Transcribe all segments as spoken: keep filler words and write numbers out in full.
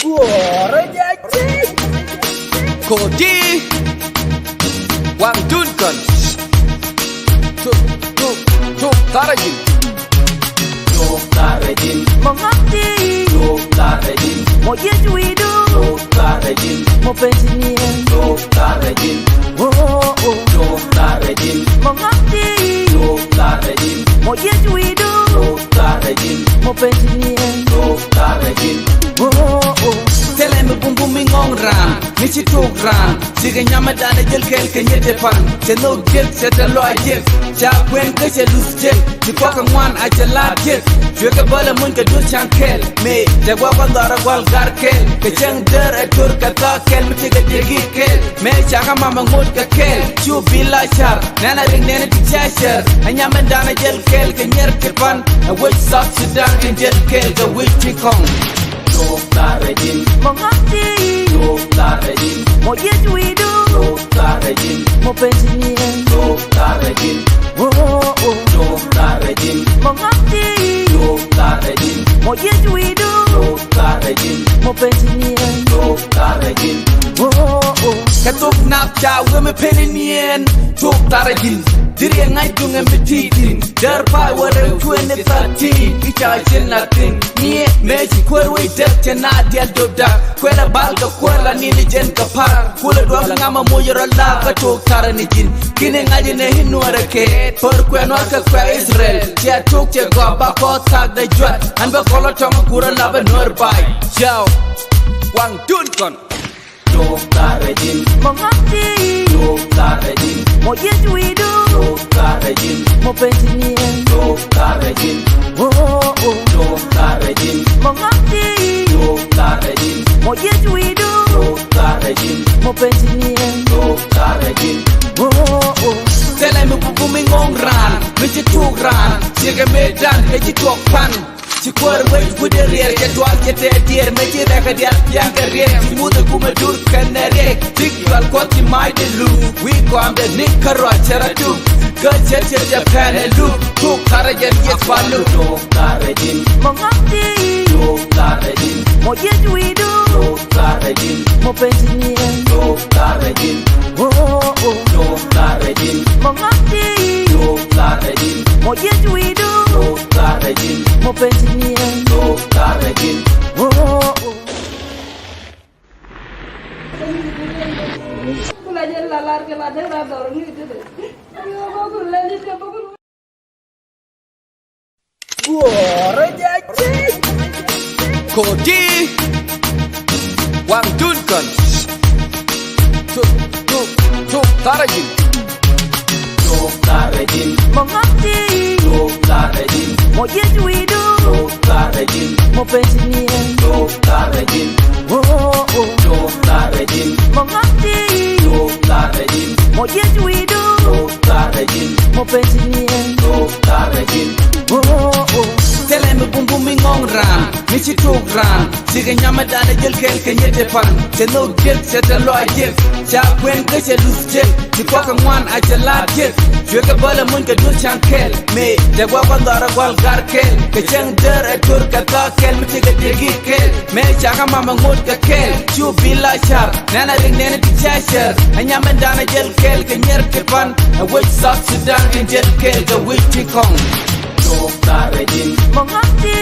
Guɔrä ja̱ ji̱. Kodi. Waŋ dun kɔn. Tuk, tuk, tuk, tharɛ ji̱n. Tuk tharɛ ji̱n. Mɔ ŋa̱th ti. Tuk tharɛ ji̱n. Mɔ jiec wi̱i̱du. Tuk tharɛ ji̱n. Mɔ penj ni ɛn. Tuk tharɛ ji̱n. Oh, oh. Tuk tharɛ ji̱n. Mɔ ŋa̱th ti. Tuk tharɛ ji̱n. Mɔ jiec wi̱i̱du. Tuk tharɛ ji̱n. Mɔ penj ni ɛn. Tuk tharɛ ji̱n. Oh, oh. Thilɛ mi bumbum mi ŋɔŋ raan, mi ci tuk raan. Cikɛ nyamɛ danɛ jel kɛl kɛ nyet te pan. Cɛ nhok jek, cɛ te lɔa jek. Ca kuɛn kä cɛ luth jek. Ci kuak kɛ ŋuan a cɛ laat jek. Cuɛ kɛ bälɛ muny kɛ duth ca̱ŋ kɛl. Mëë tɛ guak kuan dhɔrɛ gual gar kɛl. Kɛ cäŋ däär ɛ tur kɛ thɔak kɛl mi cikɛ deki kɛl. Mëë cakɛ mamɛ ŋot kɛ kɛl. Cu bi la car. Nɛn a rik nɛn ti ca cɛr. Ɛ nyamɛ danɛ jel kɛl kɛ nyier ti pan. Ɛ wec South Sudan tin jel kɛl kɛ wi̱c ti kɔŋ. Tuk tharɛ ji̱n. Mɔ ŋa̱th ti. Tuk tharɛ ji̱n. Mɔ jiec wi̱i̱du. Tuk tharɛ ji̱n. Mɔ penj ni ɛn. Tuk tharɛ ji̱n. Oh, oh. Tuk tharɛ ji̱n. Mɔ ŋa̱th ti. Tuk tharɛ ji̱n. Mɔ jiec wi̱i̱du. Tuk tharɛ ji̱n. Mɔ penj ni ɛn. Tuk tharɛ ji̱n. Oh, oh. Kɛ thok nap ca wee mi pen ni ɛn. Tuk tharɛ ji̱n. Diri ɛ ŋa̱c duŋ ɛ mi ti̱i̱ thi̱n. Däär pay wä rɛw twenty thirteen, i̱ ca cin a thi̱n. Niɛ mëë ci kuäär wec däk cɛ na dial dopda. Kuɛn a bal kɛ kuäär la ni̱n i̱ jɛn kɛ pa̱r. Kulɛ duɔ̱k ŋam a moc rɔ la kä tok tharɛ ni ji̱n. Ki̱n i̱ ŋa̱c inɛ i̱ nuäärɛ kɛ. Pär kuɛn nuäär kɛ kuɛ Israel. Ciɛ tok cɛ gɔaa ba kɔɔth thakdɛ juat. An bɛ kɔl a tɔŋ a kurä la bɛ nuäär bay. Yao. Waŋ tun kɔn. Tuk tharɛ ji̱n. Mɔ ŋa̱th ti. Tuk tharɛ ji̱n. Mɔ jiec wi̱i̱du. Tuk tharɛ ji̱n. Mɔ penj ni ɛn. Tuk tharɛ ji̱n. Oh, oh. Tuk tharɛ ji̱n. Mɔ ŋa̱th ti. Tuk tharɛ ji̱n. Mɔ jiec wi̱i̱du. Tuk tharɛ ji̱n. Mɔ penj ni ɛn. Tuk tharɛ ji̱n. Oh, oh. Thilɛ mi bubum mi ŋo̱o̱ŋ raan, mi ci tuk raan, cikɛ mëë dan, kɛ ci tuɔk pan. Ci kuäär wec wut ɛ riɛr kɛ dual kɛ tɛɛ diɛɛr, mɛ ci rɛk ɛ dial piaŋ kɛ riɛk. Ci muth ɛ kumɛ dur kɛn ɛ riɛk. Tik dual kuɔth ci mac dee luk. Wi̱i̱ kɔam dee nik kä ruac cɛ rɔ tuk. Kä cɛ cɛ jɛ pɛn ɛ luk. Tuk tharɛ jɛ riɛk pa luk. Tuk tharɛ ji̱n. Mɔ ŋa̱th ti. Tuk tharɛ ji̱n. Mɔ jiec wi̱i̱du. Tuk tharɛ ji̱n. Mɔ penj ni ɛn. Tuk tharɛ ji̱n. Oh, oh. Tuk tharɛ ji̱n. Mɔ ŋa̱th ti. Tuk tharɛ ji̱n. Mɔ jiec wi̱i̱du. Tuk tharɛ ji̱n. Mɔ penj ni ɛn. Tuk tharɛ ji̱n. Oh, oh. Guɔrä ja̱ ji̱. Kodi. Waŋ tun kɔn. Tuk, tuk, tuk tharɛ ji̱n. Tuk tharɛ ji̱n. Mɔ ŋa̱th ti. Tuk tharɛ ji̱n. Mɔ jiec wi̱i̱du. Tuk tharɛ ji̱n. Mɔ penj ni ɛn. Tuk tharɛ ji̱n. Oh, oh. Tuk tharɛ ji̱n. Mɔ ŋa̱th ti. Tuk tharɛ ji̱n. Mɔ jiec wi̱i̱du. Tuk tharɛ ji̱n. Mɔ penj ni ɛn. Tuk tharɛ ji̱n. Oh, oh. Thilɛ mi bumbum mi ŋɔŋ raan, mi ci tuk raan. Cikɛ nyamɛ danɛ jel kɛl kɛ nyet te pan. Cɛ nhok jek, cɛ te lɔa jek. Ca kuɛn kä cɛ luth jek. Ci kuak kɛ ŋuan a cɛ laat jek. Cuɛ kɛ bälɛ muny kɛ duth ca̱ŋ kɛl. Mëë tɛ guak kuan dhɔrɛ gual gar kɛl. Kɛ cäŋ däär ɛ tur kɛ thɔak kɛl mi cikɛ deki kɛl. Mëë cakɛ mamɛ ŋot kɛ kɛl. Cu bi la car. Nɛn a rik nɛn ti ca cɛr. Ɛ nyamɛ danɛ jel kɛl kɛ nyier ti pan. Ɛ wec South Sudan tin jel kɛl kɛ wi̱c ti kɔŋ. Tuk tharɛ ji̱n. Mɔ ŋa̱th ti.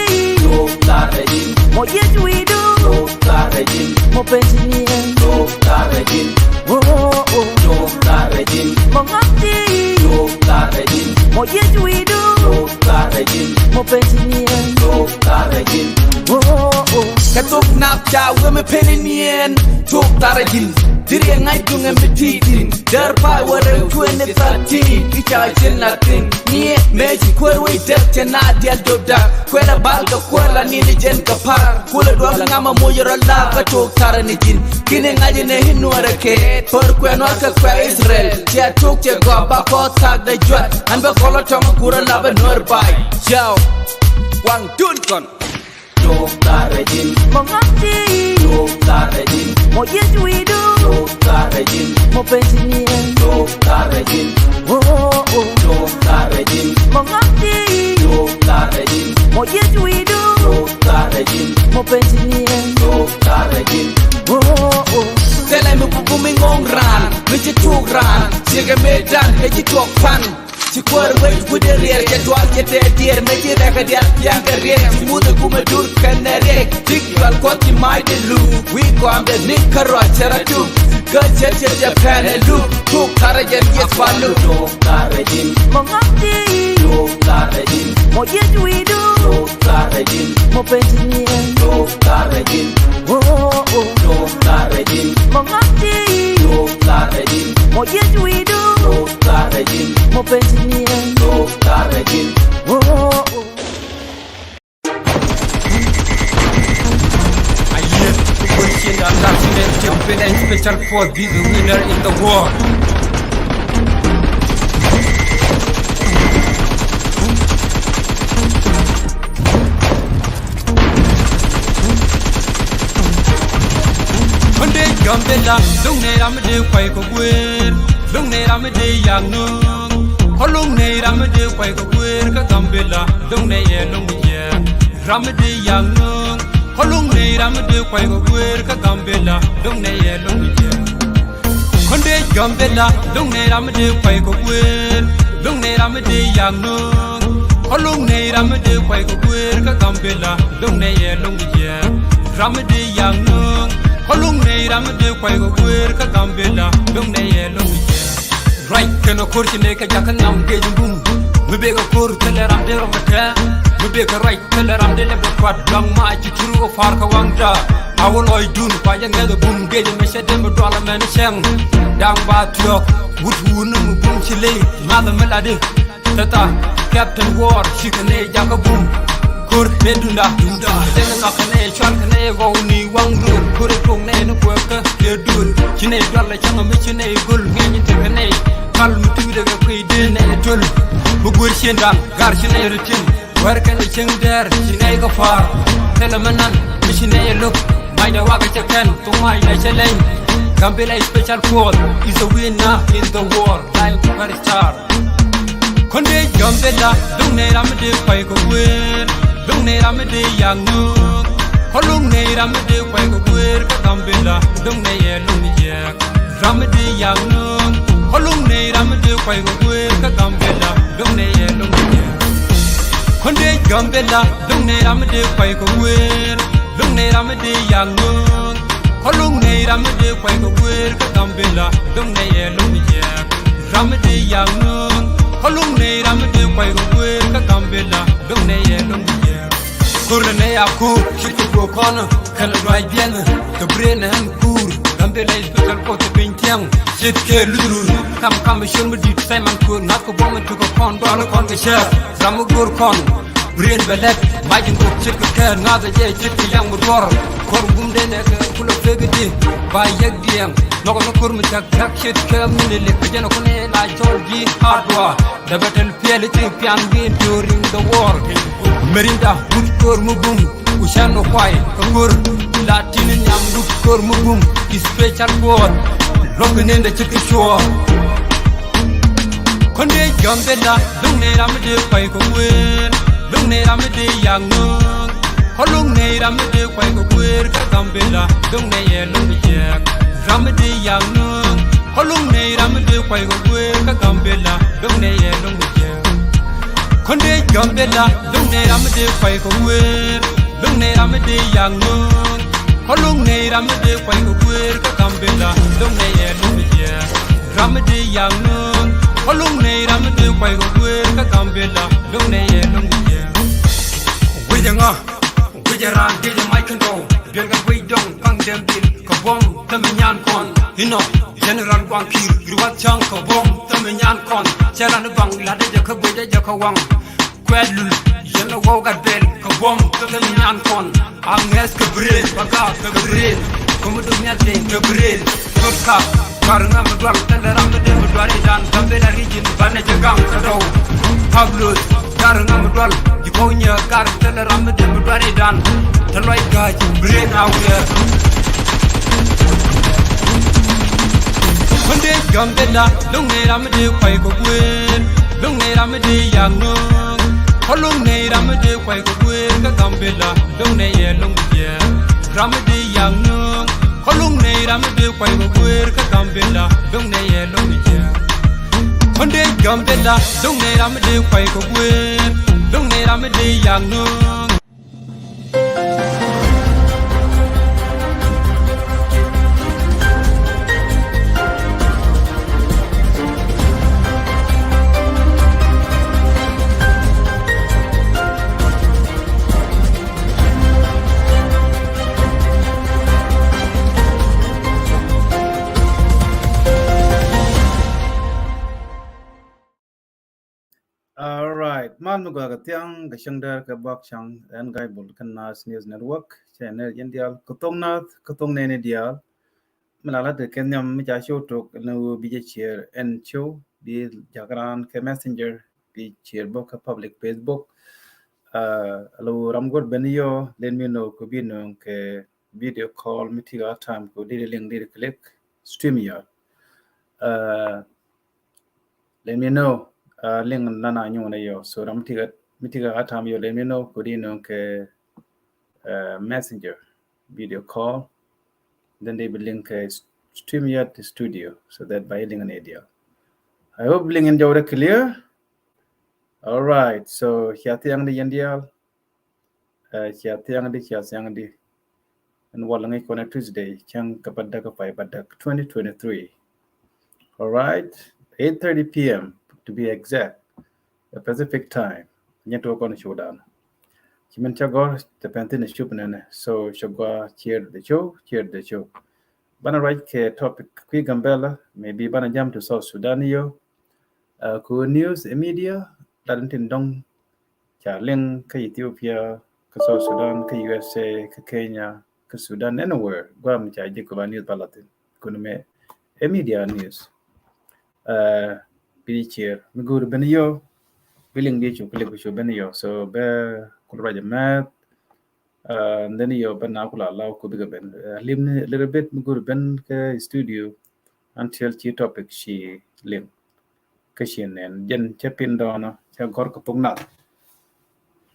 Tuk tharɛ ji̱n. Mɔ jiec wi̱i̱du. Tuk tharɛ ji̱n. Mɔ penj ni ɛn. Tuk tharɛ ji̱n. Oh, oh. Tuk tharɛ ji̱n. Mɔ ŋa̱th ti. Tuk tharɛ ji̱n. Mɔ jiec wi̱i̱du. Tuk tharɛ ji̱n. Mɔ penj ni ɛn. Tuk tharɛ ji̱n. Oh, oh. Kɛ thok nap ca wee mi pen ni ɛn. Tuk tharɛ ji̱n. Diri ɛ ŋa̱c duŋ ɛ mi ti̱i̱ thi̱n. Däär pay wä rɛw twenty thirteen, i̱ ca cin a thi̱n. Niɛ mëë ci kuäär wec däk cɛ na dial dopda. Kuɛn a bal kɛ kuäär la ni̱n i̱ jɛn kɛ pa̱r. Kulɛ duɔ̱k ŋam a moc rɔ la kä tuk tharɛ ni ji̱n. Ki̱n i̱ ŋa̱c inɛ i̱ nuäärɛ kɛ. Pär kuɛn nuäär kɛ kuɛ Israel. Cɛ tuk cɛ gɔaa ba kɔɔth thakdɛ juat. An bɛ kɔl a tɔŋ a kurä la bɛ nuäär bay. Yao. Waŋ tun kɔn. Tuk tharɛ ji̱n. Mɔ ŋa̱th ti. Tuk tharɛ ji̱n. Mɔ jiec wi̱i̱du. Tuk tharɛ ji̱n. Mɔ penj ni ɛn. Tuk tharɛ ji̱n. Oh, oh. Tuk tharɛ ji̱n. Mɔ ŋa̱th ti. Tuk tharɛ ji̱n. Mɔ jiec wi̱i̱du. Tuk tharɛ Mɔ pɛn ti ni ɛn. Thok tharɛ ji̱n. Oh, oh. Thilɛ mi buk mi ŋɔ̱ŋ raan, mi ci tuɔɔk raan, cikɛ mëë dan, ɛ ci tuɔɔk pan. Ci kuäär wec wut ɛ riɛr, cɛ dual cɛ tɛɛ diɛɛr, mëë ci rɛk ɛ diaal piaŋ kɛ riɛk, ci muth ɛ kumɛ dur kɛnɛ riɛk. Tik dual kuɔth ci mac di luk, wi̱i̱ kɔam dee nik kärɔa cɛ rɔ tuk. Kä cɛ cɛ jɛ pɛn ɛ luk, tuk tharɛ jɛ riɛk pa luk. Thok tharɛ ji̱n. Mɔ ŋa̱th di. Thok tharɛ ji̱n. Mɔ jiec wi̱i̱du. Thok tharɛ ji̱n. Mɔ pɛn ti ni ɛn. Thok tharɛ ji̱n. Oh, oh. Thok tharɛ ji̱n. Mɔ ŋa̱th di. Thok tharɛ ji̱n. Mɔ jiec wi̱i̱du. Thok tharɛ ji̱n. Mɔ pɛn ti ni ɛn. Thok tharɛ ji̱n. Oh, oh. A yieth kuäär ciëŋdan lar ci nɛy ti pin ɛn special force, be the winner in the war. Kɔn dee Gambela, do̱ŋ nɛy ram mi dee kuay kɛ guer, do̱ŋ nɛy ram mi dee yak nööŋ. Kɔn lo̱ŋ nɛy ram mi dee kuay kɛ guer kä Gambela, do̱ŋ nɛy ɛ lo̱ŋ mi jiɛɛk. Ram mi dee yak nööŋ. Kɔn lo̱ŋ nɛy ram mi dee kuay kɛ guer kä Gambela, do̱ŋ nɛy ɛ lo̱ŋ mi jiɛɛk. Kɔn dee Gambela, do̱ŋ nɛy ram mi dee kuay kɛ guer, do̱ŋ nɛy ram mi dee yak nööŋ. Kɔn lo̱ŋ nɛy ram mi dee kuay kɛ guer kä Gambela, do̱ŋ nɛy ɛ lo̱ŋ mi jiɛɛk. Ram mi dee yak nööŋ. Kɔn lo̱ŋ nɛy ram mi dee kuay kɛ guer kä Gambela, do̱ŋ nɛy ɛ lo̱ŋ mi jiɛɛk. Ruac kɛnɛ ko̱r ci nɛy kɛ jakä nam gec bum. Mi bekɛ ko̱r thilɛ ram dee rɔ kɛ kɛ. Mi bekɛ ruac thilɛ ram dee lɛ bɛ kuat. Luaŋ ma ci tur kɛ pa̱a̱r kɛ waŋda. A wä lɔcdun kua jɛ ŋɛth ɛ bum gec mɛ cɛ dee mi dual ɛmɛn cɛŋ. Da̱ŋ ba thiɔ̱k wut wun ni mi bum ci ley ŋa̱th ɛmɛ latdi. Tɛtha Captain War cikɛ nɛy jakä bum. Ko̱r nɛy dunda. Dunda. Cɛ nɛy ŋak kɛ nɛy cual kɛ nɛy gɔw ni waŋ röl. Ko̱r ɛ tuɔk nɛy ni kuɛɛkä kɛ döl. Ci nɛy dual ɛ cäŋ mi ci nɛy göl ŋi̱eec in tekɛ nɛy. Kal mi tuydɛ kɛ kuiy dee nɛy töl. Mi guer ciëŋdan gar ci nɛy rɔ ti̱n. Wɛr kɛn ɛ cieŋ dɛɛr ci nɛy kɛ pa̱a̱r. Thilɛ mi nan mi ci nɛy ɛ lo̱k. Macdɛ wakɛ cɛ kɛn thok macdɛ cɛ leny. Gambela special force is a winner in the war. Lion Super Star. Kɔn dee Gambela, do̱ŋ nɛy ram mi dee kuay kɛ guer, do̱ŋ nɛy ram mi dee yak nööŋ. Kɔn lo̱ŋ nɛy ram mi dee kuay kɛ guer kä Gambela, do̱ŋ nɛy ɛ lo̱ŋ mi jiɛɛk. Ram mi dee yak nööŋ. Kɔn lo̱ŋ nɛy ram mi dee kuay kɛ guer kä Gambela, do̱ŋ nɛy ɛ lo̱ŋ mi jiɛɛk. Kɔn dee Gambela, do̱ŋ nɛy ram mi dee kuay kɛ guer, do̱ŋ nɛy ram mi dee yak nööŋ. Kɔn lo̱ŋ nɛy ram mi dee kuay kɛ guer kä Gambela, do̱ŋ nɛy ɛ lo̱ŋ mi jiɛɛk. Ram mi dee yak nööŋ. Kɔn lo̱ŋ nɛy ram mi dee kuay kɛ guer kä Gambela, do̱ŋ nɛy ɛ lo̱ŋ mi jiɛɛk. Ko̱r lɛ nɛy a ko̱r ci kɛ duɔ̱ɔ̱k kɔn kɛnɛ ruac biɛn kɛ brain ɛn kuur. Gambela special force piny thiaŋ ce̱tkɛ luth run. Kam kam ciöl mi di̱t Simon Ko̱r ŋa̱th kɛ buɔ̱m in tukɛ kɔn dual kɔn kɛ cɛɛr. Ram mi go̱o̱r kɔn brain bɛ lɛt. Mac in kok ce̱tkɛ kɛɛr ŋa̱th ɛ jɛ ce̱tkɛ yaŋ mi duɔ̱r. Kɔr gum denɛ kɛ kulɛ pek di ba yɛk diɛŋ. Nhɔkɛ ni ko̱r mi thia̱k thia̱k ce̱tkɛ mi ni lek kɛ jɛn ɛ kun ɛ la cɔl di hardware. Dee bɛ tɛl piɛl i̱ ti pian wi̱i̱ during the war. Merinda wut ko̱r mi bum ku cän ɔ kuay kɛ ko̱r. La tin in nyam wut ko̱r mi bum i̱ special force. Luɔ̱ŋ kɛ nin dee ce̱tkɛ cuɔɔr. Kɔn dee Gambela, do̱ŋ nɛy ram mi dee kuay kɛ guer, do̱ŋ nɛy ram mi dee yak nööŋ. Kɔn lo̱ŋ nɛy ram mi dee kuay kɛ guer kä Gambela, do̱ŋ nɛy ɛ lo̱ŋ mi jiɛɛk. Ram mi dee yak nööŋ. Kɔn lo̱ŋ nɛy ram mi dee kuay kɛ guer kä Gambela, do̱ŋ nɛy ɛ lo̱ŋ mi jiɛɛk. Kɔn dee Gambela, do̱ŋ nɛy ram mi dee kuay kɛ guer, do̱ŋ nɛy ram mi dee yak nööŋ. Kɔn lo̱ŋ nɛy ram mi dee kuay kɛ guer kä Gambela, do̱ŋ nɛy ɛ lo̱ŋ mi jiɛɛk. Ram mi dee yak nööŋ. Kɔn lo̱ŋ nɛy ram mi dee kuay kɛ guer kä Gambela, do̱ŋ nɛy ɛ lo̱ŋ mi jiɛɛk. Wecɛ ŋa? Wecɛ raan dee jɛ mac kɛn tɔw. Duel kɛ wec dɔŋ kaŋ dɛm dhil kɛ buɔ̱m thämi nyan kɔn. Inɔ General Guaŋ Ki̱i̱r ruath cäŋ kɛ buɔ̱m thämi nyan kɔn. Cɛ ran i̱ baŋ latdä jɛ kä guecdä jɛ kä waŋ. Kuɛ̈t lul yɛn ɛ waw gat bɛl kɛ buɔ̱m thämi nyan kɔn. A ŋɛth kɛ brain ba gaak kɛ brain. Kä mi duk nhial tëë kɛ brain. Thot kap kar ŋa mi dual thilɛ ram mi dee mi dual i̱ dan Gambela region banɛ jɛ gaŋ kä dɔw. Pablos kar ŋa mi dual ji̱ kɔw nyɛ kar thilɛ ram mi dee mi dual i̱ dan. Te luac ga̱a̱c brain a wiɛɛr. Kɔn dee Gambela, do̱ŋ nɛy ram mi dee kuay kɛ guer, do̱ŋ nɛy ram mi dee yak nööŋ. Kɔluŋ nɛy ram mi dee kuay kɛ guer kä Gambila, luŋ nɛy yɛ luŋ di jiɛɛr. Ram mi dee yak nyuɔ̱ɔ̱ŋ. Kɔluŋ nɛy ram mi dee kuay kɛ guer kä Gambila, luŋ nɛy yɛ luŋ di jiɛɛr. Kɔn dee Gambila, luŋ nɛy ram mi dee kuay kɛ guer, luŋ nɛy ram mi dee yak nyuɔ̱ɔ̱ŋ. All right. Mal mi gɔaa kɛ thiaŋ kɛ cäŋ däär kɛ buɔk cäŋ ɛn Gaibol kɛn Nas News Network. Cɛ nɛr yɛn diaal kɛ thok Nath kɛ thok nɛni diaal. Mi la lat kɛ nhiam mi ca show tok ni wä bi jɛ share ɛn show bi jak raan kɛ Messenger bi share bä kɛ public Facebook. Uh, lo ram got ben yo, let me know kɛ bi nööŋ kɛ video call mi ti gat time kɛ di link di click StreamYard. Uh, Let me know. Uh, link nana nyuŋ na yo. So ram mi ti gat, mi ti gat time yo, let me know kɛ di nööŋ kɛ uh, Messenger video call. Then they will link uh, StreamYard to studio so that by link an idea. I hope link in jɔwdɛ clear. All right. So cia thiaŋ di yɛn diaal. Uh, cia thiaŋ di, cia thiaŋ di. Ɛn wal ŋäc kɔnɛ Tuesday, cäŋ kɛ bädäk kɛ pay bädäk twenty twenty-three. All right, eight thirty p.m. to be exact, the Pacific time. Nyɛ tuɔ kɔn Sudan. Ci min cä gɔr tɛ pɛn thin cup nɛnɛ. So cɛ gua share the show, share the show. Banɛ ruac kɛ topic kui̱ Gambela, maybe banɛ jam to South Sudan yo. Uh, ku news e media, lat in tin dɔŋ ca liŋ kä Ethiopia, kä South Sudan, kä U S A, kä Kenya, kä Sudan, anywhere. Guam ca jik kɛ ba news ba lat in. Kun mɛ e media news. Uh, bi share. Mi go̱o̱r ben yo. Bi liŋ di cu click cu ben yo. So bɛ kul ruac mɛth. Uh, and then yo bɛ na kula law ku bikɛ ben. Uh, lim ni a little bit mi go̱o̱r ben kɛ studio until ci topic ci liŋ. Kä ci nɛn jɛn cɛ pin dɔɔnɔ cɛ gɔr kɛ thok Nath.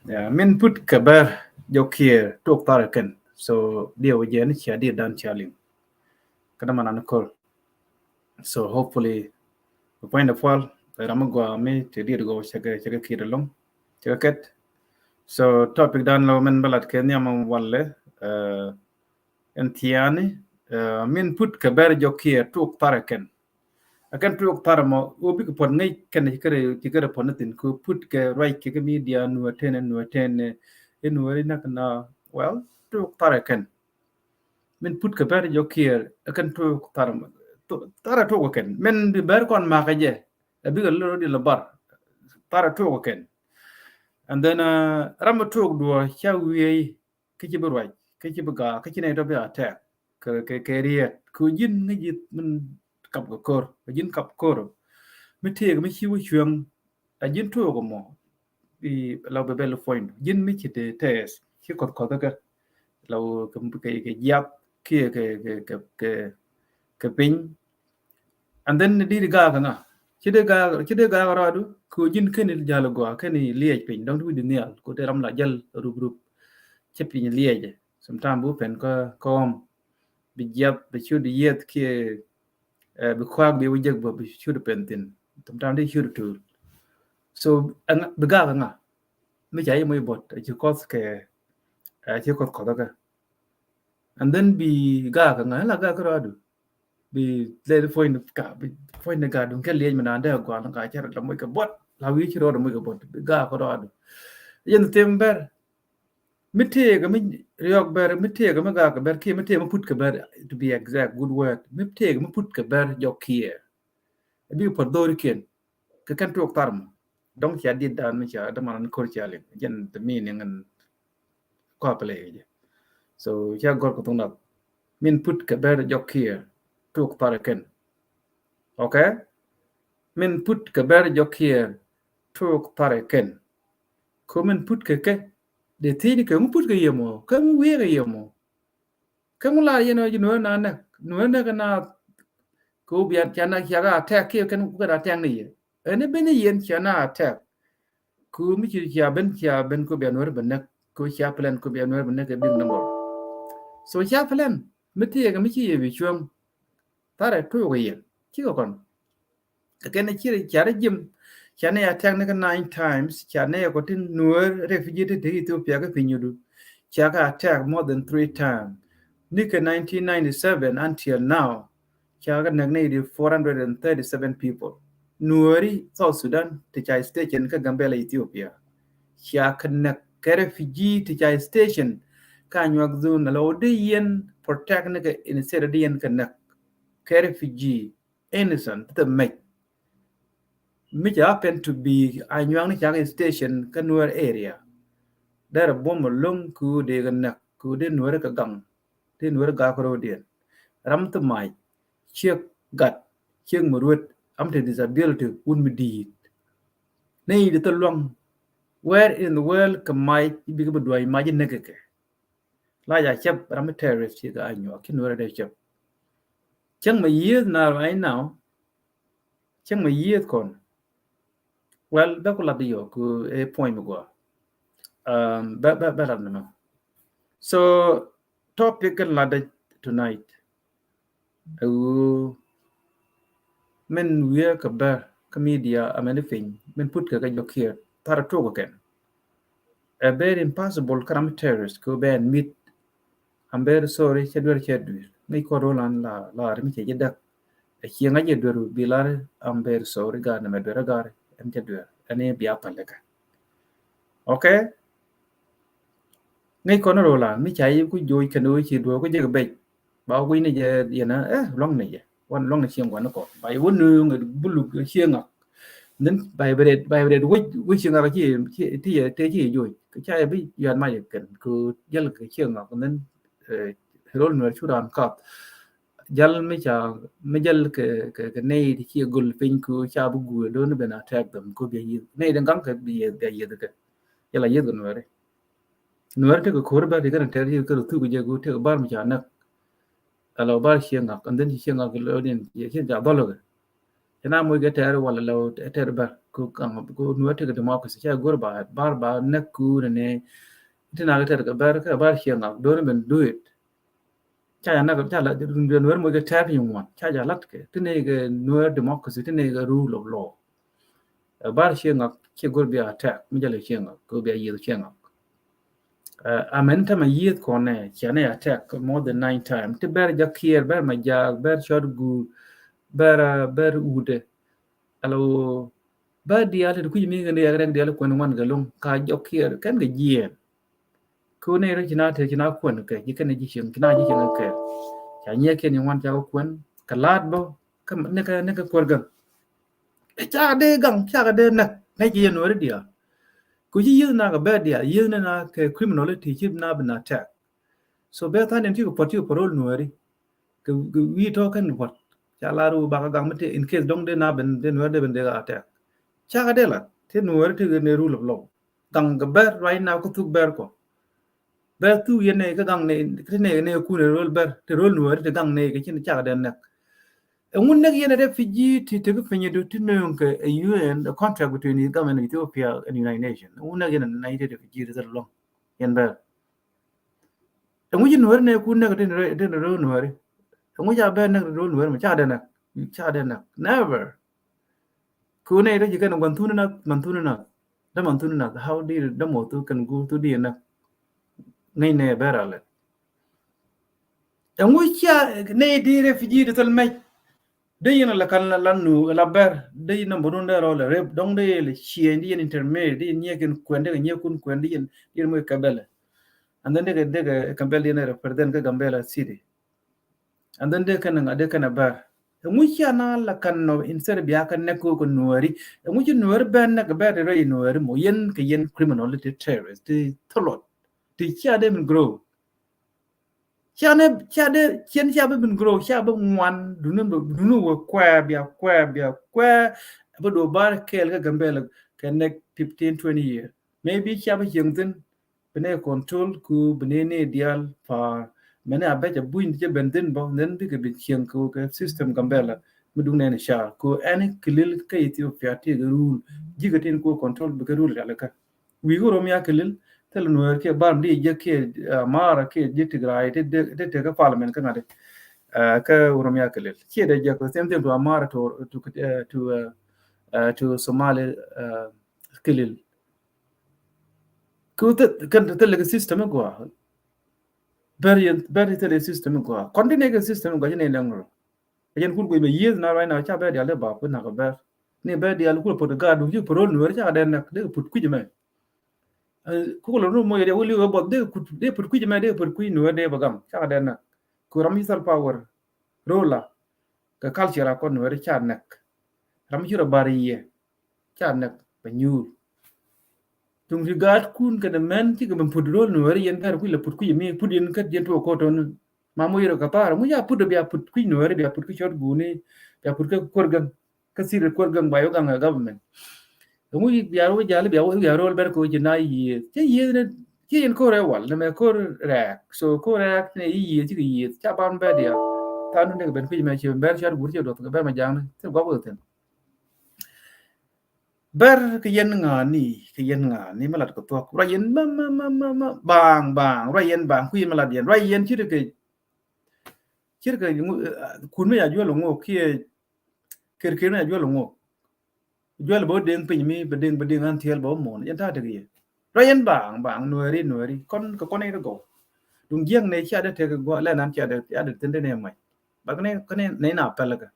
Yeah, min put kɛ bɛr jɔk kiɛ tok thar kɛn. So diɛ wä jɛn cia diɛ dan cia liŋ. Kɛ dama nan kor. So hopefully the point of all ram gua mi te diɛ gɔ cɛ kɛ cɛ kɛ kiɛ dɛ lɔŋ cɛ kɛ kɛt. So topic dan lo min bɛ lat kɛ nhiam walɛ. Uh, ɛn thiaani, uh, min put kɛ bɛr jɔk kiɛ tuk thar kɛn. Ɛ kɛn tuk thar mɔ wä bikɛ puɔt ŋäc kɛn ci kärɛ ci kärɛ puɔt ni thin ku put kɛ ruac kɛ kɛ media nuɔ tɛn nuɔ tɛn. Nuɔ ri nak na, well, tuk thar kɛn. Min put kɛ bɛr jɔk kiɛ ɛ kɛn tuk thar mɔ, thar tuk kɛn min bi bɛr kɔn makɛ jɛ. Ɛ bikɛ loro di lɔ bar thar tuk kɛn. And then uh, ram tuk duɔ ca wiey kä ci bi ruac kä ci bi gaak kä ci nɛy tɔ bi attack kɛ kɛ kɛ riet kɛ ji̱n ŋäc ji̱ min kap kɛ kor kɛ ji̱n kap kor. Mi tëëk mi ci wä cueŋ a ji̱n tuɔɔk mɔ bi la bɛ bɛl puɔ̱ny ji̱n mi ci te tɛɛth ci kɔth kɔth kɛ la wä kɛ kɛ jiath kiɛ kɛ kɛ kɛ kɛ piny. And then ni diri gaak ŋa ci dee gaak ci dee gaak rɔɔdu kɛ ji̱n keni jal gɔaa keni liɛc piny dɔ̱ŋ ti wi̱c di nhial ku te ram la jal rup rup. Ci piny liɛc sometimes bu pen kä kɔɔm bi jiath bi cut yieth kiɛ bi kuak bi wä jek bä bi cut pen thin. Sometimes di cut tuur. So bi gaak ŋa mi ca yi moc bot a ci kɔth kɛ a ci kɔth kɔth kɛ. And then bi gaak ŋa la gaak rɔɔdu bi lɛt puɔ̱ny ka bi puɔ̱ny ni gaak duŋ kɛ liec mi naan dee guan ka cɛ rɔ la moc kɛ buɔt la wi̱i̱ ci rɔɔdu moc kɛ buɔt bi gaak rɔɔdu. Yɛn them bɛr mi tëëk mi riɔk bɛr mi tëëk mi gaak bɛr kiɛ mi tëëk mi put kɛ bɛr, to be exact, good word, mi tëëk mi put kɛ bɛr jɔk kiɛ bi puɔt dhorikiɛn. Kɛ kɛn tuɔk thar mɔ dɔŋ cia dit dan mi cia däman ni kor cia liŋ jɛn the meaning and kɔa play jɛ. So cia gɔr kɛ thuŋ dap min put kɛ bɛr jɔk kiɛ tuɔk thar kɛn. Okay. Min put kɛ bɛr jɔk kiɛ tuɔk thar kɛn. Ko min put kɛ kɛ de thiec kɛ ŋu put kɛ yɛ mɔ kɛ ŋu wiɛ kɛ yɛ mɔ. Kä ŋu la yɛn ɔ ji̱ nuɔ̱ɔ̱r na nɛk nuɔ̱ɔ̱r nɛk na. Kɛ wä bian cia na cia ka attack kiɛ kɛn ku kɛ da attack ni yɛ ɛn i̱ ben i̱ yɛn cia na attack. Ku mi ci cia ben, cia ben ku bia Nuäär bɛ näk, ku cia plan ku bia Nuäär bɛ näk kɛ big number. So cia plan mi ti yɛ kɛ mi ci yɛ bi cuäŋ. Tharɛ tuuk yɛn cikɛ kɔn. Kɛ kɛn ci cia rɛ jim, cia nɛ attack ni kɛ nine times, cia nɛ kɔ tin Nuäär refugee ti te Ethiopia kɛ piny du. Cia kɛ attack more than three times. Ni kɛ nineteen ninety-seven until now, cia kɛ näk nɛ di four hundred and thirty-seven people. Nuääri South Sudan ti ca station kɛ Gambela Ethiopia. Cia kɛ näk kɛ refugee ti ca station ka Anyuak zone la wä di yɛn protect ni kɛ instead di yɛn kɛ näk kɛ refugee innocent ti mec. Mi ca happen to be Anyuak ni ca kɛ station kä Nuäär area. Derɛ buɔm a loŋ ku dee kɛ näk ku dee Nuäär kɛ gaŋ. Dee Nuäär gak ro̱o̱diɛn. Ram ti mac ciek gat ciek mi ruet am ti disability wun mi di̱i̱t. Ni di thil luaŋ. Where in the world kɛ mac bikɛ bi duac mac i näk kɛ? La ca cɛp ram mi terrorist ci kɛ Anyuak ki Nuäär dee cɛp. Cäŋ mi yieth na right now. Cäŋ mi yieth kɔn. Well, bɛ ku lat di yɔ ku ɛ point mi gua. Um, bɛ bɛ bɛ lat ni mɛ. So topic kɛ lat di tonight. Ɛ wu min wiɛ kɛ bɛr kä media amɛn di piny min put kɛ kɛ jɔ kiɛ tharɛ tuɔk kɛn. Ɛ very impossible kä ram mi terrorist kɛ bɛ ɛn mit. I'm very sorry cɛ duer cɛ duer ŋäc kɔn ro̱o̱ lan la la ri mi cɛ jɛ däk. Ɛ ciɛ ŋa̱c jɛ duer bi lar I'm very sorry gar ni mɛ duer gar ɛn cɛ duer ɛn bia pal kɛ. Okay. Ŋäc kɔn ro̱o̱ lan mi ca yi ku joc kɛn wee ci duer ku jɛ kɛ bec. Ba wee ni jɛ yɛn ɛ luaŋ ni jɛ wan luaŋ ni cieŋ guan ni kɔn ba yi wä nööŋ ɛ buluk cieŋ ŋak. Then ba yi bɛ ret ba yi bɛ ret wec wec cieŋ ŋak ci ci ti yɛ te ci yɛ joc kɛ ca yɛ bi yuan ma yɛ kɛn kɛ jäl kɛ cieŋ ŋak. Then ɛ ro̱o̱ Nuäär cu raan kap. Jäl mi ca mi jäl kɛ kɛ kɛ nɛy ti ci yɛ gol piny kɛ ca bi guur do̱n ben attack them kɛ bia yieth nɛy den gaŋ kɛ bia yieth kɛ. Yɛ la yieth kɛ Nuääri. Nuääri tekɛ ko̱r bär ti kɛn tɛr ci kɛ rɔ thuk jɛ kɛ tekɛ bär mi ca näk. Ala bär cieŋ ŋak and then ci cieŋ ŋak lɔ din ci ca dhɔl kɛ. Ci na moc kɛ tɛr wala lɛ tɛr bär ku kaŋ ku Nuäär tekɛ democracy ca go̱r ba bär ba näk ku nɛ nɛ. Ti na kɛ tɛr kɛ bär kɛ bär cieŋ ŋak do̱n ben do it. Ca ja nak ca la Nuäär moc kɛ tɛr ni ŋuan ca ja lat kɛ ti nɛ kɛ Nuäär democracy ti nɛ kɛ rule of law. Ɛ bär cieŋ ŋak ci go̱r bia attack mi jɛ lɛ cieŋ ŋak kɛ bia yieth cieŋ ŋak. Ɛ amɛn tämɛ yieth kɔn nɛ cia nɛ attack more than nine time ti bär jɛ kiɛɛr bär ma jaak bär cɔt guur bär bär wudɛ. Alo bär diaal ti kui̱ mi kɛn diaal rɛk diaal kuɛn ŋuan kɛ lo̱ŋ ka jɔk kiɛɛr kɛn kɛ jiɛɛn. Kɛ wä nɛy rɔ ci na te ci na kuɛn kɛ ci kɛn ji̱ cieŋ ci na ji̱ cieŋ kɛ ca nyiɛ kiɛn ci ŋuan ca kɛ kuɛn kɛ laat bä. Kä nikɛ nikɛ kuɛr gäŋ. Ca dee gaŋ ca kɛ dee näk nɛ ci yɛ Nuääri diaal. Kɛ ci yieth na kɛ bɛr diaal yieth ni na kɛ criminality ci na bi na attack. So bɛ than in ci kɛ puɔt ci kɛ puɔt ro̱o̱ Nuääri. Kɛ wi̱i̱ tɔ̱ kɛn puɔt ca la ru bakä gaŋ mi te in case dɔŋ dee na ben dee Nuääri dee ben dee attack. Ca kɛ dee la te Nuääri te ne rule of law. Gaŋ kɛ bɛr right now kä thuk bɛr kɔ. Bɛr thuk yɛn nɛ kä gaŋ nɛ te nɛ nɛ kun ro̱o̱ bɛr te ro̱o̱ Nuääri te gaŋ nɛ kɛ cin ca kɛ dee näk. Ɛŋu näk yɛn refugee ti te kä piny du ti nööŋ kɛ U N, a contract between the government of Ethiopia and United Nations. Ɛŋu näk yɛn nɛ te refugee ti thil luɔ̱ŋ yɛn bɛr. Ɛŋu ci Nuääri nɛ kun näk tin rɛ tin rɛ Nuääri. Ɛŋu ca bɛ näk rɛ Nuääri mɛ ca dɛ näk ca dɛ näk never. Kun nɛ rɛ ci kɛn guan thuni nath man thuni nath. Dä man thuni nath how di dä mɔ thu kɛn gu thu di näk. Ŋäc nɛ bɛ ra lɛ. Ɛŋu ca nɛ di refugee di thil mɛc. Dee yɛn la kan la nu la bɛr dee yɛn nambä run dee rɔ la rep dɔŋ dee yɛn la cieŋ dee yɛn intermarry dee yɛn nyiɛ kin kuɛn dee yɛn nyiɛ kun kuɛn dee yɛn dee yɛn moc kɛbɛlɛ. And then dee kɛ dee kɛ kɛbɛl dee yɛn represent kä Gambela city. And then dee kɛn ŋa dee kɛn a bɛr. Ɛŋu cia na la kan nɔ instead bia kɛ nɛk kɛ Nuääri. Ɛŋu ci Nuääri bɛn nɛk bɛr dee rɔ i Nuääri mɔ yɛn kɛ yɛn criminal ti terrorist ti thilot ti cia dee min grow. Cia nɛ cia dee ciɛn cia bi bin grow cia bi ŋuan duni duni wä kuɛ bia kuɛ bia kuɛ. Bi do bar kɛɛl kä Gambela kɛ next fifteen twenty year maybe cia bi cieŋ thin. Bi nɛ control ku bi nɛ nɛ dial par mɛnɛ a bɛc a buny ti cɛ ben thin bɔ then bi kɛ bi cieŋ ku kɛ system Gambela. Mi duŋ nɛn car ku ɛn Kilil kä Ethiopia ti kɛ rule. Ji̱ kɛ tin ku control bi kɛ rule rialikä. Wi̱i̱ Oromia Kilil thil Nuɛr kiɛ Bor di jɛ kiɛ Amara kiɛ ji̱ Tigray ti ti ti kä parliament kä ŋa̱t. Kä Oromia Kilil kiɛ dee jɛ kɛ same thing to Amara to to to Somali Kilil. Ku thil kɛ system gua. Bɛr yɛn bɛr thil system gua. Kɔn ti ne kɛ system gua ci ne lɛŋ rɔ. Yɛn kul guic mɛ yieth na right now ca bɛ dial dee ba put nak bɛr. Ni bɛ dial kul put gaat duŋ ci put rol Nuɛr ca dee nak dee put kui̱c mɛ. Kul rol mo yɛ dee wuli wee bɔth dee put dee put kui̱c mɛ dee put kui̱c Nuɛr dee ba gam ca dee nak. Ku ram yi thal power rol la kɛ culture a kɔn Nuɛr ca nak. Ram ci rɔ bar yɛ ca nak ba nyuur. Tuŋ ti gaat kun kɛnɛ mɛn cikɛ ben put rol Nuɛri yɛn kar kui̱ la put kui̱ mi put yɛn kä yɛn tuɔ koton. Ma mo yɛrɛ kɛ thar mu ya put bia put kui̱ Nuɛri bia put kä cɔt guni bia put kä kuɔr gäŋ kä siri kuɔr gäŋ ba yɔ gaŋ ɛ government. Ɛŋu bia rol jali bia wä bia rol bɛr ko ci na yieth ci yieth ni ci yɛn kor ɛ wal ni mɛ kor rɛk so kor rɛk ni yieth cikɛ yieth ca ban bɛ dia. Than ni kɛ ben kui̱ mɛ ci bɛr cɔt guni ci duɔth kɛ bɛr mɛ jaŋni ci guap wä thin. Bɛr kɛ yɛn ŋa̱a̱ni kɛ yɛn ŋa̱a̱ni mi lat kɛ thuɔ̱k ruac yɛn ma ma ma ma ma baaŋ baaŋ ruac yɛn baaŋ kui̱ mi lat yɛn ruac yɛn ci ri kɛ ci ri kɛ kun mi ya juɔl ŋok kiɛ kër kër mi ya juɔl ŋok. Juɔl bä deŋ piny mi bä deŋ bä deŋ an thiɛl bä muɔn yɛn ta̱a̱ tek yɛ ruac yɛn baaŋ baaŋ Nuɛri Nuɛri kɔn kɛ kɔn i̱ ri gɔw. Duŋ jiɛk nɛ cia dee tek gua lɛ nan cia dee cia dee thin dee nɛ mac. Bak nɛ kɔn nɛ na pɛl kɛ.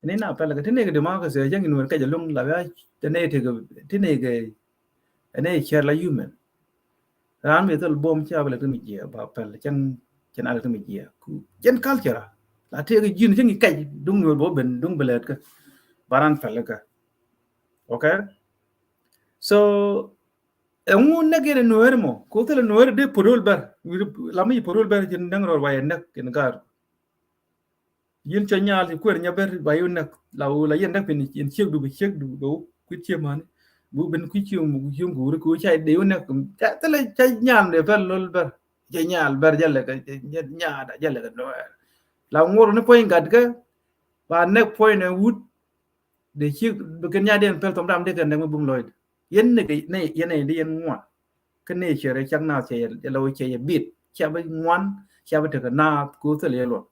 Ni na pɛl kɛ ti nɛy kɛ democracy cäŋ in wër kɛc ɛlɔ̱ŋ la bia ti nɛy tekɛ ti nɛy kɛ ɛ nɛy cɛr la human. Raan mi thil buɔm cia bɛ lɛ ti mi jiɛ ba pɛl cäŋ cɛn a lɛ ti mi jiɛ ku jɛn culture la tekɛ ji̱n cäŋ in kɛc duŋ ni wër bɛ wä ben duŋ bɛ lɛt kä ba raan pɛl kä. Okay. So ɛŋu nɛk yɛn ɛ Nuɛɛri mɔ ko thil ɛ Nuɛɛri dee put rol bɛr la mi put rol bɛr cin däŋ rɔɔr wa yɛ nɛk in gaar. Yin cɔ nyal ci kuer nya ber ba yu nɛk la wu la yin dek pin in ciek du bi ciek du bi wu kuit ciek mani. Bu bin kuit ciek mu ciek guri ku ca de yu nɛk. Tele ca nyal de ber lol ber ca nyal ber jale ka nyada jale ka Nuɛɛr. La ŋor ni point gat ke ba nɛk point wut de ciek bi ken nya den pel tom dam de ken dek mi bum loid. Yen ne ke ne yen ne de yen ŋuan. Kä nature cak nath cɛ yɛ lɔ cɛ yɛ bit cia bi ŋuan cia bi tekɛ naath ko thil yɛ luɔt.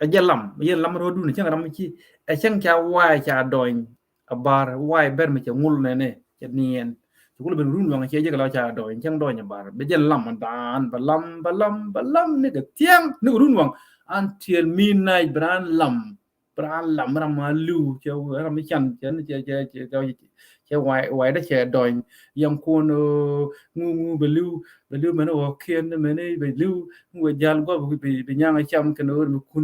Ɛ jɛ lam yɛ lam rɔɔdun cäŋ ram ci ɛ cäŋ ca wa̱a̱ ca dɔny. A bar wa̱a̱ bɛr mi cɛ ŋul nɛnɛ cɛ niɛn. Ci kul ben run waŋ cɛ jɛ kɛ lɔ ca dɔny cäŋ dɔny a bar bɛ jɛ lam dan ba lam ba lam ba lam ni kɛ thiɛŋ ni kɛ run waŋ. An tiɛl mi nac bi raan lam. Bi raan lam ram ma li̱w cɛ ram mi can cɛ cɛ cɛ cɛ cɛ wa̱i̱ wa̱i̱ dee cɛ dɔny. Yɛn kuɔn ŋu ŋu bɛ li̱w bɛ li̱w mɛn wä kiɛn mɛn bɛ li̱w ŋu bɛ jal guɔ bi bi nyaŋ cam kɛn wä bi kun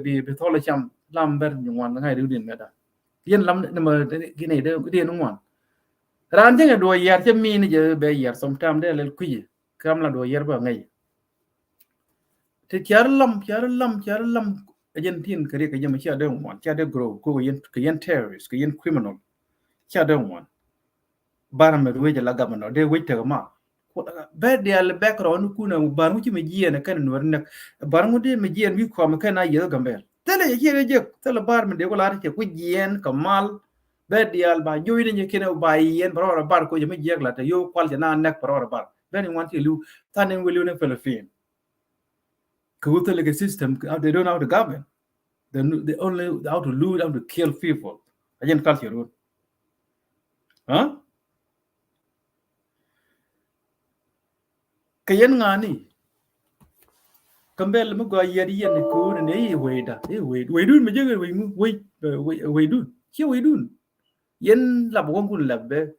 bi bi thɔl cam. Lam bɛr ni ŋuan ŋa̱c riw din mɛ da. Yɛn lam ni ma ki ni dee di ni ŋuan. Raan jɛŋɛ duɔ yɛr cɛ mi ni jɛ bɛ yɛr sometime dee lɛl kui̱. Kam la duɔ yɛr bä ŋäc. Ti ciar lam ciar lam ciar lam. Ɛ jɛn tin kɛ riɛk kɛ jɛ mɛ cia dee ŋuan cia dee grow ko kɛ yɛn kɛ yɛn terrorist kɛ yɛn criminal. Cia dee ŋuan. Bar mɛ ruec ala governor dee wec tekɛ ma. Bɛ dial background kun a bar ŋu ci mɛ jiɛn kɛn nuɔr nɛk. Bar ŋu dee mɛ jiɛn wi̱i̱ kɔm kɛn a yieth Gambɛl thilɛ yɛ ciɛ dee jek thilɛ bar mɛ dee ku lar cɛ ku jiɛn kɛ mal. Bɛ dial ba joc ni nyɛ kɛn ba yɛn ba rɔɔr bar ko jɛ mɛ jiɛk la te yo kual jɛ na nɛk ba rɔɔr bar. Bɛ ni ŋuan ci liw than in wiliw ni Philippine. Kɛ wut thilɛ kɛ system they don't know how to govern. They, they only how to loot, how to kill people. A jɛn culture wut. Huh? Kɛ yɛn ŋa̱ni Gambɛl mi gɔaa yɛt yɛn ko̱o̱ri ni i̱ wecda i̱ wec wecdun mi jek wec ŋu wec wecdun ci wecdun. Yɛn lap wäŋkun lap bɛ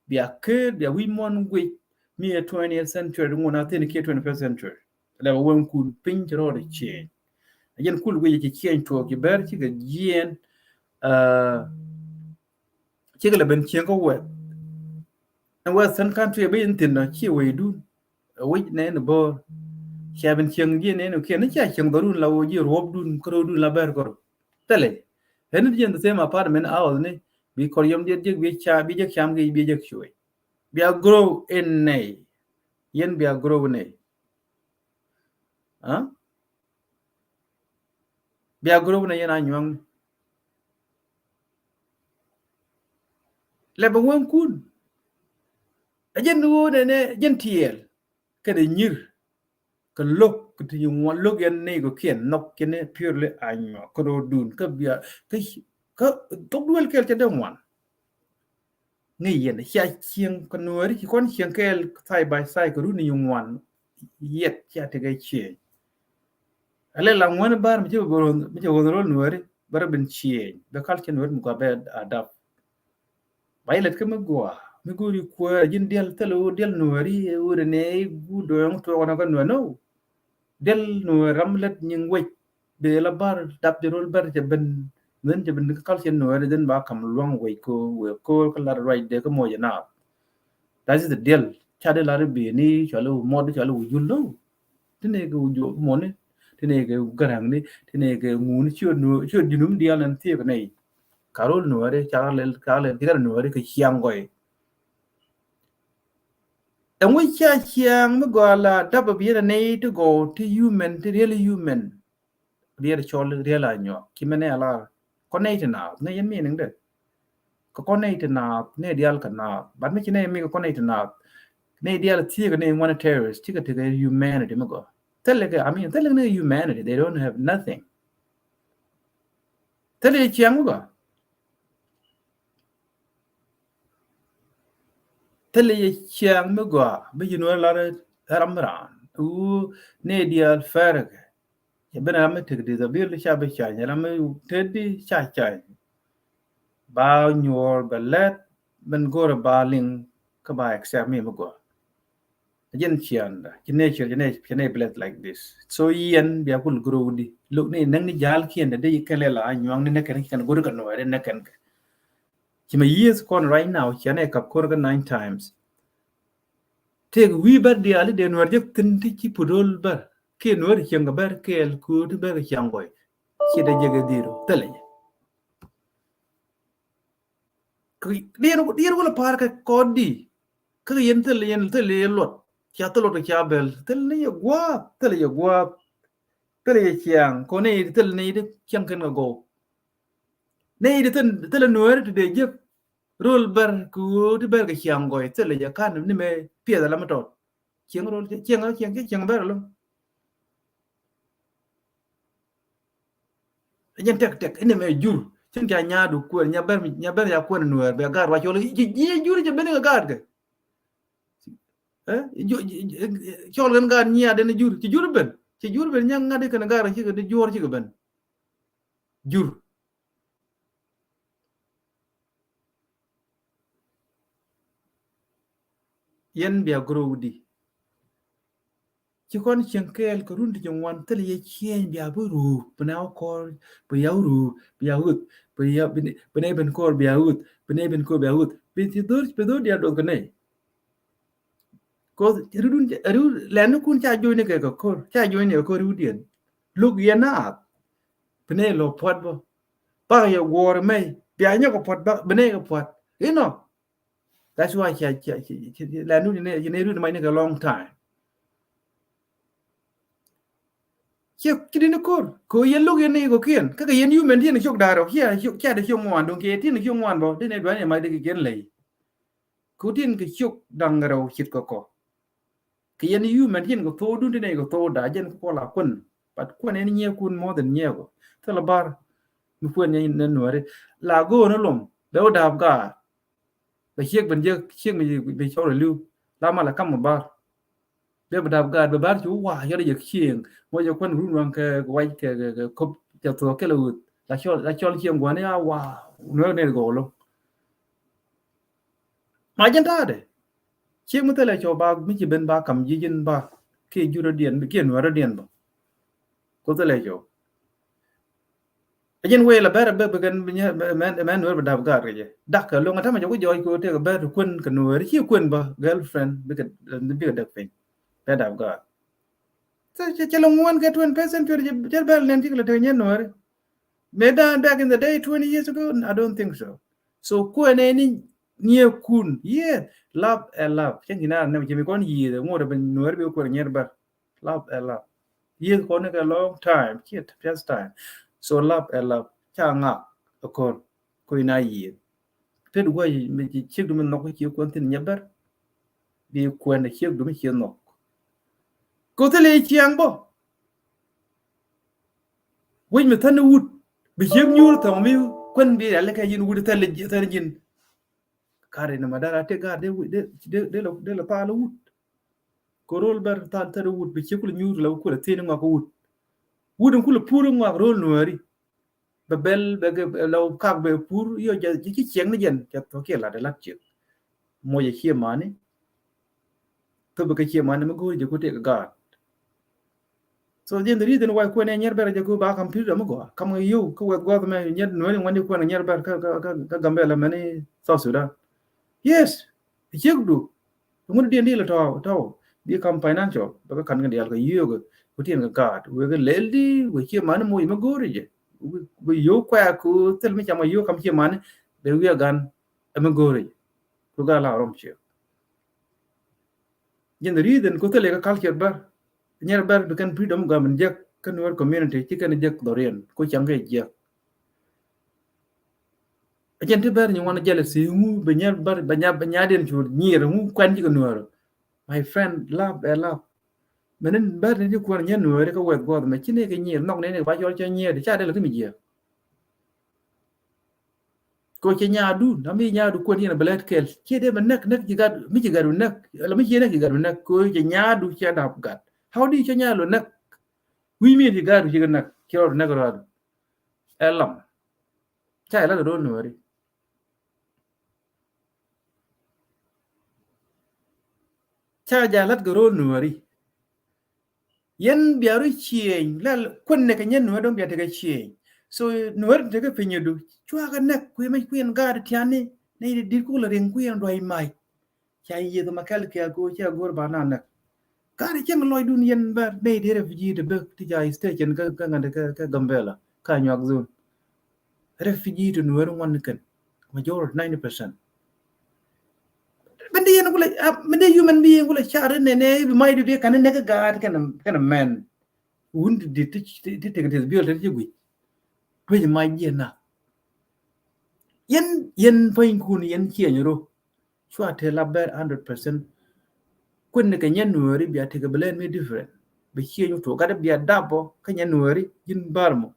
bia ker bia wi̱c muɔ̱n guic mi ɛ twentieth century ŋun a thin kiɛ twenty-first century. Lap wäŋkun piny ci rɔɔd ɛ change. A jɛn kul guic ci change tuɔɔk ci bɛr cikɛ jiɛn. Cikɛ lɛ ben cieŋ kä wɛth. Ɛn western country bi in thin dɔ ci wecdun. Wic nɛn bo̱o̱r. Cia ben cieŋ jiɛ nɛn kiɛn ni cia cieŋ dhɔrun la wä jiɛ ruɔpdun kä ro̱dun la bɛr kɔr. Thilɛ. Ɛn ni jiɛn the same apartment house ni bi kɔr yɔm diet jiɛk bi ca bi jiɛk cam ki bi jiɛk cuɛ. Bia grow in nɛy. Yɛn bia grow in nɛy. Huh? Bia group ni yɛn a nyuaŋ ni. Lɛ bɛ ŋuɛn kun. A jɛn ɣöö nɛnɛ jɛn tiɛɛl kɛnɛ nyir. Kɛ lo̱k kɛ ti ŋuan lo̱k yɛn ni kɛ kiɛn nhɔk kɛnɛ purely a nyuak kɛ ro̱o̱dun kä bia kä kä thok duel kɛɛl cɛ dee ŋuan. Ŋäc yɛn cia cieŋ kɛ nuääri ci kɔn cieŋ kɛɛl side by side kɛ run ni ŋuan. Yɛt cia tekɛ cieŋ. A lɛ la ŋuän bar mi ci bɛ bɛ mi ci bɛ bɛ rol nuääri bɛ rɔ ben cieŋ bɛ kal cɛ nuääri mi gua bɛ adap. Ba ilɛt kä mi gua mi guri kuäär ji̱n diɛl thil wu diɛl nuääri wu rɛ nɛ gu do̱ŋ tuɔk nɔ kä nuääri nɔ. Diɛl nuääri ram lɛt nyiŋ wec. Bee la bar dap jɛ rol bar jɛ ben. Wen jɛ ben kä kal cɛ nuääri dhin ba kam luaŋ wec ko wek ko kä lar ruac dee kä mɔc jɛ naath. That is the diɛl ca dee lar bi ni cɔl wu mɔt cɔl wu jul dho̱w. Ti nɛ kɛ wu juɔk mɔni ti nɛ kɛ wu garaŋni ti nɛ kɛ ŋuni ciöt nu ciöt junum diaal nɛn thiek nɛy. Ka rol nuɔri ca lɛl ca lɛl ti kɛ nuɔri kɛ ciaŋ gɔy. Ɛŋu ca ciaŋ mi gɔa la dap bi yɛn a nɛy ti gɔw ti human ti real human. Riɛl cɔl riɛl a nyuak ci mɛn ɛ a lar kɔn nɛy ti naath ŋäc yɛn meaning dɛ. Kɛ kɔn nɛy ti naath nɛy diaal kɛ naath but mi ci nɛy mi kɛ kɔn nɛy ti naath. Nɛy diaal thiek nɛy ŋuan terrorist cikɛ tekɛ humanity mi gɔ. Thilɛ kɛ I mean thilɛ nɛy humanity they don't have nothing. Thilɛ ciaŋ mi gɔ. Thilɛ yɛ ciaŋ mi gɔaa bi ci nuɔr lar ram raan wu nɛy diaal fɛrkɛ. Cɛ ben ram mi tek disability ca bi cany ram mi tedi ca cany. Ba nyuɔr bɛ lɛt ben go̱rɛ ba liŋ kä ba accept mi mi gɔaa. Jɛn cianda ci nature ci nature ci nature blessed like this. So yɛn bia kul grow di look ni näŋ ni jal kiɛn de de kɛn lɛ la nyuaŋ ni nɛ kɛn kɛn go̱rɛ kɛ nuɔrɛ nɛ kɛn kɛ. Ci mɛ years kɔn right now ci anɛ kap kor kɛ nine times. Tëëk wi̱i̱ bär diaal i̱ dee nuɛr jek thi̱n ti ci put ro̱l bär kiɛ nuɛr cieŋ kɛ bär kɛɛl kööt ti bär kɛ ciaŋ gɔy. Ci dee jek ɛ dhiro thilɛ jɛ. Diɛn diɛn wälä pa̱a̱r kɛ kɔɔt di kä yɛn thil yɛn thil yɛ luɔt. Cia thil luɔt kɛ cia bɛl thil ni yɛ gua̱a̱th thil yɛ gua̱a̱th. Thil yɛ ciaŋ kɔn ni thil ni di ciaŋ kɛn kɛ gɔw. Ni di thil thil nuɛɛri ti dee jek. Rol bär kɛ ɣöö ti bär kɛ ciaŋ gɔy thilɛ jɛ kan ni mɛ piɛth ala mi tɔt. Cieŋ rol cieŋ cieŋ cieŋ bär alɔ. Jɛn tɛk tɛk inɛ mɛ jur cin ca nyaadu kuɛɛr nya bär nya bär ya kuɛɛr nuɛɛr bɛ gaat wa cɔl ci jiɛ jur cɛ ben kɛ gaat kɛ. Cɔl kɛn gaat nyiaad in jur ci jur ben ci jur ben nya ŋa̱t ikɛn gaat ci kɛ di juɔr ci kɛ ben. Jur. Yɛn bia grow di. Ci kɔn cieŋ kɛɛl kɛ run ti ci ŋuan thil yɛ cieny bia bi ruup bi na wä kɔr bi ya wä ruup bi ya wuth bi ya bi ne ben kɔr bia wuth bi ne ben kɔr bia wuth bi ci dhor bi dhor dia doth kɛ nɛy. Kos ridun ri lɛn ni kun ca jo̱o̱ni kɛ kɛ kor ca jo̱o̱ni kɛ kor riwdiɛn. Luk yɛn na ath. Bi nɛ lɔ puɔt bä. Bak yɛ guɔr mɛy bia nyɛ kɛ puɔt bak bi nɛ kɛ puɔt. You know. That's why ca ca ca lɛn ni ni ni run mac ni kɛ long time. Ciɛ ci di ni kor ko yɛn luk yɛn ni ko kiɛn kä kɛ yɛn yumen ti yɛn cok da̱r ɔ cia cia de cok ŋuan duŋ kɛ ti yɛn cok ŋuan bä di ni duan yɛ mac di kɛ kiɛn lɛy. Ku tin kɛ ciök da̱ŋ rɛw cit kɛ kɔ. Kɛ yɛn yumɛn tin kɛ thok dun tin kɛ thok da̱ jɛn kɛ kɔ la kuän. But kuän ɛn nyiɛ kun more than nyiɛ kɔ. Thilɛ bar mi kuän nyɛ nɛ nuɛri la go̱o̱n lom bɛ wä da̱a̱p gaat. Bɛ ciek ben jek ciek mi bi cɔr liu la mal kam bar. Bɛ bi dap gaat bɛ bar cu wa yɔt jɛ cieŋ mɔ jɛ kuän run waŋ kɛ wac kɛ kɛ kop cɛ thuɔk kɛ lɛ wut la cɔl la cɔl cieŋ guani a wa nuɛr nɛr gɔw loŋ. Ma jɛn ta̱a̱dɛ cieŋ mi thilɛ cɔw ba mi ci ben ba kam ji̱ ji̱n ba kiɛ jurä diɛn kiɛ nuɛrä diɛn ba. Ko thilɛ cɔw. A jɛn wee la bɛr a bɛ bi kɛn mɛn nuɛr bi dap gaat kɛ jɛ dak kɛ loŋ a tamɛ jɛ ku jɔɔc ko tek a bɛr ti kuän kɛ nuɛr ci kuän ba girlfriend bikɛ bikɛ däk piny. Bɛ dap gaat. Cɛ cɛ lɛ ŋuan kɛ twenty first century cɛ bɛr lɛn cikɛ lɛ tek nyɛn nuɛri. Mɛ dan back in the day twenty years ago I don't think so. So kuɛn ɛni niɛ kun yes love ɛ love cɛ nyina nɛ cɛ mi kɔn yieth ŋuɔt bɛ nuɛri bi kuɛn nyɛr bɛr. Love ɛ love. Yieth kɔn ni kɛ long time ciɛ first time. So lap ɛ lap ca ŋak ɛ kɔr kui̱ na yiëë. Tet gua̱c mi ci ciek du mi nhɔk ci kuɛn thin nyɛ bɛr. Bi kuɛn ciek du mi ci nhɔk. Ko thil i̱ ciaŋ bɔ. Wec mi thäni wut bi ciek nyuur thɔŋ mi kuɛn bi rial kɛ yin wut thäl thäni jin. Kari ni ma dara te gar de de de de la thaal wut. Ko rol bɛr thal thal wut bi ciek kul nyuur la kul thin ŋɔak wut. Wut in kul pur ŋɔak rol nuɛri. Bɛ bɛl bɛ kɛ la kak bɛ pur yɔ jɛ ci ciek ni jɛn ca thɔ kiɛ lat lat ciek. Mɔ jɛ ciɛ mani. Thop bɛ kɛ ciɛ mani mi go̱o̱r jɛ ku tek gaat. So jɛn the reason why kuɛn ɛ nyɛr bɛr jɛ ku ba kam pir dɔm gɔa kam ŋa yow kä wɛth guath mɛ nyɛr nuɛni ŋuɛni kuɛn nyɛr bɛr kä kä kä Gambela mɛni South Sudan. Yes, ciek du. Ŋun diɛn di la tɔw tɔw bi kam financial bɛ kä kan kɛ dial kɛ yio̱k ku tien kɛ gaat wek kɛ lɛl di wek ciɛ mani moc mɛ go̱o̱ri jɛ. Wek yo̱k kuɛ ku thil mi cam kɛ yo̱k kam ciɛ mani bɛ wiɛ gan ɛmɛ go̱o̱ri jɛ. Ku gaa la rɔm ciɛ. Jɛn the reason ku thil kɛ culture bär nyɛr bär bi kɛn freedom gam in jek kä nuɛr community ci kɛn jek dhɔriɛn ku cam kɛ jek. A jɛn ti bär nyi wan jealousy ŋu bi nyɛr bär bi nya bi nya den cu nyier ŋu kuɛn ci kɛ nuɛr. My friend, love ɛ love. Mɛ ni bär ni ci kuɛn nyɛ nuɛr kä wɛth guɔth mɛ ci ni kɛ nyier nhɔk ni ni ba cɔl cɛ nyier di ca del kä mi jiɛ. Ko cɛ nyaadu na mi nyaadu kuɛn yɛn bɛ lɛt kɛl ci dee mɛ näk näk ci gat mi ci gat bi näk la mi ci näk ci gat bi näk ko cɛ nyaadu cɛ dap gat. How do you cɛ nyaadu näk? Wi̱i̱ mi ci gat ci näk ci rɔɔd näk rɔɔd. Ɛ lam. Ca ɛ lat kɛ ro̱l nuɛri. Ca ja lat kɛ ro̱l nuɛri. Yɛn bia ru ciëny la kuɛn nɛ kɛ nyɛ nuɛr dɔ̱ŋ bia tekɛ ciëny. So nuɛr tekɛ piny du cua kɛ näk kui̱ mɛ kui̱n gaat tiani nɛ yɛ dit kuk la riŋ kui̱n duay mac. Ca yieth ma kɛl kiɛ ko ca go̱r ba na näk. Kari cieŋ lɔcdun yɛn bär nɛy ti refugee ti bek ti ca station kä kä ŋäni kä kä Gambela kä Anyuak zone. Refugee ti nuɛr ŋuan ni kɛn majority ninety percent. Bende yɛn kulɛ bende human being kulɛ car nɛ nɛ bi mac di di kan nɛ kä gaat kɛn kɛn mɛn. Wun di di ti ti ti ti biol ti ti guic. Tuec mac jiɛ na. Yɛn yɛn pany kun yɛn ciɛny ro. Cua te la bɛr hundred percent. Kuɛn ni kɛ nyɛ nuɛri bia tekɛ bi lɛn mi different. Bi ciɛ nyu tuɔ gat bia dap bɔ kä nyɛ nuɛri ji̱n bar mɔ.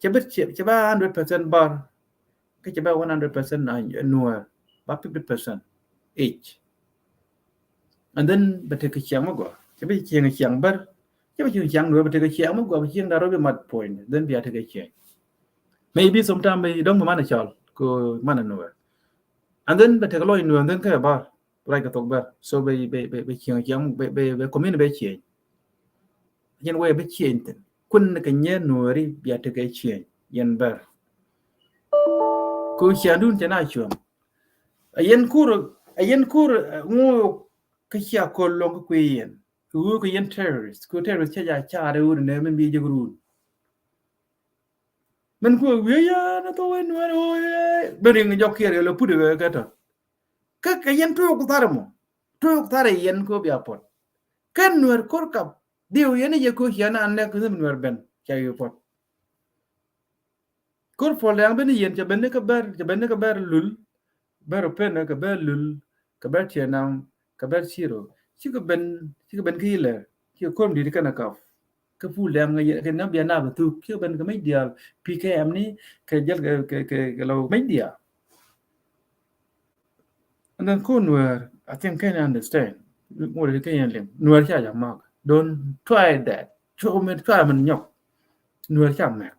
Cɛ bɛ cɛ bɛ hundred percent bar. Kä cɛ bɛ one hundred percent na nuɛr ba fifty percent each. And then bɛ tekɛ ciaŋ mi gɔa cɛ bɛ ciaŋ ciaŋ bär. Cɛ bɛ ciaŋ ciaŋ nuɛr bɛ tekɛ ciaŋ mi gɔa bɛ ciaŋ da rɔ bi mat point then bia tekɛ ciaŋ. Maybe sometime bɛ dɔŋ bɛ man a cɔl ko man a nuɛr. And then bɛ tekɛ lɔc nuɛr and then kɛ bar. Right kɛ thok bär. So bɛ bɛ bɛ bɛ ciɛŋ ciɛŋ bɛ bɛ bɛ community bɛ ciɛŋ. Yɛn wee bɛ ciɛŋ thin. Kun kɛ nyɛ nuɛri bia tekɛ ciɛŋ yɛn bär. Ko ciɛŋdun cɛ na cuɔm. A yɛn kur a yɛn kur ŋu kä cia kol lɔŋ kä kui̱ yɛn. Wu kä yɛn terrorist ko terrorist cɛ ja car ɛ wun nɛ min bi jɛ run. Min ku wi̱i̱ ya na thok wee nuɛri wee bɛ riŋ jɔk kiɛr yɛ lɔ put ɛ kɛ tɔ. Kä kɛ yɛn tuuk thar mɔ tuuk thar yɛn ko bia pɔt. Kɛn nuɛr kor kap diw yɛn yɛ ko ciɛ na nɛk kä nuɛr ben ca yɛ pɔt. Kor pɔl dɛŋ ben yɛn ca ben ni kä bɛr ca ben ni kä bɛr lul bɛr open kä bɛr lul kä bɛr tiɛ nam kä bɛr siro cikɛ ben cikɛ ben kä ilɛ cikɛ kom dit kɛn a kap. Kä pul dɛŋ kɛ na bia na bɛ thuk cikɛ ben kä mec diaal P K M ni kɛ jɛl kɛ kɛ kɛ lɔ mec diaal. And then ko nuɛr I think kɛn understand. Ŋuɔt kɛ yɛn liŋ nuɛr ca ja mak. Don't try that. Cuɔ mi try mi nyɔk. Nuɛr ca mɛk.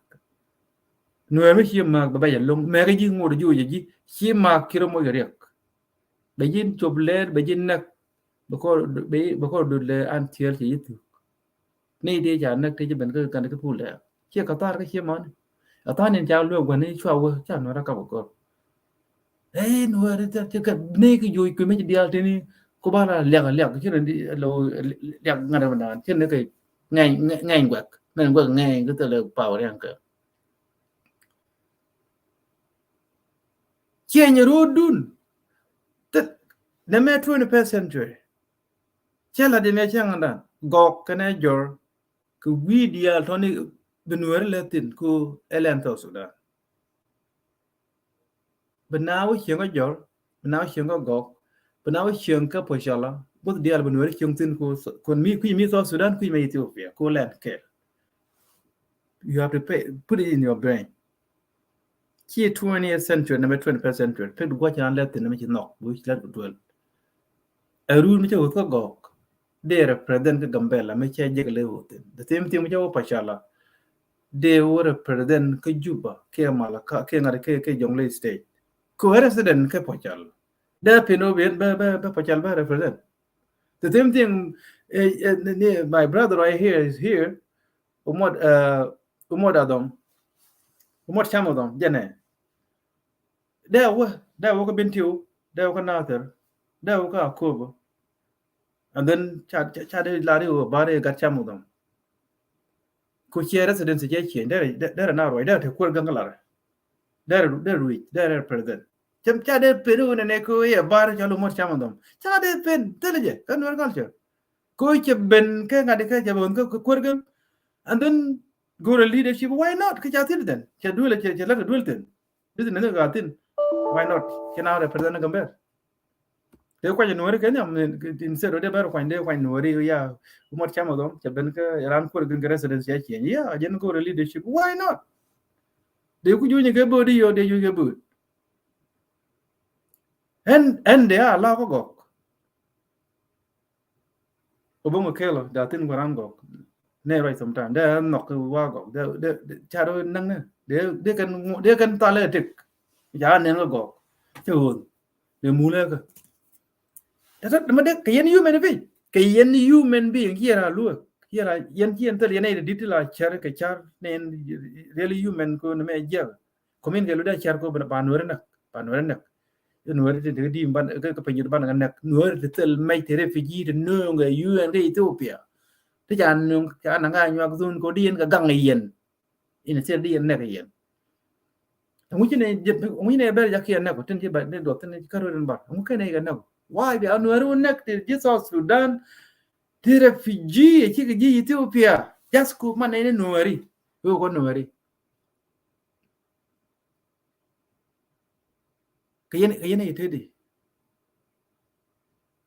Nuɛr mi ci mak bɛ bɛ ja loŋ mɛk ji̱ ŋuɔt ji̱ wä ji̱ ci mak kiro mo riɛk. Bɛ ji̱ cop lɛɛr bɛ ji̱ näk. Bɛ kɔ bɛ kɔ dut lɛɛr an thiɛl ci ji̱ thuk. Ni ti ca näk ti ci ben kä kan kä pul dɛ ciɛ ka thar kä ciɛ man. A thar ni ca luɛ guan ni cua wä ca nuɛr a kap a gɔr. Ɛ nuɛr ti ti ka ni ki joc kumi ci dial ti ni ku ba la liak liak ci ni lo liak ŋat ma dan ci ni ke ŋɛny ŋɛny guɛk ŋɛny guɛk ŋɛny ki thil paw riɛn kɛ. Cieny ro̱o̱dun thil nɛmɛ twenty first century. Cɛ la di mɛ cɛ ŋa̱ndan gɔk kɛnɛ jɔr kɛ wi̱i̱ diaal tɔni bi Nuɛri lɛ thi̱n ku ɛ lɛn South Sudan. Bi na wä cieŋ kä Jɔr, bi na wä cieŋ kä Gɔk, bi na wä cieŋ kä Pocala, both diaal bi Nuɛri cieŋ thi̱n ku, ku mi, ku mi South Sudan, ku mi Ethiopia, ku lɛn kɛl. You have to pay, put it in your brain. Ci twentieth century, nɛmɛ twenty-first century, pek di gua̱c ran lɛth thi̱n, nɛmɛ ci nhɔk, bi wi̱c lɛth bi duel. Ɛ run mi cɛ wuth kä Gɔk, dee represent kä Gambela, mi cɛ jek lɛ wuth thi̱n. The same thing mi cɛ wä Pacala, dee wä represent kä Juba, kɛ Malakal, kɛ ŋa̱t, kɛ, kɛ Jonglei State. Kɛ wä resident kä Pacala. Dee pin wä ben bɛ, bɛ, bɛ Pacala bɛ represent. The same thing, eh, eh, ni, ni, my brother right here is here. Umot, eh, Umot Adhom. Umot Cam Adhom, jɛnɛ. Dee wä, dee wä kä Bentiu, dee wä kä Nathir, dee wä kä Akobo. And then ca, ca, ca dee lari wä bari gat Cam Adhom. Ku ciɛ residency cɛ ciɛ, dee, dee, dee na ruac, dee te kuer gaŋ lar. Dee, dee ruic, dee, dee president. Cam ca dee pen wä nɛ nɛ ku yɛ bar ca lu Umot Cam Adhom. Ca dee pen, thil jɛ, kä Nuer culture. Ko cɛ ben kɛ ŋa̱t kɛ cɛ ben kɛ kuer kɛ. And then go to leadership, why not? Kɛ ca thi̱n then. Cɛ duel, cɛ, cɛ lät duel thi̱n. Business ni ka thi̱n. Why not? Cɛ na represent Gambel. Dee kuany Nuɛri kɛ nhiam, instead of dee bɛr kuany, dee kuany Nuɛri, ya, Umot Cam Adhom, cɛ ben kɛ ran kuer gin kɛ residence cɛ ciɛ. Ya, jɛn go to leadership, why not? Dee ku juny kɛ bööd yɔ, dee juny kɛ bööd. Ɛn, ɛn dee a la kɔ Gɔk. Obama kɛl ɔ, dee a thi̱n kɔ ran Gɔk. Nɛ ruac sometime. Dee a nhɔk wa Gɔk. Dee, dee, dee, ca rɔ naŋ nɛ. Dee, dee kɛn, dee kɛn thalɛ tek. Ca nɛn kɔ Gɔk. Cɛ ɣööth. Dee mulɛ kɛ. Tɛ tɛ, mɛ dee, kɛ yɛn human being. Kɛ yɛn human being, kiɛ ra luɛ. Kiɛ ra, yɛn, kiɛ yɛn thil, yɛn ɛ dit ti la cɛr, kɛ car, nɛn, really human ko, nɛ mɛ jiɛk. Komin kɛ lu dee car ko ba Nuɛri näk, ba Nuɛri näk. Nuɛri ti, ti di ban, kɛ, kɛ piny ban näk. Nuɛri ti thil mɛc ti refugee ti nööŋ kɛ U N kɛ Ethiopia. Ti ca nööŋ, ca naŋ ka nyuak dhun ko di yɛn kɛ gaŋ yɛn. In thil di yɛn näk yɛn. Ŋuci nɛ, ŋuci nɛ bɛr jak yɛn näk ko tin ci ba, ni duɔth tin ci kär wä rin bar. Ŋuci kɛ nɛ kɛ näk ko. Why bi a Nuɛri wä näk ti ji South Sudan? Ti refugee, ci kɛ ji Ethiopia. Just ko man nɛ ni Nuɛri. Wä ko Nuɛri. Kɛ yɛn, kɛ yɛn ɛ tëëdi.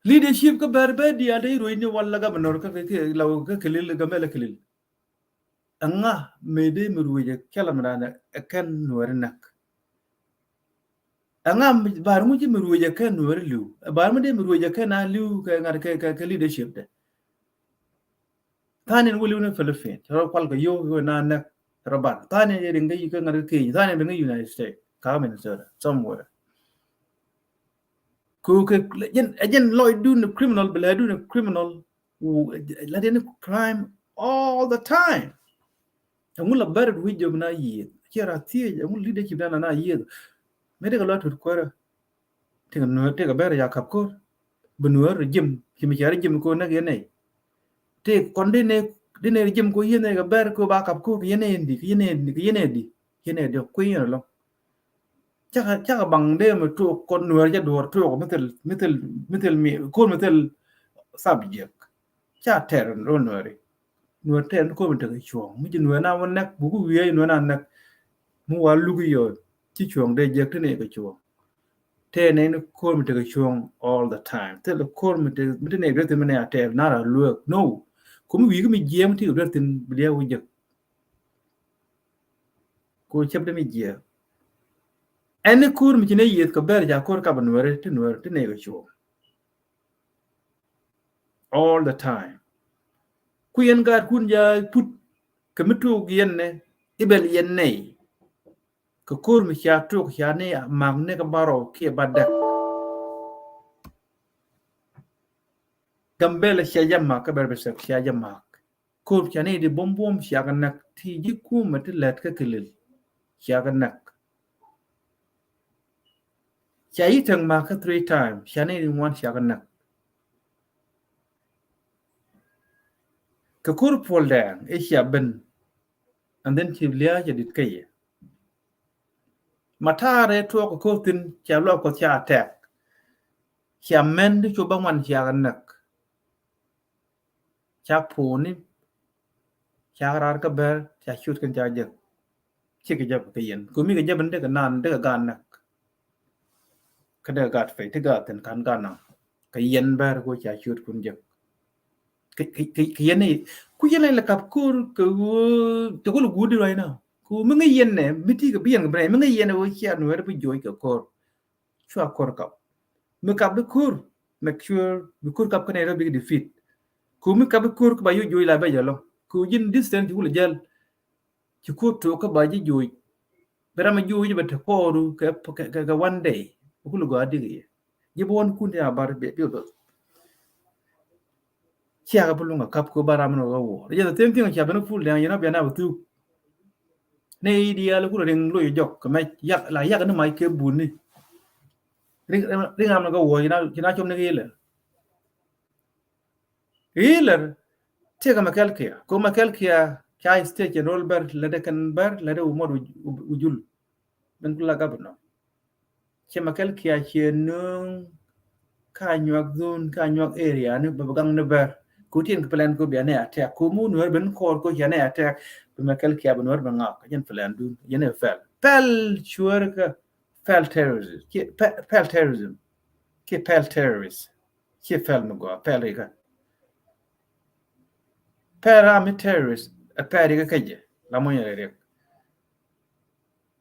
Leadership kä bɛr bɛ diaal dee ruec ni wala governor kä, kä, kä, la kä Kilil, Gambela Kilil. Ɛŋa mëë dee mi ruec ɛ kɛl mi danɛ ɛ kɛn Nuɛri näk. Ɛŋa mi, bar ŋuci mi ruec ɛ kɛn Nuɛri li̱w. Bar mi dee mi ruec ɛ kɛn a li̱w kɛ ŋa̱t kɛ, kɛ, kɛ leadership dɛ. Tha̱a̱ŋ in wä li̱w ni Philippines, cɛ rɔ kual kɛ yio̱w, yio̱w na näk, cɛ rɔ bar. Tha̱a̱ŋ in riŋ kä, kä ŋa̱t kä Kenya, tha̱a̱ŋ in riŋ kä United States, kä Minnesota, somewhere. Ku kɛ, jɛn, jɛn lɔcdun ni criminal, bi lɛdun ni criminal, wu, la dee ni crime all the time. Ɛŋu la bɛr wi̱c jɔm na yiëth, ciɛ ra thiec, ɛŋu leadership dan na yiëth. Mëë dee kɛ lɔc tut kuäärä. Tëëkɛ Nuɛr, tëëkɛ bɛr ya kap ko̱r. Bi Nuɛr ri jim, ci mi cia ri jim ko näk yɛn nɛy. Tëëkɛ kɔn di nɛ, di nɛ ri jim ko yɛn nɛy kɛ bɛr ko ba kap ko̱r kɛ yɛn nɛy di, kɛ yɛn nɛy di, kɛ yɛn nɛy di, kɛ yɛn nɛy di, kui̱ yɛn ɛlɔ̱ŋ. Cakɛ, cakɛ baŋ dee mi tuɔɔk kɔn Nuɛr cɛ duɔɔr tuɔɔk mi thil, mi thil, mi thil mi, ko̱r mi thil subject. Ca tɛr rol Nuɛri. Nuɛr tɛr ni ko̱r mi tekɛ cuɔ̱ɔ̱ŋ. Mi ci Nuɛr na wä näk, buk wi̱i̱ Nuɛr na näk. Mi wa luk yɔ, ci cuɔ̱ɔ̱ŋ dee jek ti ni kɛ cuɔ̱ɔ̱ŋ. Tɛr ni ko̱r mi tekɛ cuɔ̱ɔ̱ŋ all the time. Thil ko̱r mi tekɛ, mi ti ni duer thin mi ni a tɛr, na ra luek. No. Kum wi̱i̱ ki mi jiɛɛm ti kɛ duer thin bi liɛw wi̱i̱ jek. Ko cɛp dɛ mi jiɛɛm. Ɛn ni ko̱r mi ci ni yieth kɛ bɛr ca ko̱r kap Nuɛri, ti Nuɛri, ti ni kɛ cuɔ̱ɔ̱ŋ. All the time. Ku yɛn gaatkun ja put kɛ mi tok yɛn nɛ, ibɛl yɛn nɛy. Kɛ ko̱r mi cia tok cia ni mak ni kɛ barɔw kiɛ ba däk. Gambɛl cia jɛ mak, kɛ bɛr bi sɛk cia jɛ mak. Ko̱r cia ni di buɔ̱m buɔ̱m cia kɛ näk ti ji̱ kumɛ ti lät kä Kilil. Cia kɛ näk. Cia yi tɛŋ mak kä three time, cia ni di ŋuan cia kɛ näk. Kɛ ko̱r puɔl dɛɛŋ i̱ cia ben, and then ci lia̱a̱ cɛ dit kä yɛ. Matar ɛ tuɔɔk kɛ ko̱r thin, cia luɔk Kuɔth cia tɛk. Cia mɛn di cu bä ŋuan cia kɛ näk. Ca puuni Ca raar kä Bär, ca ciöt kɛn ca jek. Cikɛ jɛ kɛ yɛn. Kɛ mi kɛ jɛ ben dee kɛ naan, dee kɛ gaat näk. Kä dee kɛ gaat pɛy, ti gaat thi̱n ka̱n gaat naŋ. Kɛ yɛn Bär kɛ ca ciöt kun jek. Kɛ, kɛ, kɛ, kɛ yɛn ni, ku yɛn ni lɛ kap ko̱r kɛ ɣöö, kɛ ɣöö lɛ guut di right now. Kɛ ɣöö mi ŋäc yɛn nɛ, mi ti kɛ bi yɛn kɛ ben, mi ŋäc yɛn ɣöö cia Nuɛr bi joc kɛ ko̱r. Cua ko̱r kap. Mi kap bi ko̱r, make sure bi ko̱r kap kä Nairobi kɛ defeat. Kɛ ɣöö mi kap bi ko̱r kɛ ba yo̱ joc la bɛ jɛ lɔ. Kɛ ɣöö ji̱n distance ti wulɛ jäl. Ci ko̱r tok kä ba ji̱ joc. Bi ram a joc bɛ te kɔɔru kɛ, kɛ, kɛ, kɛ one day. Bi kulɛ gɔaa dik yɛ. Ji̱ bi wän kun ti a bar bi, bi bä. Ciakɛ bi luŋ a kap kɛ ba ram ni wä wä. Jɛ the same thing cia ben pull down, yɛn a bian a bɛ thuk. Ni i̱ diaal kulɛ riŋ loc jɔk kɛ mɛ yak, la yak ni mac kɛ bun ni. Riŋ, riŋ ram ni kɛ wä, yɛn a, yɛn a com ni kɛ ilɛ. Ilɛ, tekɛ Mɛkɛl Kiɛ. Ko Mɛkɛl Kiɛ, ca state general Bär, lɛ dee kɛn Bär, lɛ dee wä mɔt wä, wä, wä jul. Min kula governor. Ciɛ Mɛkɛl Kiɛ ciɛ nööŋ ka nyuak zone, ka nyuak area ni bɛ gaŋ ni Bär. Ko tin kɛ plan ko bia ni attack. Ko mu Nuɛr ben kɔɔr ko cia ni attack. Bi Mɛkɛl Kiɛ bi Nuɛr ben ŋak. Jɛn plan dun. Jɛn ɛ pɛl. Pɛl cuɛr kä pɛl terrorism. Kiɛ pɛl, pɛl terrorism. Kiɛ pɛl terrorist. Kiɛ pɛl mi gɔaa. Pɛl ikä. Pɛl army terrorist. Ɛ pɛl ikä kɛ jɛ. La muɔnyɛ rɛ riɛk.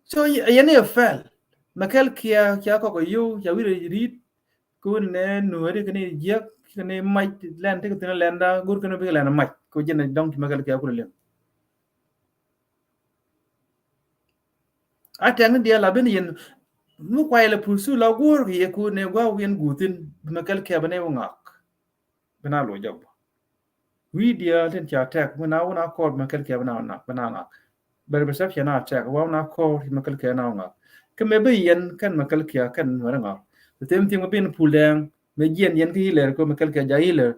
So, yɛ, yɛn ni ɛ pɛl. Mɛkɛl Kiɛ, Kiɛ kɔk ɛ yow, ca wi̱r ɛ ri̱t. Kun nɛ Nuɛri kɛ ni jiäk, kɛ ni mac, lɛn ti kɛ thin lɛn da, go̱r kɛ ni bikɛ lɛn mac. Ko jɛn ɛ dɔŋ ti Mɛkɛl Kiɛ kulɛ liŋ. A tɛŋ ni diaal a ben yɛn, mi kuay lɛ pursu la go̱r kɛ yɛ kun nɛ gua wiɛn guthin, Mɛkɛl Kiɛ bɛ ni wä ŋak. Bɛ na lo jɔb. Wi̱i̱ diaal tin ca tɛk, mi na wun a kɔr Mɛkɛl Kiɛ bɛ na ŋak, bɛ na ŋak. Bɛ reception a tɛk, wa wun a kɔr Mɛkɛl Kiɛ na ŋak. Kɛ mɛ bɛ yɛn kɛn Mɛkɛl Kiɛ kɛn Nuɛri ŋak. The same thing mɛ bin pull down, mɛ jiɛn yɛn kɛ Hitler ko Mɛkɛl Kiɛ ja Hitler,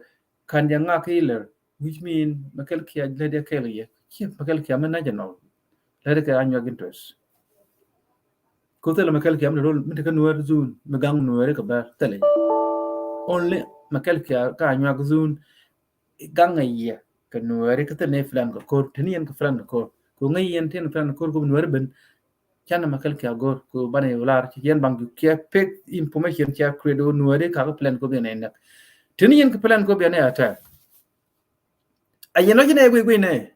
kan jɛ ŋak Hitler, which mean Mɛkɛl Kiɛ lɛ diɛ kɛl yɛ. Kiɛ Mɛkɛl Kiɛ mɛ national. Lɛ diɛ kɛ a nyuak interest. Ko thilɛ Mɛkɛl Kiɛ mi te rol mi te kä Nuɛr zone mi gaŋ Nuɛri kɛ Bär thilɛ. Only Mɛkɛl Kiɛ ka nyuak zone gaŋ a yɛ kɛ Nuɛri kä thilɛ ni plan kɛ ko̱r, te ni yɛn kɛ plan kɛ ko̱r. Ko ŋäc yɛn te ni plan kɛ ko̱r ko Nuɛri ben. Canɛ Mɛkɛl Kiɛ go̱r ko banɛ yɛ lar ci yɛn baŋ ju kiɛ fake information kiɛ create o Nuɛri ka kɛ plan ko bi nɛ nɛk. Te ni yɛn kɛ plan ko bi nɛ attack. A yɛn lɔ ci nɛ guic guic nɛ.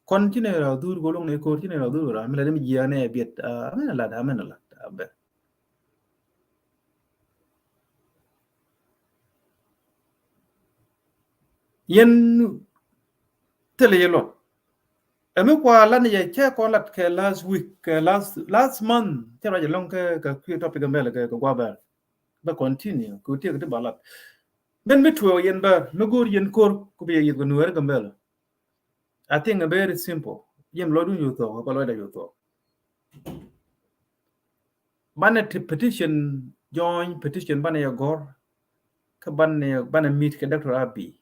Kɔn ci nɛ ra dhur ko luŋ nɛ ko̱r ci nɛ ra dhur ra mi la dem jiɛ nɛ biet. Amɛn a lat, amɛn a lat a bɛ. Yɛn thilɛ yɛ luɔt. Ɛ mi kua lan yɛ cɛ kɔn lat kɛ last week, kɛ last, last month, cɛ ruac ɛlɔŋ kɛ, kɛ kui̱ topic Gambɛl kɛ, kɛ gua Bär. Bɛ continue kɛ tiek ti ba lat. Min mi tuɛw yɛn Bär, mi go̱o̱r yɛn ko̱r ku bi yɛ yith kɛ Nuɛri Gambɛl. I think a very simple. Yɛn lɔcdun yo̱ thuɔk, kɛ lɔcda yo̱ thuɔk. Banɛ ti petition, join petition, banɛ yɛ gɔr. Kä banɛ, banɛ meet kɛ Doctor Abiy.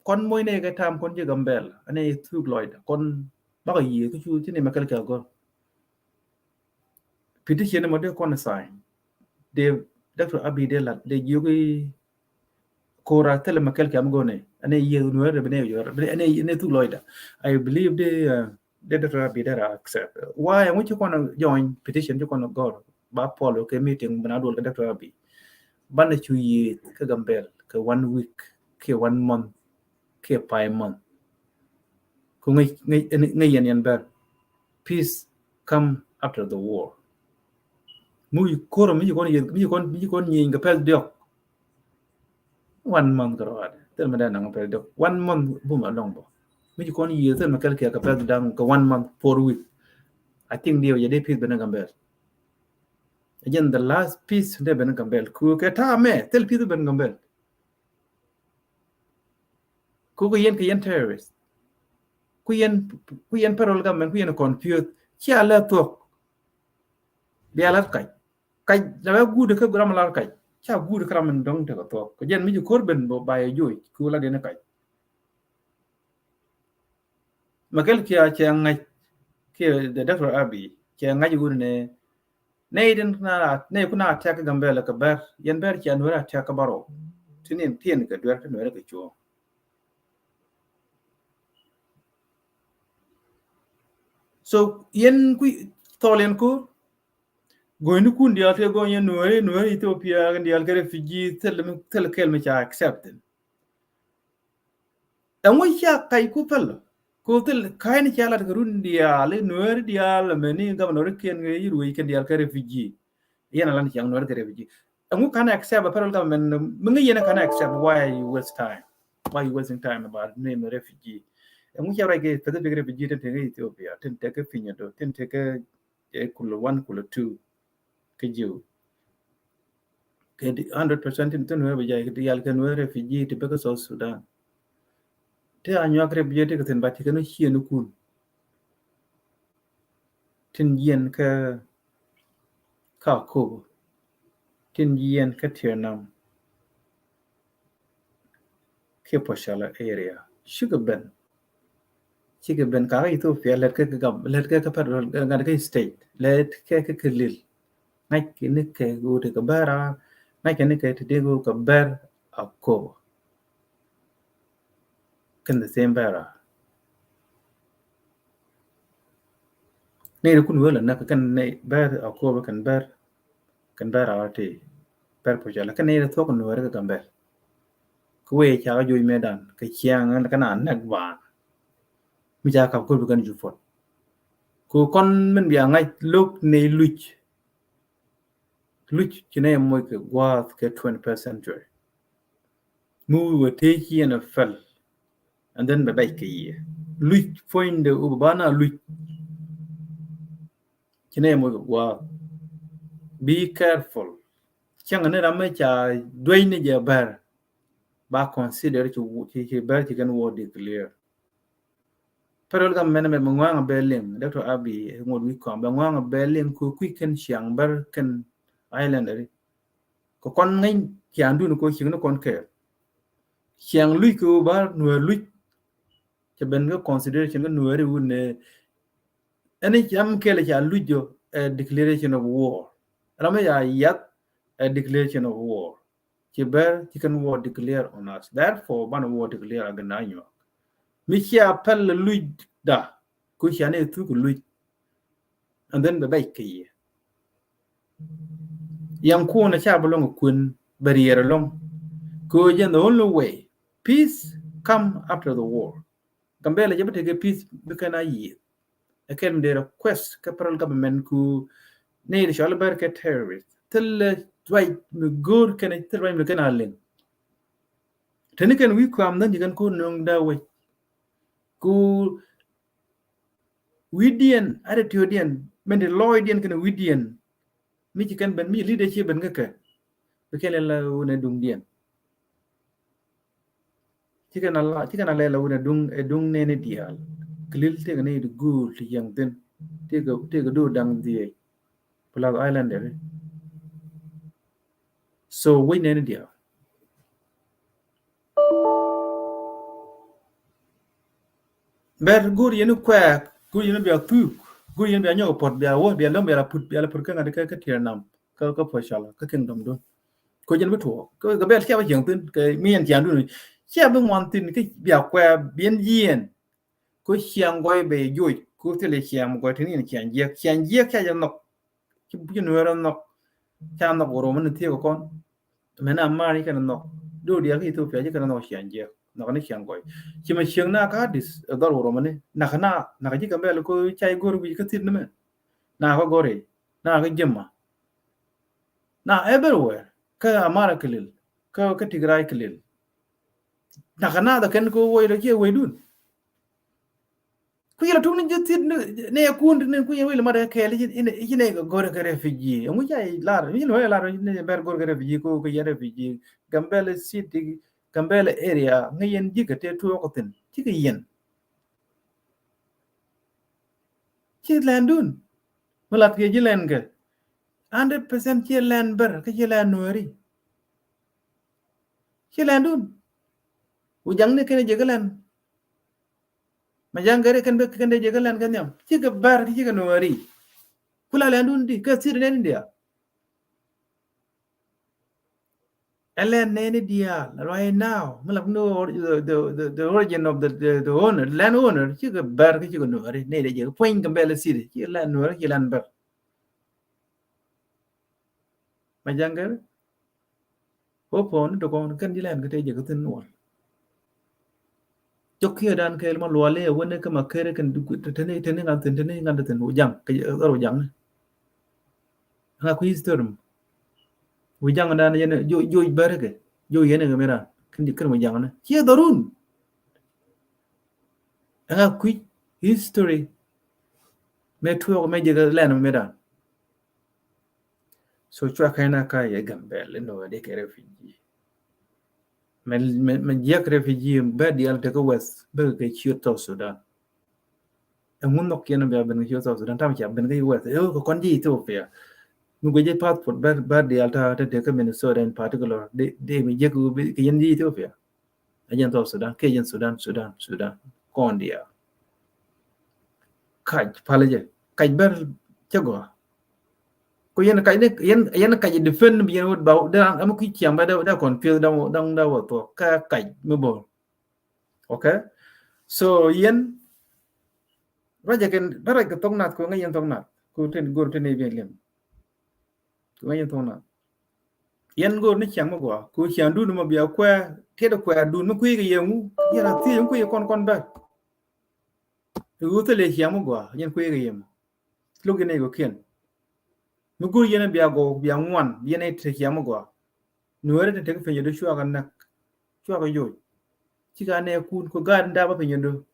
Kɔn moc nɛ kɛ tam kɔn ji̱ Gambɛl, anɛ yɛ thuk lɔcda, kɔn bakɔ yiëë kä cu ci ni Mɛkɛl Kiɛ gɔr. Petition mɔ dee kɔn sign. Dee Doctor Abiy dee lat, dee jiök i̱ ko̱ra thilɛ Mɛkɛl Kiɛ mi go̱nɛ. Anɛ yiëë Nuɛr dee bi nɛ yɔr, anɛ, anɛ thuk lɔcda. I believe dee, uh, dee Doctor Abiy dee ra accept. Why? Ŋu ci kɔn join petition ci kɔn gɔr ba pɔl kɛ meeting bina duɔl kɛ Doctor Abiy. Banɛ cu yiëë kä Gambɛl kɛ one week, kɛ one month, kɛ five month. Ku ŋäc, ŋäc, ŋäc yɛn yɛn Bär. Peace come after the war. Mi ci ko̱r mi ci kɔn yiëë, mi ci kɔn, mi ci kɔn nyieny kɛ pɛl diɔk. One month kɛ rɔɔdɛ. Thil mi dee naŋ pɛl dɔk. One month bum alɔŋ bɔ. Mi ci kɔn yiëë thil mi kɛl kiɛ kɛ pɛl daŋ kɛ one month, four week. I think diɛ wä jɛ dee peace ben Gambɛl. Again, the last peace dee ben Gambɛl. Ku kɛ ta̱a̱ mɛ, thil peace ben Gambɛl. Ku kɛ yɛn kɛ yɛn terrorist. Ku yɛn, ku yɛn federal government, ku yɛn confused. Cia lɛ thuɔk. Bia lɛ kac. Kac la bɛ guut kä ram lar kac. Ca guut kä ram in dɔŋ tekɛ thuɔk. Kɛ jɛn mi ci ko̱r ben bä ba yɛ joc ku la diɛn kac. Mɛ kɛl kiɛ cɛ ŋa̱c kiɛ the Doctor Abiy cɛ ŋa̱c wun nɛ. Nɛ idin kuna, nɛ kuna attack Gambɛl kɛ Bär. Yɛn Bär cɛ Nuɛr attack kɛ Baro. Tini tiɛn kɛ duer kɛ Nuɛr kɛ cuɔ. So yɛn kui̱ thɔɔl yɛn ko̱r, go̱o̱ynikun diaal tëë go̱o̱ny yɛn Nuääri, Nuääri Ethiopia kɛn diaal kɛ refugee, thil mi, thil kɛl mi ca accept. Ɛŋu ca kac ku päl? Ku thil ka̱a̱cni ca lat kɛ run diaal i̱ Nuääri diaal mɛni governor ikiɛn kɛ yir wec kɛn diaal kɛ refugee. Yɛn a lan ciaŋ Nuääri kɛ refugee. Ɛŋu can accept a federal government mi ŋäc yɛn can accept? Why are you waste time? Why are you wasting time about name refugee? Ɛŋu ca ruac kɛ specific refugee tin tekɛ Ethiopia, tin tekɛ Pinyido, tin tekɛ, eh, Kulu one, Kulu two, kɛ Jiw. Kɛ di hundred percent tin, tin Nuäär bɛ jay kɛ diaal kɛ Nuäär refugee ti bɛ kɛ South Sudan. Ti Anyuak refugee ti kɛ thin ba ti kɛ ni ciënikun. Tin jiɛn kä, kä Akobo. Tin jiɛn kä Tiernam. Kiɛ Pocala area. Cikɛ ben. Cikɛ ben kakä Ethiopia lät kɛ, kɛ gam, lät kɛ, kɛ federal, ŋa̱t kɛ state. Lät kɛ, kɛ, kɛ lil. Ŋa̱c kɛ ni kɛ ɣöö ti kɛ bär a, ŋa̱c kɛ ni kɛ ti dee ɣöö kɛ bär Akobo. Kɛn the same bär a. Nɛy ti kun wee lɛ näk kɛn nɛy bär Akobo kɛn bär, kɛn bär a ti bär Pocala kɛn nɛy ti thuɔ̱k Nuääri kɛ Gambɛl. Kɛ wee ca kɛ joc mëëdan kɛ ciaŋ kɛn a näk baan. Mi ca kap ko̱r bi kɛn ju puɔt. Kɛ kɔn min bia ŋa̱c lo̱k nɛy Luc. Luc ci nɛy moc kɛ gua̱a̱th kɛ twenty-first century. Mi wi̱i̱ wä tëë ci yɛn a fɛl. And then bɛ bɛc kɛ yiëë. Luc puɔ̱nydɛ wä bɛ ba na Luc. Ci nɛy moc kɛ gua̱a̱th. Be careful. Cäŋ ni ram mi ca duec ni jɛ bär. Ba consider ci, ci, ci bär ci kɛn wä declare. Federal government mɛ bɛ ŋuaŋ bɛ liŋ, Doctor Abiy ŋot wi̱i̱ kɔam bɛ ŋuaŋ bɛ liŋ kɛ kui̱ kɛn ciaŋ bär kɛn islanderi. Kɛ kɔn ŋäc ciaŋdun kɛ cik ni kɔn kɛɛl. Ciaŋ Luc kɛ wä bär Nuäär Luc. Cɛ ben kɛ consideration kɛ Nuääri wun ni ɛn ni ciaŋ kɛɛl ca Luc jɔ, eh, declaration of war. Ram mi ca yath, eh, declaration of war. Ci bär ci kɛn war declare on us. Therefore banɛ war declare against Anyuak. Mi cia päl Luc da ku cia ni thuk Luc. And then bɛ bɛc kɛ yɛ. Yɛn kuɔn ca bɛ lɔŋ kuën bɛ riɛr lɔŋ. Kɛ jɛn the only way peace come after the war. Gambɛl jɛ bi tekɛ peace bi kɛn a yiëth. Ɛ kɛn mi dee request kɛ federal government ku nɛy ti cɔl bär kɛ terrorist. Thilɛ ruac mi go̱o̱r kɛn, thilɛ ruac mi kɛn a liŋ. Teni kɛn wi̱i̱ kɔam dhän ci kɛn ko̱r nöŋ da wec. Ku wi̱i̱diɛn, attitude diɛn, min ti lɔɔcdiɛn kɛn wi̱i̱diɛn. Mi ci kɛn ben, mi ci leadership ben kä kɛ. Bi kɛn lɛ la wun ɛ duŋdiɛn. Cikɛ na la, cikɛ na lɛ la wun ɛ duŋ, ɛ duŋ nɛni diaal. Kɛ lil tëëkɛ ni di guul ti yɛŋ thin. Tëëkɛ, tëëkɛ do̱r daŋ dhiec. Plus islanderi. So wec nɛni diaal. Bɛr go̱r yɛn kuɛɛk, go̱r yɛn bia thuk, go̱r yɛn bia nyɔk puɔt, bia wä, bia lom, bia la put, bia la put kä ŋa̱t kä, kä Tiɛr Nam, kä, kä Puɔ̱cɔl, kä kingdom dun. Kɛ jɛn bi tuɔɔk. Kɛ, kɛ bɛl cia bä cieŋ thin, kɛ mi yɛn ciaŋ dun. Cia bä ŋuan thin, kä bia kuɛ, bi yɛn jiɛn. Kɛ ciaŋ gɔy bɛ joc, kɛ thilɛ ciaŋ gɔy tin yɛn ciaŋ jiɛk. Ciaŋ jiɛk cia jɛ nhɔk. Ci, ci Nuɛr nhɔk. Ca nhɔk wä romani thiek kɔn. Mɛn a mar ci kɛn nhɔk. Do̱r diaal kä Ethiopia ci kɛn nhɔk ciaŋ jiɛk. Nhɔk ni ciaŋ gɔy. Ci mɛ cieŋ na ka dis, ɛ dhɔr wä romani. Nak na, nak ci kɛ bɛl kɛ ca i̱ go̱r wi̱c kä thit ni mɛ. Na kä gɔri. Na kä jema. Na everywhere. Kä Amara kɛ lil. Kä, kä Tigray kɛ lil. Nak na dhɔ kɛn kɛ wec rɔ ciɛ wec dun. Ku yɛl a tuk ni ji̱ thiet ni, ni ɛ kun ni ku yɛn wec lɛ mat ɛ kɛɛl i̱, i̱, i̱, i̱ nɛ kɛ go̱r kɛ refugee. Ɛŋu ca i̱ lar, i̱ nɛ wec lar, i̱ nɛ bɛr go̱r kɛ refugee ko kɛ yɛn refugee. Gambɛl city, Gambɛl area, ŋäc yɛn ji̱ kɛ tëë tuɔɔk thin. Cikɛ yɛn. Ci lɛndun. Mi lat kiɛ ji̱ lɛn kɛ. Hundred percent ci lɛn bär, kä ci lɛn Nuɛri. Ci lɛndun. Wi̱c jaŋni kɛn jɛ kɛ lɛn. Ma jaŋ gɛri kɛn bɛ kɛn dee jɛ kɛ lɛn kɛ nhiam. Cikɛ bär, cikɛ Nuɛri. Kula lɛndun di, kɛ thir nɛn India. Ɛ lɛn nɛni diaal right now mi lak ni the, the, the, the origin of the, the, the owner, land owner, cikɛ Bär kä cikɛ Nuääri. Nɛy dee jɛ puɔ̱ny Gambɛla city, cikɛ lɛn Nuääri, cikɛ lɛn Bär. Ma jaŋ kɛ ri wä puɔ̱n ni tɔkɔn kɛn ji̱ lɛn kɛ tee jɛ kä thi̱n wal. Cok kiɛ dan kɛɛl ma lual iɛ wä ni kä ma kɛɛr kɛn teni, teni ŋa̱n thi̱n, teni ŋa̱n thi̱n wä jaŋ kɛ dhɔr wä jaŋ ni. Ŋa kui̱ history mɔ. Wä jaŋ dan yɛn joc Bär kɛ joc yɛn kɛ mi dan kɛn wä jaŋ ni ciɛ dhɔrun. Ŋa kui̱ history mɛ tuɔɔk mɛ jɛ kɛ lɛn mi dan. So cua kɛn a ka yɛ Gambɛl inɔ wä dee kɛ refugee. Mɛ, mɛ, mɛ jiɛk refugee bɛ diaal tekä West bɛ kɛ ciöt South Sudan. Ɛŋu nhɔk yɛn bia ben kɛ ciöt South Sudan tam cia ben kɛ West. Ɛ kɛ kɔn ji̱ Ethiopia. Mi guic ji̱ passport bɛ, bɛ diaal ta, ta tekä Minnesota in particular. De, de mi jiɛk kɛ yɛn ji̱ Ethiopia. Ɛ jɛn South Sudan, kɛ jɛn Sudan, Sudan, Sudan. Kɔn diaal. Kac palä jɛ, kac Bär cɛ gɔaa. Ku yɛn kac ni, yɛn, yɛn kac defend bi yɛn wut ba, dan, ama kui̱ ciaŋ ba, da, da confuse, da, da, da wä thuɔk, ka kac mi bor. Okay? So, yɛn, rajɛ kɛn, ba raj kɛ thok nath, ku ŋa yɛn thok nath, ku tin, go̱r tin i̱ bi liŋ. Ku ŋa yɛn thok nath. Yɛn go̱r ni ciaŋ mi gɔaa, ku ciaŋ dun ma bia kuɛ, tiɛt kuɛ dun mi kui̱ kɛ yɛŋu, yɛn a thiec kui̱ kɔn kɔn Bär. I̱ ɣöö thilɛ ciaŋ mi gɔaa, yɛn kui̱ kɛ yɛŋu. Lo̱k yɛn ɛ kɔ̱kiɛn. Mi go̱r yɛn bia gɔw, bia ŋuan, yɛn ɛ te ciaŋ mi gɔaa. Nuɛɛri te tek piny jɛ do cuakɛ näk, cuakɛ joc. Cikɛ anɛ kun kɛ gaat in dap ɛ piny jɛ do.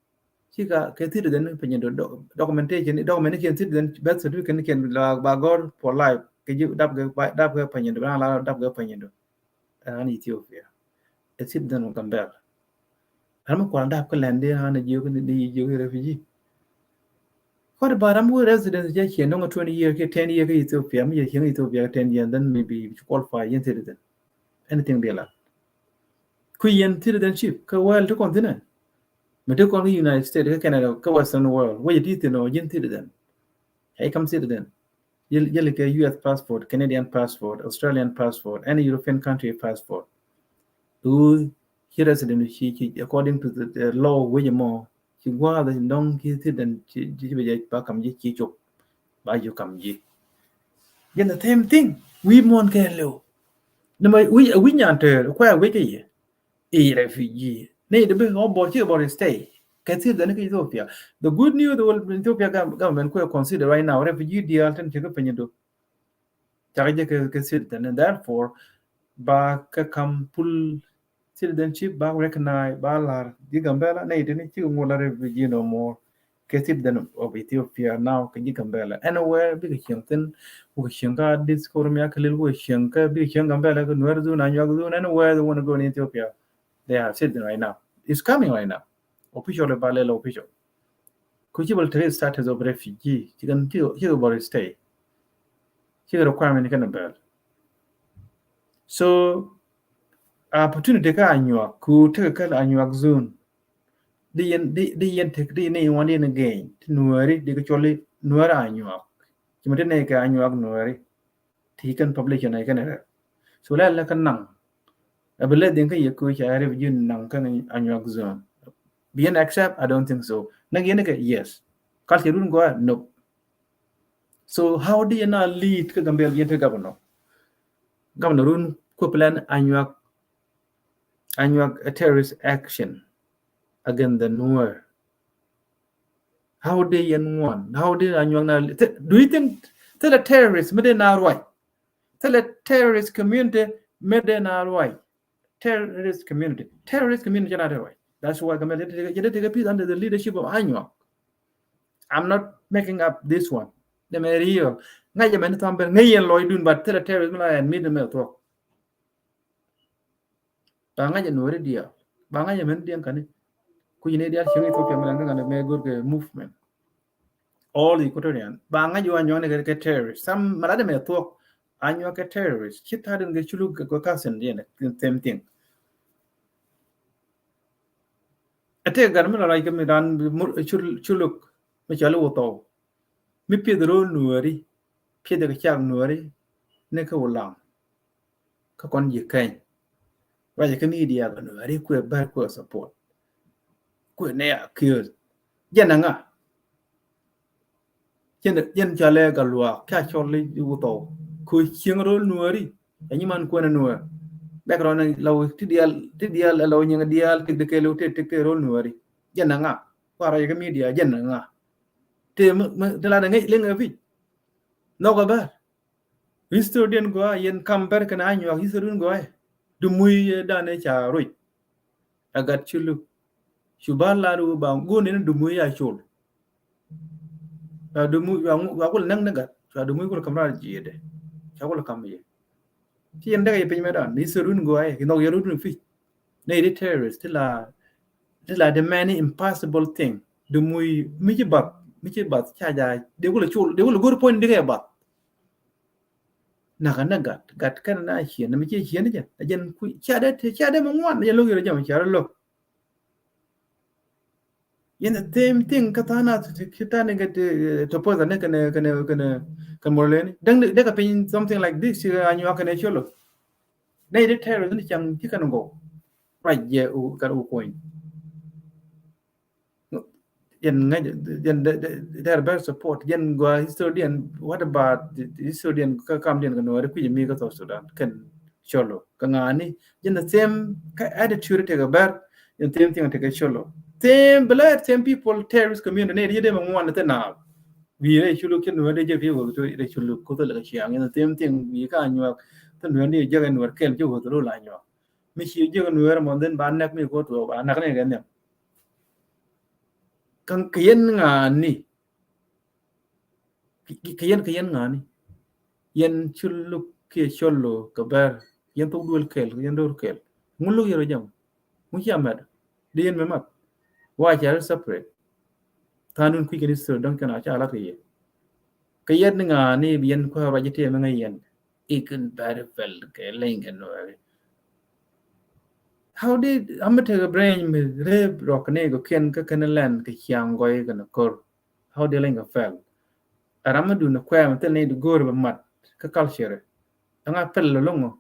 Cikɛ kɛ citizen piny jɛ do, doc-, documentation, document ni kiɛn citizen, birth certificate ni kiɛn la ba gɔr for life. Kɛ ji̱ dap kɛ, dap kɛ piny jɛ do, ba la dap kɛ piny jɛ do. Ɛn an Ethiopia. Ɛ citizen of Gambɛla. Ram mi kual dap kä lɛn di ran a jiök ni di jiök refugee. Kɔt ba ram wä residence jɛ ciɛ nɔŋ twenty year kiɛ ten year kä Ethiopia, mi jɛ ciɛ Ethiopia kä ten year, then maybe you qualify yɛn citizen. Anything di la. Kui̱ yɛn citizenship kä world ti kɔn thinɛ. Mi ti kɔn kä United States, kä Canada, kä Western world, wecɛ ti thin ɔ ji̱n citizen. Ɛ kam citizen. Jɛ, jɛ li kɛ U S passport, Canadian passport, Australian passport, any European country passport. Who ci resident ci, ci, according to the, the law wecɛ mɔ, ci gua̱a̱th dɔ̱ŋ ci citizen ci, ci, ci bɛ jɛ ba kam ji̱ ci cop. Ba ju kam ji̱. Jɛ the same thing. Wi̱i̱ muɔ̱n kɛ lɛw. Ni ma wi̱i̱, wi̱i̱ nyan tɛɛr, kuɛ wi̱i̱ kɛ yɛ. I̱ refugee. Ni di bi ɣɔ̱ bɔr ci bɔr stay. Kɛ citizen ni kɛ Ethiopia. The good news, the world Ethiopia gov-, government kuɛ consider right now refugee diaal tin ci kɛ piny do. Cakɛ jɛ kɛ, kɛ citizen, and therefore ba kɛ kam full citizenship, ba recognize, ba lar ji̱ Gambɛla, nɛy tini cikɛ ŋot la refugee no more. Kɛ citizen of Ethiopia now kɛ ji̱ Gambɛla. Anywhere bikɛ cieŋ thin, bikɛ cieŋ kä Addis, Oromia, Kilil, bikɛ cieŋ kä, bikɛ cieŋ Gambɛla, kɛ Nuer zone, Anyuak zone, anywhere they wanna go in Ethiopia, they are citizen right now. It's coming right now. Officially ba lɛl official. Ku ci bal tekɛ status of refugee, ci kɛn, ci, ci kɛ bal stay. Ci kɛ requirement kɛn bɛl. So, opportunity kä Anyuak, ku tekɛ kä Anyuak zone. Di yɛn, di, di yɛn tek, di yɛn wan di yɛn gɛny, ti Nuɛri, di kɛ cɔli Nuɛri Anyuak. Ci mɛ ti nɛ kɛ Anyuak Nuɛri. Ti kɛn population ɛ kɛn rɛ. So lɛ lɛ kɛn naŋ. Ɛ bi lɛ dhiŋ kä yɛ koc a refugee naŋ kɛn Anyuak zone. Bi yɛn accept? I don't think so. Näk yɛn kɛ, yes. Culture run gɔaa? Nope. So how di yɛn a lead kä Gambɛl bi yɛn te governor? Governor run ku plan Anyuak, Anyuak a terrorist action against the Nuer. How di yɛn ŋuan? How di Anyuak na, th-, do you think thilɛ terrorist mi di na ruac? Thilɛ terrorist community mi di na ruac? Terrorist community. Terrorist community cɛ na di ruac. That's why Gambɛl jɛ di tekɛ peace under the leadership of Anyuak. I'm not making up this one. Dɛ mɛ real. Ŋa̱c jɛ mɛ ni thɔm bɛl ŋäc yɛn lɔcdun, but thilɛ terrorist mi la yɛn mi di mɛ thuɔk. Ba ŋa̱c ɛ Nuɛri diaal. Ba ŋa̱c ɛ mɛn diɛn kani. Kui̱ ni diaal cieŋ Ethiopia mɛ lan kɛ kani mɛ go̱r kɛ movement. All Equatorian. Ba ŋa̱c ɛ wa nyuɔ̱n kɛ, kɛ terrorist. Sam mɛ lat mɛ thuɔk. Anyuak kɛ terrorist. Ci ta̱a̱ den kɛ Culuk kɛ cousin diɛn, same thing. Ɛ tëë gat mi la rac kɛ mi ran Cul-, Culuk mi cɔl i̱ Wuthɔw. Mi pieth ro̱o̱l Nuɛri, pieth kɛ cak Nuɛri ni kä Wulaŋ. Kä kɔn ji̱ kɛny. Ruacɛ kä media kɛ Nuääri kuɛ bär kuɛ support. Kuɛ nɛ a kiööth. Jɛn a ŋa? Jɛn, jɛn cɔalɛ Gatluak, ca cɔl i̱ Wuthɔw. Kɛ cieŋ ro̱l Nuääri. Ɛ nyiman kuɛn Nuäär. Bɛk rɔn la wä ti diaal, ti diaal, la wä nyiŋ diaal, tik ti kɛɛl, tik ti kɛɛl ro̱l Nuääri. Jɛn a ŋa? Kua ruacɛ kä media, jɛn a ŋa? Ti mi, mi, ti la dɛ ŋäc liŋ ɛ pic. Nhɔk ɛ bär. Historian gɔaa, yɛn kam bär kɛn a nyuak historian gɔaa. Dumuy dan ɛ ca ruc. A gat ci luk. Cu ba lar wä ba gun in dumuy a col. A dumuy, a, a kul näk ni gat. Cu a dumuy kul kam rar jiɛdɛ. Cu a kul kam yɛ. Ci yɛn däk yɛ piny mɛ dan. Ni sɛ run gɔaa yɛ. Ki nhɔk yɛ run pic. Ni di terrorist. Ti la, ti la the many impossible thing. Dumuy mi ci bath. Mi ci bath. Ca ja. De kul col. De kul go̱r point di kɛ bath. Nakä nɛ gat, gat kɛn na ciën, mi ciɛ ciën jɛ. A jɛn kui̱, cia dee te, cia dee mi ŋuan, jɛ lo̱k yɛrɛ jɛ mi cia dee lo̱k. Yɛn the same thing kä tha̱a̱ŋ na ti, ti, ti tha̱a̱ŋ ni kɛ ti, eh, topotha ni kɛn, kɛn, kɛn, kɛn mɔlɛni. Däŋ dee kɛ piny something like this, ci a nyuak kɛn colo. Nɛ di terrorist ni caŋ ci kɛn gɔw. Ruac jɛ u, kɛn u kuɔny. Yɛn ŋäc, yɛn de, de, de, they are very support. Yɛn gua historian, what about the, the historian kä kamdiɛn kɛ Nuääri kui̱c mi kä South Sudan? Kɛn colo. Kɛ ŋa̱ni, yɛn the same kä attitude tekɛ bär, yɛn same thing tekɛ colo. Same blood, same people, terrorist community, ni yɛ dee mɛ ŋuan thil na. Wi̱i̱ rɛy culu kɛ Nuääri dee jɛ fi wä, rɛy culu kuth lɛ kɛ ciaŋ, yɛn the same thing, wi̱i̱ ka nyuak, thil Nuääri dee jɛ kɛ Nuäär kɛl jɛ wä thil la nyuak. Mi ci jiäk Nuäär mɔ dhin ba näk mi kuɔt wä ba näk ni kɛ nhiam. Kaŋ kɛ yɛn ŋa̱ni. Kɛ, kɛ yɛn, kɛ yɛn ŋa̱ni. Yɛn ci luk kiɛ cɔl lo kɛ bär. Yɛn thok duël kɛl, yɛn dor kɛl. Ŋu luk yɛn rɔ jam. Ŋu ci a mɛt. Di yɛn mɛ mat. Wa ca rɔ separate. Tha̱a̱ŋ dun kui̱ kɛn history dɔ̱ŋ kɛn a ca lat kɛ yɛ. Kɛ yɛn ŋa̱ni bi yɛn kua̱r ruac ti mɛ ŋäc yɛn. I̱ kɛn bɛr pɛl kɛ leny kɛ Nuääri. How did, amɛ tekɛ brain mi rep rɔk ni kɛ kiɛn kä kɛn lɛn kɛ ciaŋ gɔy kɛn kor? How did leny kɛ pɛl? Ɛ ram mi dun kuɛ mi thil ni di go̱o̱r bɛ mat kä culture. Ɛŋa pɛl lɔ loŋɔ?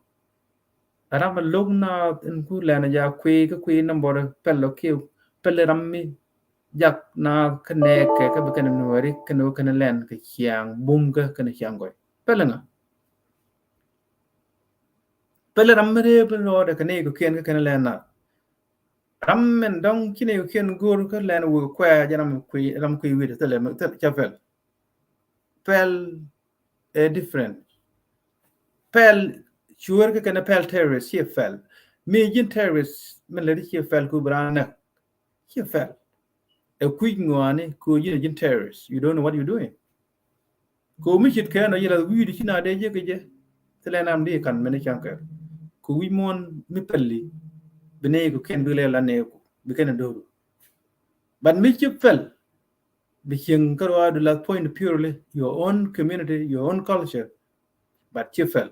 Ɛ ram mi lo̱k na in ku lɛn ja kui̱ kä kui̱ number pɛl lɔ kiɛ pɛl ram mi jak na kä nɛɛkɛ kä bi kɛn Nuääri kɛn wä kɛn lɛn kɛ ciaŋ bum kä kɛn ciaŋ gɔy. Pɛl ŋa? Pɛl ram mi rep rɔɔdɛ kɛ ni kɛ kiɛn kä kɛn lɛn na. Ram mɛn dɔ̱ŋ ci ni kɛ kiɛn go̱o̱r kä lɛn wä kuɛ jɛ ram kui̱, ram kui̱ wi̱i̱dɛ thilɛ, thilɛ ca pɛl. Pɛl ɛ different. Pɛl cuäär kä kɛn pɛl terrorist ciɛ pɛl. Mi ji̱n terrorist min lɛ di ciɛ pɛl ku bi raan näk. Ciɛ pɛl. Ɛ kui̱ ŋɔaani ku ji̱n, ji̱n terrorist. You don't know what you doing. Ko mi cit kɛn ɔ yila wi̱i̱di ci na dee jek kɛ jɛ. Thilɛ nam di kan mɛn i̱ caŋ kɛ. Ko wi̱i̱ muɔ̱n mi pɛli. Bi nɛy ko kɛn bi lɛ la nɛy ko. Bi kɛn a do̱ru. But mi ci pɛl. Bi cieŋ kä ruaadu la point purely your own community, your own culture. But ci pɛl.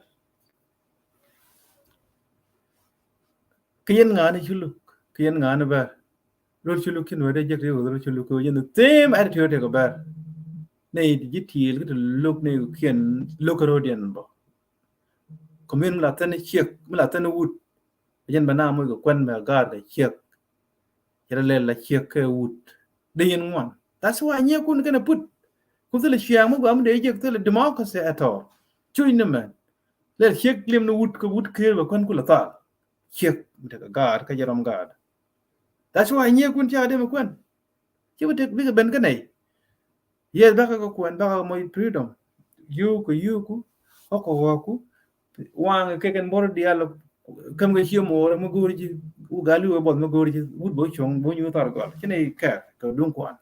Kä yɛn ŋa̱a̱ni ci luk, kä yɛn ŋa̱a̱ni bär. Rol ci luk kin wede jek ti wede rol ci luk kä yɛn the same attitude tekɛ bär. Nɛy ti ji̱ ti̱i̱l kä ti luk nɛy kiɛn luk kä ro̱diɛn bä. Community mi la thɛn ciek, mi la thɛn wut. Jɛn bɛ na moc kɛ kuɛn bɛ gaar kɛ ciek. Cɛ rɛ lɛl la ciek kɛ wut. Dee yɛn ŋuan. That's why nyiɛ kun kɛn a put. Kun thilɛ ciaŋ mi guam dee jek thilɛ democracy at all. Cuc ni mɛn. Lɛl ciek lim ni wut kɛ wut ker bɛ kuɛn kulɛ thal. Ciek mi tekɛ gaar kä jɛ rɔm gaar. That's why nyiɛ kun ca dee mi kuɛn. Ci bi tek bikɛ ben kä nɛy. Yes, bakɛ kɛ kuɛn, bakɛ kɛ moc freedom. Yio̱o̱ku, yio̱o̱ku, ɣɔ̱kɔ, ɣɔ̱ku. Waŋ kɛ kɛn bɔr diaal, käm kɛ cie moor, mi go̱o̱r ji̱, wä gal i̱ wä buɔth mi go̱o̱r ji̱, wut bä cuɔ̱ŋ, bä nyuuth thar gɔl. Ci nɛy kɛɛr, kɛ duŋ kuan.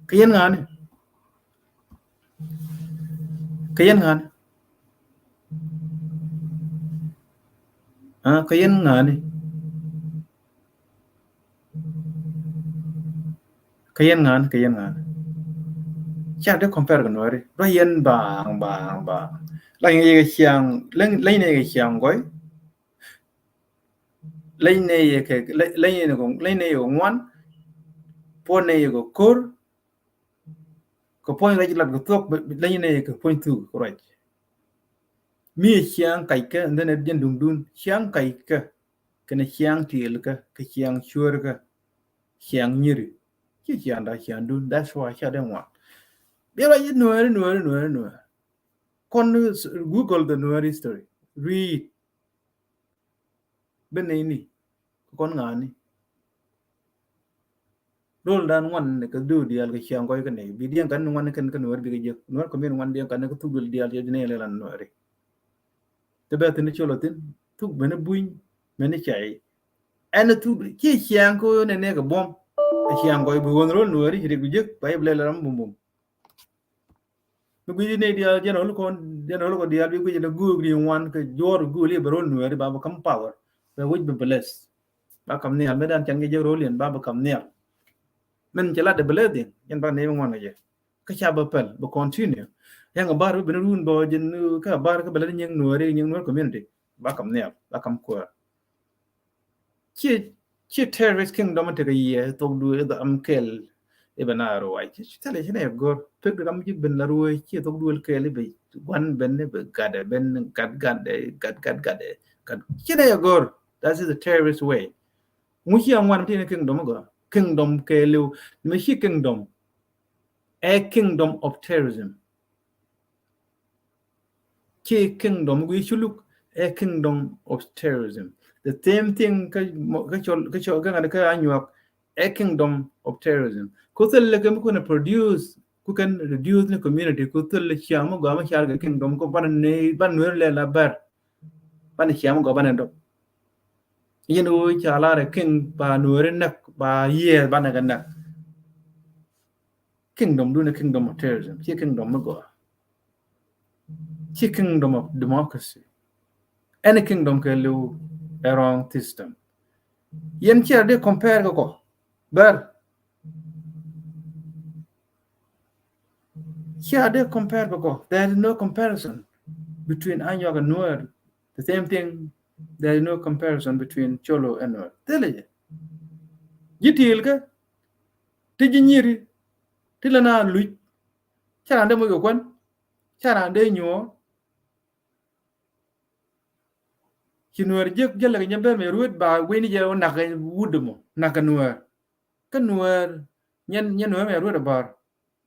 Kä yɛn ŋa̱a̱ni? Kä yɛn ŋa̱a̱ni? Ah, kä yɛn ŋa̱a̱ni? Kä yɛn ŋa̱a̱ni, kä yɛn ŋa̱a̱ni? Ca dee compare kɛ Nuääri. Ruac yɛn baaŋ, baaŋ, baaŋ. Leny nɛy kɛ ciaŋ, leny, leny nɛy kɛ ciaŋ gɔy. Leny nɛy kɛ, leny, leny nɛy kɛ, leny nɛy kɛ ŋuan. Puɔ̱ny nɛy kɛ ko̱r. Kɛ puɔ̱ny ruac lat kɛ thuɔ̱k, leny nɛy kɛ puɔ̱ny thuk kɛ ruac. Mi ciaŋ kac kä, and then ɛ jɛn duŋdun. Ciaŋ kac kä, kɛnɛ ciaŋ tiɛɛl kä, kɛ ciaŋ cuäär kä, ciaŋ nyiri. Ci ciaŋda ciaŋdun. That's why ca dee ŋuan. Biɛ la yi Nuɛɛri, Nuɛɛri, Nuɛɛri, Nuɛɛri. Kɔn Google the Nuɛɛri history. Read. Bi nɛy ni kɔn ŋa̱a̱ni. Rol dan ŋuan ni kɛ döö diaal kɛ ciaŋ gɔy kɛ nɛy. Bi diɛn kan ni ŋuan ni kɛn kɛ Nuɛɛri bikɛ jek. Nuɛɛri kɛ min ŋuan diɛn kan ni kɛ thuk duël diaal jɛ jinɛ lɛ lan Nuɛɛri. Ti bɛ thin col thin thuk ben buny ben cay. Ɛn thuk ci ciaŋ ko nɛ nɛ kɛ buɔm. Ciaŋ gɔy bi ɣöö rol Nuɛɛri rik bi jek ba yɛ bi lɛ lɛ ram bum bum. Mi guic ni diaal jɛn ɣöl kɔn, jɛn ɣöl kɔn diaal bi guic ni guuk ni ŋuan kɛ juɔr guuk li bɛ rol Nuɛɛri ba bɛ kam power. Bɛ wic bɛ bless. Ba kam nhial, mi dan can kɛ jɛ rol yɛn ba bɛ kam nhial. Min cɛ lat de bless din, jɛn ba ni ŋuan kɛ jɛ. Kä ca bɛ pɛl, bɛ continue. Yɛn kɛ bar bɛ ben run bɔ jɛn kä bar kä bɛ lɛ ni nyiŋ Nuɛɛri, nyiŋ Nuɛɛri community. Ba kam nhial, ba kam kuäär. Ci, ci terrorist kingdom tekɛ yiɛ thok du i̱ dham kɛl i̱ bɛ na ruac. Ci, ci thɛlɛ ci nɛ gor. Pek di ram ci ben la ruac ci thok du kɛl i̱ bɛ guan ben i̱ bɛ gatdɛ ben gat gatdɛ gat gat gatdɛ gat. Ci nɛ gor. That is the terrorist way. Ŋu ci a ŋuan ti ni kingdom gɔ. Kingdom kɛliw. Mi ci kingdom. A kingdom of terrorism. Ci kingdom gui culuk, a kingdom of terrorism. The same thing kä, kä cɔl, kä cɔl, kä ŋa̱t kä Anyuak, a kingdom of terrorism. Ku thil lɛ kɛ mi kunɛ produce, ku kɛn reduce ni community, ku thil lɛ ciaŋ mi gɔaa mi car kɛ kingdom, ku banɛ ni, banɛ Nuɛɛri lɛ la bɛr. Banɛ ciaŋ mi gɔaa banɛ dɔp. Yin wu ca lar ɛ king ba Nuɛɛri näk, ba yiëë banɛ kɛ näk. Kingdom duni kingdom of terrorism, ci kingdom mi gɔaa. Ci kingdom of democracy. Any kingdom kɛ liw a wrong system. Yɛn cia di compare kɛ kɔ. Bɛr. Cia di compare kɛ kɔ. There is no comparison between Anyuak and Nuer. The same thing, there is no comparison between Colo and Nuer. Thilɛ jɛ. Ji̱ tiil kɛ. Ti ji̱ nyiri. Ti lɛ na luc. Ca raan dee moc kɛ kuän. Ca raan dee nyuɔ̱ɔ̱r. Ci Nuɛɛr jiäk jälɛ kɛ nyɛ ben mɛ ruet ba wen jɛ wä nak wut dɛ mɔ nak kɛ Nuɛɛr. Kä Nuɛɛr nyɛn, nyɛn Nuɛɛr mɛ ruet ɛ bär.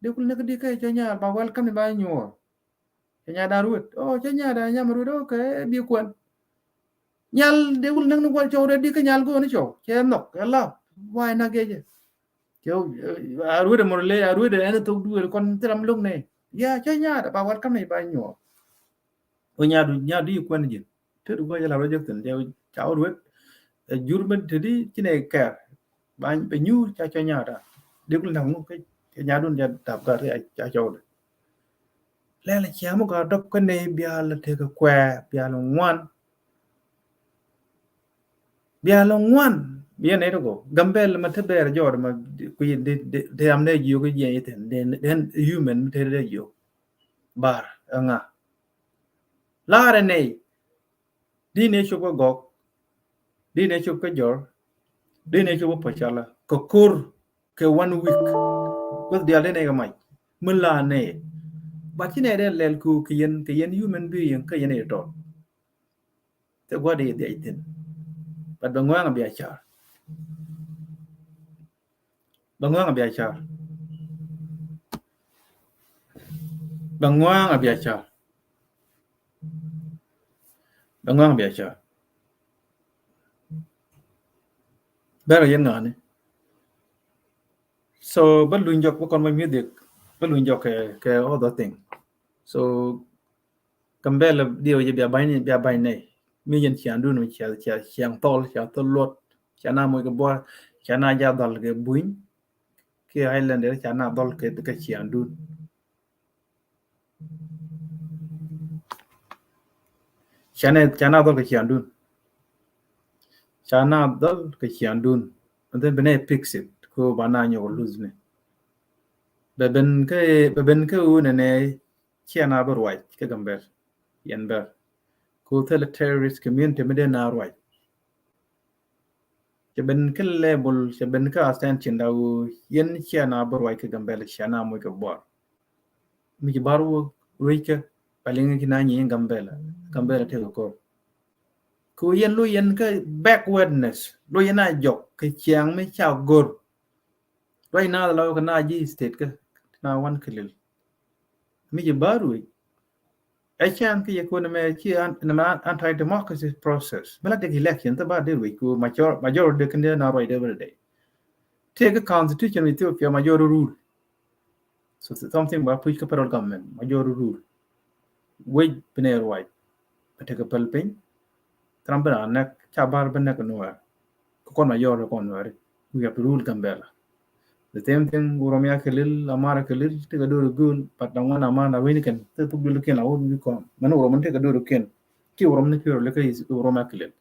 Dee kul näk di kä cɛ nyaal ba welcome ni ba nyuɔɔr. Cɛ nyaal dan ruet. Oh, cɛ nyaal dan nyam ruet. Okay, bi kuɛn. Nyal dee kul näk ni kuɛn cɔw rɛ di kä nyal go̱o̱n cɔw. Cɛ nhɔk, cɛ lap. Why nak jɛ jɛ? Cɛ, a ruet ɛ mor le, a ruet ɛ ɛn thok duel kɔn thil ram lo̱k nɛ. Ya, cɛ nyaal ba welcome ni ba nyuɔɔr. Wä nyaadu, nyaadu yi kuɛn ji̱n. Tet wä jɛ la rɔ jek thin jɛ ca wä ruet. Ɛ jur mɛ teti ci nɛ kɛr. Ba, bɛ nyuur ca cɔ nyaada. Dee kul nak ŋu kɛ, kɛ nyaadun jɛ dap gat kɛ ca cɔw dɛ. Lɛl cia mɔ ka dɔp kä nɛ bial tekɛ kuɛ, bial ŋuan. Bial ŋuan. Biɛ nɛ toko. Gambɛl ma te bɛr jɔɔd ma kuyi de, de, de am nɛ jiok jiɛ yi thin. De, de human mi te de jiok. Bar, ɛ ŋa. Laarɛ nɛy. Di nɛ cop kä Gɔk. Di nɛ cop kä Jɔr. Di nɛ cop kä Pacala. Kɛ kor kɛ one week. Kuoth diaal di nɛ kɛ mac. Mi la nɛ. But ci nɛ dee lɛl ku kɛ yɛn, kɛ yɛn human being kä yɛn ɛ tɔt. Thɛ gua̱th di dhiac thin. But bɛ ŋuɛŋ a bia car. Bɛ ŋuɛŋ a bia car. Bɛ ŋuɛŋ a bia car. Bɛ ŋuɛŋ a bia car. Bɛr a yɛn ŋa̱ni. So bä luny jɔk bä kɔn bä music bä luny jɔk kɛ, kɛ other thing. So Gambɛl diɛw jɛ bia ba̱ny, bia ba̱ny nɛy. Mi yɛn ciaŋdun mi cia, cia, ciaŋ thɔl, cia thɔl luɔt, cia na moc kɛ buar, cia na ja dhɔl kɛ buny. Kiɛ Islander cia na dhɔl kɛ, kɛ ciaŋdun. Cia na, cia na dhɔl kɛ ciaŋdun. Cia na dhɔl kɛ ciaŋdun. And then bi nɛ fix it. Ko ba na nyɔk lose ni. Bɛ ben kä, bɛ ben kä wun nɛ nɛ. Cia na bä ruac kä Gambɛl. Yɛn bär. Ku thilɛ terrorist community mi dee na ruac. Cɛ ben kä level, cɛ ben kä ascension da wu yɛn cia na bä ruac kä Gambɛl, cia na moc kɛ buar. Mi ci bar wu ruac kä Ba liŋ ki na nyi Gambela. Gambela tëë kɛ kor. Ku yɛn lo yɛn kä backwardness. Lo yɛn a jɔk kɛ ciaŋ mi ca gor. Ruac na la kɛ na ji̱ state kä na wan kɛ lil. Mi ji̱ ba ruec. Ɛ can kä yɛ kun mɛ ci an, nɛ mɛ anti-democracy process. Bɛ la dek election, thɛ ba dee ruec ku major-, majority dee kɛn dee na ruac dee bɛ dee. Tëë kä constitution Ethiopia majority rule. So th-, something ba push kä federal government, majority rule. Wec bi nɛ ruac. Bɛ tekɛ päl piny. Trump bɛ na nɛk, ca bar bɛ nɛk Nuɛr. Kɛ kɔn majority kɔn Nuɛri. We have to rule Gambela. The same thing, Oromia kɛ lil, Amara kɛ lil, tekɛ dori gul, but the one Amara wini kɛn, te thuk dul kɛn la wut bi kɔn. Mɛn Oromia tekɛ dori kɛn. Ti Oromia ni pure lika is Oromia kɛ lil.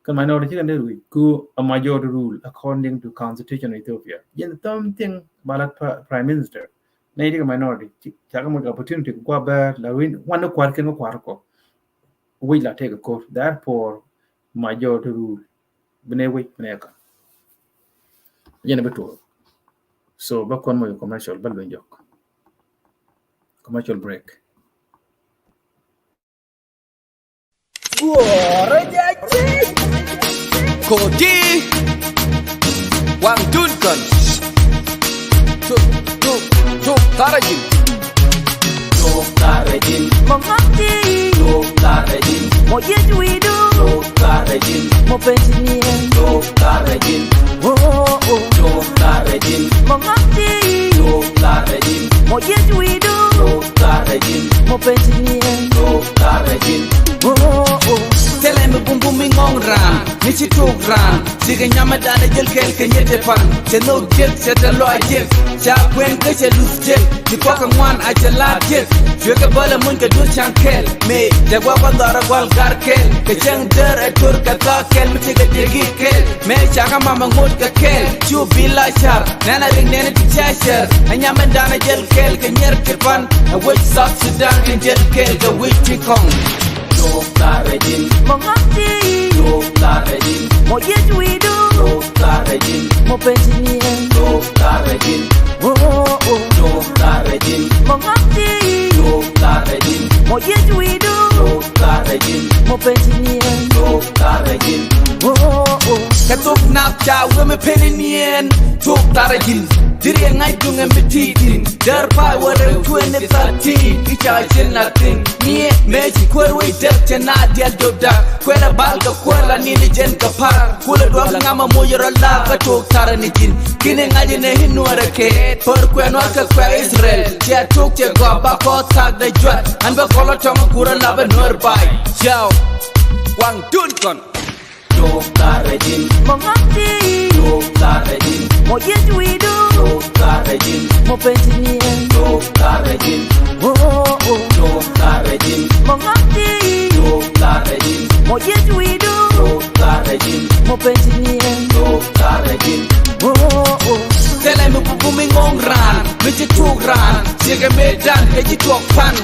Kɛn minority ci kɛn dee ruic ku a majority rule according to constitution of Ethiopia. Yɛn something ba la pa-, prime minister. Nɛ yit kɛ minority, ca kɛ muc opportunity ku gua bɛr la win, wan ni kuar kɛn kɛ kuar kɔ. Wec la tekɛ kor. Therefore, majority rule. Bi nɛ wec, bi nɛ ka. Yɛn bi tuɔr. So, ba kɔn mɔ commercial, ba luny jɔk. Commercial break. Kodi Waŋ Dunkɔn. Tuk, tuk, tuk Tarajin. Tuk Tarajin. Mɔ ŋɔk ti. Tuk Tarajin. Mɔ yet widu. Tuk Tarajin. Mɔ pensi nien. Tuk Tarajin. Oh, oh. Tuk Tarajin. Mɔ ŋɔk ti. Tuk Tarajin. Mɔ yet widu. Tuk Tarajin. Mɔ pensi nien. Tuk Tarajin. Oh, oh. Tɛlɛ mi bumbum mi ŋɔŋ ran, mi ci tuk ran. Cikɛ nyamɛ danɛ jel kɛl kɛ nyet te pan. Cɛ nhok jek, cɛ te lɔa jek. Ca kuɛn kä cɛ luth jek. Ci kɔk kɛ ŋuan a cɛ laat jek. Cuɛ kɛ bälɛ muny kɛ duɔth caŋ kɛl. Mëë tɛ guak kɔn dhɔrɛ gual gar kɛl. Kɛ cɛŋ dër ɛ tur kɛ thɔak kɛl mi cikɛ degi kɛl. Mëë ca kä mamɛ ŋot kɛ kɛl. Cu bi la car. Nɛn a rik nɛn ti ca cɛr. Ɛ nyamɛ danɛ jel kɛl kɛ nyier ti pan. Ɛ wec South Sudan kɛ jel kɛl kɛ wec ti kɔŋ. Tuk Tarajin. Mɔ ŋɔk ti. Tuk Tarajin. Mɔ yet widu. Tuk Tarajin. Mɔ pensi nien. Tuk Tarajin. Oh, oh. Tuk Tarajin. Mɔ ŋɔk ti. Tuk Tarajin. Mɔ yet widu. Tuk Tarajin. Mɔ pensi nien. Tuk Tarajin. Oh, oh. Kɛ thok nap ca wemɛ peni nien. Tuk Tarajin. Diri ŋa̱c duŋ ɛn bi ti̱i̱ tin. Dɛr pay wä rɛw twenty thirteen. I̱ ca cin a thin. Niɛ mëë ci kuäär wec däk cɛ na dial dop dak. Kuɛl a bal kɛ kuäär la ni̱n i̱ jɛn kɛ par. Kulɛ duɔk ŋam a moc rɔ laak kä Tuk Tarajin. Ki̱n i̱ ŋa̱c inɛ i̱ nuäärɛ kɛ. Pär kuɛ nuɔr kɛ kuɛ Israel. Cɛ tuk cɛ gɔp ba kɔɔth thak dɛ juat. An bɛ kɔl a tɔŋ a kur a lap ɛ nuäär bay. Yao. Waŋ Dunkɔn. Tuk Tarajin. Mɔ ŋɔk ti. Tuk Tarajin. Mɔ yet widu. Tuk Tarajin. Mɔ pensi nien. Tuk Tarajin. Oh, oh. Tuk Tarajin. Mɔ ŋɔk ti. Tuk Tarajin. Mɔ yet widu. Tuk Tarajin. Mɔ pensi nien. Tuk Tarajin. Oh, oh. Tɛlɛ mi bumbu mi ŋɔŋ ran, mi ci tuk ran, cikɛ mëë dan kɛ ci tuɔk pan.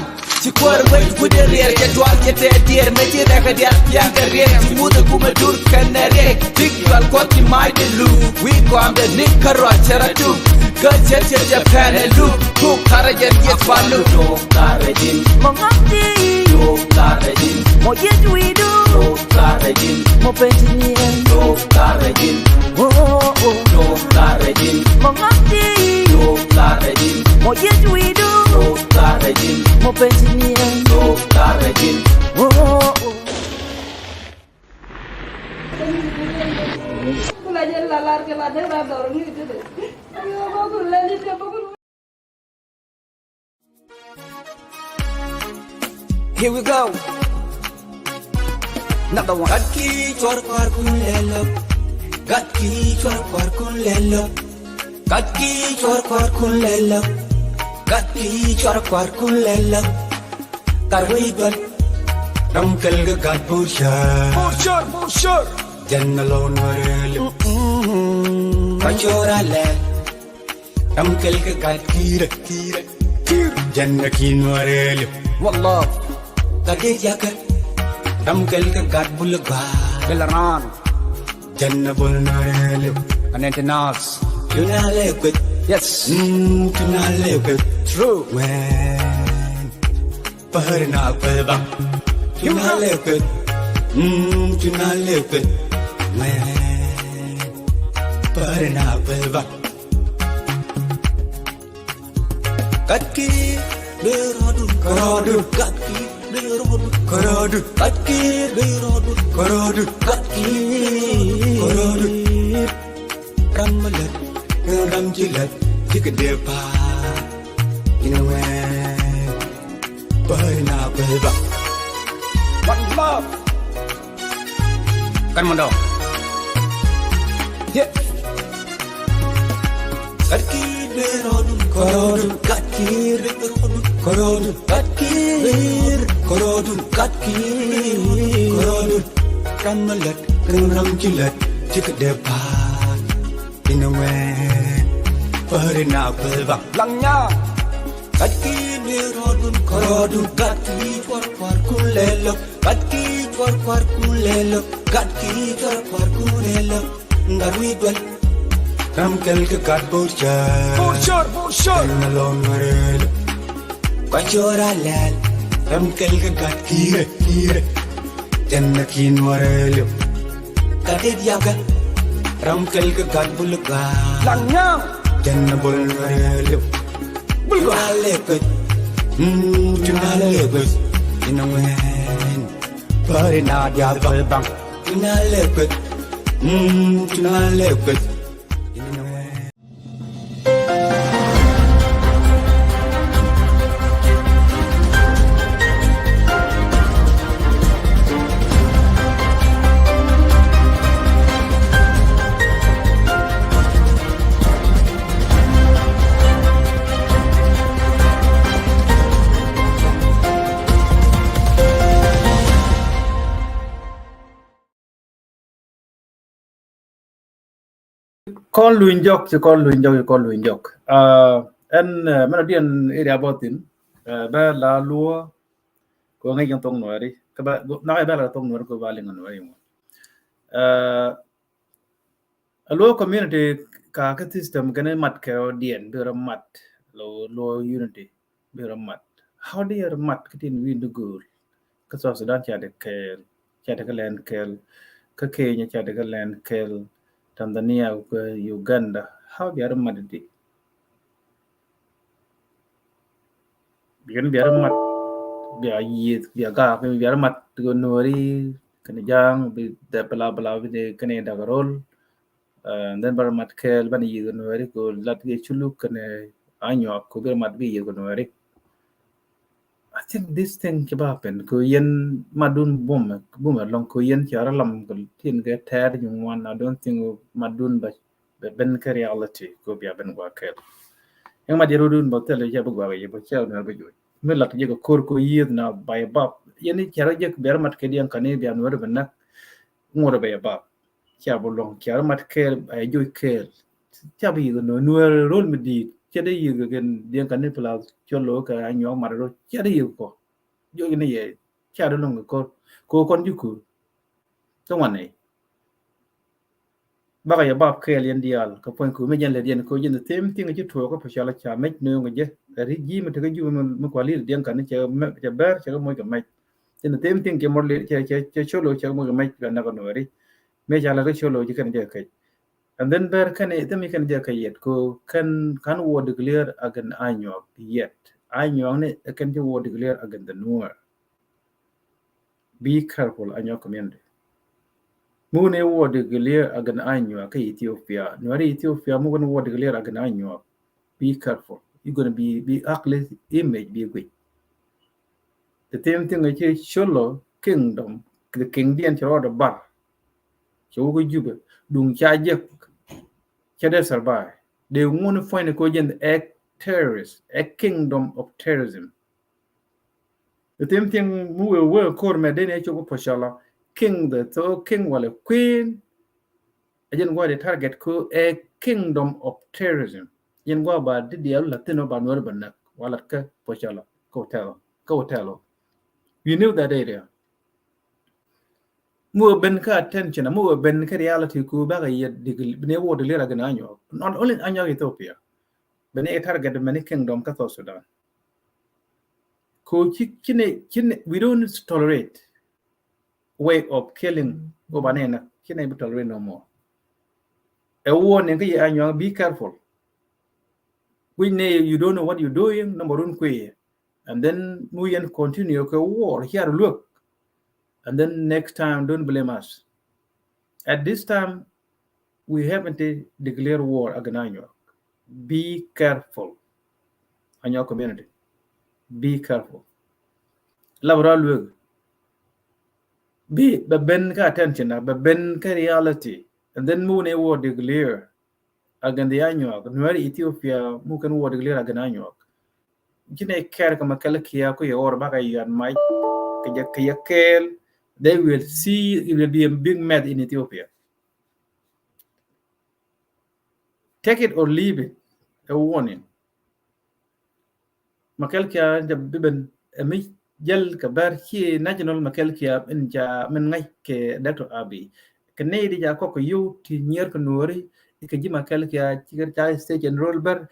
Ci kuäär wec wi̱cdɛ riɛɛr cɛ dual cɛ tɛɛ diɛɛr mëë ci rɛkɛ diaal pia̱a̱ŋ kɛ riɛɛr ci muthɛ kumɛ dur kɛn nɛ riɛk. Tik dual kuɔth ci ma̱a̱cdɛ luk wi̱i̱ kɔamdɛ ni̱k kä ruac cɛ rɔ tuk. Kä cɛ cɛ cɛ pɛn ɛ luk Tuk Tarajin yeth pal luk. Tuk Tarajin. Mɔ ŋɔk ti. Tuk Tarajin. Mɔ yet wi̱i̱du. Tuk Tarajin. Mɔ pensi nien. Tuk Tarajin. Oh, oh. Tuk Tarajin. Mɔ ŋɔk ti. Tuk Tarajin. Mɔ yet wi̱i̱du. Tuk Tarajin. Mɔ pensi nien. Tuk Tarajin. Oh, oh. Here we go. Another one. Gat ki cuɔr kuar kun lɛlɔ. Gat ki cuɔr kuar kun lɛlɔ. Gat ki cuɔr kuar kun lɛlɔ. Gat ki cuɔr kuar kun lɛlɔ. Gat wei gɔl. Dam kɛl kɛ gat bur shar. Bur shar, bur shar. Jɛn na lɔ nuɔr lɛ. Mm-mm. Ba cuɔr a lɛ. Dam kɛl kɛ gat ki̱i̱rɛ, ki̱i̱rɛ, ki̱i̱r. Jɛn ɛ ki̱n wä rɛɛli. Wallah. Gat dee jakä. Dam kɛl kɛ gat bulɛ gɔaa. Kɛl raan. Jɛn ɛ bul nuɔr rɛɛli. Anɛn ti naas. Tuna lɛ kueth. Yes. Mm, tuna lɛ kueth. True. Wɛn. Pahari na pebang. Tuna lepet. Mm, tuna lepet. Pahari na pebang. Katki berodu, korodu, katki berodu, korodu, katki berodu, korodu, katki korodu. Ram malat, ram jilat, jik depa. Ina wen, pahari na pebang. One love. Kan mundong. Yeah. Katki berodu, korodu, katki berodu, korodu, katki berodu, korodu, katki berodu. Ram malat, ram jilat, jik depa. Ina wen, pahari na pebang. Lang nya. Katki berodu, korodu, katki kwar kwar kulelo. Katki kwar kwar kulelo. Katki kwar kwar kulelo. Ngar wi dwel. Ram kel ke gat burchar. Burchar, burchar. Ena lon warelo. Kwa chora lel. Ram kel ke gat kire, kire. Tenna kin warelo. Katit yaga. Ram kel ke gat bulga. Lang nya. Tenna bul warelo. Bulga. Tuna lepet. Mm, tuna lepet. Ina wen. Pahari na dia pebang. Tuna lepet. Mm, tuna lepet. Kɔn luny jɔk, ci kɔn luny jɔk, ci kɔn luny jɔk. Ah, ɛn, eh, mɛn a diɛn area bɔ thin, eh, bɛ la luɔ, kɛ ŋäc kɛn thok Nuɛri, kɛ bɛ, na kɛ bɛ la thok Nuɛri kɛ ba liŋ Nuɛri ŋuɔ. Eh, a luɔ community ka kɛ system kɛn mat kɛ diɛn, bi rɔ mat, luɔ, luɔ unity. Bi rɔ mat. How do you mat kä tin wi̱i̱ ni go̱o̱l? Kä South Sudan ca di kɛɛl, ca di kä lɛn kɛɛl. Kä Kenya ca di kä lɛn kɛɛl. Tanzania, kä Uganda. How bia rɔ mat di? Biɛn bia rɔ mat, bia yieth, bia gaak, bia rɔ mat kɛ Nuɛri, kɛn Ja̱a̱ŋ, bi dɛ bla bla, bi dɛ kɛn Dakarol. Uh, and then bä rɔ mat kɛɛl, bä ni yieth kɛ Nuɛri, kɛ lat kɛ Culuk kɛnɛ Anyuak, kɛ bä rɔ mat bi yieth kɛ Nuɛri. I think this thing ci bä happen, kɛ yɛn matdun bumɛ, bumɛ lɔŋ kɛ yɛn ca rɔ lam kɛ tin kɛ tɛɛr ni ŋuan, I don't think matdun bä, bä ben kɛ reality, kɛ bia ben gua kɛɛl. Yɛn mat yɛ rudun bä thil ca bä gua kɛ yɛ bä ca Nuɛri bä joc. Mi lat jɛ kɛ kor kɛ yieth na bä yɛ bap. Yɛn ca rɔ jɛ bia rɔ mat kɛ diɛn kani bia Nuɛri bä nak. Ŋuɔrɛ bä yɛ bap. Ca bi luɔ̱ŋ, ca rɔ mat kɛɛl, a joc kɛɛl. Ca bi yieth nɔ Nuɛr rol mi di̱i̱t, ca dee yieth kɛ diɛn kani plus colo kɛ Anyuak mat rol, ca dee yieth kɔ. Joc ni yɛ, ca dee luɔ̱ŋ kɛ kor, kɛ kɔn ji̱ kur. Kä ŋuan nɛy. Bakɔ yɛ bap kɛɛl yɛn diaal, kɛ puɔ̱ny kur mi jɛn lɛ diɛn kɛ jɛn the same thing ci tuɔɔk kä Pacɔl ca mec nööŋ kɛ jɛ. Ri ji̱ mi tekɛ ji̱ mi, mi kua li̱i̱t diɛn kani cɛ mɛ, cɛ bɛr, cɛ kɛ moc kɛ mec. Jɛn the same thing cɛ mɔr li̱i̱t, cɛ, cɛ, cɛ colo cɛ kɛ moc kɛ mec kɛ näk kɛ Nuɛri. Mëë ca lät kä colo ji̱ kɛn jɛ kec. And then bɛr kɛn i̱ thim i̱ kɛn jɛ kec yet ko kɛn kan war declare against Anyuak yet. Anyuak ni kɛn jɛ war declare against the Nuer. Be careful, Anyuak community. Muk ni war declare against Anyuak kä Ethiopia. Nuɛri Ethiopia muk ni war declare against Anyuak. Be careful. You gonna be, be ugly image, be weak. The same thing ci colo kingdom, the king diɛn ci rɔɔdɛ bar. Ci wä kä Jubɛ, duŋ ca jek, ca dee survive. Dee ŋun puɔ̱ny ni ko jɛn ɛ terrorist, ɛ kingdom of terrorism. The same thing mi wee wee kor mɛ dee ni ɛ cop kä Pacɔl, king the so king walɛ queen. A jɛn gua̱a̱th di target ko ɛ kingdom of terrorism. Jɛn gua̱a̱th ba di diaal la thin ba Nuɛr ba näk, wa lat kä Pacɔl, kä hotel, kä hotel. We knew that area. Mu ben kä attention, mu ben kä reality ko bakɛ yɛ digil, bini war declare against Anyuak. Not only Anyuak Ethiopia. Bini target many kingdom kä South Sudan. Ko ci, ci nɛ, ci nɛ, we don't tolerate way of killing over nɛ na. Ci nɛ bi tolerate no more. Ɛ warning kä yɛ Anyuak, be careful. Wi̱c nɛ, you don't know what you're doing, number one kui̱. And then mu yɛn continue kɛ war, here look. And then next time, don't blame us. At this time, we haven't declared war against Anyuak. Be careful. Anyuak community, be careful. Labra luek. Bi, bɛ ben kä attention, bɛ ben kä reality. And then mu nɛ war declare against the Anyuak. Nuɛri Ethiopia, mu kɛn war declare against Anyuak. Ci nɛ kɛr kɛ Mɛkɛl Kia̱a̱ ku yɛ ɣɔr bakɛ yuan mac kɛ jɛ, kɛ yɛ kɛɛl. They will see, it will be a big mess in Ethiopia. Take it or leave it. A warning. Mɛkɛl Kia̱a̱ jɛ bi ben, ɛ mi jäl kɛ bɛr ci national Mɛkɛl Kia̱a̱ in ca min ŋa̱c kɛ Doctor Abiy. Kɛ nɛy di ca kɔk kɛ yio̱w ti nyier kɛ Nuɔ̱ɔ̱ri kɛ ji̱ Mɛkɛl Kia̱a̱ ci kɛ ca state general bɛr.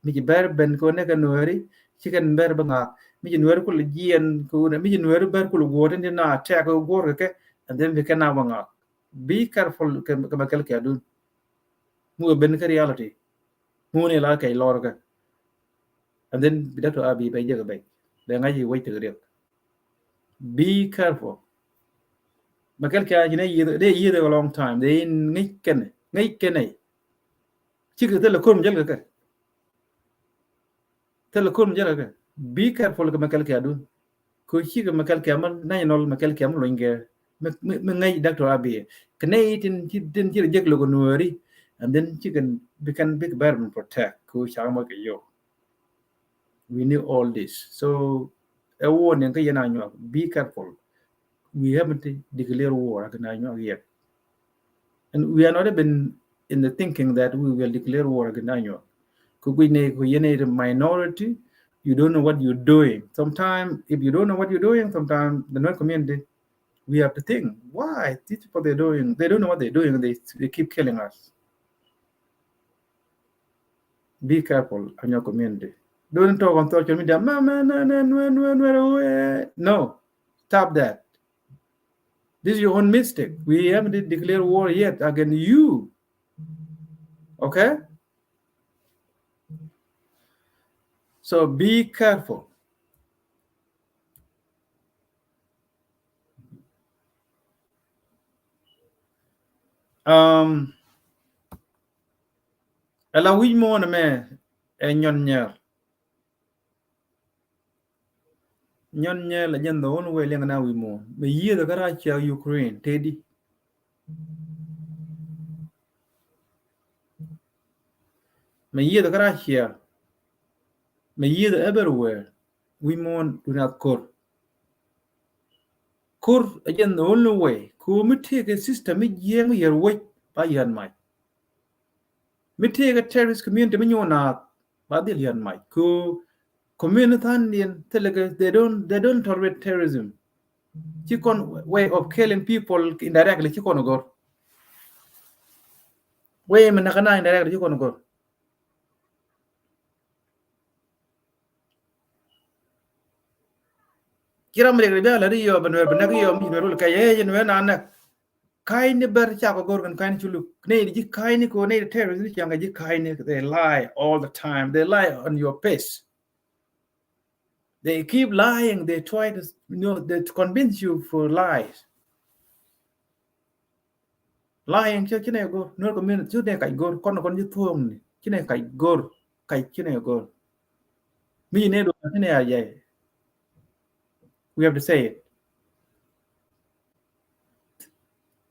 Mi ci bɛr ben kɛ wä nɛ kɛ Nuɛri, ci kɛn bɛr bä ŋa̱a̱k. Mi ci Nuɛri kulɛ jiɛn kɛ wä nɛ, mi ci Nuɛri bɛr kulɛ guɔ̱ɔ̱r tin di na tɛk kɛ guɔ̱ɔ̱r kɛ kɛ, and then bi kɛn na bä ŋa̱a̱k. Be careful kɛ, kɛ Mɛkɛl Kia̱a̱ dun. Mu kɛ ben kä reality. Mu ni la kɛ lɔr kɛ. And then bi Doctor Abiy bɛ jek bɛ. Bɛ ŋa̱c i̱ wec tek riɛk. Be careful. Mɛkɛl Kia̱a̱ ci nɛ yieth, dee yieth a long time. Dee in ŋäc kɛnɛ, ŋäc kɛnɛ. Cikɛ thilɛ ko̱r mi jäl kɛ kɛ. Thilɛ ko̱r mi jäl kɛ kɛ. Be careful kɛ Mɛkɛl Kia̱a̱ dun. Kɛ cikɛ Mɛkɛl Kia̱a̱ mi national Mɛkɛl Kia̱a̱ mi luny kɛ. Mi, mi, mi ŋäc Doctor Abiy. Kɛ nɛy tin ci, tin ci rɛ jek lo̱k Nuɛri. And then cikɛ bi kɛn bik bɛr mi protect. Kɛ ca mɔ kɛ yio̱w. We knew all this. So, a warning kä yɛn Anyuak, be careful. We haven't declared war against Anyuak yet. And we are not even in the thinking that we will declare war against Anyuak. Kɛ guic ni, kɛ yɛn ni minority, you don't know what you're doing. Sometimes, if you don't know what you're doing, sometimes the Nuer community, we have to think, why these people, they're doing, they don't know what they're doing, they, they keep killing us. Be careful, Anyuak community. Don't talk on social media, "Ma, ma, na, na, Nuer, Nuer, Nuer, Nuer." No, stop that. This is your own mistake. We haven't declared war yet against you. Okay? So be careful. Um, ɛ la wi̱c muɔ̱ɔ̱n ɛmɛ ɛ Nyɔn Nyɛɛl. Nyɔn Nyɛɛl ɛ jɛn the only way liɛŋ na wi̱c muɔ̱ɔ̱n. Mɛ yiëëdɛ kä Russia, Ukraine, tëëdi. Mɛ yiëëdɛ kä Russia. Mɛ yiëëdɛ everywhere. Wi̱c muɔ̱ɔ̱n du nath ko̱r. Ko̱r ɛ jɛn the only way. Kɛ ɣöö mi tëëkɛ system mi jiɛɛŋ mi yɛr wec ba yɛn mac. Mi tëëkɛ terrorist community mi nyuɔn naath ba dhil yɛn mac. Kɛ ɣöö community than diɛn thilɛ kɛ, they don't, they don't tolerate terrorism. Ci kɔn way of killing people indirectly ci kɔn go̱r. Way mi näk kɛ na indirectly ci kɔn go̱r. Ci ram riɛk ri bia lɛ ri yɔ bɛ Nuɛr bɛ näk yɔ mi Nuɛr wul kɛ yɛ yɛ Nuɛr na näk. Ka̱ny ni bɛr cakɔ go̱r kɛn ka̱ny ni culuk. Nɛy di ji̱ ka̱ny ni ko nɛy di terrorist ni ciaŋ kɛ ji̱ ka̱ny ni, they lie all the time. They lie on your face. They keep lying. They try to, you know, they to convince you for lies. Lying, ci, ci nɛ go̱r, Nuer community, ci nɛ kac go̱r, kɔn, kɔn ci thuɔ̱ɔ̱ŋni, ci nɛ kac go̱r, kac ci nɛ go̱r. Mi ci nɛ duɔl, ci nɛ a jay. We have to say it.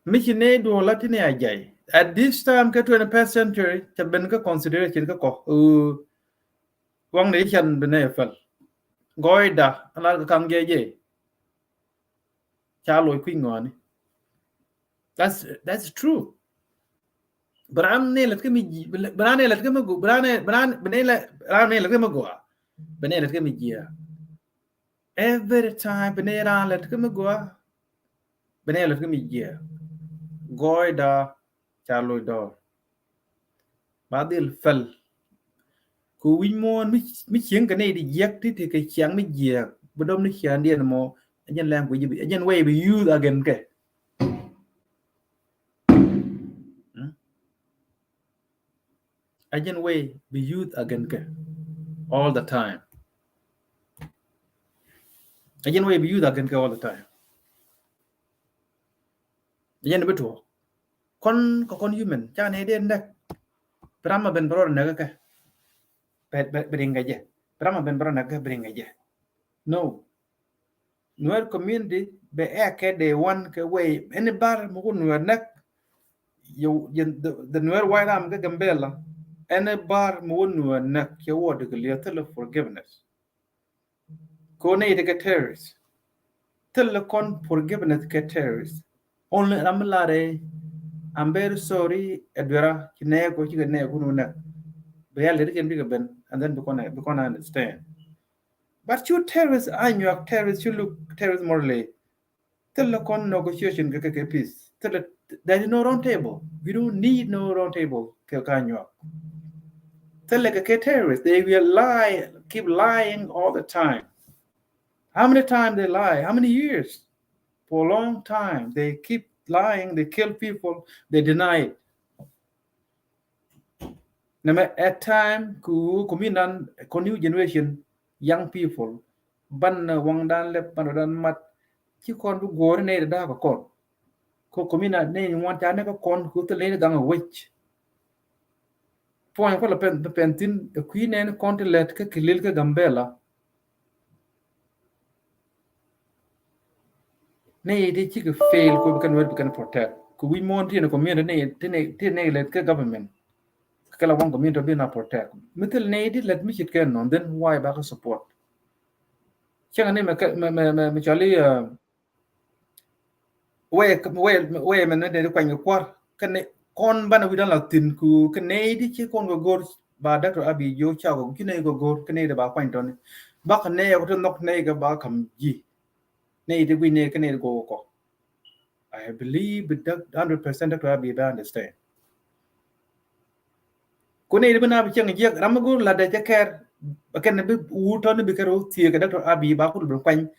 Mi ci nɛ duɔl, ci nɛ a jay. At this time, kɛ twenty-first century, ca ben kä consideration kä kɔ. Uh, waŋ ni can bi nɛ fɛl. Gɔɔyda, ala kaŋ jɛ jɛ. Ca loc kui̱ ŋɔni. That's, that's true. Bi raan ni lät kä mi jiɛ, bi raan ni lät kä mi gu, bi raan ni, bi raan, bi ni lät, raan ni lät kä mi gua. Bi ni lät kä mi jiɛ. Every time bi ni raan lät kä mi gua. Bi ni lät kä mi jiɛ. Gɔɔyda ca loc dɔɔr. Ba dhil fɛl. Kɛ wi̱c muɔ̱ɔ̱n mi, mi cieŋ kɛ nɛy di jiäk ti ti kɛ ciaŋ mi jiäk. bi dɔm ni ciaaŋdiɛn mɔ, ɛ jɛn language bi, ɛ jɛn way bi use against kɛ. Mm? Ɛ jɛn way bi use against kɛ all the time. Ɛ jɛn way bi use against kɛ all the time. Ɛ jɛn bi tuɔɔk. Kɔn kɛ kɔn human, ca ni dee näk. Bi ram a ben bɛ rɔ näk kɛ. Bɛ, bɛ, bɛ riŋ kɛ jɛ. Bi ram a ben bɛ rɔ näk kɛ, bɛ riŋ kɛ jɛ. No. Nuer community bɛ ɛ kɛ dee wan kɛ way. Any bar mi ku Nuer näk, yɛ, yɛ, the, the Nuer White Army kɛ Gambela. Any bar mi ku Nuer näk, yɛ wä declare thilɛ forgiveness. Kɛ ni ti kɛ terrorist. Thilɛ kɔn forgiveness kɛ terrorist. Only ram mi lar ɛ, I'm very sorry, ɛ duera, ci nɛ ko, ci kɛ nɛ ko nu nɛ. Bɛ ya lɛ ri kɛn bi kɛ ben, and then bi kɔn, bi kɔn understand. But cu terrorist, Anyuak terrorist, cu look terrorist morally. Thilɛ kɔn negotiation kɛ, kɛ, kɛ peace. Thilɛ, there is no round table. We don't need no round table kɛ, kɛ Anyuak. Thilɛ kɛ, kɛ terrorist. They will lie, keep lying all the time. How many times they lie? How many years? For a long time, they keep lying, they kill people, they deny it. Nɛmɛ at time ku community nan, kɔn new generation, young people, ban, uh, waŋdan lɛp, ban dan mat, ci kɔn bi guɔri nɛy da̱a̱ kɛ kɔn. Ko community nan nɛy ŋuan ca nɛ kɛ kɔn, ku thil nɛy da̱a̱ wec. Puɔ̱ny kɔlɛ pɛn, pɛn thin, ɛ kui̱ nɛn kɔn ti lɛt kä Kilil kä Gambela. Nɛy ti cikɛ fail ku bi kɛn wet bi kɛn protect. Ku wi̱c muɔ̱ɔ̱n ti ni community nɛy ti nɛy, ti nɛy lɛt kä government. Kɛ la waŋ community bi na protect. Mi thil nɛy ti lɛt mi cit kɛn nɔn, then why bakɛ support? Cäŋ ni mɛ, mɛ, mɛ, mɛ, mɛ cɔli, uh, wee, wee, wee mɛn ni dee di kuany kɛ kuar. Kɛ ni kɔn banɛ wi̱dan la thin ku kɛ nɛy di ci kɔn kɛ go̱r ba Doctor Abiy jiɔ cakɔ, ci nɛy kɛ go̱r, kɛ nɛy di ba kuany tɔni. Ba kɛ nɛy kɛ ti nhɔk nɛy kɛ ba kam ji̱. Nɛy di guic nɛy kɛ nɛy di go̱r kɔ. I believe bi Doc-, hundred percent Doctor Abiy ba understand. Ku nɛy di bi na bi cieŋ jiɛk, ram mi go̱r la dee cɛ kɛr, kɛn bi wut tɔni bi kɛr wä thiee kɛ Doctor Abiy ba kul bi kuany.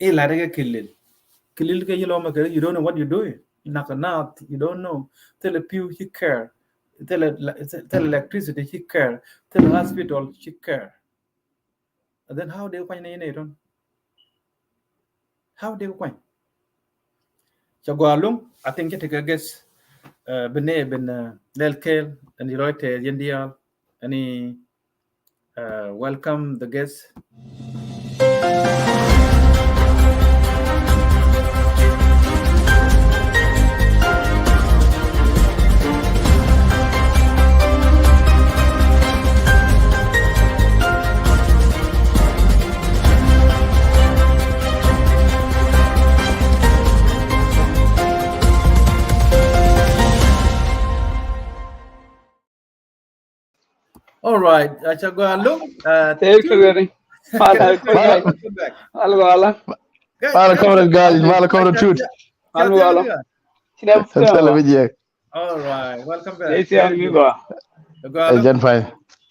Ila dee kɛ Kilil. Kilil kɛ yilɔ mɛ kɛ, you don't know what you're doing. Nak nath, you don't know. Thilɛ piu ci care. Thilɛ, thilɛ electricity ci care. Thilɛ hospital ci care. And then how dee kuany ni nɛy tɔn? How dee kuany? Ca gɔaa luŋ, I think cɛ tekɛ guest, uh, bi nɛy bin, uh, lɛl kɛɛl, ɛn i̱ rɔy tɛɛth yɛn diaal, ɛn i̱ Uh, welcome the guest. All right. Aca gɔaa loŋ. Uh, thank you very much. Mal, mal gɔaa la. Mal, comrade Gal, mal, comrade Tut. Mal gɔaa la. Tell me, yeah. All right. Welcome back. Yes, yeah, mi gɔaa. Gɔaa la. Jɛn fine.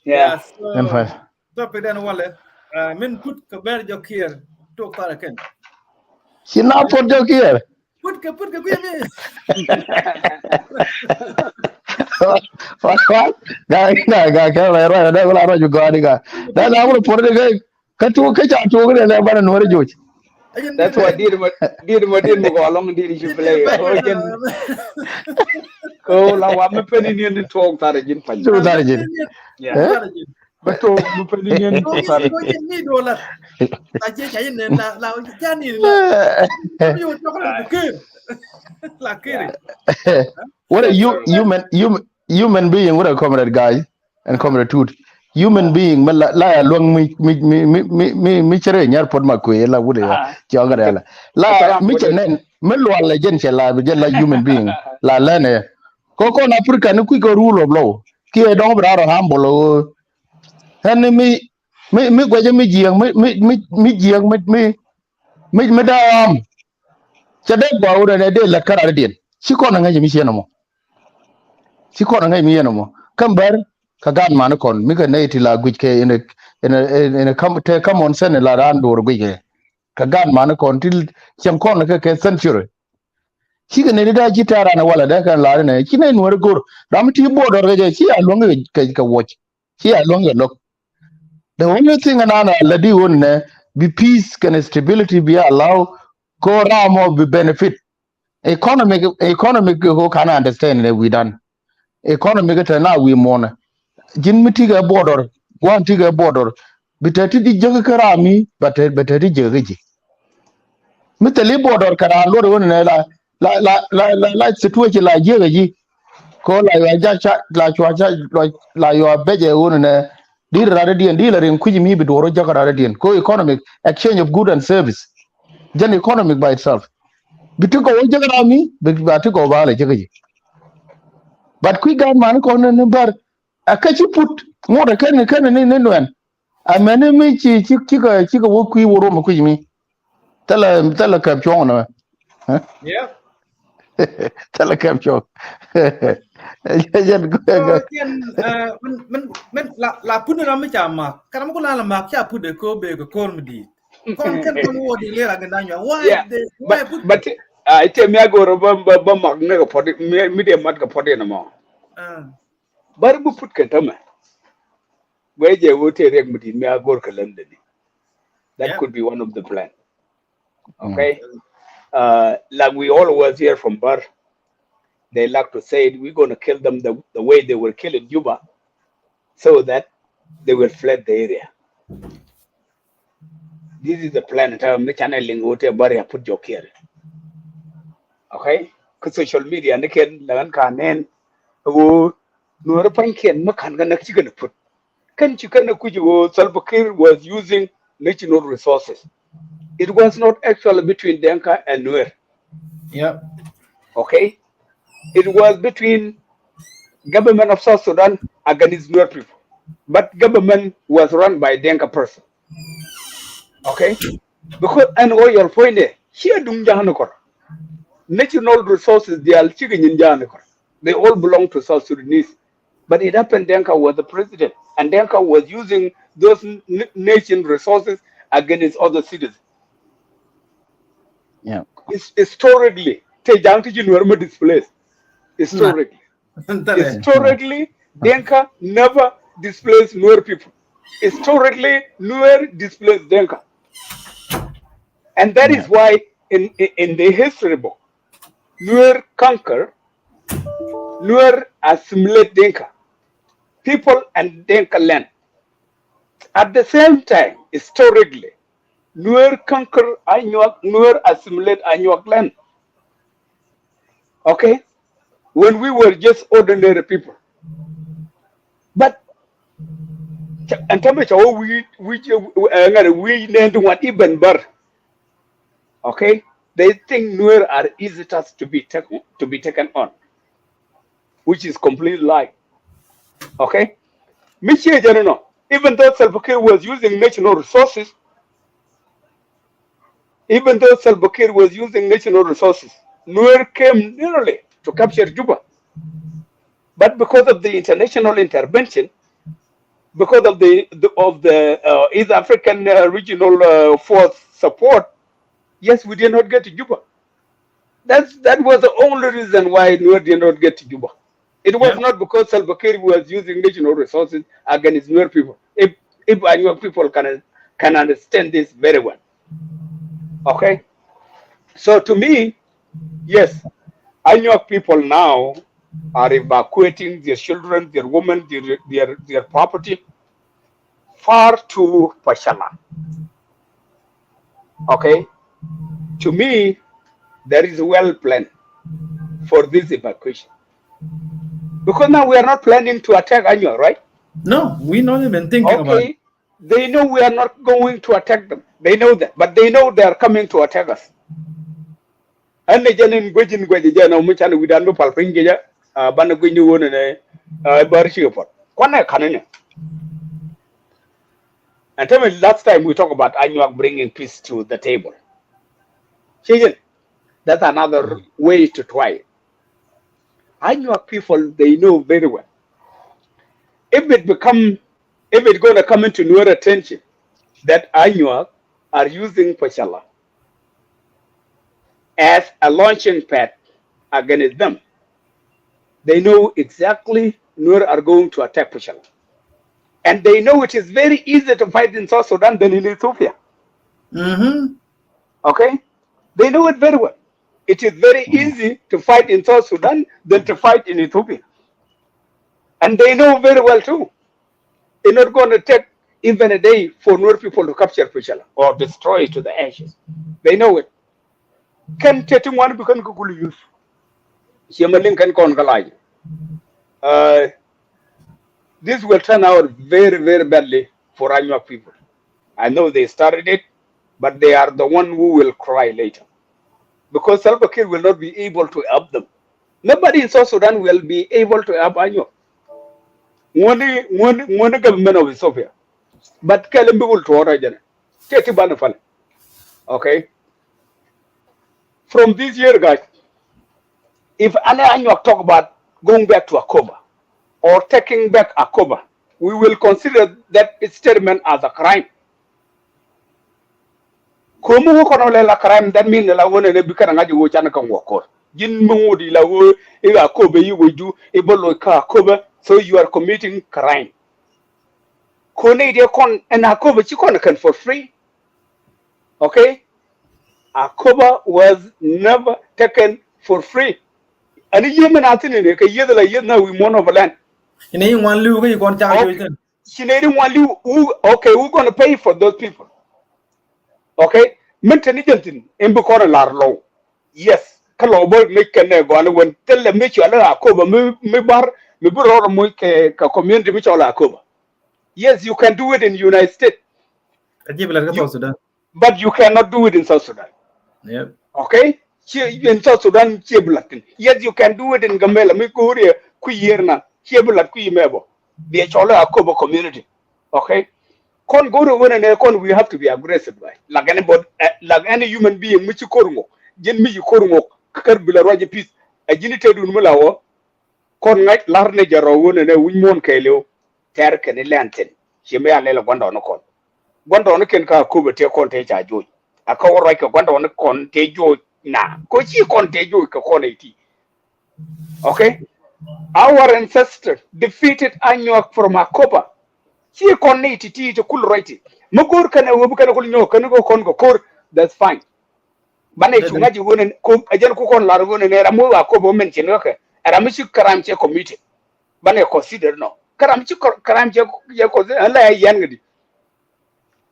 Yeah. Jɛn fine. Topic dan wale. Uh, min put kɛ ber jɔ kier. Tok tara ken. Ci na pot jɔ kier. Put kɛ, put kɛ kui̱ mi. Wa, wa, wa. Ga, ga, ga, kɛ rɔy, rɔy, rɔy, wala rɔy ju gɔaa di ga. Da, da, wala por di ga. Ka tuɔk, ka ca tuɔk ni lɛ banɛ nuɔri juc. That's why did ma, did ma, did ma gɔaa loŋ did you play. Oh, jɛn. Ko la wa mi peni ni ni tuɔk tari jin pan. Tuɔk tari jin. Yeah. Eh? Tari jin. Bä to mi peni ni ni to sare. Ni do la. La je ja ni la, la ja ni la. Yo to la kir. La kir. What a hu-, human, human, human being, what a comrade guy and comrade Tut. Human being, mi la, la ya luäŋ mi, mi, mi cere nyar pot ma kwe la wude ya. Ci ɔgɛ la. La mi cɛ nɛn, mi lual la jɛn cɛ la, jɛn la human being. La lɛnɛ. Ko kɔn Africa ni kui̱ kɛ rule of law. Kiɛ dɔŋ bi rarɔ humble o. Ɛn mi, mi, mi guɛcɛ mi jiɛŋ, mi, mi, mi, mi jiɛŋ, mi, mi, mi, mi dee ɣam. Cɛ dee gɔaa wut ɛn ɛ dee lät käraridiɛn. Ci kɔn ɛ ŋäc mi ciɛ nɔmɔ. Ci kɔn ɛ ŋäc mi ciɛ nɔmɔ. Kä bär, Kä gaat mani kɔn mi kɛ nɛy ti la guic kɛ in a, in a, in a kam, te common sense la raan duɔr guic kɛ. Kä gaat mani kɔn ti cieŋ kɔn kɛ kɛ century. Cikɛ nɛy ti daa ci tɛ̈r raan walɛ dee kɛn la̱r inɛ ci nɛy nuɔ̱r go̱r ram ti border kɛ jɛ ci a luäŋ kɛ, kɛ, kɛ wuɔc. Ci a luäŋ kɛ lo̱k. The only thing ɛn an a lät di ɣöö nɛ bi peace kɛnɛ stability bi allow ko ram ɔ bi benefit. Economic, economic ko kan understand nɛ wi̱i̱dan. Economic te na wi̱i̱ muɔnɛ. Ji̱n mi tikɛ border, gua̱n tikɛ border. Bi te ti di jek kä ram mi, bɛ te, bɛ te ti jek kä ji̱. Mi thil i̱ border kɛ raan luɔt ɣöö nɛ la, la, la, la, la, la situation la jiäk ɛ ji̱. Ko la yua jak ca, la cua ca, la, la yua bɛc ɛ ɣöö nɛ di rat diɛn, di la rin kui̱c mi bi duɔr wä jak rat diɛn. Ko economic, exchange of good and service. Jɛn economic by itself. Bi ti gɔw wä jak rat mi, bi, ba ti gɔw ba la jak ɛ ji̱. But kui̱ gaat mani kɔn ni bär, a kä ci put, ŋot ɛ kɛn, kɛn ni, ni nuɛn. Amäni mi ci, ci, cikɛ, cikɛ wä kui̱ wä ruɔm kui̱ mi. Thilɛ, thilɛ kɛp cuɔ̱ŋ nɛ mɛ. Huh? Yeah. Thilɛ kɛp cuɔ̱ŋ. Jɛn, jɛn, So, jɛn, uh, min, min, min, la, la put ni ram mi ca mak. Ka ram ku la, la mak ca put de ko be ko kor mi di. Kɔn kɛn kɔn wä di lera gɛ danywa. Why Yeah, they, why but, put but, uh, ite mi agoro ba, ba, ba mak ne ko pɔdi, mi, mi de mat ko pɔdi na mɔ. Uh. Bari bi put kɛ tämɛ. Guɛ jɛ wä te riɛk mi dit mi a gor kɛ lɛn deni. That Yeah. could be one of the plan. Mm. Okay? Uh, like we always hear from Bor, they like to say it, we're gonna kill them the, the way they were killed in Juba, so that they will flood the area. This is the plan. Tɛ mi canɛ liŋ wä te Bor ya put jɔk kiɛr. Okay? Kä social media ni kɛn la ɣän ka nɛn. Wä nuɔrä pa̱nykiɛn mi ka̱n kä näk ci kɛn put. Kɛn ci kɛn kui̱c wä Salva Kiir was using national resources. It was not actually between Denka and Nuer. Yep. Okay? It was between government of South Sudan against Nuer people. But government was run by Denka person. Okay? Because an oil point there, here dung jahani kor. National resources, they are chicken in jahani kor. They all belong to South Sudanese. But it happened Denka was the president. And Denka was using those n-, nation resources against other citizens. Yeah. His-, historically, te jang ti ji Nuer ma displaced. Historically. Historically, Denka never displaced Nuer people. Historically, Nuer displaced Denka. And that is Yeah. why in, in, in the history book, Nuer conquer, Nuer assimilate Denka people and Denka land. At the same time, historically, Nuer conquer Anyuak, Nuer assimilate Anyuak land. Okay? When we were just ordinary people. But, and tell me, we, we, uh, we, even Bor. Okay? They think Nuer are easy task to be taken, to be taken on, which is complete lie. Okay? Mi cie jɛ nɔ, even though Salva Kiir was using national resources, even though Salva Kiir was using national resources, Nuer came nearly to capture Juba. But because of the international intervention, because of the, the, of the, uh, East African, uh, regional, uh, force support, yes, we did not get to Juba. That's, that was the only reason why Nuer did not get to Juba. It was Yeah. not because Salva Kiir was using national resources against Nuer people. If, if Anyuak people can, can understand this very well. Okay? So to me, yes, Anyuak people now are evacuating their children, their women, their, their, their property far to Pachala. Okay? To me, there is a well plan for this evacuation. Because now we are not planning to attack Anyuak, right? No, we not even thinking about it. Okay. They know we are not going to attack them. They know that. But they know they are coming to attack us. Ɛn ni jɛn in guec in guec jɛn ɔ mi can wi̱dan bi pal piny kecä, ah, banɛ guic ni ɣöö nɛ, ah, bär cikɛ puɔt. Kuanɛ ka̱n ni. And tell me last time we talk about Anyuak bringing peace to the table. Ci jɛn, that's another way to try it. Anyuak people, they know very well. if it become, if it gonna come into Nuer attention that Anyuak are using Pachala as a launching pad against them, they know exactly Nuer are going to attack Pachala. And they know it is very easy to fight in South Sudan than in Ethiopia. Mhm. Okay? They know it very well. It is very easy to fight in South Sudan than to fight in Ethiopia. And they know very well too. It's not gonna take even a day for Nuer people to capture Pachala or destroy it to the ashes. They know it. Kɛn teti ŋuan bi kɛn kɛ kul use. Ciɛ ma liŋ kɛn kɔn kä lac. Uh, this will turn out very, very badly for Anyuak people. I know they started it, but they are the one who will cry later. Because Salva Kiir will not be able to help them. Nobody in South Sudan will be able to help Anyuak. Ŋuɔni, ŋuɔni, ŋuɔni government of Ethiopia. But kɛl in bi wul tuɔɔr a jɛn. Teti banɛ pal. Okay. From this year, guys, if any Anyuak talk about going back to Akoba or taking back Akoba, we will consider that statement as a crime. Komi wä kɔnɔ lɛ la crime, that mean la wä nɛ bi kɛn ŋa̱c wä can kɛ ŋuɔk kor. Ji̱n mi ŋut i la wä i Akoba i wä ju i bä loc kä Akoba, so you are committing crime. Koni diɛ kɔn ɛn Akoba ci kɔn kɛn for free. Okay? Akoba was never taken for free. Ani yieth mi na thin ni kɛ yieth la yieth na wi̱i̱ muɔ̱n of land. Inɛ yi ŋuan liw kä yi kɔn cak Okay. Yoc thin. Ci nɛ di ŋuan liw, who, okay, who gonna pay for those people? Okay? Min te ni jɛn thin in bi kɔn lar lɔw. Yes. Kä lɔw bä mi kɛn nɛ gɔani wän thilɛ mi cualɛ Akoba mi, mi bar mi bi rɔr muc kɛ, kɛ community mi cualɛ Akoba. Yes, you can do it in United States. Kä ji̱ bi lat kä South Sudan. But you cannot do it in South Sudan. Yep. Okay? Ci in South Sudan ci bi lat thin. Yes, you can do it in Gambela. Mi go̱o̱r yɛ ku yier na ci bi lat ku yi mɛ bɔ. Bi a cɔl a Akoba community. Okay? Kɔn go̱o̱r wä nɛ nɛ kɔn, we have to be aggressive, guy. Like anybody, eh, like any human being mi ci kor ŋok. Ji̱n mi ci kor ŋok kär bi la ruac peace. A ji̱n te dun mi la wä. Kɔn ŋa̱c lar ni jɛ rɔ wä nɛ nɛ wi̱ny muɔ̱n kɛɛliw. Tɛr kɛn ilɛn thin ci mi a lɛl gua̱ndɔɔŋni kɔn. Gua̱ndɔɔŋni kɛn kä Akoba tëë kɔn tëë ca joc. A kä wä ruac kɛ gua̱ndɔɔŋni kɔn tëë joc na. Kɛ ci kɔn tëë joc kɛ kɔn iti. Okay? Our ancestors defeated Anyuak from Akoba. Ci kɔn ni iti ti ti kul ruac ti. Mi go̱o̱r kɛn ɛ wä bi kɛn kul nyɔk kɛn kɔ kɔn kɔ kor. That's fine. Banɛ cu ŋa̱c i̱ ɣöö nɛ ko a jɛn ku kɔn lar ɣöö nɛ ram wee wa kop ɣöö mɛn cin kä kɛ ɛ ram mi ci kɛ ram cɛ committed. Banɛ consider nɔ kä ram ci kɛ ram cɛ, cɛ consider ɛn la ya yɛn ŋä di.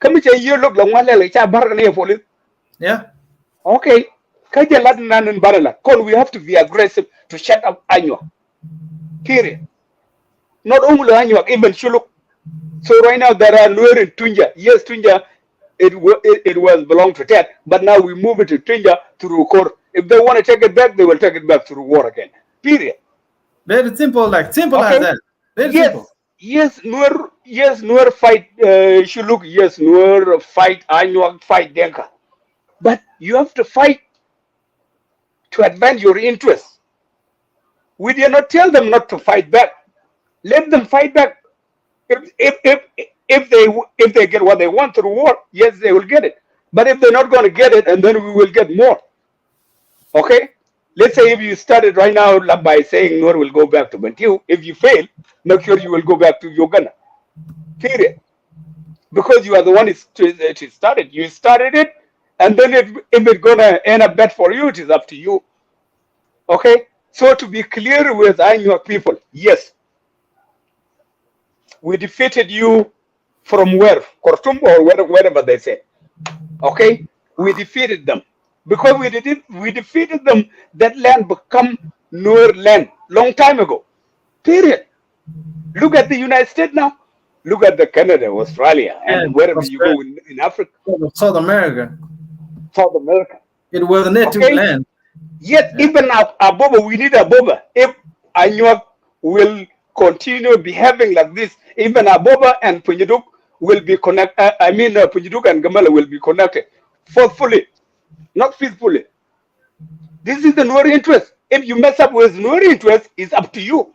Kä mi cɛ yiee lo̱k la ŋuan lɛl ca bar kɛ ni yɛ police. Yeah. Okay. Kä jɛ lat nan in banɛ lat kɔn, we have to be aggressive to shut up Anyuak. Period. Not only Anyuak, even Shuluk. So right now there are Nuer in Tunja. Yes, Tunja, it, wa- it, it was belong to Tet, but now we move it to Tunja through Kor. If they want to take it back, they will take it back through war again. Period. Very simple, like simple as Okay. That. Very Yes, simple. Yes, Nuer, yes, Nuer fight uh, Shuluk. Yes, Nuer fight Anyuak, fight Denka. But you have to fight to advance your interests. We did not tell them not to fight back. Let them fight back. If if if if they if they get what they want through war, yes, they will get it. But if they're not going to get it, and then we will get more. Okay? Let's say if you started right now, like, by saying Nuer will go back to Bentiu, if you fail, make sure you will go back to Uganda. Period. Because you are the one is to, to start it. You started it, and then if, if it's gonna end up bad for you, it is up to you. Okay? So to be clear with Anyuak people, yes, we defeated you from where? Khartoum or where, wherever they say. Okay? We defeated them. Because we did it, we defeated them, that land become Nuer land long time ago. Period. Look at the United States now. Look at the Canada, Australia, and Yeah, wherever you go in, in Africa, South America. South America. It was a native Okay. Land. Yet even Ab- Aboba, we need Aboba. If Anyuak will continue behaving like this, even Aboba and Punyiduk will be connect. Uh, I mean, uh, Punyiduk and Gamala will be connected forcefully, not peacefully. This is the Nuer interest. If you mess up with Nuer interest, it's up to you.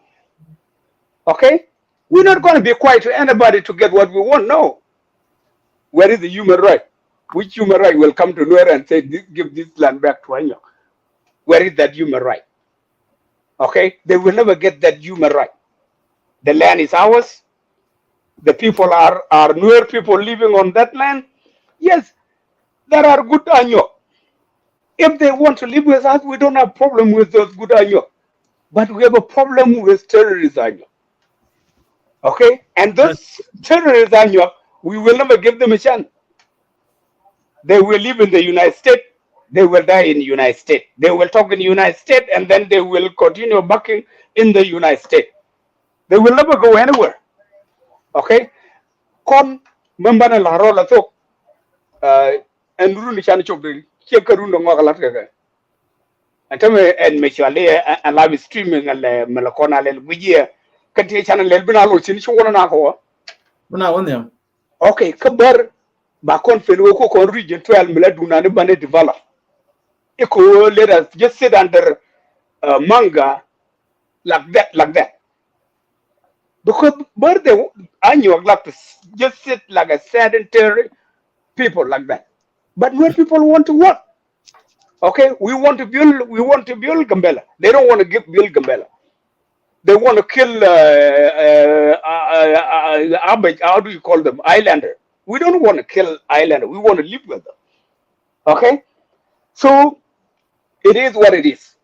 Okay? We're not going to be quiet to anybody to get what we want. No. Where is the human right? Which human right will come to Nuer and say, "This, give this land back to Anyuak"? Where is that human right? Okay? They will never get that human right. The land is ours. The people are, are Nuer people living on that land. Yes, there are good Anyuak. If they want to live with us, we don't have problem with those good Anyuak. But we have a problem with terrorists Anyuak. Okay? And those terrorists Anyuak, we will never give them a chance. They will live in the United States. They will die in the United States. They will talk in the United States, and then they will continue barking in the United States. They will never go anywhere. Okay? Kɔn, mɛn banɛ la rɔ la thok. Uh, ɛn run can cok de, ciɛ kä run de ŋɔak lat kɛ kɛ. Ɛn tämɛ ɛn mɛ cua lɛ, ɛn live streaming ɛn lɛ mɛ la kɔn a lɛl guic yɛ. Kɛn ti can lɛl bi na lo cin ci wä na kɔ. Bi na wä nhiam. Okay, kä bär ba kɔn pen wä ko kɔn region twelve mi la duna ni banɛ develop. Iko, let us just sit under, uh, manga like that, like that. Because bär the Anyuak like to s-, just sit like a sedentary people like that. But Nuer people want to work. Okay, we want to build, we want to build Gambela. They don't want to give, build Gambela. They want to kill, uh, uh, uh, uh, uh, Abaj-, how do you call them? Islander. We don't want to kill Islander. We want to live with them. Okay? So, it is what it is.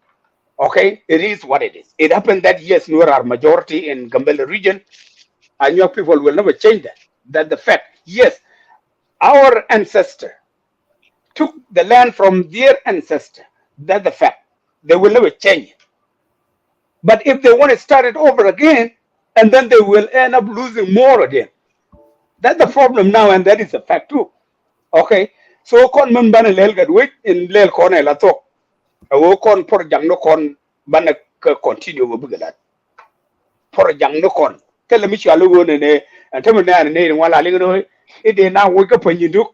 Okay? It is what it is. It happened that, yes, Nuer are majority in Gambela region. Anyuak people will never change that. That's the fact. Yes, our ancestor took the land from their ancestor. That's the fact. They will never change it. But if they want to start it over again, and then they will end up losing more again. That's the problem now, and that is a fact too. Okay? So kɔn mɛn banɛ lɛl gat wec in lɛl kɔn ɛ la thok. Ɛ wä kɔn project ni kɔn banɛ kɛ continue wä bikɛ lat. Project ni kɔn. Thilɛ mi cua li wä nɛ nɛ, ɛn tämɛ nɛ nɛ nɛ ŋuan la liŋ ni wä. I̱ dee na wä kä Punyiduk.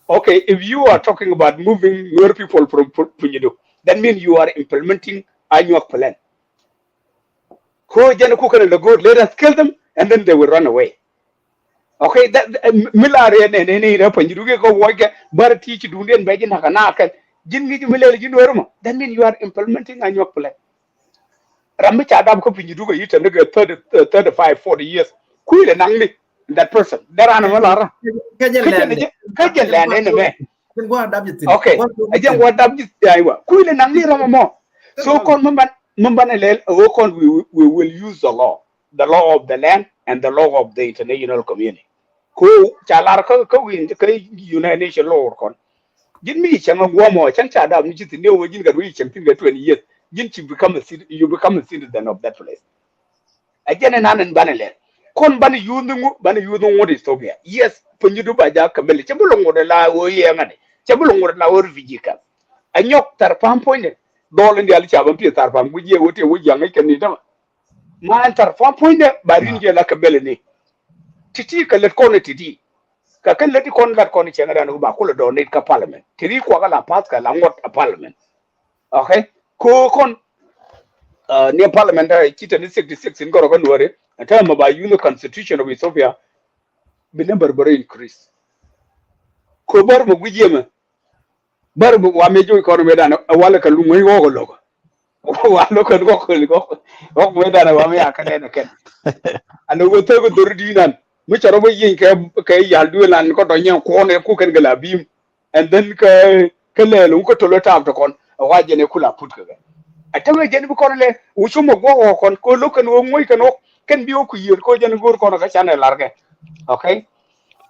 Okay, if you are talking about moving Nuer people from Pu-, Punyiduk, that means you are implementing Anyuak plan. Ko jɛn ku kɛn lɛ go̱o̱r, let us kill them, and then they will run away. Okay, that, uh, mi la rɛ nɛ nɛ nɛ rɛ Punyiduk kɛ ko wä kɛ bär ti ci duŋdiɛn bɛ ji̱ nak a nak kɛn. Ji̱n ŋi̱c mi lɛl ji̱ Nuer mɔ. That means you are implementing Anyuak plan. Ram mi ca dap kä Punyiduk a yi̱ tɛn kɛ thirty, uh, thirty-five, forty years. Kui̱ lɛ naŋni that person. Dɛ ran mɛ la ran. Kä jɛ lɛn. Kä jɛ lɛn ɛn mɛ. Okay. A jɛ wa dap ji̱, aywa. Kui̱ lɛ naŋni ram mɔ. So kɔn mɛ ban, mɛ ban lɛl, a wä kɔn we, we will use the law. The law of the land and the law of the international community. Ko ca lar kä, kä win, kä United Nations law kɔn. Ji̱n mi cäŋ a guɔmɔ, cäŋ ca dap ni ci thin ni wä ji̱n gat wi̱i̱ cäŋ thin gat twenty years. Ji̱n ci become a cit-, you become a citizen of that place. A jɛn nan in banɛ lɛl. Kɔn banɛ yuth ni ŋu, banɛ yuth ni ŋu Ethiopia. Yes, Punyiduk ba ja Gambela. Cɛ bi lɔ ŋu la wä yɛ ŋa de. Cɛ bi lɔ ŋu la wä refugee camp. Anyuak Tharpam puɔ̱nydɛ. Dhɔl in dial ca ban piɛ Tharpam. Guic yɛ wä tiɛ wä jaŋ i̱ kɛ ni dama. Ma ɛn Tharpam puɔ̱nydɛ ba rin jɛ la Gambela ni. Ti̱ti̱ kɛ lät kɔn ti̱ti̱. Kɛ kɛ lät kɔn lat kɔn cɛŋ dan ba kulɛ dɔɔnit kä parliament. Ti ri kuakä la path kɛ la ŋuɔt a parliament. Okay? Ko kɔn, uh, ni parliament, uh, ci tɛn sixty-six in gɔrɔ kä Nuäri. Ɛn täämɛ ba yuth constitution of Ethiopia. Bi number bɛ rɔ increase. Ko bär mɛ guic yɛ mɛ. Bär bi wa mi joc kɔn mi dan a walɛ kɛ luŋ ŋäc ɣɔk lo̱k. Wa lo̱k kɛn ɣɔk ɣɔk mi dan a wa mi a kɛ nɛn kɛn. A lo̱k wä thek dhor di̱i̱nan mi cɛ rɔ bä yieny kɛ, kɛ yal duëël an kɔ dɔ̱ny nyɛn kuɔn ɛ ku kɛn kɛ la bi̱i̱m. And then kɛ, kɛ lɛɛl ŋu kä tol ɛ taap tɔ kɔn a wa jɛn ɛ ku la put kɛ kɛ. A tämɛ jɛn bi kɔn lɛ wu cum ɛ guɔk ɣɔk kɔn ko lo̱k kɛn ɣöö ŋuɔ̱c kɛn ɣɔk kɛn bi ɣɔk ku yiëër ko jɛn go̱o̱r kɔn ɛ kɛ canɛ lar kɛ. Okay.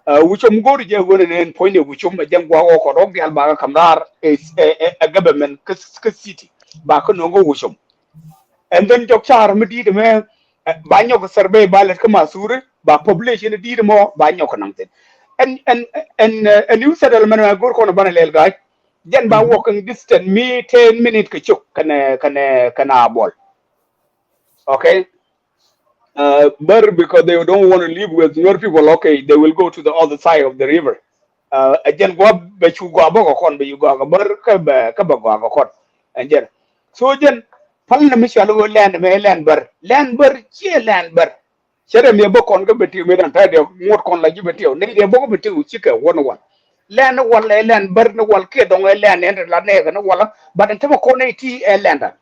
Uh, wucom go̱o̱r jɛ ɣöö nɛn puɔ̱nydɛ wucom ɛ jɛn gua̱a̱k ɣɔk kɔn rɔ̱k diaal bakä ka̱m raar ɛ, ɛ, ɛ, ɛ government kä, kä city bakä no̱o̱ŋ kä wucom. And then jɔk ca̱r mi di̱i̱t ɛmɛ, eh, ba nyɔk survey ba lɛt kä Mathuri ba population di̱i̱t ɛmɔ ba nyɔk kɛ naŋ thin. Ɛn, ɛn, ɛn, eh, ɛn youth settlement mɛ go̱o̱r kɔn banɛ lɛl ga̱a̱c. Jɛn ba walking distance mi ten minute kɛ cok kɛnɛ, kɛnɛ, kɛnɛ a bɔl. Okay. Uh, but because they don't want to live with Nuer people, okay, they will go to the other side of the river. Uh, a jɛn gua bɛ cu gua bä kɛ kɔn bɛ cu gua kɛ bär kä bɛ, kä bɛ gua kɛ kɔn. And jɛn. So jɛn pal na mi cɔal wä land mɛ land bär. Land bär ciɛ land bär. Cɛ rɛ miɛ bä kɔn kä bɛ tiw mi dan ta̱a̱ diɛ ŋuɔt kɔn la ji̱ bɛ tiw ni diɛ bä kä bɛ tiw cikɛ wä ni wal. Lɛn ni wal ɛ lɛn bär ni wal kiɛ dɔŋ ɛ lɛn ɛn la nɛɛkɛ ni wal. Bat ɛn tämɛ kɔn ɛ ti ɛ lɛn dan.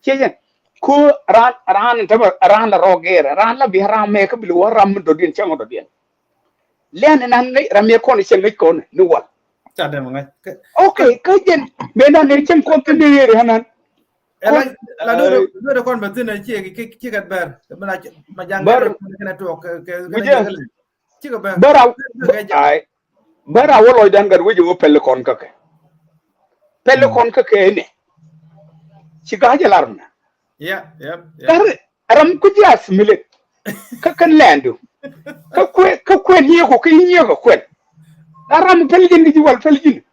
Ciɛ jɛn ku raan raan ɛn tämɛ raan la rɔ gɛɛr raan la bi ram mɛ kä bi li wä ram mi dɔ̱diɛn cäŋ dɔ̱diɛn. Lɛn ɛn an ŋäc ram miɛ kɔn cɛ ŋäc kɔn ni wal. Ca dɛm ŋa̱c. Okay, kä jɛn mɛ nan ni cɛn kɔn thin di ri hanan. Ɛla la do do do kɔn bɛ thin ci ci kat bɛr. Mɛ na ma jang Bär. Kɛ na tuɔk kɛ kɛ Ŋu jɛ? Ci kɛ bɛr. Bär a ai. Bär a wä lɔc dan gat wecɛ wä pɛl kɔn kä kɛ. Pɛl kɔn kä kɛ ni. Ci ka jɛ lar na. Ya ya ya. Kar ram ku ji̱ assimilate. Kä kän lɛndu. Kä kuɛ kä kuɛ nieko kä nieko kuɛn. Na ram pɛl jin ki ji̱ wal pɛl jin.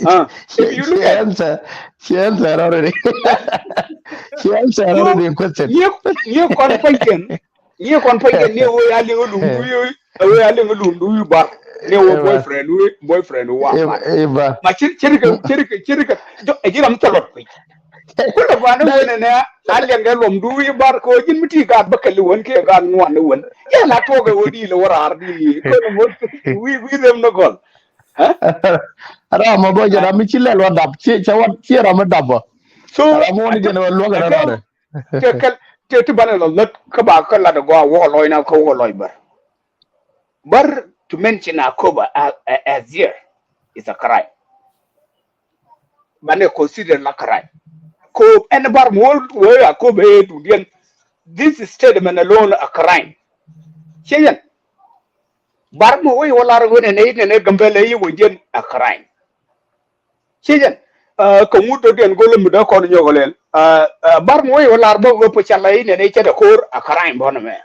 Ah, if you look at Answer, she answer already. She answer already in question. Nieko nieko kɔn pɛl jin. Nieko kɔn pɛl jin nieko ya liŋ lum du yi. Awe ya liŋ lum du yi bar. Nieko boyfriend wi boyfriend wa. Eva. Ma cir cir kɛ cir kɛ cir kɛ. Jɔ ɛ jiram tɔlɔt piny. Kulɛ guan ni wun ɛnɛ a liɛŋ kɛ luɔm du wi̱i̱ bar kɛ ɣöö ji̱n mi ti gaat bä kɛli wän kiɛ gaat ŋuan ni wän. Yɛn a tuɔɔk ɛ ɣöö di lɛ wä raar di ni kön mot wi̱i̱ wi̱i̱ rem ni gɔl. Ram mɔ bä jɛ ram mi ci lɛl wä dap ci ca wä ci ram mi dap bä. So Ram mɔ ni jɛn wä luɔk ɛ rarɛ. Tɛ kɛl tɛ ti banɛ lɔ lät kä ba kä lat ɛ gɔaa wä kɛ lɔc na kä wä kɛ lɔc bär. Bär to mention a koba as here is a crime. Banɛ consider la crime. Ko ɛn bar mi wä wä a koba ɛ dudiɛn. This statement alone a crime. Cɛ yɛn. Bar mi wä wä lar wä nɛ nɛ nɛ Gambɛlɛ yi wä jɛn a crime. Cɛ jɛn. Kä ŋut dɔ̱diɛn go̱l mi dee kɔn nyɔk lɛl. Bar mi wä wä lar bä wä pä cal la yi nɛ nɛ cɛ dɛ ko̱r a crime bɔn mɛ.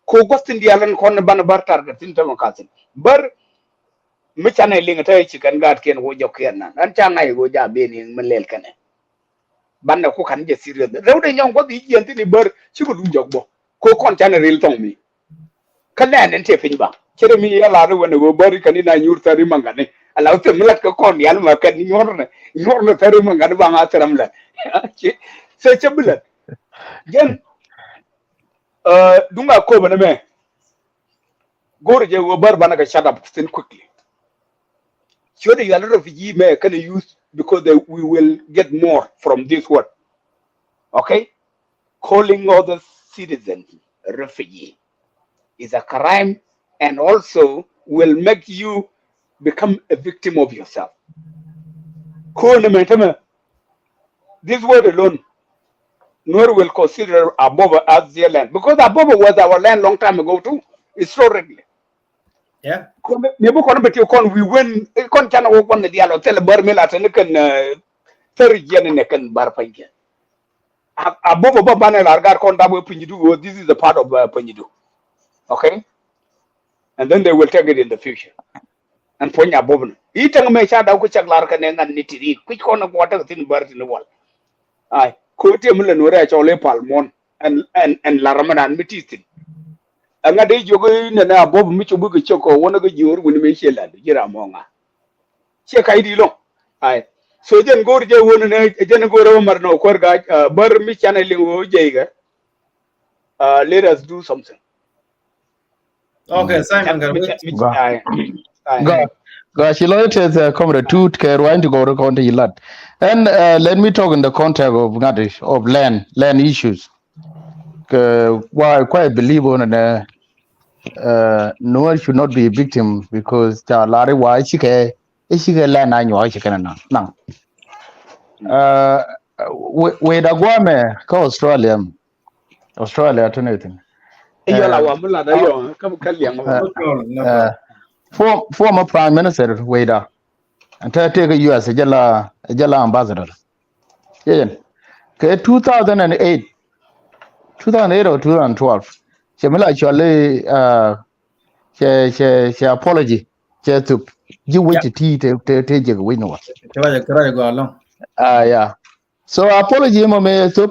Ko gua̱th tin diaal in kɔn ban bar target tin tämɛ ka̱thin bär. Mi canɛ liŋ te ci kɛn gaatkiɛn wä jɔkiɛn nan an ca ŋa̱c wä ja ben in mi lɛl kɛnɛ. Banɛ ku kan jɛ serious rɛw de nyɔŋ gua̱th i̱ jiɛn thin i̱ bär ci kɛ duun jɔk bɔ ko kɔn canɛ ril thɔŋ mi. Kä lɛn in te piny ba cɛ rɛ mi yɛ lar wɛn wä bär i̱ kɛn in a nyuur thäri maŋani. Ala wä thim mi lat kɛ kɔn diaal ma kɛn nyuɔr nɛ nyuɔr nɛ thäri maŋani ba ŋa thɛrɛm lɛ. Cɛ cɛ bi lɛ jɛn. Duŋ a kööbä ni mɛ. Go̱o̱rä jɛ wä bär banɛ kɛ shut up thin quickly. Ciötdɛ yual refugee mɛ kɛnɛ use because they, we will get more from this word. Okay? Calling other citizens refugee is a crime and also will make you become a victim of yourself. Kööbä ni mɛ tämɛ. This word alone, Nuer will consider Abobo as their land because Abobo was our land long time ago too, historically. Yeah. Maybe kɔn bɛ ti kɔn we win kɔn can wok kɔn the dialogue tell bar mi la tɛn kɛn thirty year ni kɛn bar pany kɛn. Abobo ba banɛ lar gar kɔn dab wɛ piny du. This is a part of piny du. Okay. And then they will take it in the future. Ɛn puɔ̱ny Abobo ni i̱ täŋ mɛ ca daw kä cak lar kɛ nɛ ŋa̱n ni ti ri kui̱c kɔn ni guɔ täk thin bär thin wal. Ai ko tiɛ mi lɛ nuɔrɛ a cɔl i̱ pal muɔn. Ɛn ɛn lar mɛ nan mi ti thin. Ɛŋa dee jiök i̱ nɛnɛ Abobo mi cop i̱ kɛ cök kɔ wänä kɛ jiöör wuni mi ciɛ lat ji̱ ram mɔ ŋa. Ciɛ kac di lɔŋ. Ai so jɛn go̱o̱r jɛ wänä nɛ jɛn go̱o̱r ɛ wä mar nɔ kuäär gac bär mi canɛ liŋ wä jɛ ikɛ. Let us do something. Okay, Simon Garwit. Ga ci lɔy teth comrade tut kɛ ruany ti gɔw ri kɔn ti lat. And let me talk in the context of ŋat of land, land issues. Kɛ why quite believe on nɛ Nuer should not be a victim because ca lari wa cikɛ cikɛ land a nyuak cikɛ na naŋ. Wei da guamɛ kä Australia. Australia to anything. Yɔla wa mi lat ayɔ kä kä liɛŋ. Former Prime Minister wei da. And tɛ tɛ kä U S jɛ la jɛ la ambassador. Yɛn kɛ two thousand and eight, two thousand eight or two thousand twelve. Cɛ mi la cɔli cɛ cɛ cɛ apology cɛ thup. Ji̱ wec ti ti te te jek wec ni wa. Cɛ wa jɛ kira jɛ gɔalɔŋ. Ah yeah. So apology mɔ mɛ thop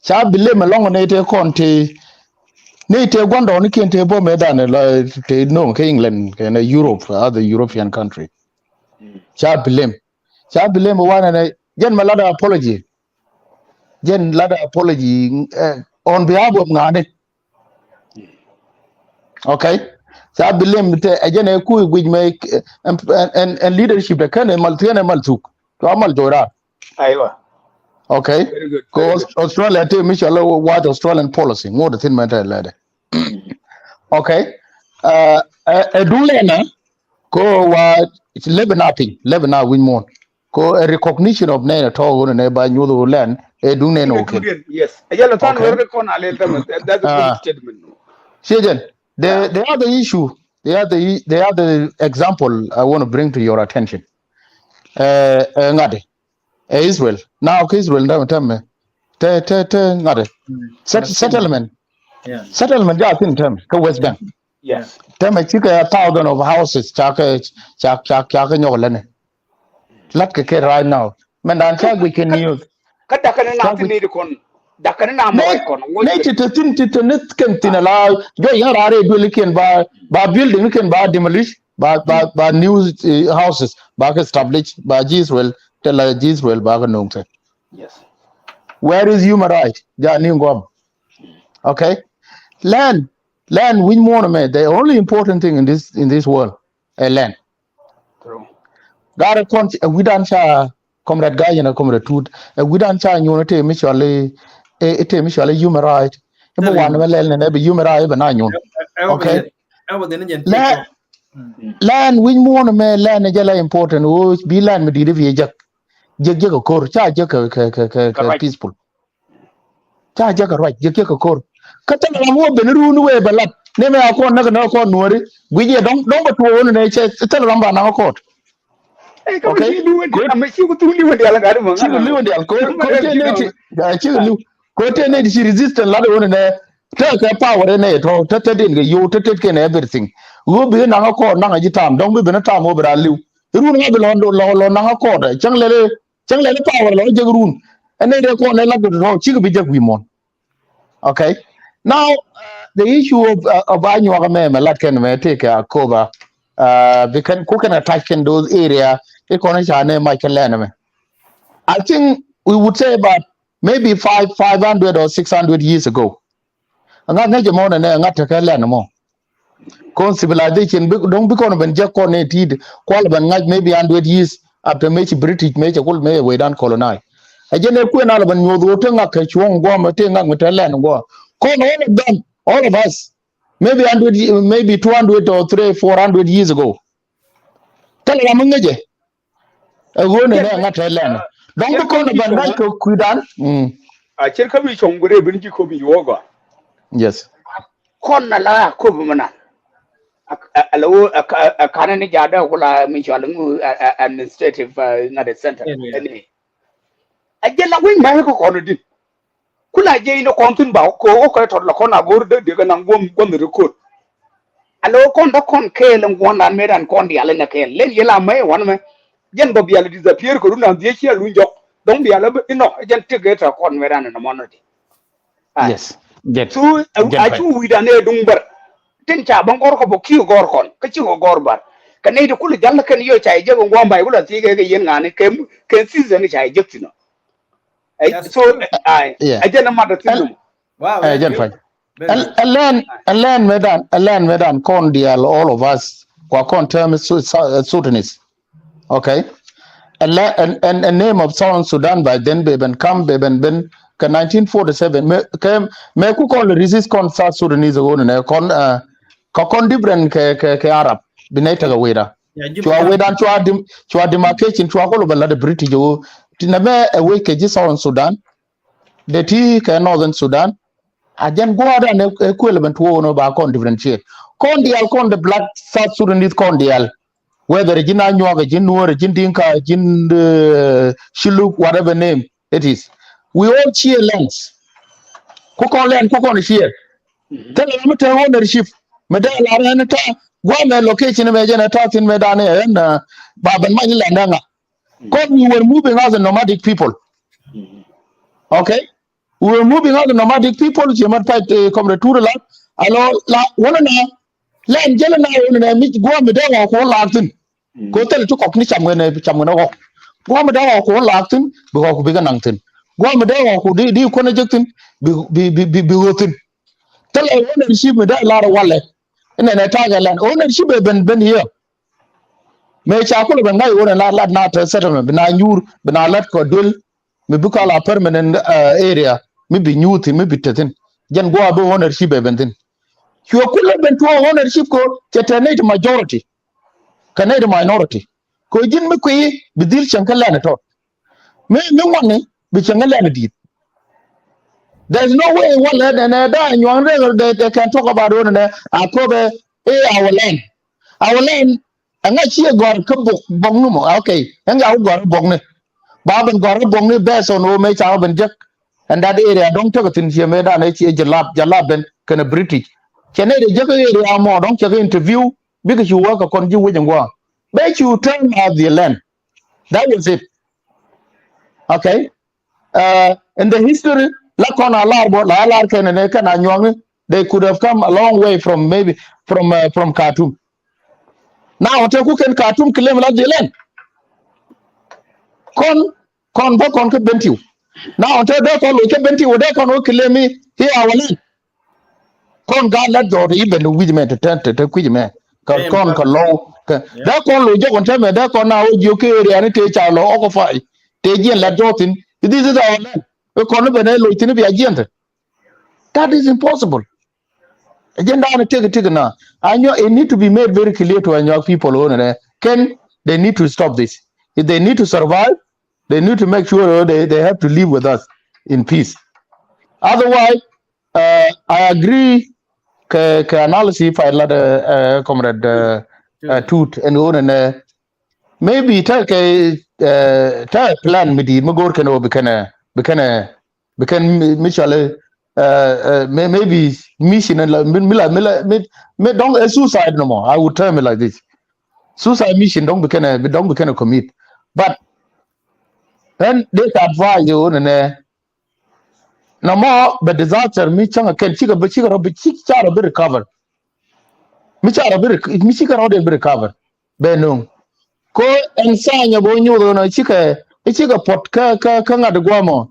ca bi lem alɔŋ ni te kɔn te ni te guandɔ ni kien te bɔ mɛ dan la te nong ke England ke na Europe, other European country. Ca bi lem ca bi lem wan ne jɛn mɛ lat apology. Jɛn lat apology, eh, on behalf of ŋa̱ni. Okay. So I believe te ɛ jɛn ɛ kui̱ guic mɛ, eh, ɛn, ɛn, ɛn leadership te kɛn ɛ mal, kɛn ɛ mal thuk. Cua mal joc raar. Aywa. Okay. Very good. Very good. Cause Australia te mi cɔl white Australian policy ŋot thin mɛ te lɛdɛ. Okay. Uh, ɛ, ɛ duŋ lɛn na ko wa lɛbɛ na piny, lɛbɛ na wi̱ny muɔ̱n. Ko ɛ recognition of nɛn ɛ tɔ̱ ɣöö nɛ ba nyuth ɣöö lɛn ɛ duŋ nɛn ɛ wä kɛn. Yes. Ɛ jɛ lɛ than wɛr kɛ kɔn a lɛl tämɛ. That, that's a good statement. Ciɛ jɛn. The, the other issue, the other, the other example I want to bring to your attention. Ɛ, ɛ ŋa̱t ɛ Israel. Now kɛ Israel tämɛ tämɛ. Te, te, te ŋa̱t ɛ. Set-, settlement. Settlement ja thin tämɛ kɛ West Bank. Yes. Tämɛ cikɛ a thousand of houses cakɛ, cak, cak, cakɛ nyɔk lɛnɛ. Lat kɛ kɛ right now. Mɛn dan ca guic kɛ news. Kä dakä ni na thin ni di kɔn. Dakä ni na mɔ kɔn. Nɛ ti te thin ti te ni kɛn thin ala. Jɔ yɛn rare duel kɛn ba, ba building kɛn ba demolish. Ba, ba, ba new, eh, houses. Ba kɛ establish. Ba ji̱ Israel. Te la ji̱ Israel ba kɛ no̱o̱ŋ te. Yes. Where is human right? Ja ni ŋuɔm. Okay. Land, land wi̱ny muɔ̱ɔ̱n mɛ, the only important thing in this, in this world, a land. True. Garɛ kɔn ɛ wi̱dan ca Comrade Guy and Comrade Tut, ɛ wi̱dan ca nyuɔn te mi cɔl i, ɛ, ɛ te mi cɔl i human right. Ibi wan mɛ lɛl nɛ, nɛ bi human right ibi na nyuɔn. Okay. Land wi̱ny muɔ̱ɔ̱n mɛ, land jɛ la important. Wo bi land mi di̱t ibi jek. Jek jek a kor, ca jek kɛ, kɛ, kɛ, kɛ, kɛ peaceful. Ca jek a ruac, jek jek a kor. Kä thilɛ ram wä ben run wee bɛ lat. Ni mɛ a kɔn näk näk kɔn nuɔri. Guic yɛ dɔŋ, dɔŋ bɛ tuɔɔk ni nɛ cɛ, thilɛ ram ba naŋ a kɔt. Okay. Cikɛ liwen dial, kor, kor tɛ nɛ ti, cikɛ liw. Kor tɛ nɛ ti ci resistance lat wä ni nɛ. Tɛ kɛ power nɛ tɔ, tɛ tɛ den kɛ yow, tɛ tɛ kɛ nɛ everything. Wä bi naŋ a kɔt naŋ a ji̱ tam, dɔŋ bi ben a tam wä bi ra liw. Run ŋa bi lɔ, lɔ, lɔ naŋ a kɔt, cäŋ lɛ Cäŋ lɛl i̱ power lɔ jek run. Ɛn ni dee kɔn ɛ lat kɛ tɔ̱tɔ̱ cikɛ bi jek wi̱i̱ muɔ̱n. Okay. Now, uh, the issue of, uh, of Anyuak mɛ, mɛ lat kɛn mɛ tëëkɛ Akoba. Uh, bi kɛn, ku kɛn attach kɛn those area. I̱ kɔn i̱ ca nɛ mac kɛ lɛn mɛ. I think we would say about maybe five, five hundred or six hundred years ago. Ŋa̱t ŋäc ɛmɔ nɛnɛ ŋa̱t tekɛ lɛn ɛmɔ. Kɔn civilization bi, dɔ̱ŋ bi kɔn ben jek kɔn ni ti̱i̱t kual ben ŋa̱c maybe hundred years after mëë ci British mëë cɛ kul mëë wecdan colonize. Ɛ jɛn ɛ kuën alɛ ben nyuɔth ɣöö te ŋak kɛ cuɔ̱ŋ guɔ̱m te ŋak mi te lɛn guɔ̱m. Kɔn all of them, all of us, maybe hundred ye-, maybe two hundred or three, four hundred years ago. Thilɛ ram mi ŋäcɛ. Ɛ ɣöö nɛnɛ ŋa̱t te lɛn. Dɔ̱ŋ bi kɔn ɛ ben ŋa̱c kɛ kui̱dan. A cir kä mi cuɔ̱ŋ bi rɛy ben ji̱ kopi yuɔ̱ɔ̱k gɔaa. Yes. Kɔn na la kopi mi nan. A, a, a la ɣöö a, a, a kanɛ ni ja̱a̱dä kula mi cɔal ŋu a, a, administrative, a, ŋa̱t center. Ɛn ɛ. A jɛ la wi̱ny ma̱ kä kɔn di. Kula jiɛc ni kɔn thi̱n ba kɛ ɣöö kɛ tɔt la kɔn a go̱r dee dee kɛ naŋ guɔ̱m guɔ̱m ni record. A lo̱ kɔn dɔ̱ kɔn kɛɛl in guɔ̱ndan mëëdan kɔn diaal in ɛ kɛɛl lɛn yɛl a mɛ wanɛ mɛ. Jɛn bä bial disappear kɛ run an dhiec ciɛ luny jɔk dɔ̱ŋ bial inɔ jɛn tëk ɛ tɛ kɔn mëëdan in ɛ mɔnɔ di. Yes. Jɛn. Cu a cu wi̱dan ɛ duŋ bär. Tin ca bä gɔr kɔ bä kiɛ gɔr kɔn kä cikɛ gɔr bär. Kɛ nɛy ti kul jal kɛn yɔ ca yɛ jek in guɔ̱m bay kul a thiec kɛ kɛ yɛn ŋa̱ni kɛ season ca yɛ jek thin ɔ. Ɛ, so, ɛ, ɛ jɛn ɛ mat ɛ thi̱n nɔmɔ. Ɛ jɛn pa̱ny. Ɛ lɛn, ɛ lɛn mëëdan, ɛ lɛn mëëdan kɔn diaal all of us kua kɔn term Su-, Su-, Sudanese. Okay. Ɛ lɛ, ɛ, ɛ, ɛ name of Southern Sudan by then bɛ ben kam, bɛ ben ben kɛ nineteen forty-seven. Mɛ, kɛ, mɛ ku kɔn lɛ resist kɔn South Sudanese ɣöö nɛ kɔn, ɛ, kɛ kɔn different kɛ, kɛ, kɛ Arab. Bi nɛy tekɛ wecdan. Cua wecdan, cua dim-, cua demarcation, cua kɔl bɛ lat ɛ British ɣöö ti nɛ mɛ ɛ wec kɛ ji̱ Southern Sudan. Dee ti kɛ Northern Sudan. A jɛn guɔ̱ɔ̱rdan ɛ kuël ben tuɔɔk ni ba kɔn differentiate. Kɔn diaal kɔn the black South Sudanese kɔn diaal. Whether ji̱n Anyuak, ji̱n Nuɔr, ji̱n Dinka, ji̱n, eh, Shilluk, whatever name it is. We all share lands. Ku kɔn land, ku kɔn share. Thilɛ mi te ownership. Mi dee lar ɛn ta guamɛ location mɛ jɛn ta thin mɛ dan ɛn, eh, ba ben many land ɛŋa. Cause we were moving as a nomadic people. Okay? We were moving as a nomadic people. Ci mat pay, eh, Comrade Tut la. Alo la wanɛ na. Lɛn jɛl na wanɛ na mi guɔ mi dee wä ko lak thin. Ko thil ti kɔk ni cam wene, cam wene wä. Guɔ mi dee wä ko lak thin. Bi wä ko bi ga naŋ thin. Guam mi dee ɣɔk ku di, di kuɔn jek thin, bi, bi, bi, bi, bi ɣöö thin. Thilɛ ownership mi dee lar walɛ. Inɛ nɛ ta̱a̱ kɛ land. Ownership ɛ ben, ben here. Mëë ca kulɛ ben ŋa̱c ɣöö nɛ la lat na te settlement, bi na nyuur, bi na lat kɔ duel, mi bi kɔl a permanent, uh, area, mi bi nyuur thin, mi bi te thin. Jɛn guɔ a bi ownership ɛ ben thin. Cuɛ kulɛ ben tuɔɔk ownership ko, cɛ te nɛy ti majority. Kɛ nɛy ti minority. Ko ji̱n mi kui̱, bi dhil cieŋ kä land tɔ. Mi, mi ŋuani, bi cieŋ kä land di̱i̱t. There is no way walɛ nɛ, nɛ, da nyuɔ̱ŋ dee, they, they can talk about it, nɛ, a köpɛ, eh, our land. Our land, ɛŋa ciɛ gɔ̱r kä bok, bok ni mɔ, okay. Ɛŋa wä gɔ̱r bok ni. Ba ben gɔ̱r bok ni based on wä mëë ca ben jek. And that area dɔ̱ŋ tekɛ thin ciɛ mëë dan ɛ ciɛ jalap, jalap ben kɛnɛ British. Cɛ nɛy dee jek area mɔ dɔ̱ŋ cɛ kɛ interview, bikɛ cu wä kɛ kɔn ji̱ wec in guɔ. Bɛ cu term as the land. That was it. Okay. Uh, in the history, la kɔn a lar bɔ, la lar kɛn nɛ kɛn a nyuɔŋ ni, they could have come a long way from maybe from, uh, from Khartoum. Now te ku kɛn Khartoum claim la the land. Kɔn, kɔn bä kɔn kä Bentiu. Now te dee kɔn loc kä Bentiu, dee kɔn wä claim mi here our land. Kɔn gaat lat jɔɔt i̱ ben wi̱c mɛ te te te kui̱c mɛ. Ka kɔn ka lɔw. Dee kɔn loc jɔk kɔn te mɛ, dee kɔn na wä jiök kä area ni te ca lɔ occupy. Te jiɛn lat jɔɔt thin. This is our land. Ɛ kɔn ni ben ɛ loc thin i̱ bia jiɛn te. That is impossible. Agenda ni tek tek na. Anyuak, it need to be made very clear to Anyuak people ɣöö nɛ kɛn, they need to stop this. If they need to survive, they need to make sure they, they have to live with us in peace. Otherwise, uh, I agree kɛ, kɛ analysis if I let, uh, uh, comrade, uh, uh, Tut ɛn ɣöö nɛ maybe te kɛ, uh, te plan mi di̱i̱t mi go̱o̱r kɛn ɣöö bi kɛn, bi kɛn, bi kɛn mi, mi cɔal, uh, uh, may-, maybe mission la mi, mi la, mi la, mi, mi dɔŋ a suicide no more. I would term it like this. Suicide mission dɔŋ bi kɛn, bi dɔŋ bi kɛn commit. But then this advice ɣöö nɛ nɛ, nɔmɔ bɛ disaster mi cäŋ a kɛn cikɛ bi, cikɛ rɔ bi, cik ca rɔ bi recover. Mi ca rɔ bi rec-, mi cikɛ rɔ den bi recover. Bɛ nuŋ. Ko ɛn sanya bo nyuth ɣöö nɔ cikɛ, cikɛ puɔt kä, kä, kä ŋa̱t guamɔ.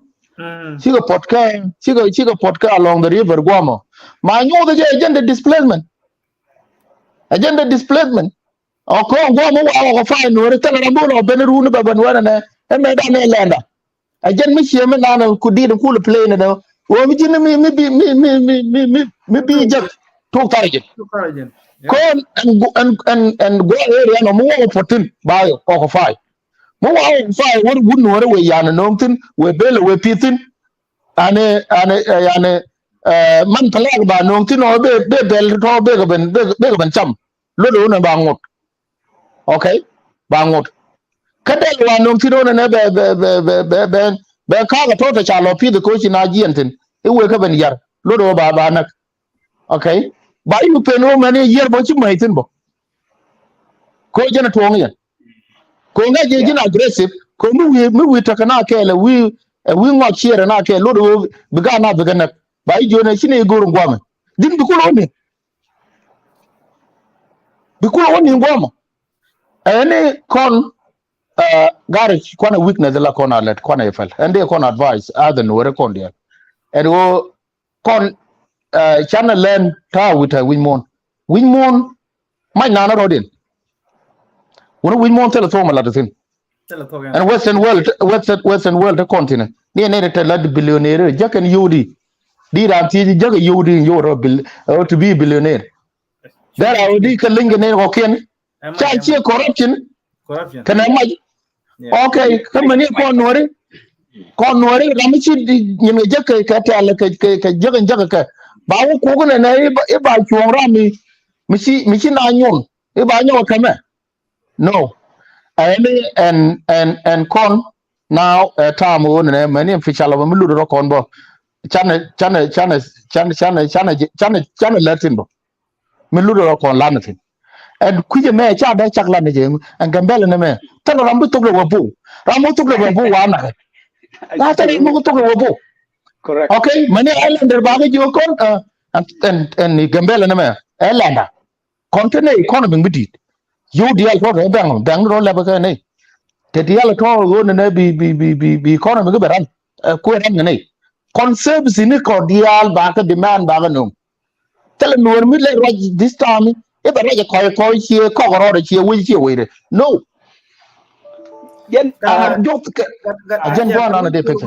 Cikɛ puɔt kä, cikɛ, cikɛ puɔt kä along the river guamɔ. Ma nyuth jɛ agenda displacement. Agenda displacement. Ɔ ko guamɔ wa ɔ ko fay nuɔri thilɛ ram bo lɔ ben runi bɛ ben wɛnɛ nɛ. Ɛmɛ dan ɛ lɛnda. A jɛn mi cie mi nan ku dit ku lɛ play ni dɛ. Wä mi ji̱n mi, mi bi, mi, mi bi jek tuk thar ji̱n. Tuk thar ji̱n. Yeah. Ko ɛn, ɛn, ɛn, ɛn, ɛn guɔ area nɔ mi wä wä puɔt thin ba yɛ kɔk fay. Mi wä wä fay wä wut nuɔrɛ wä yan nɔŋ thin wä bel wä pi̱ thin. Ani, ani, eh, yani, eh, man pɛlɛk ba nɔŋ thin ɔ bɛ, bɛ bɛl tɔ bɛ kɛ ben, bɛ, bɛ kɛ ben cam. Lot wä nɛ ba ŋot. Okay? Ba ŋot. Kä dɛl wa nöŋ thin wä nɛ bɛ, bɛ, bɛ kakä tɔ̱ tɛ ca lɔ pi̱th koci na jiɛn thin. I̱ wëë kä ben yar. Lot wä ba, ba näk. Okay? Ba i̱ pen wä mɛn i̱ yier bä ci mäc thin bä. Ko jɛn a tuɔŋ yɛn. Ko ŋa̱c jɛ ji̱n aggressive. Ko mi wi̱i̱, mi wi̱i̱ tekɛ na kɛɛl ɛ wi̱i̱, ɛ wi̱i̱ ŋɔc ciɛɛr ɛ na kɛɛl lot wä bi gaat na bikɛ näk. Ba i̱ jiön ɛ ci ni i̱ go̱r in guamɛ. Ji̱n bi kulɛ wä ni. Bi kulɛ wä ni guamɛ. Ɛn ni kɔn, uh, gari kuanɛ weakness la kɔn a lɛt kuanɛ i̱ pɛl. Ɛn dee kɔn advice a the nuɔrɛ kɔn diɛl. Ɛn ɣöö kɔn, uh, canɛ lɛn ta̱a̱ wi̱c ta̱a̱ wi̱c muɔ̱ɔ̱n. Wi̱c muɔ̱ɔ̱n mac naan rɔ̱diɛn. Wuni wi̱c muɔ̱ɔ̱n thilɛ thok mi lat thi̱n. Thilɛ thok ɛn. Ɛn Western world, Western, Western world te kɔn thi̱n. Ni ɛn ni te lat billionaire jäk ɛn yio̱w di. Di raan thiec jäk yio̱w di yio̱w rɔ bil, uh, to be billionaire. Dee raan di kä li̱ny kɛ nɛn kɔkiɛn. Ca ciɛ corruption. Corruption. Kɛnɛ mac. Yeah. Okay, kä mɛni kɔn nuɔri. Kɔn nuɔri ram mi ci nyin kɛ jek kɛ tɛl kɛ, kɛ, kɛ jek in jek kɛ. Ba wä kuk nɛ nɛ iba, iba cuɔ̱ŋ ram mi, mi ci, mi ci na nyuɔn. Iba nyɔk kɛ mɛ. No. Ɛni ɛn, ɛn, ɛn kɔn na, eh, ta̱a̱ mi wä nɛ mɛni fi calɔ mi lut rɔ kɔn bɔ. Canɛ, canɛ, canɛ, canɛ, canɛ, canɛ, canɛ, canɛ lɛr thin bɔ. Mi lut rɔ kɔn lan thin. Ɛn kui̱cɛ mɛ ca dee cak lan jɛ ɛn Gambɛl ni mɛ. Thil ram bi thok lɛ wä bu. Ram bi thok lɛ wä bu wa nak. La thil ram bi thok lɛ wä bu. Correct. Okay, mani islander ba kɛ jiök kɔn, uh, ɛn, ɛn, ɛn Gambɛl ni mɛ. Islander. Kɔn te ne economy bi dit. Yio̱w diaal tɔ tɔ bɛŋ, bɛŋ tɔ lɛpɛ kɛ ne. Te diaal tɔ ɣöö ni ne bi, bi, bi, bi, bi economy kɛ bɛ ran. kuɛ ran ŋa nɛy. Kɔn service ni kɔ diaal ba kɛ demand ba kɛ nöŋ. Thilɛ nuɔr mi lɛ ruac this time i̱ bɛ ruac ɛ kɔc kɔc ciɛ kɔk rɔɔdɛ ciɛ wec ciɛ wecdɛ. No. Jɛn a jɔk kɛ a jɛn guan an a dee pekɛ.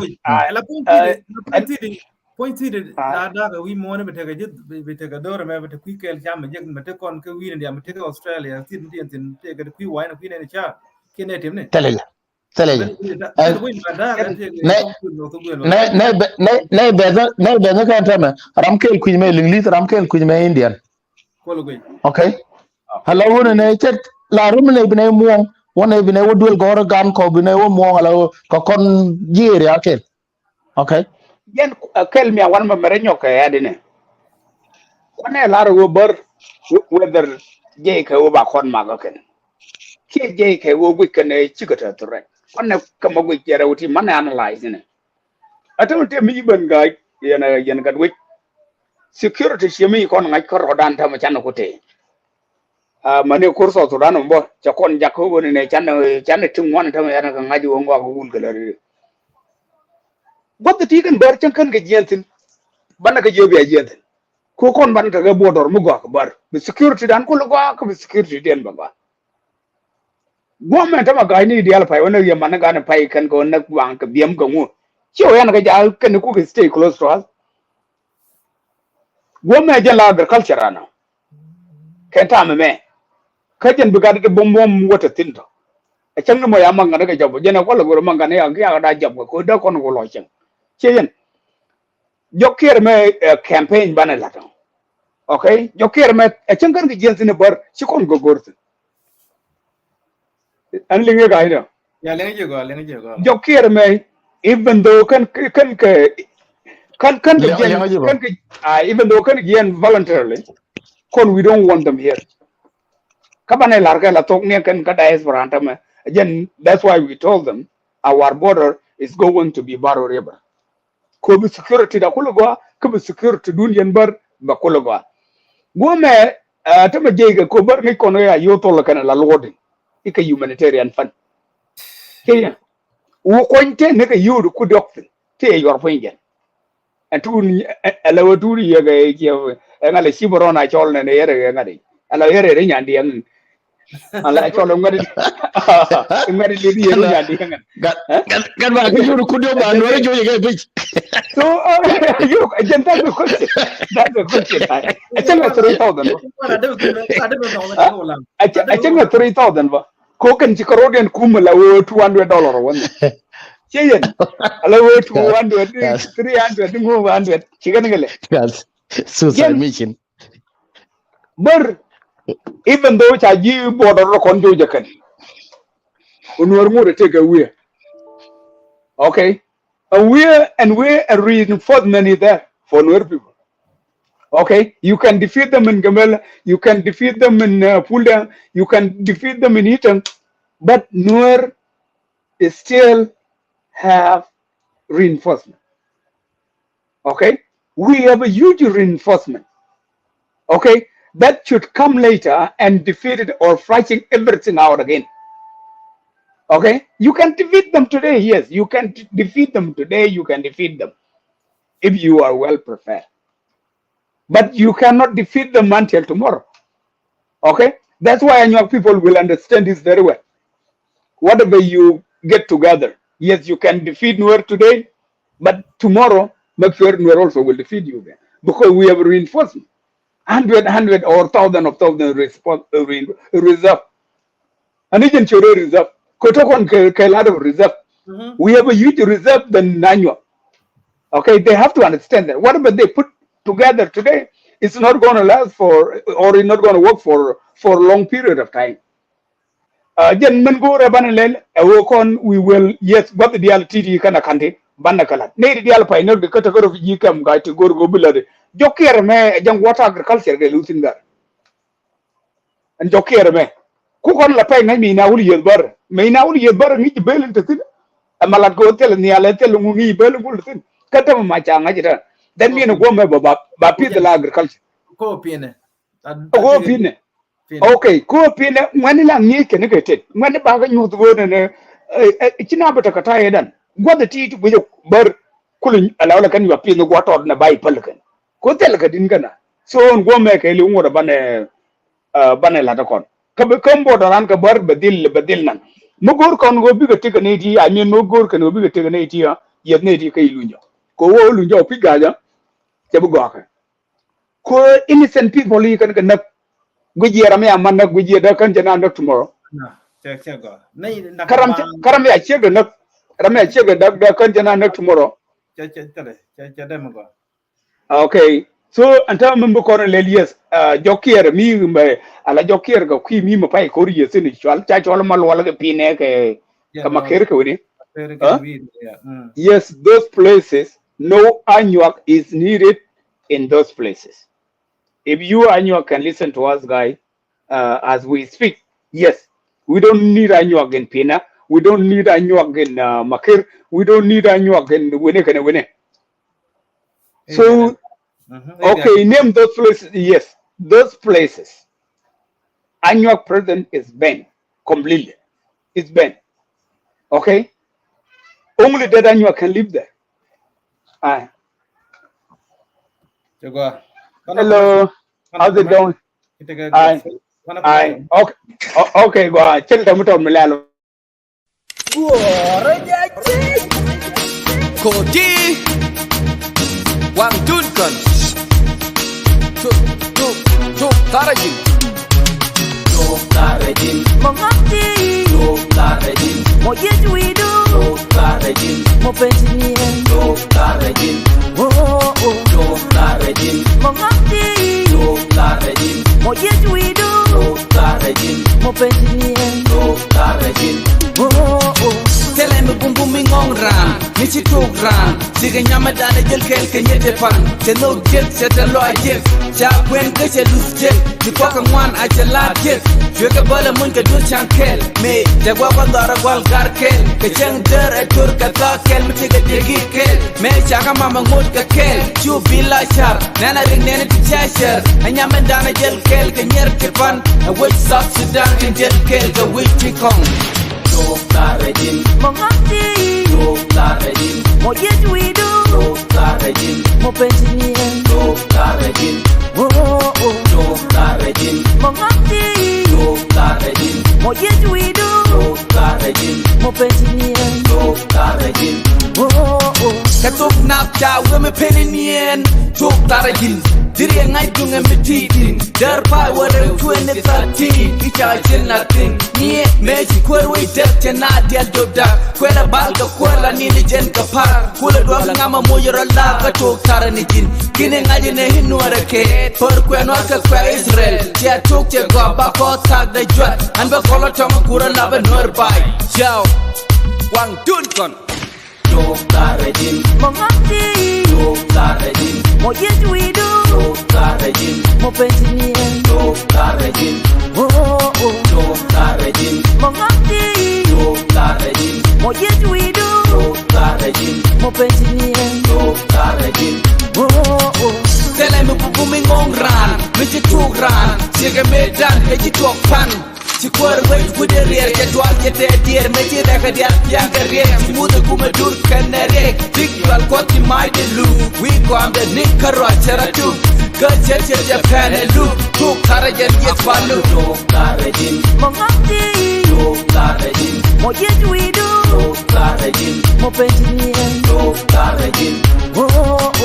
Puɔ̱ny ti̱ti̱ na dakɛ wi̱i̱ muɔ̱ɔ̱n bi tekɛ ji̱ bi tekɛ do̱r mɛ bi te kui̱ kɛɛl cam mi jek mi te kɔn kɛ wi̱i̱ ni diam mi tekɛ Australia thi̱n ti ɛn thi̱n tekɛ kui̱ wa̱i̱ ni kui̱ nɛn ca kiɛ nɛ tim ni. Thilɛ jɛ. Thilɛ jɛ. Nɛ nɛ nɛ bɛ nɛ nɛ bɛ nɛ bɛ nɛ kɛn tɛmɛ ram kɛɛl kui̱ mɛ Liŋli̱th ram kɛɛl kui̱ mɛ Indian. Okay. Ala wunɛ nɛ cɛ la rum nɛ bi nɛ muɔ̱ŋ wunɛ bi nɛ wä duel gɔr gan kɔ bi nɛ wä muɔ̱ŋ ala wä kɔ kɔn jiɛɛri a kɛɛl. Okay. Jɛn kɛl mi a wan mɛ mɛrɛ nyɔk kɛ ya dinɛ. Kɔnɛ lar wä bär whether jɛ kɛ wä ba kɔn mak kɛn. Kiɛ jɛ kɛ wä guic kɛn cikɛ tɛ thurɛ. Kɔnɛ kɛ mɛ guic jɛ rɛ wä ti manɛ analyze ni. A tɛmɛ tɛ mi bän ga̱a̱c yɛn yɛn gat wec. Security ciɛ mi kɔn ŋa̱c kärɔɔdan tɛmɛ canɛ ku tee. A mani kur South Sudan mɔ cɛ kɔn jak kä wä ni nɛ canɛ canɛ ti ŋuan tɛmɛ yɛn kɛ ŋa̱c wä ŋɔak wul kɛ lɛ ri. Guath ti kɛn bär cäŋ kän kɛ jiɛn thin. Banɛ kɛ jiɛ bia jiɛn thin. Ku kɔn banɛ tekɛ border mi gɔak bär bi security dan kul gɔak bi security diɛn bä gɔak. Guɔmɛ tämɛ ga̱a̱c ni diaal pay wä näk yɛ man ni gan pay kɛn kɛ wä näk waŋ kɛ biɛm kɛ ŋu. Ciɛ wä yan kɛ jaal kɛn kuk stay close to us. Guɔmɛ jɛn la agriculture anɔ. Kɛn tamɛ mɛ kä jɛn bi gat ti buɔm buɔm wä te thin tɔ. Ɛ cäŋ ni mɔ ya maŋ kɛn kɛ jɔp jɛn ɛ kualɛ go̱r maŋ kɛn ya kiak da jɔp kɛ ko̱ dee kɔn wä lɔ cäŋ. Ciɛ jɛn jɔk kiɛr mɛ campaign banɛ lat tɔ. Okay, jɔk kiɛr mɛ ɛ cäŋ kɛn kɛ jiɛn thin ɛ bär ci kɔn go̱r go̱r thin. Ɛn liŋ i̱ ga̱a̱c dɔ. Ya liŋ ji̱ gɔaa, liŋ ji̱ gɔaa. Jɔk kiɛr mɛ even though kän kän kɛ kän kän kɛ jiɛn kän kɛ even though kän jiɛn voluntarily. Kɔn we don't want them here. Kä banɛ lar kɛ la thok ni kɛn kä diaspora an tämɛ. Again, that's why we told them our border is going to be Baru River. Ko bi security da kul gɔaa kä bi security dun yɛn bär ba kul gɔaa. Guɔmɛ tämɛ jiɛc kɛ ko bär ŋäc kɔn ya yio̱w thol kɛn la luɔt in ikɛ humanitarian fund. Kenya wu kɔny te ni kɛ yio̱w di ku diɔk thin te yɛ yuɔr puny jɛn. Ɛn tuun ɛlɛ wä tuun yɛ kɛ kiɛ ɛŋa lɛ ci bä rɔn a cɔl nɛ ni yɛrɛ kɛ ŋa di ɛlɛ yɛrɛ ri nyan diɛŋ. Ala cɔl ŋuɛt ŋuɛt li di yɛ nya di ŋuɛt. Gat gat ba ki yur ku dio ba no ri jo ye ke pich. So you jɛn that's the question. That's the question. A cɛn ŋa three thousand ba. A cɛn ŋa three thousand ba. Ko kɛn ci kɛ rot yɛn kum la wä two hundred dollar wä ni. Cɛ yɛn ala wä two hundred three hundred ŋu hundred ci kɛn ŋa lɛ. Suicide mission. Bär even though ca ji̱ border rɔ kɔn jocɛ kɛn. Nuer ŋot ɛ tekɛ wiɛ. Okay. A wiɛ and wiɛ a reinforcement is there for Nuer people. Okay. You can defeat them in Gambela. You can defeat them in uh, Pulda. You can defeat them in Itang. But Nuer is still have reinforcement. Okay? We have a huge reinforcement. Okay? That should come later and defeat it or flushing everything out again. Okay? You can defeat them today, yes. You can defeat them today, you can defeat them if you are well prepared. But you cannot defeat them until tomorrow. Okay? That's why Anuak people will understand this very well. Whatever you get together, yes, you can defeat Nuer today, but tomorrow, make sure Nuer also will defeat you again. Because we have reinforcement. Hundred, hundred or thousand of thousand response, uh, re- reserve. And even Chure reserve. Kotokon ke, ke lot of reserve. We have a huge reserve than Nanywa. Okay, they have to understand that whatever they put together today is not going to last for or is not going to work for for a long period of time. Uh, jɛn mɛn go̱o̱rɛ banɛ lɛl ɛ wee kɔn we will yes guath diaal ti̱ti̱ kɛn a ka̱n ti banɛ kɛ la̱t nɛy ti diaal pay nɛk di kä tekɛ refugee camp ga̱a̱c ti go̱o̱r go̱o̱r bi la̱t jɔk kiɛr mɛ ɛ jɛn water agriculture kɛ luth in gär. Ɛn jɔk kiɛr mɛ ku kɔn la pay ŋäc mi na wul yieth bär mi na wul yieth bär ŋi̱c bel in te thi̱n. Ɛ ma lat kɛ wä thil nhial ɛ thil ŋu ŋi̱c bel in kul thi̱n kä te ma ca ŋäc ɛ tɛ. Then mi ni guɔ̱m mɛ ba ba pieth la agriculture. Ko pi̱nɛ. Okay, ko pi̱nɛ ŋuɛ̈ni la ŋi̱i̱c kɛn kɛ tet ŋuɛ̈ni bakɛ nyuth ɣöö nɛnɛ ci na bä tekɛ ta̱yɛ dan gua̱th ti ti guic bär. Kul ala wala kɛn yuap piny guɔ tɔt na ba ipäl kɛn. Ko thil kɛ din kɛn a. So ɛn guɔ mɛ kɛ li ŋuɔt a banɛ, ah, banɛ lat a kɔn. Kä bi käm bot a ran kɛ bär bɛ dhil, bɛ dhil nan. Mi go̱o̱r kɔn ɣöö bikɛ tekɛ nɛy ti, I mean, mi go̱o̱r kɛn ɣöö bikɛ tekɛ nɛy ti, ah, yɛth nɛy ti kä ilunyɔ. Kɛ ɣöö lunyɔ pi ga̱a̱cä. Cɛ bi gɔakɛ. Ko innocent people yi kɛn kɛ näk. Guic yɛ ram ya man näk, guic yɛ dee kän jɛ na näk tomorrow. Na, cɛ, cɛ gɔaa. Ni, na kä ram, kä ram ya ciek dee näk. Ram ya ciek dee, dee kän jɛ na näk tomorrow. Cɛ, cɛ, cɛ dee, cɛ, cɛ dee mi gɔaa. Okay. So, ɛn täämɛ mi bi kɔn lɛl, yes. Ah, Jɔk Kiɛɛr mi mɛ, ala Jɔk Kiɛɛr kɛ kui̱ mi mɛ pay ko̱r yɛ thi̱n cual, ca cual ma luɔl kɛ pinɛ kɛ, kɛ ma ker kɛ wini. Huh? Yes, those places, no Anyuak is needed in those places. If you Anyuak can listen to us, guy, uh, as we speak, yes, we don't need Anyuak in Pina. We don't need Anyuak in, uh, Makir. We don't need Anyuak in Wene kene Wene. So, okay, name those places. Yes, those places. Anyuak presence is banned completely. It's banned. Okay? Only that Anyuak can live there. Aye. Hello. How's it going? Aye. Aye. Okay. O-, okay, go ahead. Cɛl tɛm tɔt mi lɛl. Kodi. Waŋ Dunkɔn. Tuk, tuk, tuk, Tharajin. Tuk Tharajin. Mɔ ŋɔk ti. Tuk Tharajin. Mɔ jiec wi̱i̱du. Tuk Tharajin. Mɔ penti niɛn. Tuk Tharajin. Oh, oh. Tuk Tharajin. Mɔ ŋɔk ti. Tuk Tharajin. Mɔ jiec wi̱i̱du. Tuk Tharajin. Mɔ penti niɛn. Tuk Tharajin. Oh, oh. Thilɛ mi bumbum mi ŋɔŋ raan, mi ci tuk raan. Cikɛ nyamɛ danɛ jel kɛɛl kɛ nyet te pan. Cɛ nhok jiek, cɛ te lɔaac jiek. Ca kuɛn kä cɛ luth jiek. Ci kuak kɛ ŋuan a cɛ laat jiek. Cuɛ kɛ bälɛ muny kɛ duɔth ca̱ŋ kɛɛl. Mëë tɛ gua̱a̱k kɔn dhɔaarä gua̱l gar kɛɛl. Kɛ cäŋ däär ɛ tuɔr kɛ thaak kɛɛl mi cikɛ dek i̱ kɛɛl. Mëë ca kä mamɛ ŋot kɛ kɛɛl. Cu bi la car. Nɛn a rik nɛn ti ca cär. Ɛ nyamɛ danɛ jel kɛɛl kɛ nyier ti pan. Ɛ wec South Sudan tin jel kɛɛl kɛ wi̱c ti kɔŋ. Tuk Tharajin. Mɔ ŋɔk ti. Tuk Tharajin. Mɔ jiec wi̱i̱du. Tuk Tharajin. Mɔ penti niɛn. Tuk Tharajin. Oh, oh. Tuk Tharajin. Mɔ ŋɔk ti. Tuk Tharajin. Mɔ jiec wi̱i̱du. Tuk Tharajin. Mɔ penti niɛn. Tuk Tharajin. Oh, oh. Kɛ thok nap ca wemɛ peni niɛn. Tuk Tharajin. Thiriɛ ŋa̱c duŋɛ mi ti̱ti̱n. Däär pay wä rɛw twenty thirteen. I̱ ca cin la thi̱n. Niɛ mëë ci kuäär wec däk cɛ na dial dop dak. Kuɛl a bal kɛ kuäär la ni̱n i̱ jɛn kɛ pa̱r. Kulɛ duɔ̱k ŋamä moc rɔ laak kä Tuk Tharajin. Ki̱ni ŋa̱c inɛ i̱ nuäärɛ kɛ. Pär kuɛ nuäär kɛ kuɛ Israel. Ciɛ tuk cɛ gɔaa ba kɔɔth thak dee juat. An bɛ kɔl ɔ tɔŋ kurä lap ɛ nuäär bay. Ciao. Waŋ Dunkɔn. Tuk Tharajin. Mɔ ŋɔk ti. Tuk Tharajin. Mɔ jiec wi̱i̱du. Tuk Tharajin. Mɔ penti niɛn. Tuk Tharajin. Oh, oh. Tuk Tharajin. Mɔ ŋɔk ti. Tuk Tharajin. Mɔ jiec wi̱i̱du. Tuk Tharajin. Mɔ penti niɛn. Tuk Tharajin. Oh, oh. Thilɛ mi bubumi ŋɔŋ raan, mi ci tuk raan, cikɛ mëë dan kɛ ci tuɔk pan. Ci kuäär wec wut ɛ riɛr cɛ dual cɛ tɛɛ diɛɛr mëë ci rɛk ɛ dial piaŋ kɛ riɛk ci muth ɛ kumɛ dur kɛn ɛ riɛk. Bik dual kuɔth ci mac dee luk wi̱i̱ kɔam dee ni̱k kä ruac cɛ rɔ tuk. Kä cɛ cɛ jɛ pɛn ɛ luk Tuk Tharajin yieth pal luk. Tuk Tharajin. Mɔ ŋɔk ti. Tuk Tharajin. Mɔ jiec wi̱i̱du. Tuk Tharajin. Mɔ penti niɛn. Tuk Tharajin. Oh,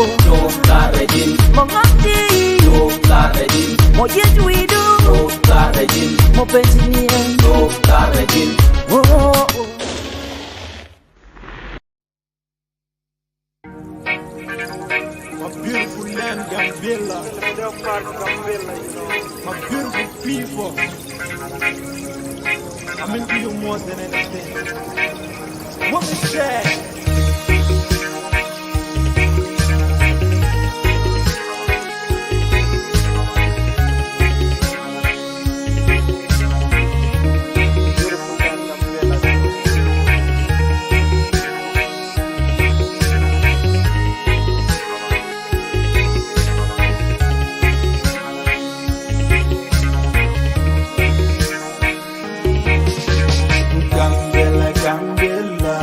oh. Tuk Tharajin. Mɔ ŋɔk ti. Tuk Tharajin. Mɔ jiec wi̱i̱du. Tuk Tharajin. Mɔ penti niɛn. Tuk Tharajin. Oh, oh. My beautiful land, Gambela. My beautiful people. I mean to you more than anything. What is that? Gambela, Gambela.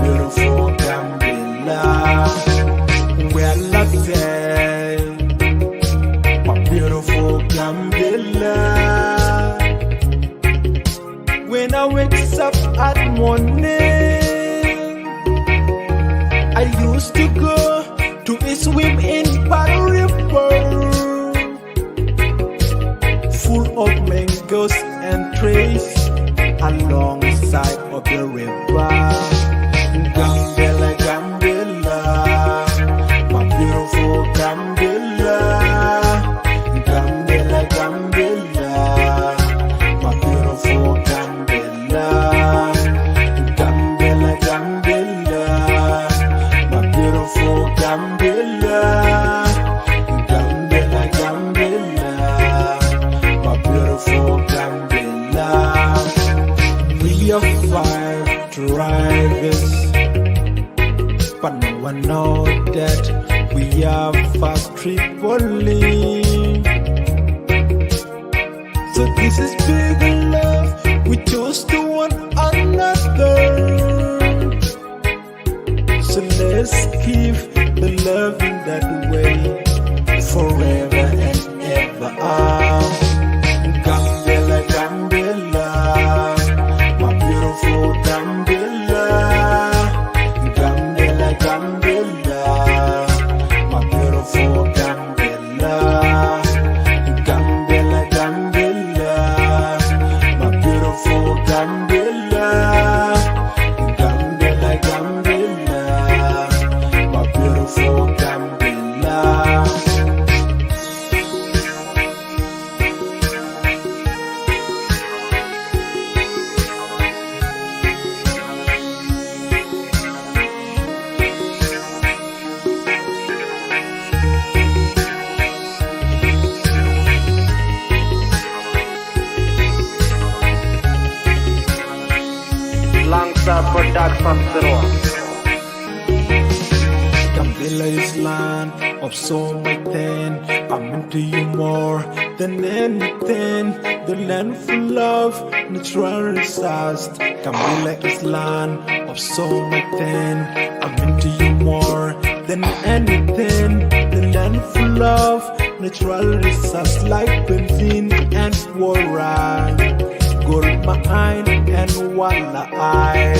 Beautiful Gambela. Well, I say, my beautiful Gambela. When I wake up at morning, I used to go to swim in Palu River, full of mangoes and trees alongside of the river. Gambela, Gambela, my beautiful Gambela. Gambela, Gambela, my beautiful Gambela. Gambela, Gambela, my beautiful Gambela. Gambela, Gambela, my beautiful Gambela. We are five tribes, but no one know that we are five Tripoli. So this is big love we chose to one another. So let's keep the love in that way forever and ever. Ah, Gambela, Gambela, my beautiful Gambela. Gambela, Gambela, my beautiful Gambela. Gambela, Gambela, my beautiful Gambela. Gambela, Gambela, my beautiful Gambela. Langsa Production Zero. Gambela is land of so much thing. I'm into you more than anything. The land full of natural resource. Gambela is land of so much thing. I'm into you more than anything. The land full of natural resource like benzene and water, gold mine and walleye.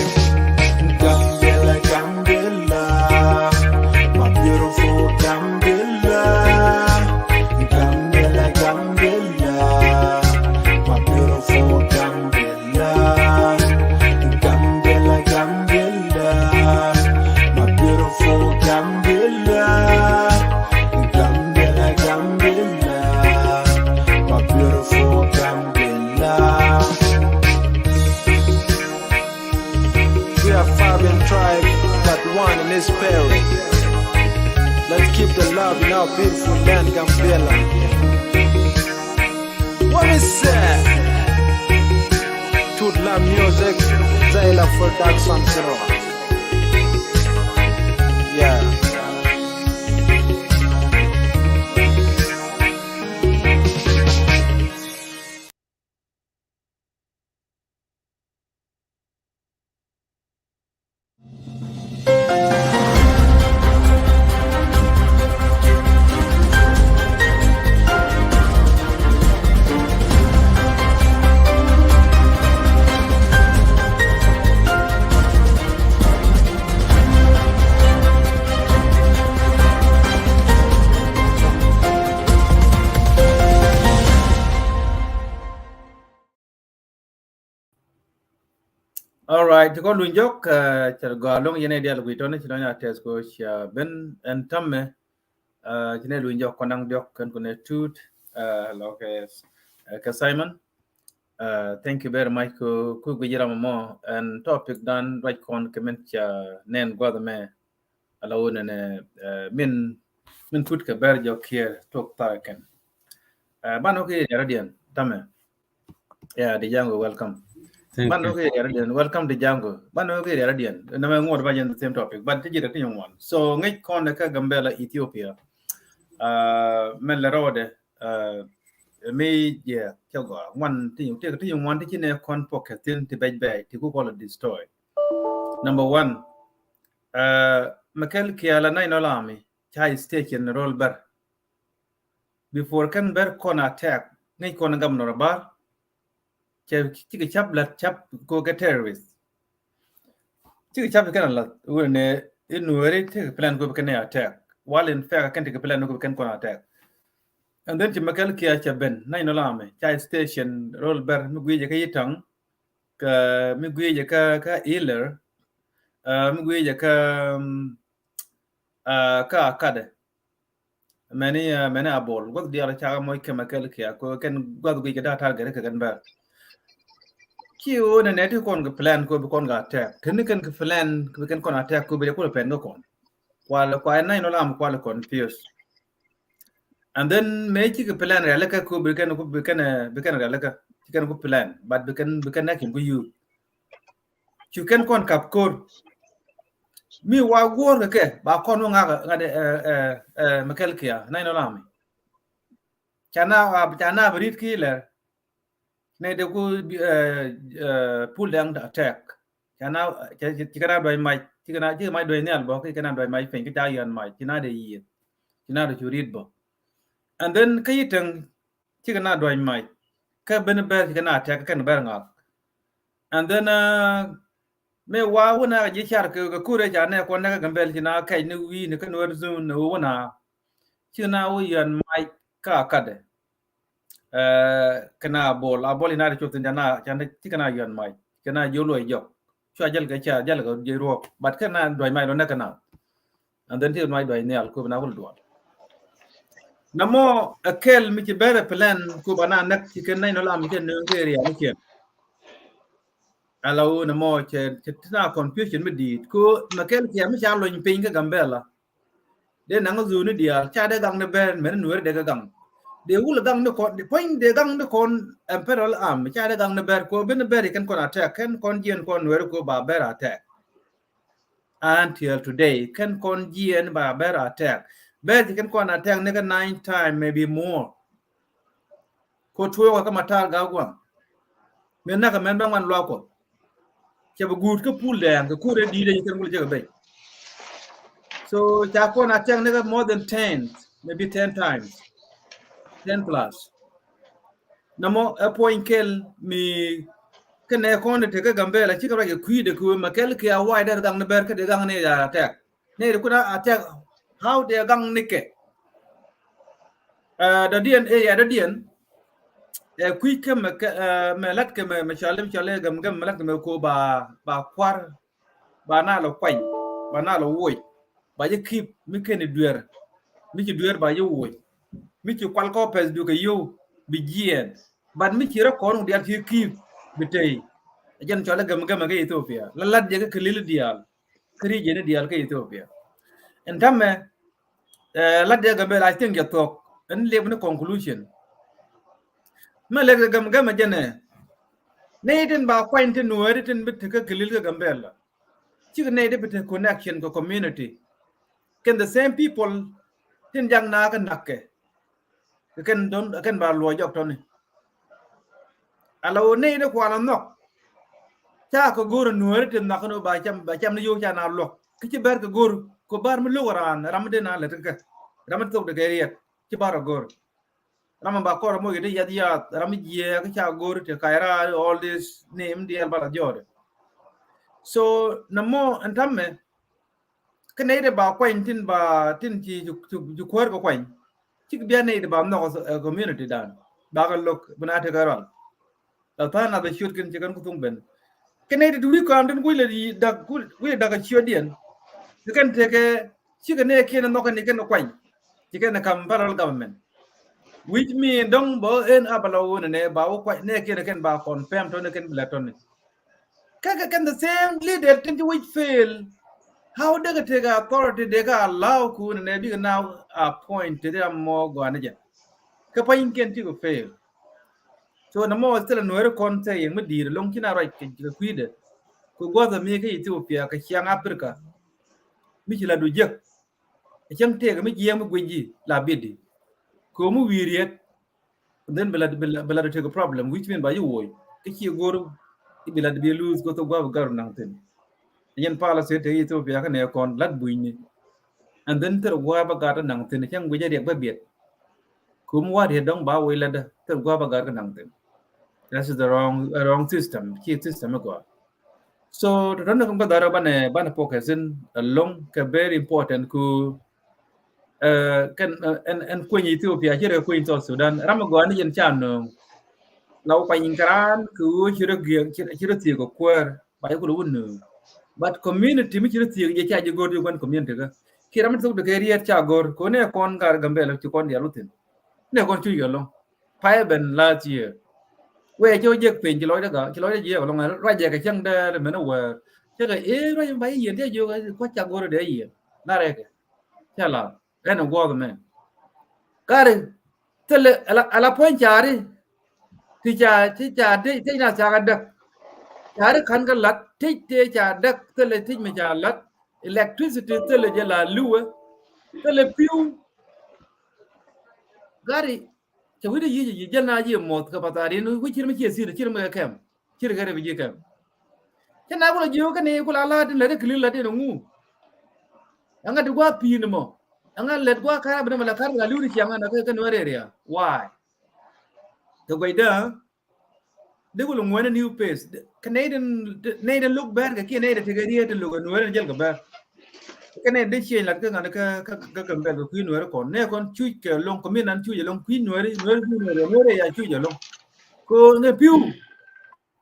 Gambela, Gambela, my beautiful Gambela. Gambela, Gambela, my beautiful Gambela. Gambela, Gambela, my beautiful Gambela. Gambela, Gambela, my beautiful Gambela. We are five in tribe, but one in spirit. Let's keep the love in our beautiful land, Gambela. What is that? Tut la music, Zaila Production, you know. Yeah. All right, ti kɔn luny jɔk, uh, cɛ gɔaa loŋ yɛn ɛ dial guic tɔni ci lɔny a tɛth ko cia ben ɛn ta̱mɛ, uh, ci nɛ luny jɔk kɔn naŋ diɔk kɛn ku nɛ Tut, uh, lɔ kɛ, uh, kɛ Simon. Uh, thank you very much ku, ku guic ram mɔ ɛn topic dan ruac kɔn kɛ min ca nɛn guath mɛ. Ala wun ɛn, uh, min, min Tut kɛ ber jɔk kiɛ tok tharɛ kɛn. Uh, ban wä kɛ yɛ diarä diɛn, ta̱mɛ. Yeah, Dijango, welcome. Thank you. Ban wä kɛ yɛ diarä diɛn, welcome Dijango. Ban wä kɛ yɛ diarä diɛn. Namɛ ŋuɔt ba jɛn the same topic, but ti ji̱ rɛ ti nyɔŋ wan. So ŋäc kɔn ɛ kä Gambela, Ethiopia. Uh, mɛn lɛ rɔɔdɛ, uh, mi jɛ kɛ gɔaa ŋuan ti nyɔŋ ti, ti nyɔŋ wan ti ci nɛ kɔn pɔk kɛ thin ti bɛc bɛc ti ku kɔl a destroy. Number one, Mekɛl Kial a national army ca station rol Bär. Before kɛn Bär kɔn attack, ŋäc kɔn governor Bar, cɛ cikɛ cap lat cap ko kɛ terrorist. Cikɛ cap kɛn a lat wunɛ ni in Nuɛri tekɛ plan ko bi kɛn attack. While in fact kɛn tekɛ plan ko bi kɛn kɔn attack. And then ci Mekɛl Kial cɛ ben national army ca station rol Bär mi guic jɛ kä Yitaŋ, kä mi guic jɛ kä, kä Iler, mi guic jɛ kä, kä Akadɛ. Mɛni, mɛni Abol guath diaal cakɛ moc kɛ Mekɛl Kial ko kɛn guath guic kɛ daa target kɛ kɛn Bär. Ci wunɛ nɛ ti kɔn kɛ plan ko bi kɔn kɛ attack. Teni kɛn kɛ plan ko bi kɛn kɔn attack ko bi dee kulɛ pɛn kɛ kɔn. Kual, kual national army kual confuse. And then mëë cikɛ plan rialikä ko bi kɛn, ko bi kɛn, bi kɛn rialikä, ci kɛn ko plan, but bi kɛn, bi kɛn nɛk in ko yup. Cu kɛn kɔn kap kor. Mi wa guɔr kɛ kɛ, ba kɔn wä ŋak, ŋak, Mekɛl Kial national army. Ca na, ca na bi rit ki lɛr. Nɛ de ku pul dɛŋ attack. Ca na, ci kɛ na duac mac, ci kɛ na, ci kɛ mac duac nhial bɔ, ki kɛ na duac mac piny, ki ca yɔn mac, ci na de yieth. Ci na de cu rit bɔ. And then kä Yitaŋ, ci kɛ na duac mac. Kä ben Bär, ci kɛ na attack, kɛn Bär ŋak. And then, mëë wa wunɛ kɛ ji̱ car kɛ, kɛ kurɛ ca nɛ kɔn nɛ kɛ Gambɛl ci na kɛc ni wi̱i̱ ni kä Nuɛr zone ni wunɛ. Ci na wä yɔn mac kä Akadɛ. Kɛ na Abol, Abol in a de cop thin ca na, ca na, ci kɛ na yɔn mac. Kɛ na ji̱ luɔc jɔk. Cua jäl kɛ ca, jäl kɛ ji̱ ruɔk. But kɛ na duac mac lɔ nɛ kɛ na. And then ti nuac duac nhial ko bi na wul dual. Namɔ a kɛl mi ci Bär plan ko ba na näk ci kɛn national army kɛn nööŋ kɛ area ni kɛn. Ala wunɛ mɔ cɛ, cɛ ti na confusion mi di̱i̱t ko Mekɛl Kial mi ca lony piny kä Gambɛla. Dee naŋ zone ni diaal ca dee gaŋ ni Bär mɛn Nuɛri dee kɛ gaŋ. Dee wul gaŋ ni kɔn, dee puɔ̱ny dee gaŋ ni kɔn Imperial army ca dee gaŋ ni Bär ko bi ni Bär kɛn kɔn attack, kɛn kɔn jiɛn kɔn Nuɛri ko ba Bär attack. Until today kɛn kɔn jiɛn ba Bär attack. Bär ci kɛn kɔn attack ni kɛ nine time, maybe more. Ko tuɔɔk kä Matar Gagua. Mɛn näk mɛn bä ŋuan luak kɔ. Cɛ bi guut kä pul dɛɛŋ kɛ kurɛ di̱i̱t dee ci kɛn wul jɛ kɛ ben. So ca kɔn attack ni kɛ more than ten, maybe ten times. Ten plus. Namɔ ɛ puɔ̱ny kɛl mi kɛ nɛ kɔn tekɛ Gambɛla cikɛ ruac kɛ kui̱dɛ kɛ wee Mekɛl Kial a wac dee gaŋ ni Bär kä dee gaŋ ni ya attack. Nɛ ri kun a attack, how dee gaŋ ni kɛ. Dɔ̱diɛn ɛ ya dɔ̱diɛn. Ɛ kui̱ kɛ mɛ, mɛ lat kɛ mɛ, mɛ cɔali, mɛ cɔali Gɛm Gɛm, mɛ lat kɛ mɛ ko ba, ba kuar, ba na lɔ kuany, ba na lɔ woc, ba jɛ kip mi kɛn i̱ duer, mi ci duer ba jɛ woc, mi ci kual kɔ pɛth dukɛ yow bi jiɛɛn, but mi ci rɛ kɔn wun dial ci kip bi tey. Jɛn cɔali Gɛm Gɛm kɛ Ethiopia la lat jɛ kɛ kɛ lili dial, kɛ region dial kɛ Ethiopia. Ɛn tamɛ, lat jɛ Gambɛla, I think jɛ thuɔk ɛn lip ni conclusion. Mɛ lek jɛ Gɛm Gɛm jɛ nɛ, nɛ itin ba kuany tin Nuɛri tin bi tekɛ kɛ lili kɛ Gambɛla. Cikɛ nɛy ti bi te connection kɛ community. Kɛn the same people tin jak na kɛ nak kɛ. Kɛ kɛn don, kɛn ba luɔ jɔk tɔni. Ala wä nɛy ti kuan a nhɔk. Ca kɛ go̱r a Nuɛri ti nhɔk ni ba cam, ba cam ni yo̱o̱ ca na luɔk. Ki ci Bär kɛ go̱r ko Bär mi lo̱k raan ram mi den a lät kɛ. Ram mi thok de kɛ riɛk. Ci Bär a go̱r. Ram mi ba kɔr mo yet yath yath, ram mi jiɛ ki ca go̱r ti kaira, all this name diɛl bala jɔɔdɛ. So na mo ɛn tamɛ kɛ nɛy ti ba kuany tin ba tin ci, ci, ci kuäär kɛ kuany. Cik bia nɛy ti ba nhɔk community dan ba kɛ lo̱k bina tekɛ rɔl. La tha̱a̱ŋ na bɛ ciöt kɛn ci kɛn ku thuŋ ben. Kɛn nɛy ti ti wi̱i̱ kɔn tin wi̱i̱ lɛ dak, wi̱i̱ lɛ dak a ciötdiɛn. Ti kɛn tekɛ cikɛ nɛy kiɛn nhɔk kɛn ni kɛn kuany. Ci kɛn kam parallel government. Which mean dɔ̱ŋ bä en a bä la wun nɛ ba wä kuany nɛy kiɛn kɛn ba confirm tɔni kɛn bi lɛ tɔni. Kɛ kɛ kɛn the same leader tin ti wi̱c fail. How dee kɛ tekɛ authority dee kɛ allow ku wun nɛ bikɛ na appoint ti dee a mɔ gɔani jɛ. Kɛ pany kiɛn ti kɛ fail. So na mɔ thilɛ Nuɛri kɔn thɛ yɛn mi di̱i̱r lo̱ŋ ci na ruac kɛ kui̱dɛ. Kɛ gua̱th mi kä Ethiopia kɛ ciaŋ Africa. Mi ci la du jek. Cäŋ tëëk mi jiɛɛŋ mi guic ji̱ la bit di. Kɛ mi wi̱i̱ riet. Then bi la, bi la, bi la du tekɛ problem which mean ba ji̱ woc. Kä ci go̱r bi la du bi lose go̱th gua̱th bi gar naŋ thin. Yɛn policy te Ethiopia kä nɛ kɔn lat bunyni. And then thil gua̱a̱ ba gat naŋ thin cäŋ guic a riɛk bä biɛt. Kum wa riet dɔŋ ba wei lat dä thil gua̱a̱ ba gat kä naŋ thin. That is the wrong, a wrong system. Ci system mi gɔaa. So tɔtɔ ni kum kä dhɔr banɛ banɛ focus in along kɛ very important ku kɛn ɛn ɛn kueny Ethiopia ci rɛ kueny South Sudan ram gɔaa ni yɛn ca nööŋ. La wä pany in karan ku ci rɛ giɛ ci rɛ thiek kuäär ba yi kul wä nööŋ. But community mi ci rɛ thiek jɛ ca jɛ gor di kuɛn community kä. Ki ram thok de kɛ riet ca gor ko ne kɔn gar Gambɛl ci kɔn dial wä thin. Ne kɔn cu yɛ lɔŋ. Pay ben last year. Wee cɛ wä jek piny ci lɔcdä gaa ci lɔcdä jiɛk lɔŋ ruac jɛ kɛ cäŋ dee mɛn wɛɛr. Cɛ kɛ ee ruac ba yi yɛn diɛ jiök kɔ ca gor dee yɛn na rɛkɛ. Cɛ la ɛn guɔth mɛ. Kari thilɛ ala puɔ̱ny cari. Ti ca ti ca ti ti na ca ka däk. Cari kan ka lat ti ti ca däk thilɛ ti mi ca lat. Electricity thilɛ jɛ la luwe. Thilɛ piu. Gari Cɛ wi̱cdɛ yic yic jäl na jiɛ muɔth kɛ pathar in wi̱c cir mi ciɛ thir cir mi kɛ kɛm cir kɛ rɛ bi jiɛ kɛm. Cɛ na kulɛ jiök kɛ ni kulɛ a la̱t in lät in kɛ li̱l lät in ŋu. Ɛŋa di gua̱a̱ pi̱i̱n mɔ ɛŋa lät gua̱a̱ kar abinɛ mɛ lɛ kar bi la li̱w ni ciaŋ ɛn kɛ kɛ nuɛr area. Why? Kɛ guɛcdä Dee wul ŋuɛn a new face. Kɛ nɛy den nɛy den lo̱k bɛr kɛ kiɛ nɛy den tekɛ riet den lo̱k a nuɛr in jɛl kɛ bɛr. Kɛ nɛy den cieny lat kɛ ŋa̱n kɛ kɛ kɛ Gambɛl kɛ kui̱ nuɛr kɔn nɛ kɔn cuc kɛ lo̱ŋ kɔmin an cuc a lo̱ŋ kui̱ nuɛr nuɛr kui̱ nuɛr nuɛr ya cuc a lo̱ŋ. Ko ŋɛ pi̱w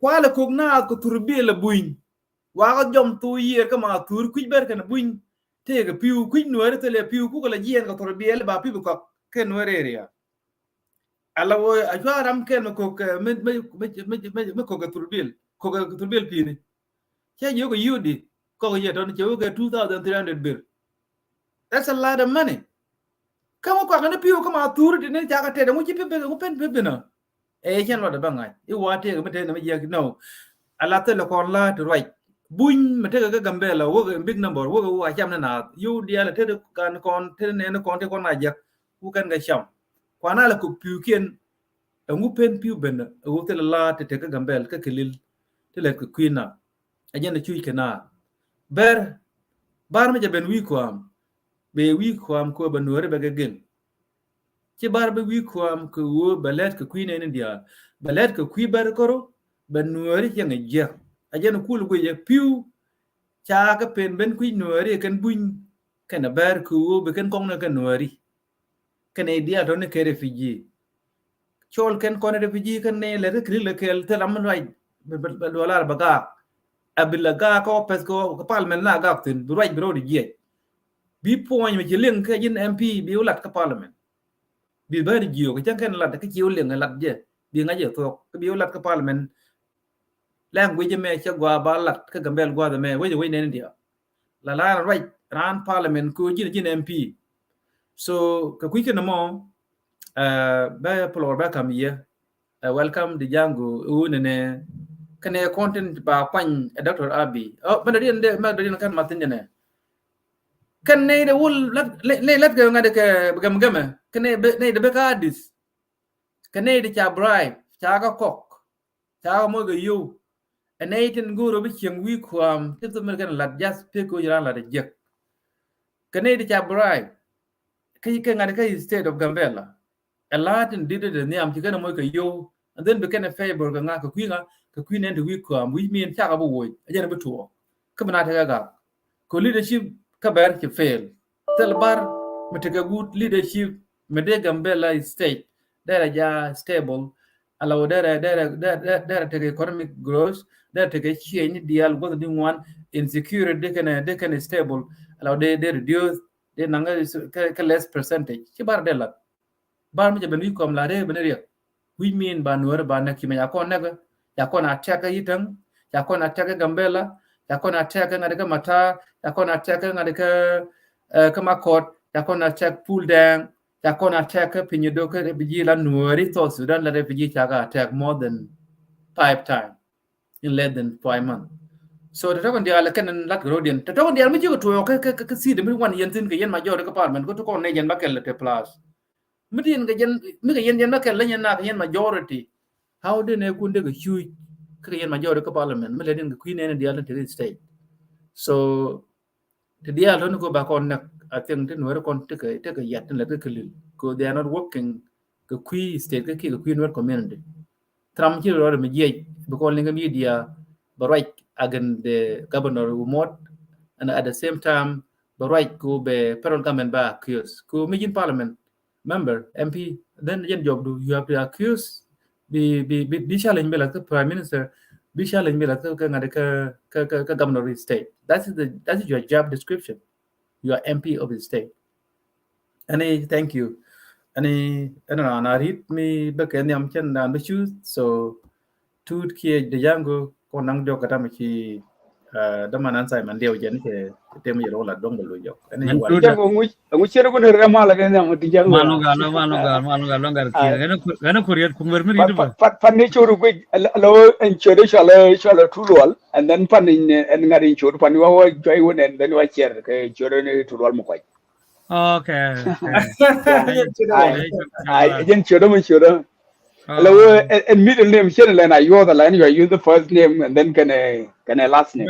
kualɛ kok naath kɛ thur biɛl a buny. Wakä jɔm thuu yiëër kä ma thur kui̱ bɛr kɛn a buny. Tëëkɛ pi̱w kui̱ nuɛr thilɛ pi̱w kukɛ la jiɛɛn kɛ thur biɛl ba pi̱w kɔk kɛ nuɛr area. Ala wä a cua ram kɛl mi kok mi mi mi mi mi kok kɛ thurbil kok kɛ thurbil pi̱ni. Cɛ jiök kɛ yudi kok yɛ tɔn cɛ wä kɛ two thousand three hundred bir. That's a lot of money. Kä mi kuak ni pi̱w kä ma thuri ti ni ca kɛ tɛt ɛŋu ci pi pi ŋu pen pi pi na. Ɛ cɛn luɔt ɛ bä ŋa̱c i̱ wa tëëk mi tëëk ni mi jiɛk nɔ. Ala thilɛ kɔn la ti ruac buny mi tëëk kä Gambɛla wä kɛ big number wä kɛ wä a cam ni naath yudi ala tëëk kan kɔn tëëk nɛn kɔn tëëk kɔn a jiɛk. Wä kɛn kɛ cam. Kuan a lɛ kok pi̱wkiɛn. Ɛŋu pen pi̱w ben ɛ wä thilɛ la ti tek kä Gambɛl kä kɛ lil ti lɛt kɛ kui̱ na. Ɛ jɛn ɛ cuc kɛ na. Bɛr bar mi jɛ ben wi̱i̱ kuam. Bɛ wi̱i̱ kuam kuɛ bɛ nuɔri bɛ kɛ gel. Ci bar bɛ wi̱i̱ kuam kɛ wä bɛ lɛt kɛ kui̱ nɛni diaal bɛ lɛt kɛ kui̱ bɛr käro. Bɛ nuɔri cɛ ŋɛ jiɛk ɛ jɛn ɛ kul guic ɛ pi̱w. Ca kɛ pen ben kui̱ nuɔri ɛ kɛn buny kɛn ɛ bɛr kɛ wä bɛ kɛn kɔŋnɛ kɛ nuɔri. Kɛn idial tɔni kɛ refugee. Cɔl kɛn kɔn refugee kɛn ni lɛ ri kiri lɛ kɛl thil ram luac bɛ lualar bɛ gaak. A bi lɛ gaak kɔ pɛth kɔ kɛ parliament la gaak thin bi ruac bi rɔɔd jiɛc. Bi puɔny mi ci liŋ kɛ jin M P bi wä lat kä parliament. Bi bɛr jiök kɛ cɛn kɛn lat kä ci wä liŋ lat jɛ bi ŋac jɛ thuɔk kä bi wä lat kä parliament. Language mɛ cɛ gua ba lat kä Gambɛl guath mɛ wec wec nɛn dia. La la ruac ran parliament ko jin jin M P. So kɛ kui̱ kɛn mɔ bɛ plor bɛ kam yɛ. Welcome di Django wunɛ nɛ kɛnɛ content ba kuany ɛ Doctor Abi. Mɛ dɛ diɛn dɛ mɛ dɛ diɛn kan mathin jɛ nɛ. Kɛn nɛ dɛ wul nɛ lat kɛ ŋa̱t kɛ gɛm gɛmɛ kɛnɛ nɛ dɛ bɛ ka adis. Kɛnɛ dɛ ca bribe ca ka kɔk. Ca moc kɛ yio̱w. Ɛ nɛy tin go̱o̱r ɔ bi cieŋ wi̱i̱ kua̱a̱m ti thop mi kɛn lat jath pek kɛ ɣöö ci raan lat ɛ jiäk. Kɛ nɛy ti ca bribe kä ŋa̱t kä state of Gambela. Ɛ la̱a̱t tin di̱t ti nhiam ci kɛn ɛ moc kɛ yio̱w. And then bi kɛn ɛ favor kɛ ŋa̱ kɛ kui̱ ŋa̱ kɛ kui̱ nɛn ti wi̱i̱ kua̱a̱m wi̱c min cakɛ bi woc ɛ jɛn bi tuɔɔk. Kä bi na tekɛ gak kɛ leadership kä bɛr ci fail. Thil bar mi tekɛ good leadership mi dee Gambela state derɛ ja stable. Ala wä derɛ derɛ derɛ tekɛ economic growth derɛ tekɛ change dial guth di ŋuan. Insecurity de kɛnɛ de kɛnɛ stable. Ala wä de de reduce de naŋ kɛ less percentage ci bar de lat. Bar mi jɛ ben wi̱i̱ kɔm la ree ben riɛk. Wi̱i̱ min ba nuɔr ba nɛk ci mɛ ya kɔn nɛk ya kɔn a tɛk yitäŋ ya kɔn a tɛk Gambela ya kɔn a tɛk ŋa̱t kä Matar ya kɔn a tɛk ŋa̱t kä kä Makɔt ya kɔn a tɛk Pul Dɛŋ. Ca kɔn attack kä piny i̱ dok kä refugee la nuɔɔri South Sudan la refugee ca kɛ attack more than five time in less than five months. So tɛ tɔkɔn diaal kɛn lat kɛ rodiɛn tɛ tɔkɔn diaal mi ji̱ kɛ tuɔɔk kä kä kä city mi wan yɛn thin kɛ yɛn majority kä parliament kä tukɔn nɛ yɛn ba kɛl te plus. Mi tin kɛ yɛn mi kɛ yɛn yɛn ba kɛl la yɛn na kɛ yɛn majority. How dee nɛ kun dee kɛ cuc kä kɛ yɛn majority kä parliament mi lɛ din kɛ kui̱ nɛn diaal ni te state. So ti diaal tɔni ko ba kɔn näk, I think ti Nuɛr kɔn tekɛ tekɛ yat tin lät kä kɛ lil ko they are not working kɛ kui̱ state kä kiɛ kɛ kui̱ Nuɛr community. Thram ci rɔɔdɛ mi jiɛc bi kɔn liŋ kä media bɛ ruac against the governor who mot, and at the same time bɛ ruac ko bɛ federal government ba accuse ko mi ji̱n parliament member, M P, then jɛn job du, you have to accuse, bi bi bi bi challenge bi la kä prime minister, bi challenge bi la kä kä ŋa̱t kä kä kä kä governor of state. That is the that is your job description. You are M P of the state. Ani thank you. Ani ɛn na na rit mi bä kɛ nhiam cɛn dan bi choose. So Tut kiɛ Django kɔn naŋ diɔk kɛ tam ci däman an Simon diɛw jɛn kɛ tem yɛ rɔ la dɔŋ bɛ lo jɔk. Ɛn ni wal. Django ŋuc ŋuc cɛ rɛ kun rɛ mal kɛ nhiam Django. Manu gal manu gal manu gal lɔŋ gal kiɛ. Ɛn kur ɛn kur yɛt kum wer mi ri ba. Pan ni churu guic lo ɛn churu chale chale tulwal and then pan ni ɛn ŋari churu pan wa wa jɔy wun and then wa chɛr kɛ churu ni tulwal mu kɔc. Okay. Ai jɛn ciötdä mi ciötdä. Lɛ wee ɛn middle name cien lɛn a yuɔth a lɛn you use the first name and then kɛnɛ kɛnɛ last name.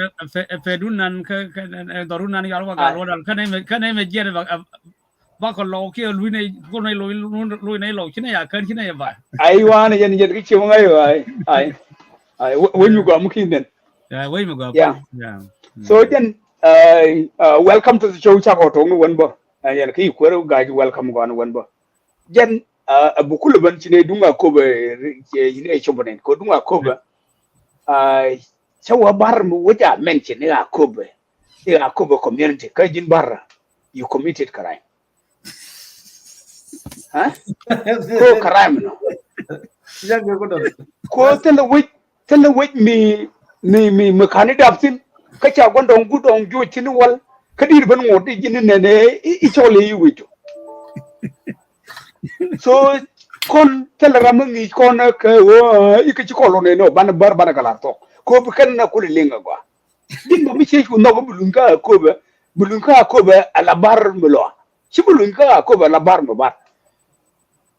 Fɛ dun nan kä kä dhɔrun nan yɔal wä gal wä dal kɛnɛ mɛ kɛnɛ mɛ jiɛn ba ba kɔ lɔw kiɛ lui nɛ kɔ nɛ lɔw lui nɛ lɔw cinɛ ya kän cinɛ ya ba. Ai wan yɛn yɛn ki ciöŋ ai ai ai ai wä nyugɔm kin den. Wä nyugɔm. Yeah. So jɛn Uh, uh, welcome to the show. Cakɔ tɔŋ ni wän bä. Uh, yɛn kä yi kuɛr ga̱a̱c welcome gɔn wän bä. Jɛn uh, a bukul bän ci ne duŋ a kop uh, ci ne cop nen ko duŋ a kop uh, cɛ wä bar mi wä ja mention ni a kop uh, ni a kop uh, community kä ji̱n bar uh, you committed crime. Huh? Ko crime nɔ. Ko thilɛ wec thilɛ wec mi mi mi mi kani dap thin. Kä ca guan dɔŋ gut dɔŋ juɔc thin wal kä dir ben ŋot i̱ ji̱n nɛnɛ i̱ cɔl i̱ wec. So kɔn thilɛ ram mi ŋi̱i̱c kɔn kɛ wä i̱ kä ci kɔl lɔ nɛnɛ banɛ bär banɛ kɛ lar thɔk. Ko bi kɛn na kul i̱ liŋ agɔa. Din bä mi ciec ku nhɔk bi luny kä Aköbɛ bi luny kä Aköbɛ ala bar mi lɔa. Ci bi luny kä Aköbɛ ala bar mi bar.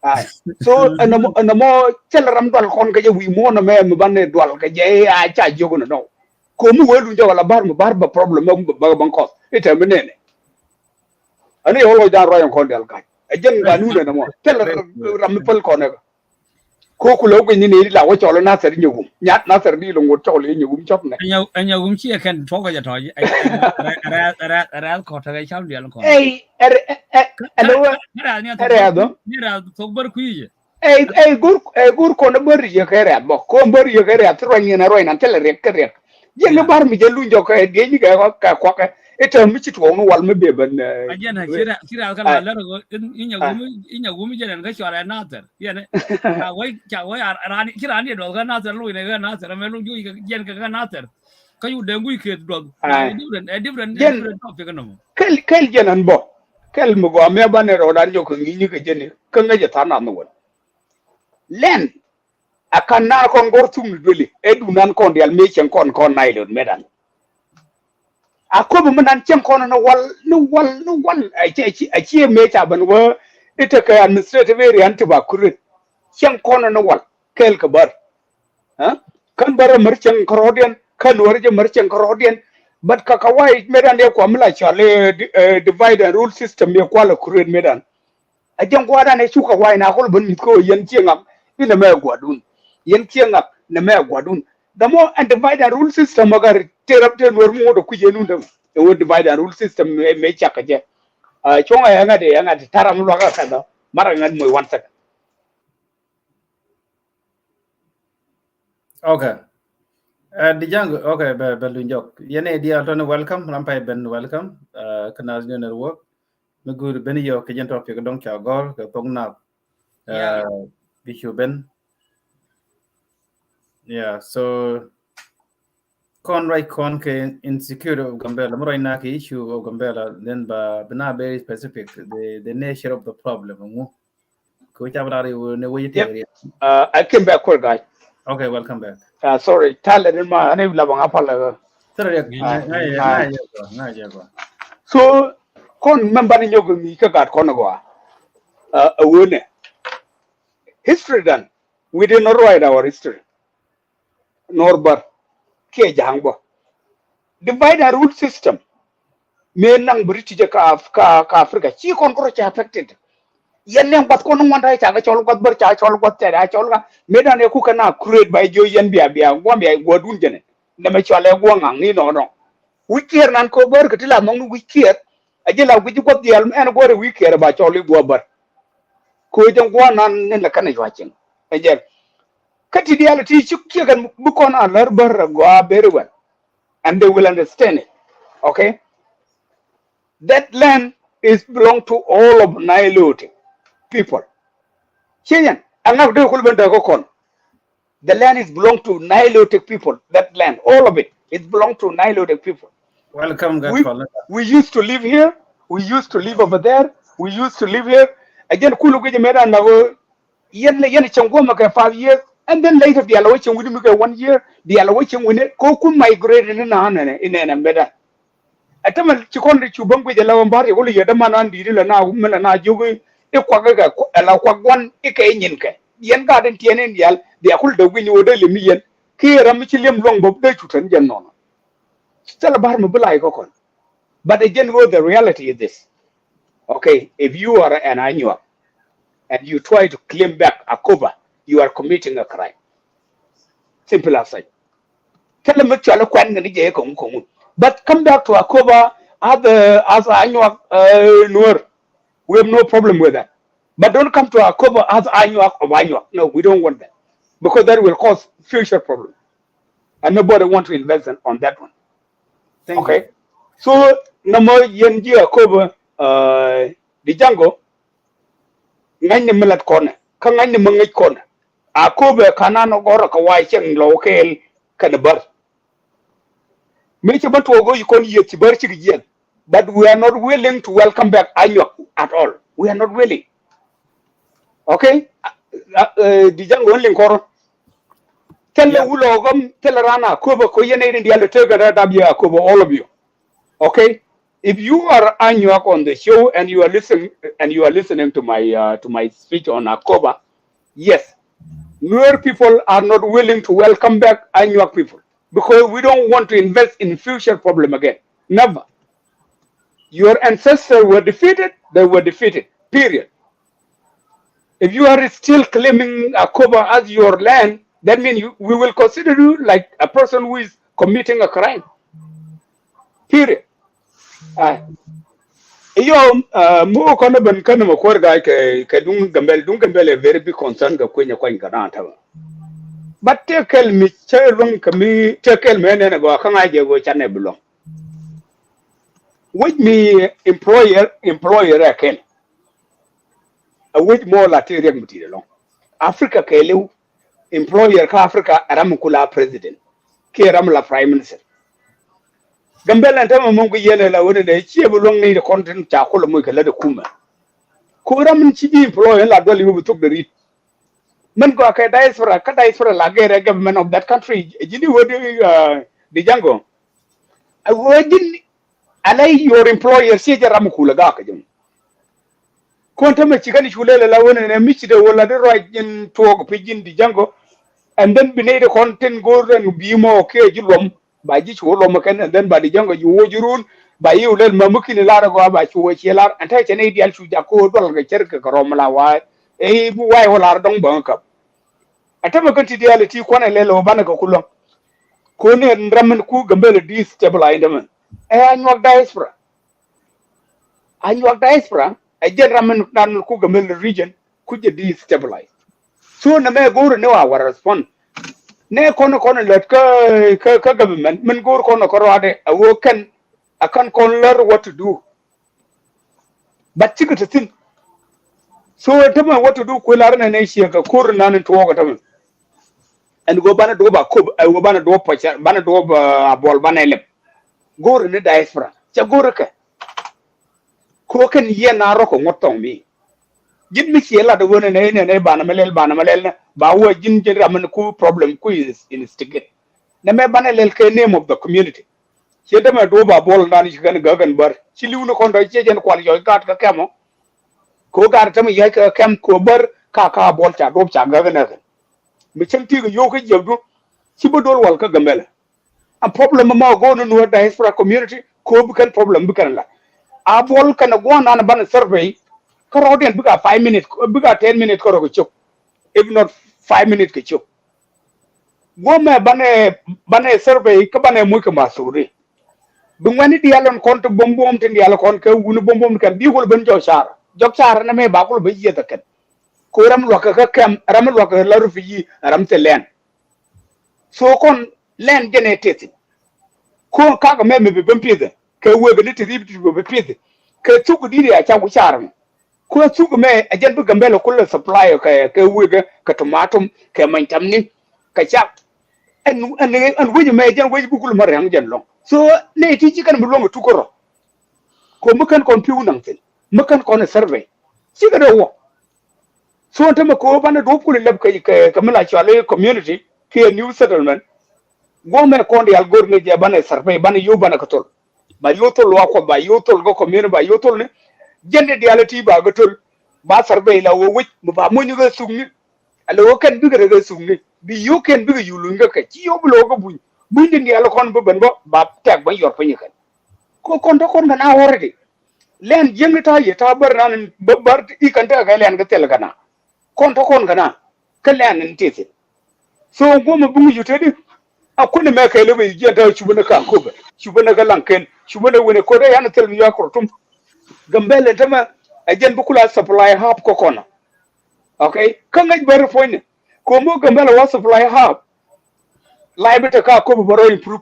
Ai. So ɛn ɛmɔ ɛn ɛmɔ cɛl ram dual kɔn kɛ jɛ wi̱i̱ muɔ̱ɔ̱n ɛmɛ mi ban ɛ dual kɛ jɛ a ca jiök ni nɔ. Komi wee luny jɔk ala bar mi bar bɛ problem bɛ bɛ bɛ kɔth. Itɛ mi nɛnɛ. Ani yɛ wä lɔc dan ruac ɛn kɔn dial kac ɛ jɛn ganun ɛn ɛmɔ cɛl ram mi päl kɔn ɛ. Ko kulɛ wä guic ni nɛy ti la wä cɔl Nathɛr Nyɛgum. Nyat Nathɛr di lɛ ŋot cɔl i̱ Nyɛgum cɔp nɛ. Ɛ Nyɛgum ci ɛ kɛn tuɔk kɛ jɛ tɔc. Ɛ rɛth kɔt ɛ cam diɛl kɔn. Ɛ ɛ ɛ ɛ lɛ wä ɛ rɛth ni ɛ rɛth thok bär kui̱ jɛ. Ɛ ɛ go̱r ɛ go̱r kɔn ɛ bär yɛ kɛ rɛth bä. Ko bär yɛ kɛ rɛth ti ruany ni ruany nan thilɛ riɛk kɛ riɛk. Jiɛn ni bar mi jɛ luny jɔk kɛ diec ni kɛ kɛ kuak kɛ. Itɛ mi ci tuɔɔk ni wal mi bɛ ben. Ajiɛn ɛ ci rɛth ci rɛth kɛ la lɛr i̱ Nyɛgum i̱ Nyɛgum jɛ nɛn kä cɔl ɛ Nathɛr. Yɛn ca wee ca wee a raan ci raan yɛ duɔth kä Nathɛr loc nɛ kä Nathɛr ɛmɛ loc juɔc jiɛn kɛ kä Nathɛr. Kä cu dee guic kɛ duɔth. Ɛ different ɛ different different topic nɔmɔ. Kɛl kɛl jiɛn ɛn bɔ kɛl mi gɔaa mi a banɛ rɔɔdan jɔk kɛ ŋi̱i̱c ni kɛ jiɛn ni kä ŋäc ɛ tha̱a̱ŋ nath ni wän. Lɛn a kan naan kɔn gɔr thuk ni dueli ɛ dunan kɔn dial mëë cieŋ kɔn kɔn nailon mëë dan. A köp mi nan cieŋ kɔn ni wal ni wal ni wal a cie a cie mëë ca ben wä itekɛ administrative area ni ti ba kuret. Cieŋ kɔn ni wal kɛɛl kɛ bär. Kä bär mär cieŋ kärɔɔdiɛn kä nuɔr jɛ mär cieŋ kärɔɔdiɛn. But kɛ kɛ wai mëë dan dee kua mi la cɔl ɛ divide and rule system yɛ kua lɛ kuret mëë dan. A jiɛn gua̱a̱r dan ɛ cuk kɛ wa̱a̱ in a kɔl ben mi̱th kä ɣöö yɛn cieŋ ŋak in ɛmɛ ɛ gua̱dun. Yɛn cieŋ ŋak in ɛmɛ ɛ gua̱dun. The more and divide and rule system ɛ gari tëë rap tëë nuɛr mi ŋot ɛ kui̱c yɛn wundä. Ɛ ɣöö divide and rule system ɛ mëë cak kɛ jɛ. Cuɔ̱ŋ ɛ ŋa̱t ɛ ŋa̱t ta̱ram luak ɛ kɛthä. Mar ɛ ŋa̱t moc one second. Okay. Di ja̱ŋ okay bɛ bɛ luny jɔk yɛn ɛ diaal tɔni welcome ram pay ben welcome. Kä nath ni network. Mi guur ben yɔ kɛ jɛn topic dɔŋ ca gɔr kɛ thok nath. Bi cu ben. Yeah, so kɔn ruac kɔn kɛ insecurity of Gambela mi ruac na kɛ issue of Gambela then ba bi na very specific the the nature of the problem ŋu. Kɛ wä ca bi lar iwä ni wä yi tɛk riɛk. I came back quick guys. Okay, welcome back. Sorry, talɛ ni ma ani la ba ŋa pal la. Tɛrɛ riɛk. Ŋa jɛ gɔa. So kɔn mɛmba ni nyɔk mi kä gat kɔn gɔa. A wönɛ history dan, we did not write our history. Nor bär kiɛ ja̱a̱ŋ bä. divide and rule system mëë naŋ British kä, kä, kä Africa, ci kɔn kärɔ cɛ affected. Yɛn ni guath kɔn ŋuan ta̱a̱ ca kɛ cɔl guath bär, ca cɔl guath tɛt, a cɔl kä mëë dan ɛ ku kɛ na create by jiö yɛn bia, bia guam bia gua̱dun jɛnɛ. Nɛmɛ cɔal ɛ gua̱ ŋaŋ ni nɔnɔ. Wi̱c kiɛɛr nan kɔ bär kɛ ti la nhɔŋni wi̱c kiɛɛr. A ji̱ la wi̱c guath diaal ɛn gua̱r wi̱c kiɛɛr ba cɔl i̱ gua̱ bär. Kɛ jɛn gua̱ nan ni la kɛn a yuac cieŋ. Ɛ jɛn. Kä ti diaal ti ci kiɛ kɛn bi kɔn a lär bär a gɔaa very well. And they will understand it. Okay? That land is belong to all of Nilotic people. Ci yɛn a ŋak dee kul ben dee kɔ kɔn. The land is belong to Nilotic people. That land, all of it, is belong to Nilotic people. Welcome, we, we used to live here. We used to live over there. We used to live here. Again, kulu kɛ jɛ mɛ dan na wä yɛn lɛ yɛn cɛŋ guɔmɛ kɛ five years, and then later dial wä cɛŋ wini mi kɛ one year, dial wä cɛŋ wini kɛ kun migrated in an in an mɛ dan. Ɛ tämɛ ci kɔn ri cu bäŋ guic ɛ la wä mbar yɛ wä lɛ yɛ däman an di̱i̱t ilɛ na wumɛ lɛ na jiök i̱ kuak ikɛ ɛ la kuak guan ikɛ inyin kɛ. Yɛn gaat in tiɛn in dial bia kul dee guic ni wä dee li̱em i̱ yɛn kiɛ ram mi ci li̱em luɔ̱ŋ bä dee cu tɛn jɛn nɔnɔ. Thilɛ bar mi bi la ikɔ kɔn. But again, well, the reality is this. Okay, if you are an Anyuak and you try to claim back Akoba, you are committing a crime. Simple as such. Tell them actually kwan ngani jɛ kong kong. But come back to Akoba as the as Anyuak uh, Nuer. We have no problem with that. But don't come to Akoba as Anyuak of Anyuak. No, we don't want that because that will cause future problem, and nobody want to invest on, on that one. Thank okay. You. So nɔmɔ yɛn ji̱ Akoba uh, Dijango. Ŋa̱cni mi lat kɔnɛ kä ŋa̱cni mi ŋäc kɔnɛ. Akoba ka̱n an gɔrä kɛ wa̱a̱ cieŋ lɔw kɛɛl kɛnɛ bär. Mi ci bä tuɔɔk ɣöö ci kɔn yiëth ci bär cik jiɛn. But we are not willing to welcome back Anyuak at all. We are not willing. Okay? Uh, uh, Dijango in liŋ kɔrɔ. Thilɛ wulɔɔk ɣä thilɛ ran Akoba kɔ yɛn ɛ in diaal tëëkɛ rɛɛt dap yɛ Akoba, all of you. Okay? If you are Anyuak on the show and you are listening and you are listening to my uh, to my speech on Akoba, yes, Nuer people are not willing to welcome back Anyuak people because we don't want to invest in future problem again. Never. Your ancestors were defeated, they were defeated. Period. If you are still claiming Akoba as your land, that means you, we will consider you like a person who is committing a crime. Period. Ai. Iyɔ, uh, mu kɔn ben kän mɛ kuɔr ga̱a̱c kɛ, kɛ duŋ Gambɛl, duŋ Gambɛl a very big concern kɛ kueny kuany kɛ naan tabɛ. But tëë kɛl mi cä luŋ kɛ mi tëë kɛl mi ɛn ɛn a gɔaa kä ŋa̱c jɛ gɔaa canɛ bi luɔ̱ŋ. Wec mi employer, employer ɛ kɛl. A wec mɔ la tëë riɛk mi ti̱i̱t ɛlɔ̱ŋ. Africa kɛɛliw. Employer kä Africa ɛ ram mi ku la president kiɛ ram mi la prime minister. Gambɛl ɛn tämɛ mum ki yɛn ɛ la wen ɛnɛ ciɛ bi luäŋ ni ti kɔn tin ca kulɛ moc kɛ lät ɛ kumɛ. Ku ram min ci ji̱ employer la dual iwä bi thok de rit. Min gɔaa kɛ diaspora kä diaspora la gɛr ɛ government of that country ɛ ji̱n iwä di Dijango. A wä ji̱n a la your employer ciɛ jɛ ram mi kulɛ gak kɛ ji̱n. Kuɔn tämɛ ci kɛn cu lɛl ala wen ɛnɛ mi ci dee wä la di ruac in tuɔɔk pi ji̱n Dijango. And then bi nɛy di kɔn tin go̱o̱r ɛn bi mɔ kiɛ ji̱ luɔm ba ji̱ cu wä luɔm kɛn and then ba Dijango ji̱ wä ji̱ run ba yiw lɛl ma mi kin lar gɔaa ba cu wä ciɛ lar ɛn te cɛ nɛy diaal cu jak ko̱o̱r dual kɛ cär kɛ kɛ rɔm la wa̱a̱. Ɛ bi wa̱a̱ wä lar dɔ̱ŋ bäŋ käp. Ɛn tämɛ kɛn ti diaal ti kuanɛ lɛl wä banɛ kɛ ku luäŋ. Kuɔn ɛn ram min ku Gambɛl destabilize tämɛ. Ɛ Anyuak diaspora. Anyuak diaspora ɛ jɛn ram min dan ku Gambɛl region ku jɛ destabilize. So nɛ mɛ go̱o̱r ni wa wä respond. Nɛ kɔn kɔn lät kä kä kä government min go̱o̱r kɔn kɔn ruadɛ a wä kɛn a kan kɔn lär what to do. But cikɛ te thi̱n. So tämɛ what to do kuël ar nɛ nɛ ciɛ kɛ ko̱r nan in tuɔɔk tämɛ. Ɛn go̱o̱r banɛ duɔp a kop ɛ go̱o̱r banɛ duɔp pɔcɛ banɛ duɔp a buɔl banɛ lɛp. Go̱o̱r ni diaspora cɛ go̱o̱r kɛ. Ko kɛn yɛn a rɔk kɛ ŋuɔ̱t thɔŋ mi. Ji̱n mi ciɛ lat wen nɛ nɛ nɛ banɛ mɛ lɛl banɛ mɛ lɛl nɛ ba wä ji̱n ji̱n ram min ku problem ku instigate. Nɛ mɛ banɛ lɛl kɛ name of the community. Ciɛ dämɛ duɔ̱p a buɔl dan ci kɛn gäk ɛn bär ci li̱w ni kɔn tɔ ciɛ jɛn kual yɔc gat kä kɛmɔ. Ko gat tämɛ yɔc kä kɛm ko bär ka ka buɔl ca duɔ̱p ca gäk ɛn ɛkɛn. Mi cäŋ ti kɛ yio̱w kä jiɛpdu ci bä dol wal kä Gambɛlɛ. Ɛn problem mɔ go̱o̱r ni Nuäär diaspora community, ko bi kɛn problem bi kɛn la. A buɔl kɛn a gua̱n nan banɛ survey, kä rɔɔdiɛn bikɛ a five minute, bikɛ a ten minute kärɔ̱ kɛ cop. If not five minute kɛ cop. Guɔmɛ banɛ, banɛ survey kä banɛ muc kɛ masuri. Bi ŋuɛni diaal ɛn kɔn ti buɔm buɔm tin diaal kɔn kɛ wuni buɔm buɔm kɛn bi kul ben jɔk car. Jɔk car ni mɛ ba kul ben yieth kɛn. Ko ram luak kɛ kɛm, ram luak kɛ la refugee, ram ti lɛn. So kɔn lɛn jɛn ɛ teth. Ko kak mɛ mi bi ben pieth kɛ wek ni ti rip ti bi pieth. Kɛ thuk di ria ca ku car mɛ. Kuɛ thuk mɛ a jɛn bi Gambɛla kulɛ supply kɛ, kɛ wek kɛ tomato kɛ many tamni kɛ cak. Ɛn, ɛn, ɛn wec mɛ jɛn wec bi kulɛ ma rɛŋ jɛn lɔŋ. So nɛ ti ci kɛn bi luɔŋ tuk kärɔ. Ko mi kɛn kɔn piu naŋ thin, mi kɛn kɔn survey. Ci kɛ dee wä. So te mɛ ko banɛ duɔp kulɛ lɛp kɛ, kɛ, kɛ mi la cuali community kiɛ new settlement. Guɔ mɛ kɔn dial gor ni jɛ banɛ survey, banɛ yo banɛ kɛ tol. Ba yo thol wa Kuɔth, ba yo thol gɔ community, ba yo thol ni. Jɛn di dial ti ba gɔ thol. Ba survey la wä wec, mi ba muny gɔ suk ni. A la wä kɛn bikɛ rɛ gɔ suk ni. Bi yo kɛn bikɛ yulu ni gɔ kɛ. Ci yo bi lo gɔ buny. Buny di dial kɔn bi ben bɔ, ba tɛk ba yɔr piny kɛn. Ko kɔn tɔ kɔn kɛn a already. Lɛn jiäŋ ni ta yɛ ta bär nan, bär i kɛn tɛ kɛ lɛn kɛ thil kɛn a. Kɔn tɔ kɔn kɛn a. Kä lɛn ni ti thil. So guɔmɛ buŋ yu tedi. A kuni mɛ kɛ lebe yu jiɛn ta cupä ni ka Akobo, cupä ni ka Laŋken, cupä ni wini kɔdɛ yan thil mi yua Kɔrtum. Gambɛla tämɛ a jɛn bi kula supply hub kɔ kɔnɔ. Okay. Kä ŋäc bäri puɔ̱nyni. Ko̱m wä Gambɛla wä supply hub. Life bi te ka Akobo bä rɔ improve.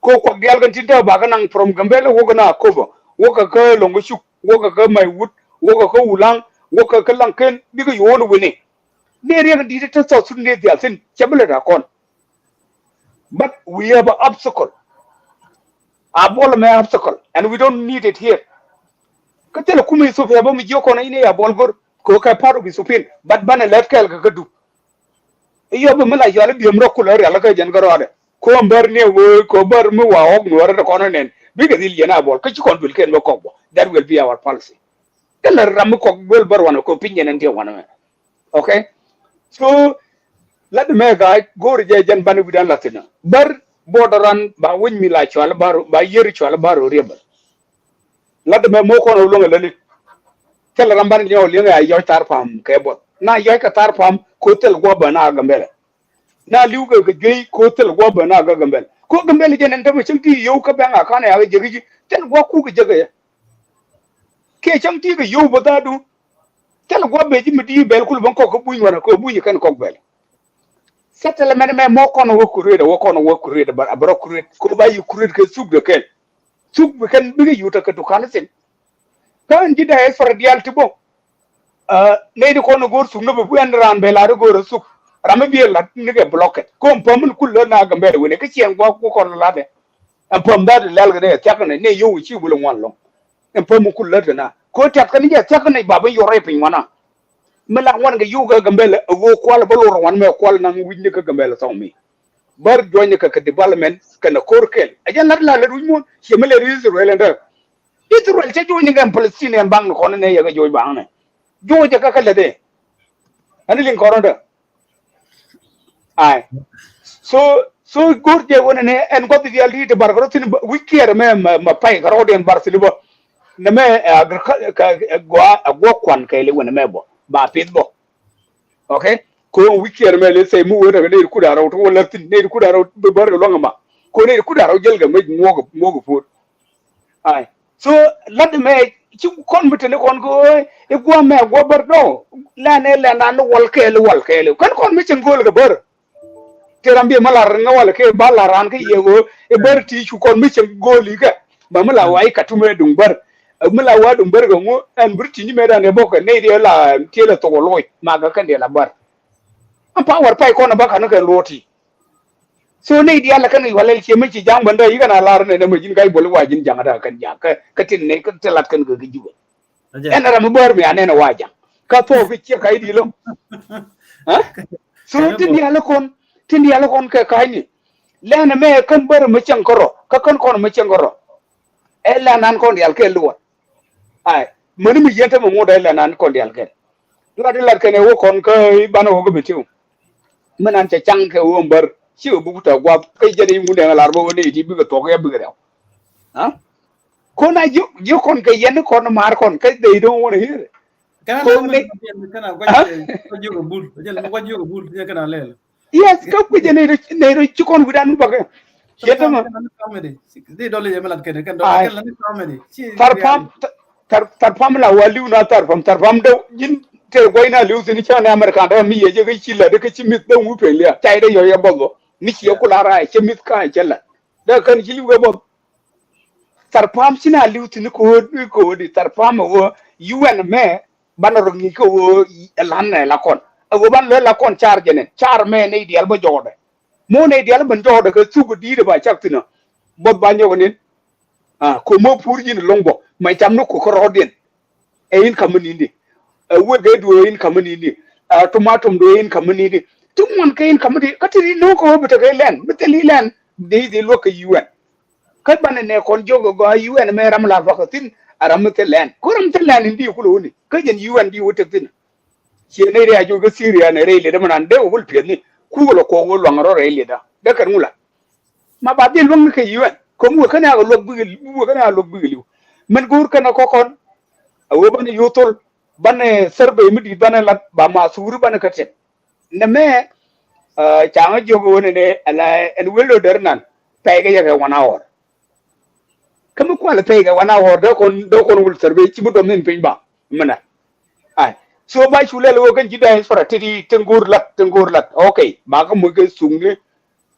Ko kuak dial kɛn tin te ba kɛ naŋ from Gambɛla wä kɛ na Akobo. Wä kɛ kä Loŋgocuk, wä kɛ kä Maiwut, wä kɛ kä Wulaŋ, wä kɛ kä Laŋken, bikɛ yuɔ̱ɔ̱n wini. Ni riɛk di te South Sudan ni dhial thin, cɛ bi lɛ da kɔn. But we have a obstacle. A buɔl mɛ obstacle, and we don't need it here. Kä thilɛ kumɛ Ethiopia bä mi jiök kɔn ini a buɔl gor, ko kɛ part of Ethiopia, but banɛ lɛt kɛɛl kɛ kä dup. Iyɔ bi mi la yɔl i̱ biɛm rɔ kulɛ rial kä jɛn kä rɔɔdɛ. Ko bär ni wee, ko bär mi wa ɣɔk nuɔrɛ ti kɔn nɛn. Bikɛ dhil yɛn a buɔl, kä ci kɔn duel kɛn bä kɔk bɔ. That will be our policy. Thilɛ ram mi kɔk duel bär wanɛ ko piny yɛn ɛn diɛ wanɛ mɛ. Okay. So lat mɛ ga̱a̱c go̱o̱r jɛ jɛn bani wi̱dan lathina. Bär border ran ba winy mi la cual baro, ba yier cual baro riɛbɛ. Lat mɛ mo kɔn wä luŋ ɛ läli. Thilɛ ram bani nyɔk liŋ ɛ a yɔc thar pam kɛ buɔth. Na yɔc kɛ thar pam ko thil guɔ bä na Gambɛla. Na li̱w kɛ kɛ juey ko thil guɔ bä na Gambɛla. Ko Gambɛla jɛn ɛn tämɛ cäŋ ti yio̱w kä bɛŋ a kanɛ a kɛ jek i̱ thil guɔ kuk kɛ jek ɛ. Kiɛ cäŋ ti kɛ yio̱w bä dhadu. Thil guɔ bɛ ji̱ mi di̱i̱ bɛl kul bä kɔk kä buny wanɛ kɛ buny kɛn kɔk bɛl. Settlement mɛ mɔ kɔn wä kuret, wä kɔn wä kuret, a bɛ rɔ kuret. Ko ba yi kuret kɛ thuk de kɛn. Thuk bi kɛn bikɛ yut a kɛ dukan thin. Kä ɛn ji̱ diaspora dial ti bä. Nɛy di kɔn go̱o̱r thuk ni bɛ bu ɛn raan bɛ lat go̱o̱r a thuk. Ram mi bi lat ni kɛ blocket. Ko ɛn päm min kul lät na Gambɛla wini kä ciɛn guɔ ku kɔn latdɛ. Ɛn päm that lɛl kɛ ni thiak ni ni yow ci wul ŋuan lɔŋ. Ɛn päm min kul lät kɛ na. Ko thiak kɛ ni jɛ thiak kɛ ni ba bä yɔr rɛy piny ŋuan na. Mi la ŋuan kɛ yow kɛ Gambɛla a ɣöö kual bä lor ŋuan mɛ kual naŋ wi̱c ni kä Gambɛla thɔŋ mi. Bär juɔny kɛ kɛ development kɛnɛ ko̱r kɛl. A jɛn lat la lät wi̱c muɔ̱n ciɛ mi lɛ ri Israel ɛn däk. Israel cɛ juɔny kɛ Palestinian baŋ ni kɔn ni nɛ yɛ kɛ juɔny baŋ ni. Juɔny kɛ kɛ lät ɛ. Ani liŋ kɔn däk. Ai. So, so go̱r jɛ wänɛ ni ɛn guath diaal ti ti bar kɛ rɔ thin wi̱c kiɛɛr mɛ, mɛ, mɛ pay kɛ rɔ diɛn bar thili bä. Nɛ mɛ, eh, agriculture, kɛ, eh, gua, eh, gua kuan kɛ li wänɛ mɛ bä. Ba pith bä. Okay? Ko wi̱c kiɛɛr mɛ li sɛ mi wä rɛ nɛ ri kuda rɔ, to wä lɛ thin, nɛ ri kuda rɔ, bä bär kɛ luaŋ ma. Ko nɛ ri kuda rɔ jɛl kɛ mɛ ŋuɔk, ŋuɔk puɔt. Ai. So lat mɛ ci kɔn mi teni kɔn ko i guɔ mɛ guɔ bär dɔ. Lɛn ɛ lɛn an wal kɛɛl wal kɛɛl. Kɛn kɔn mi cin go̱o̱l kɛ bär. Ti ram bi ma lar ŋa wal kɛ ba lar an kɛ yɛ ko i bär ti cu kɔn mi cin go̱o̱l i kɛ. Ba mi la wa i katum ɛ duŋ bär. Mi la wa duŋ bär kɛ ŋu ɛn bir ti ni mɛ dan ɛ bɔkɛ nɛ di la ti la thok loc ma kɛ kɛn di la bär. An pa war pay kɔn ba kan kɛ luɔti. So nɛy diaal kɛn yualɛl cie mi ci ja̱ŋ bändä yikɛn a lar nɛn ɛmɛ ji̱n ka i̱ bol i̱ wa ji̱n ja̱ŋ ata kɛn ja̱ŋ kä, kä tin nɛy kä ti lat kɛn kɛ kɛ Jubɛ. Ɛn ram i̱ bär mi anɛn ɛ wa ja̱ŋ. Ka thuɔɔk ki ciɛ ka i̱ di̱i̱l ɔ. Ɛ? So tin diaal kɔn, tin diaal kɔn kɛ ka̱cni. Lɛn ɛmɛ kän bär mi cäŋ kärɔ, kä kän kɔn mi cäŋ kärɔ. Ɛ lɛn an kɔn diaal kɛ luɔt. Ai, mäni mi yɛn tämɛ ŋot ɛ lɛn an kɔn diaal kɛn. Lat ilat kɛn ɛ wä kɔn kä i̱ banɛ wä kä bi tiw. Mi nan cɛ caŋ kɛ wä bär. Ci kɛ buk tɛ guath kä jɛn i̱ ŋun ɛŋ lar bä wä ni iti bikɛ thuɔk yɛ bikɛ rɛw. Huh? Kɔn a jiök jiök kɔn kɛ yɛn ni kɔn maar kɔn kä they don't want to hear it. Kɛn a Kɔn lɛ mi ni kɛn a guac Huh? Guac jiök a bul jɛn mi guac jiök a bul jɛn kɛn a lɛl. Yes, kä kui̱cɛ nɛy rɔ nɛy rɔ ci kɔn wi̱dan mi bäkɛ. Ciɛ tämɛ. Di dɔl yɛ mi lat kɛn kɛn dɔl Ai. Kɛn la ni comedy. Ci Thar pam thar thar pam la wa liw na thar pam thar pam dee ji̱n tëë gua̱cna liw thi̱n cä ni America dee mi yɛ jɛ kä ci lät kä ci mi̱th dee ŋu pek liɛ ca idɛ yɔ yɛ bɔth bɔ ni ciɛ kula raay cɛ mi̱th ka cɛ lät dee kɛn ci liw kɛ bɔth. Thar pam ci na liw thi̱n ko̱o̱t ko̱o̱t di thar pam ɛ wä U N mɛ banɛ rɔ ŋi̱i̱c kä ɣöö ɛ la̱n ɛ la kɔn ɛ ɣöö ban lɛ la kɔn car jɛ nɛn car mɛ nɛy diaal bä jɔɔdɛ. Mo̱o̱n nɛy diaal bän jɔɔdɛ kɛ thuk di̱i̱t ɛ ba cak thi̱n ɔ. Buɔth ba nyɔk ɛ nin. Ah, ko̱ mo̱o̱ pur ji̱n lo̱ŋ bɔ mɛ cam ni ko̱ kärɔɔdiɛn. Ɛ in ka̱m ni ni. Ɛ wek ɛ duɔ̱ɔ̱r in ka̱m ni ni. Ɛ tomatom duɔ̱ɔ̱r in ka̱m ni ni. Ti ŋuan kɛ in ka̱m ni kä ti ri no̱o̱ŋ kɛ ɣöö bi tekɛ lɛn mi thil i̱ lɛn. Dee i̱ dhil luäk kɛ U N. Kä banɛ nɛ kɔn jiök ɛ gɔaa U N mɛ ram la luakä thi̱n a ram mi thil lɛn. Kä ram thil lɛn in di kulɛ wuni. Kä jɛn U N di wä tek thi̱n. Ciɛ nɛy rɛy a jiök kä Syria nɛ rɛy liɛt dämɛ nan dee wä wul piɛth ni. Ku wä lɔ kuɔk wä luaŋ rɔ rɛy liɛt da. Dee kɛn wula. Ma ba dhil luäŋ ni kɛ U N. Kä mi wä kɛn a kɛ luäk bikɛ, mi wä kɛn a luäk bikɛ li̱w. Mɛn go̱o̱r kɛn a kɔkɔn. A wä banɛ yo̱thol. Banɛ survey mi di̱i̱t banɛ lat ba ma thuri banɛ kä tɛk. Nɛ mɛ, ah, caŋä jiök ɣöö nɛnɛ ala ɛn wël do̱där nan pɛy kɛ yɛ kɛ one hour. Kä mi kual pɛy kɛ one hour dee kɔn dee kɔn wul thɛr ben ci mi dɔm in piny ba minɛ. Ai. So ba cu lɛl ɣöö kɛn ci diaspora ti ti tin go̱o̱r lat tin go̱o̱r lat. Okay. Ba kä muc kɛ thuŋni.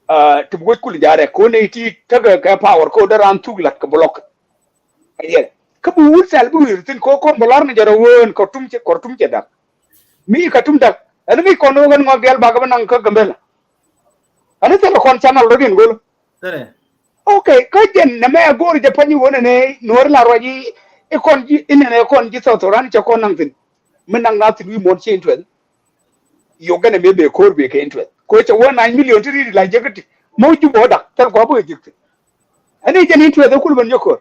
Ah, ti bi wec kul jarɛ ko nɛy ti tekɛ kɛ power ko dee ran thuk lat kɛ block. Ayɛ. Kä bi wut thɛl bi wi̱i̱r thi̱n ko kɔn bä lɔr ni jɛ rɔ ween kɔ tum cɛ kɔ tum cɛ dak. Mi kɛ tum dak ɛn mi kɔn wä kɛn ŋɔk diɛl bakɛ bä naŋ kä Gambela. Ɛn thil kɔn channel rɔ din gol. Tɛrɛ. Okay, kä jɛn nɛ mɛ go̱o̱r jɛ pany wä nɛ nɛ nuɔr la ruac i kɔn ji̱ i nɛ nɛ kɔn ji̱ South Sudan cɛ kɔn naŋ thi̱n. Mi naŋ na thi̱n wi̱i̱ muɔ̱n ci interest. Yogɛn ɛmɛ bɛ ko̱r bɛ kɛ interest. Ko cɛ wä nine million ti ri̱t la jek ti. Mɔ jup ɔ dak thil kɔ bä kɛ jek ti. Ɛn i̱ jɛn interest ɛ kul ben jɛ ko̱r.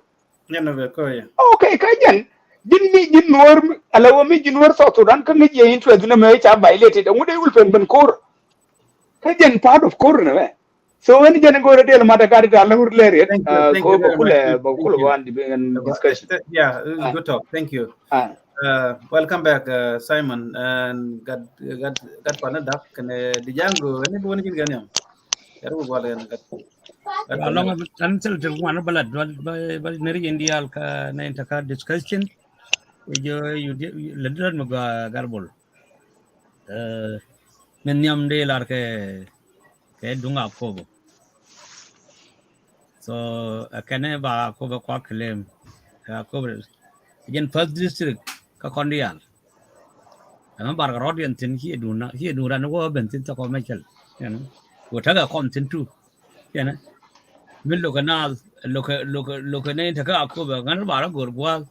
Jɛn ɛ bɛ ko̱r yɛ. Okay, kä jɛn ji̱n mi ji̱n nuɔr mi ala wä mi ji̱n nuɔr South Sudan kä ŋäc yɛ interest ni mɛ ca violated ɛŋu dee wul pen ben ko̱r. Kä jɛn part of ko̱r ni mɛ. So when jɛn go̱o̱rä del mata gat gat la wur lɛr yet. Thank you, thank you very much. Ko bä kulɛ bä kulɛ bä an di ben discussion. Yeah, good talk. Thank you. Uh, welcome back, uh, Simon and gat gat gat pana dak kene di jango ni bu ni kin ganiam. Yaru bu wala gat. Along an sel te wan balat bal bal neri indial ka na intaka discussion. Yo yo le dran mo garbol. Min nhiam dee lar kɛ kɛ duŋ Akobo. So ɛ kɛnɛ ba Akobo kua claim kɛ Akobo jɛn first district kä kɔn diaal. Ɛmɛ bar kɛ rɔɔdiɛn thi̱n ciɛ duŋ na ciɛ duŋ ran wä ben thi̱n thɔkɔ mɛ cɛl. Yɛn wä tekɛ kɔn thi̱n tu. Yɛn mi lokɛ naath lokɛ lokɛ lokɛ nɛy tekɛ Akobo ŋän bar kɛ go̱r gua̱a̱th.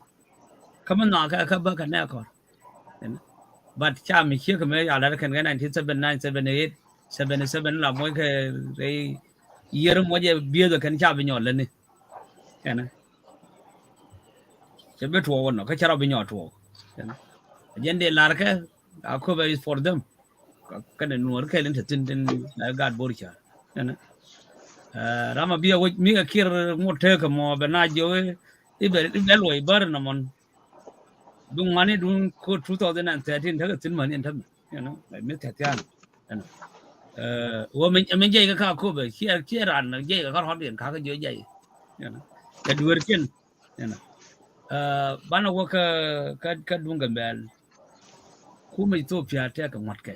Kä mi nhɔakɛ kä bä kɛ nɛ kɔr. But ca mi ciek mɛ ya lar kɛn kɛ nineteen seventy nine, seventy eight, seventy seven la moc kɛ rɛy yier moc ɛ bieth kɛn ca bi nyɔl leni. Ɛn cɛ bi tuɔɔk nɔ kä cɛ rɔ bi nyɔl tuɔɔk. Ɛn jɛn dee lar kɛ Akobo is for them. Kɛn nuɔr kɛl in te thin tin na gat bor ca. Ɛn ram a bi a wec mi kɛ kir ŋot tekɛ mɔ bɛ na jiök i̱ bɛ i̱ bɛ luɔc bär nɔmɔn. Duŋ mani duŋ ko two thousand and thirteen tekɛ thi̱n mani ɛn tämɛ, you know, mi thɛthian, you know. Wä mi jiɛc kɛ ka Akobo ciɛ ciɛ ran jiɛc kɛ ka rɔ̱diɛn kakä jiɔ jiɛc, you know. Kɛ dueerkiɛn, you know. Banɛ wä kä kä duŋ Gambɛl. Kumɛ Ethiopia tɛkɛ ŋuɔ̱tkɛ.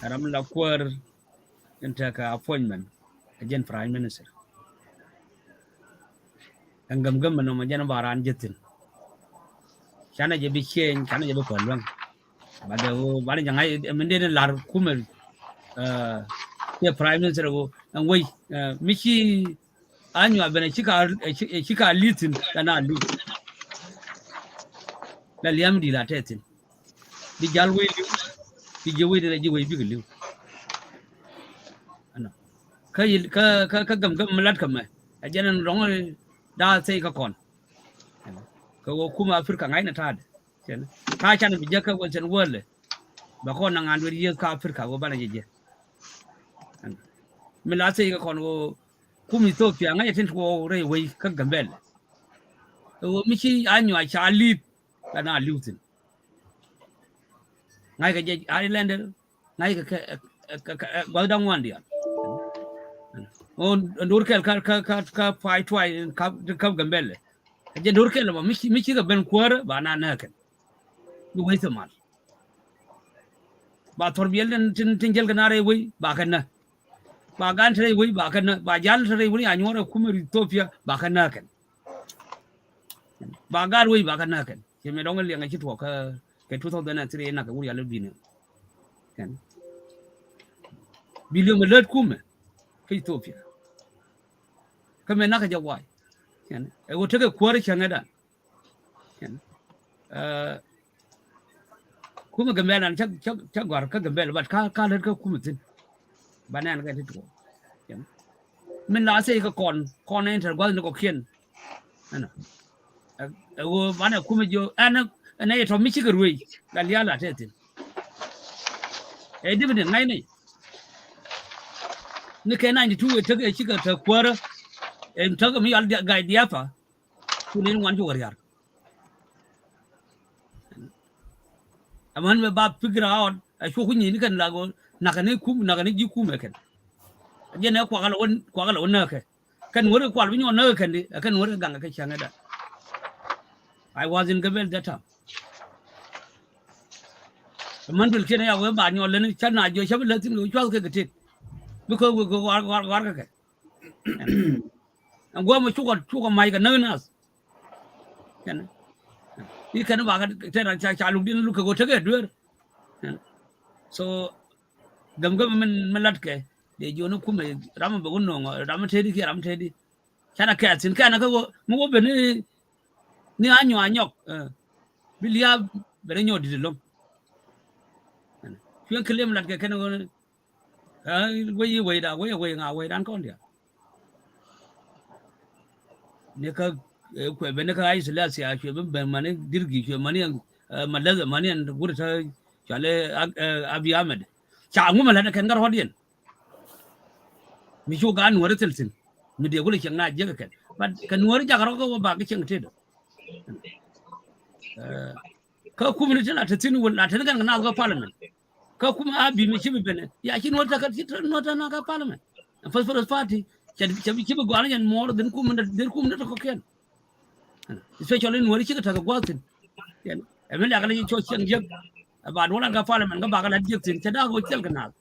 Ram la kuäär in tekɛ appointment ɛ jɛn prime minister. Ɛn gäm gäm ɛn nɔmɔ jɛn ba raan jɛ thi̱n. Canɛ jɛ bi change, canɛ jɛ bi päl luäŋ. But the banɛ jɛ ŋa̱c min dee ni lar kumɛ kiɛ prime minister ɛ ɣöö ɛn wec mi ci a nyuak ben ɛ ci ka ɛ ci ka li̱th thi̱n la na li̱th. La liam di la tɛ thi̱n. Bi jal wec li̱w bi jiɛ wec di la jiɛ wec bikɛ li̱w. Ɛnɔ kä kä kä gäm gäm mi lat kä mɛ a jɛn ɛn rɔ̱ŋ daa thɛy kä kɔn. Kɛ wä kumɛ Africa ŋa̱cnɛ ta̱a̱dɛ. Ta̱a̱ canɛ bi jäkä wä cɛn wäl ɛ. Bɛ kɔn naŋ hundred years kä Africa ɣöö banɛ jɛ jɛ. Min la thiec kɛ kɔn ɣöö kum Ethiopia ŋäcɛ tin tuɔɔk rɛy wei kä Gambɛl. Ɣöö mi ci Anyuak ca li̱i̱p la na li̱w thi̱n. Ŋa̱ckɛ jɛ Islander, ŋa̱ckɛ kɛ, kɛ, kɛ, kɛ gua̱th da̱ŋ ŋuan diaal. Ɣöö do̱r kɛl kä, kä, kä, kä Pa̱a̱c Tua̱c kä, kä Gambɛl. Ɛ jɛ do̱r kɛl bä mi ci, mi cikɛ ben kuäärä ba na nääkɛn. Bi wec thil mal. Ba thɔr biɛl tin, tin, tin jäl kɛ na rɛy wei ba kɛ nä. Ba gan te rɛy wei ba kɛ nä. Ba jal te rɛy wei a nyuɔr ɛ kumɛ Ethiopia ba kɛ nääkɛn. Ba gaat wec ba kɛ nääkɛn. Ciɛ mɛ dɔŋ liɛŋɛ ci tuɔɔk kä kɛ two thousand and three nak kɛ wur yal i̱ bi̱n. Kɛn bi li̱em ɛ lät kumɛ kä Ethiopia. Kä mɛ nak kɛ jɛ wa̱a̱y. Kɛn ɛ ɣöö tekɛ kuäär cäŋɛ dan. Kɛn ɛ kumɛ Gambɛl nan cä, cä, cä gɔ̱a̱r kä Gambɛl, but ka, ka lät kä kumɛ thi̱n. Ba nɛn kɛ ti tuɔɔk. Kɛn min la thiec kɛ kɔn, kɔn ɛ in te gua̱thni kɔ̱kiɛn. Ɛnɔ ɛ ɣöö banɛ kumɛ jiö ɛn, ɛn ɛ tɔ̱ mi cikɛ ruëëc la liaal la te thi̱n. Ɛ dividend ŋa̱cni ni kɛ ninety two ɛ tekɛ cikɛ te kuäärä. Ɛ tekɛ mi yɔal ga̱a̱c diaapa. Kun in ŋuan cukɛ ria̱r. Amäni mɛ ba figure out a cuɔ̱k ku nyi̱i̱ni kɛn la ɣöö nakä ni kum, nakä ni ji̱ kumɛ kɛn. Jɛn ɛ kuakä la wä, kuakä la wä nääkɛ. Kɛn wä ri kual bi nyuɔn nääkɛ kɛn di, ɛ kɛn wä ri gaŋ kɛ cäŋɛ dan. I was in Gambɛl that time. Amäni duël kiɛn ɛ ya wee ba nyuɔn leni cä na jiɔ cä bi lät thi̱n kɛ wä cuath kɛ kɛ tet. Because wee kɛ war, war, war kɛ kɛ. Ɛn guämɛ cukɛ, cukɛ mac kɛ näk nath. Kɛn i̱ kɛn bakɛ tɛn ca, ca luk din luk kɛ ɣöö tekɛ dueer. So gäm gäm min, min latkɛ dee jiɔni kumɛ ram bɛ wä no̱o̱ŋ ram teti kiɛ ram teti. Canɛ kɛɛth thi̱n kɛn kä ɣöö mi wä ben ni, ni Anyuak Anyɔk bi lia̱a̱ ben ni nyɔɔk di̱t ɛlɔ̱ŋ. Cuɛ kɛ liɛm latkɛ kɛn ɣöö Ɛ wec i̱ wecda, wec ɛ wec ŋa, wecdan kɔn diaal. Ni kä, ɛ, kuɛ ben ni kä Haile Selassie, cuɛ ben ben mani Derg, cuɛ mani ɛn, ɛ, Malɛth, mani ɛn wut tä cuali, ɛ, Abiy Ahmed. Ca ŋu mɛ lät ɛ kɛn kä rɔ̱diɛn. Mi cu gaat Nuɔ̱ɔ̱ri thil thi̱n. Mi dee kulɛ cieŋ na jiäk ɛ kɛn. But kɛ Nuɔ̱ɔ̱ri jakä rɔ̱ kä wä bak kä cieŋ tetdä. Ɛ, kä kumni ti la te thi̱n wä la te ni kɛn kɛ naath kä parliament. Kä kum a bi mi ci bi ben ya ci Nuɔ̱ɔ̱r tekɛ ci Nuɔ̱ɔ̱r tekɛ na kä parliament. First, first party cɛ, cɛ bi ci bi gɔaa ni yɛn more than kum ni, than kum ni tɔ̱ kɔ̱kiɛn. Especially Nuɔ̱ɔ̱r ci kɛ tekɛ gua̱a̱th thi̱n. Yɛn ɛ mi liak ni ci cɔ cieŋ jiäk. Ɛ ba duɔl an kä parliament kä bakɛ la jiäk thi̱n cɛ da̱a̱k ɣöö cɛl kɛ naath.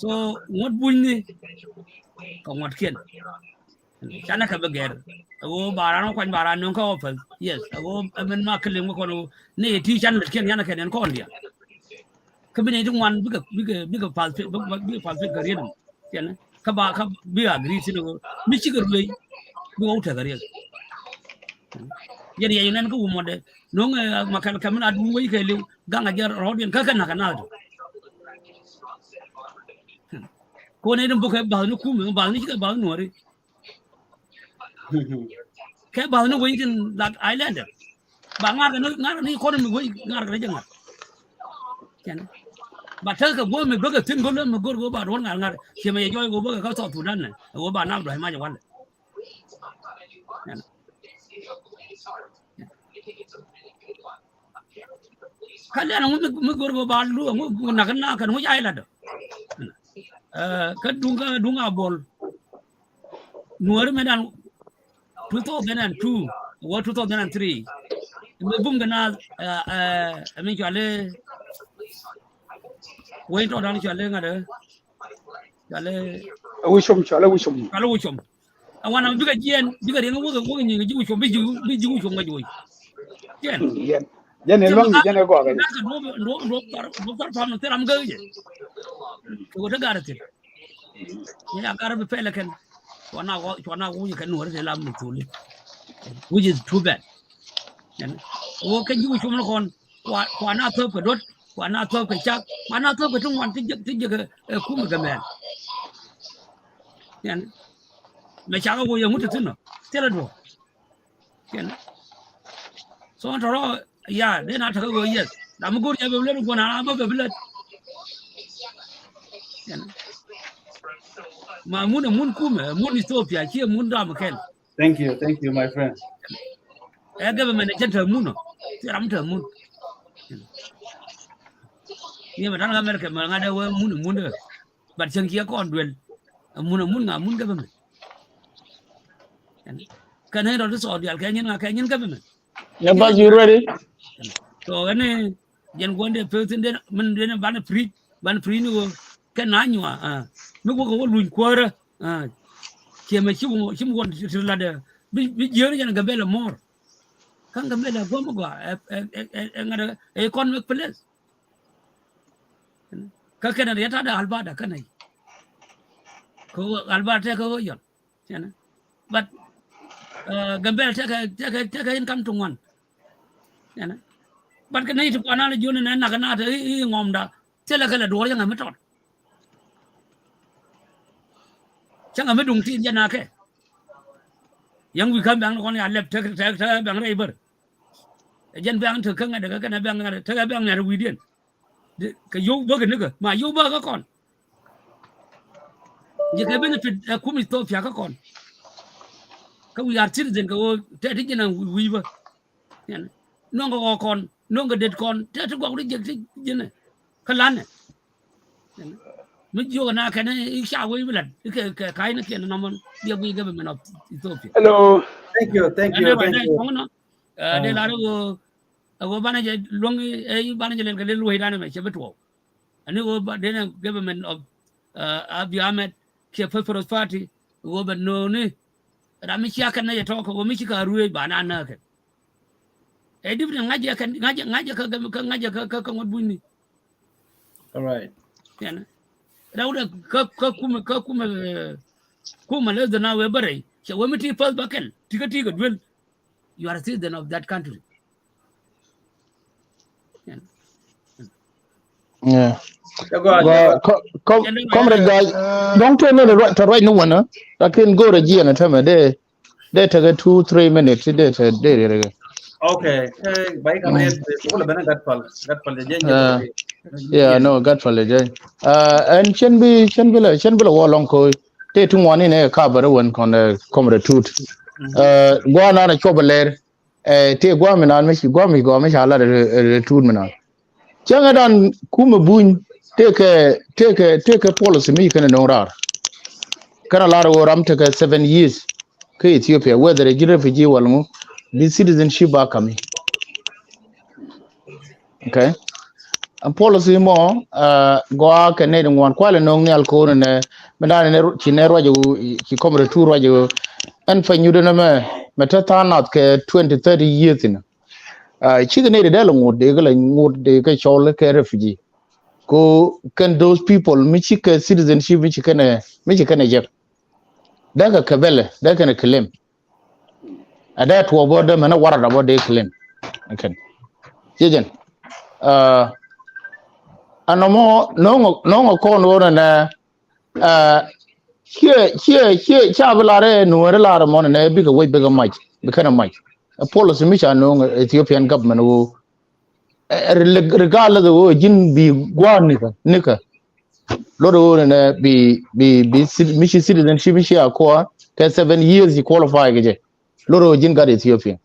So ŋuɔ̱t bunyni kɛ ŋuɔ̱tkiɛn. Canɛ kɛ bi gɛr ɛ ɣöö ba raan kuany ba raan nöŋ kä office. Yes, ɛ ɣöö ɛ min ma kɛ liŋ kɔn ɣöö ni ti can lät kiɛn yanɛ kɛ nɛn kɔn diaal. Kä bi nɛy ti ŋuan bikɛ, bikɛ, bikɛ path, bikɛ path kɛ riet. Tiɛn kä ba kä bi agree thi̱n ɣöö mi cikɛ ruëëc bikɛ wä tekɛ riet. Yɛn yɛ nɛn kä wumɔdɛ no̱ŋ ɛ ma kɛl kɛ min a duŋ wec kɛ liw gaŋ a jɛ rɔɔdiɛn kä kɛ na̱k kɛ na̱k. Ko nɛy ti bukɛ bath ni kum bath ni cikɛ bath ni Nuɔ̱ɔ̱ri. Kɛ bath ni wec tin lak islander. Ba ŋa̱r kɛ ni, ŋa̱r kɛ ni economy wec ŋa̱r kɛ ni jɛ ŋa̱r. Kɛn ba tekɛ guɔ mi bäkɛ thi̱n go̱l mi go̱r go̱ ba duɔ̱r ŋa̱r ŋa̱r. Ciɛ mɛ yɛ jɔɔc go̱ bäkɛ kä South Sudan nɛ ɛ go̱ ba nap dua̱c mac walɛ. Kä lian ŋu mi, mi go̱r go̱ ba lu ŋu nak na kɛn ŋu jay lat. Ɛ, kä duŋ, kä duŋ a bol. Nuɔri mi dan two thousand and two wä two thousand and three. Mi bum kɛ na, ɛ, ɛ, mi cuali. Wei tɔ dan cuali ŋa̱t ɛ. Cuali. Wicom, cuali wicom. Cuali wicom. A wan am bikɛ jiɛn, bikɛ riɛŋ wä kɛ, wä kɛ nyiŋ ji̱ wicom, bi ji̱, bi ji̱ wicom ŋäc wec. Jiɛn. Jiɛn. Jiɛn ɛ luaŋ, jiɛn ɛ gɔak. Duɔp, duɔp, duɔp thar, duɔp thar pam thil ram gäk jɛ. Kɛ wä te gar thil. Ni a gar bi pɛlɛ kɛn. Cuana wä, cuana wä kɛn wä te lam mi thuli. Which is too bad. Jiɛn. Wä kɛ ji̱ wicom ni kɔn. Kua, kua na thöp kɛ duɔt, kua na thöp kɛ cak, kua na thöp kɛ ti ŋuan ti jek, ti jek ɛ kumɛ Gambɛl. Yɛn mɛ cak ɛ wä yɛ ŋut ti thin nɔ thilɛ duɔ. Yɛn so tɔrɔ Ya, dee na tekɛ ɣöö, yes. Ram mi go̱o̱r jɛ bɛ bi lät guɔ̱n, a bä bɛ bi lät. Ɛn. Ma mun ɛ mun kumɛ, mun Ethiopia, ciɛ mun dam kɛn. Thank you, thank you, my friend. Ɛ government ɛ cɛn te mun ɔ. Ci ram te mun. Ni mɛ tan America mɛ ŋa̱t ɛ wee mun ɛ mun ɛ. But cieŋ ciɛ kɔn duel. Ɛ mun ɛ mun ŋa mun government. Kɛn ɛ rɔ ti sɔɔk dial kɛ nyin ŋa kɛ nyin government. Yeah, but you ready? So ɛn jɛn guɔn dee pek thin den min den ban preach, ban preach ni wä kɛ na nyua. Mi wä kɛ wä luny kuäärä. Kiɛ mɛ ci wä ci wä ti lat dɛ bi jiäär jɛn Gambɛla mɔr. Kaŋ Gambɛla guam gua ɛ ŋa̱t ɛ economic place. Kä kɛn riɛt ta̱a̱ dee Alberta kɛn ɛ. Kɛ wä Alberta tɛ kɛ wä yɔl. But Gambɛla tekɛ tekɛ tekɛ income ti ŋuan. But kɛ nɛy ti kuan al jiön nɛ nak nak i̱ ŋɔmda thilɛ kɛ lɛ duɔr yäŋɛ mi tɔt. Cäŋɛ mi duŋ tin jɛ nakɛ. Yäŋ wi̱i̱ kä bɛ̈ŋ ni kɔn ya lɛp tek tek tek bɛ̈ŋ rɛy bär. Ɛ jɛn bɛ̈ŋ tek kä ŋɛt kä kɛn bɛ̈ŋ ŋɛt tekɛ bɛ̈ŋ ŋɛt wi̱i̱diɛn. Kɛ yio̱w bäkɛ nikä ma yio̱w bäkɛ kä kɔn. Jɛ kɛ benefit ɛ kum Ethiopia kä kɔn. Kä we are citizen kɛ ɣöö tɛ ti jɛn a wi̱i̱ bä. Nuɔ̱ŋ kɛ ɣɔɔ kɔn nuɔ̱ŋ kɛ det kɔn tɛ ti gɔk ti jek ti jɛn ɛ kä lanɛ. Mi jiök ɛ na kɛn i̱ ca wec bi lat i̱ kɛ kɛ ka̱c ni kiɛn nɔmɔ diɛ guiy government of Ethiopia. Hello. Thank you, thank you, thank you. Dee lar i̱ ɣöö ɛ ɣöö banɛ jɛ luäŋ ɛ banɛ jɛ lɛl kɛ lɛl luɔ̱cdan ɛmɛ cɛ bi tuɔɔk. Ɛn i̱ ɣöö ba denɛ government of Abiy Ahmed kiɛ People's Party ɣöö bɛ nööni. Ram mi cia kɛn nɛ jɛ tɔɔk kɛ ɣöö mi ci ka ruëëc ba na nääkɛ. Ɛ different ŋa̱c jɛ kɛn ŋa̱c jɛ ŋa̱c jɛ kä ŋa̱c jɛ kä kä ŋuɔ̱t bunyni. All right. Rɛwdɛ kä kä kumɛ kä kumɛ kumɛ lɛ dhona wee bä rɛy cɛ wee mi ti päth ba kɛl ti kä ti kɛ duel. You are a citizen of that country. Yeah. Comrade guy, dɔ̱ŋ tuɛ ni tɛ ruac ni wänä lakin go̱o̱rɛ jiɛn ɛ tämɛ dee dee tekɛ two three minutes dee te dee riɛt kɛ. Okay. Bai ka riɛt kɛ kula bɛn gat pal gat pal jɛ jɛ. Yeah, no, gat pal jɛ. Ɛn cɛn bi cɛn bi la cɛn bi la wä lɔŋ ko̱ tee ti ŋuani nɛ ka bɛ rɛ wän kɔn Comrade Tut. Gua̱a̱ nan a cuɔp a lɛr. Tëë gua̱a̱m inan mi ci gua̱a̱m i̱ gɔaa mi ca lat rɛ tuut mi nan. Cäŋɛ dan kumɛ buny tëëkɛ tëëkɛ tëëkɛ policy mi ci kɛn ɛ no̱o̱ŋ raar. Kɛn a lar ɣöö ram tekɛ seven years kä Ethiopia whether ɛ ji̱n refugee wal ŋu bi citizenship ba kami. Okay. Ɛn policy mɔ gɔaa kɛ nɛy ti ŋuan kualɛ no̱o̱ŋ nhial ko̱o̱n ɛnɛ mi dan ɛnɛ ci nɛ ruac ci Comrade Tut ruac. Ɛn pɛnyut ɛnɛ mɛ mɛ te tha̱a̱ŋ nath kɛ twenty thirty years inɔ. Cikɛ nɛy ti dee lɛ ŋot dee kɛ lɛ ŋot dee kɛ cɔl kɛ refugee. Ko kɛn those people mi cikɛ citizenship mi ci kɛnɛ mi ci kɛnɛ jek. Dee kɛ kɛ bɛlɛ dee kɛnɛ claim. A dee tuɔɔk bä dee mɛn a warat a bä dee claim. Kɛn ciɛ jɛn. Ɛn nɔmɔ nɔŋɔ nɔŋɔ kɔn wä nɛ nɛ. Ciɛ ciɛ ciɛ ca bi lar ɛ nuɔ̱ɔ̱ri lar ɛmɔ nɛ nɛ bikɛ wec bikɛ mac bikɛn ɛ mac. Ɛ policy mi ca no̱o̱ŋ Ethiopian government ɣöö regardless ɣöö ji̱n bi gua̱a̱r nikä nikä. Lot ɣöö nɛ nɛ bi bi bi mi ci citizenship mi ci a kuɔ̱ kɛ seven years ci qualify kɛ jɛ. Lot ɣöö ji̱n gat Ethiopia.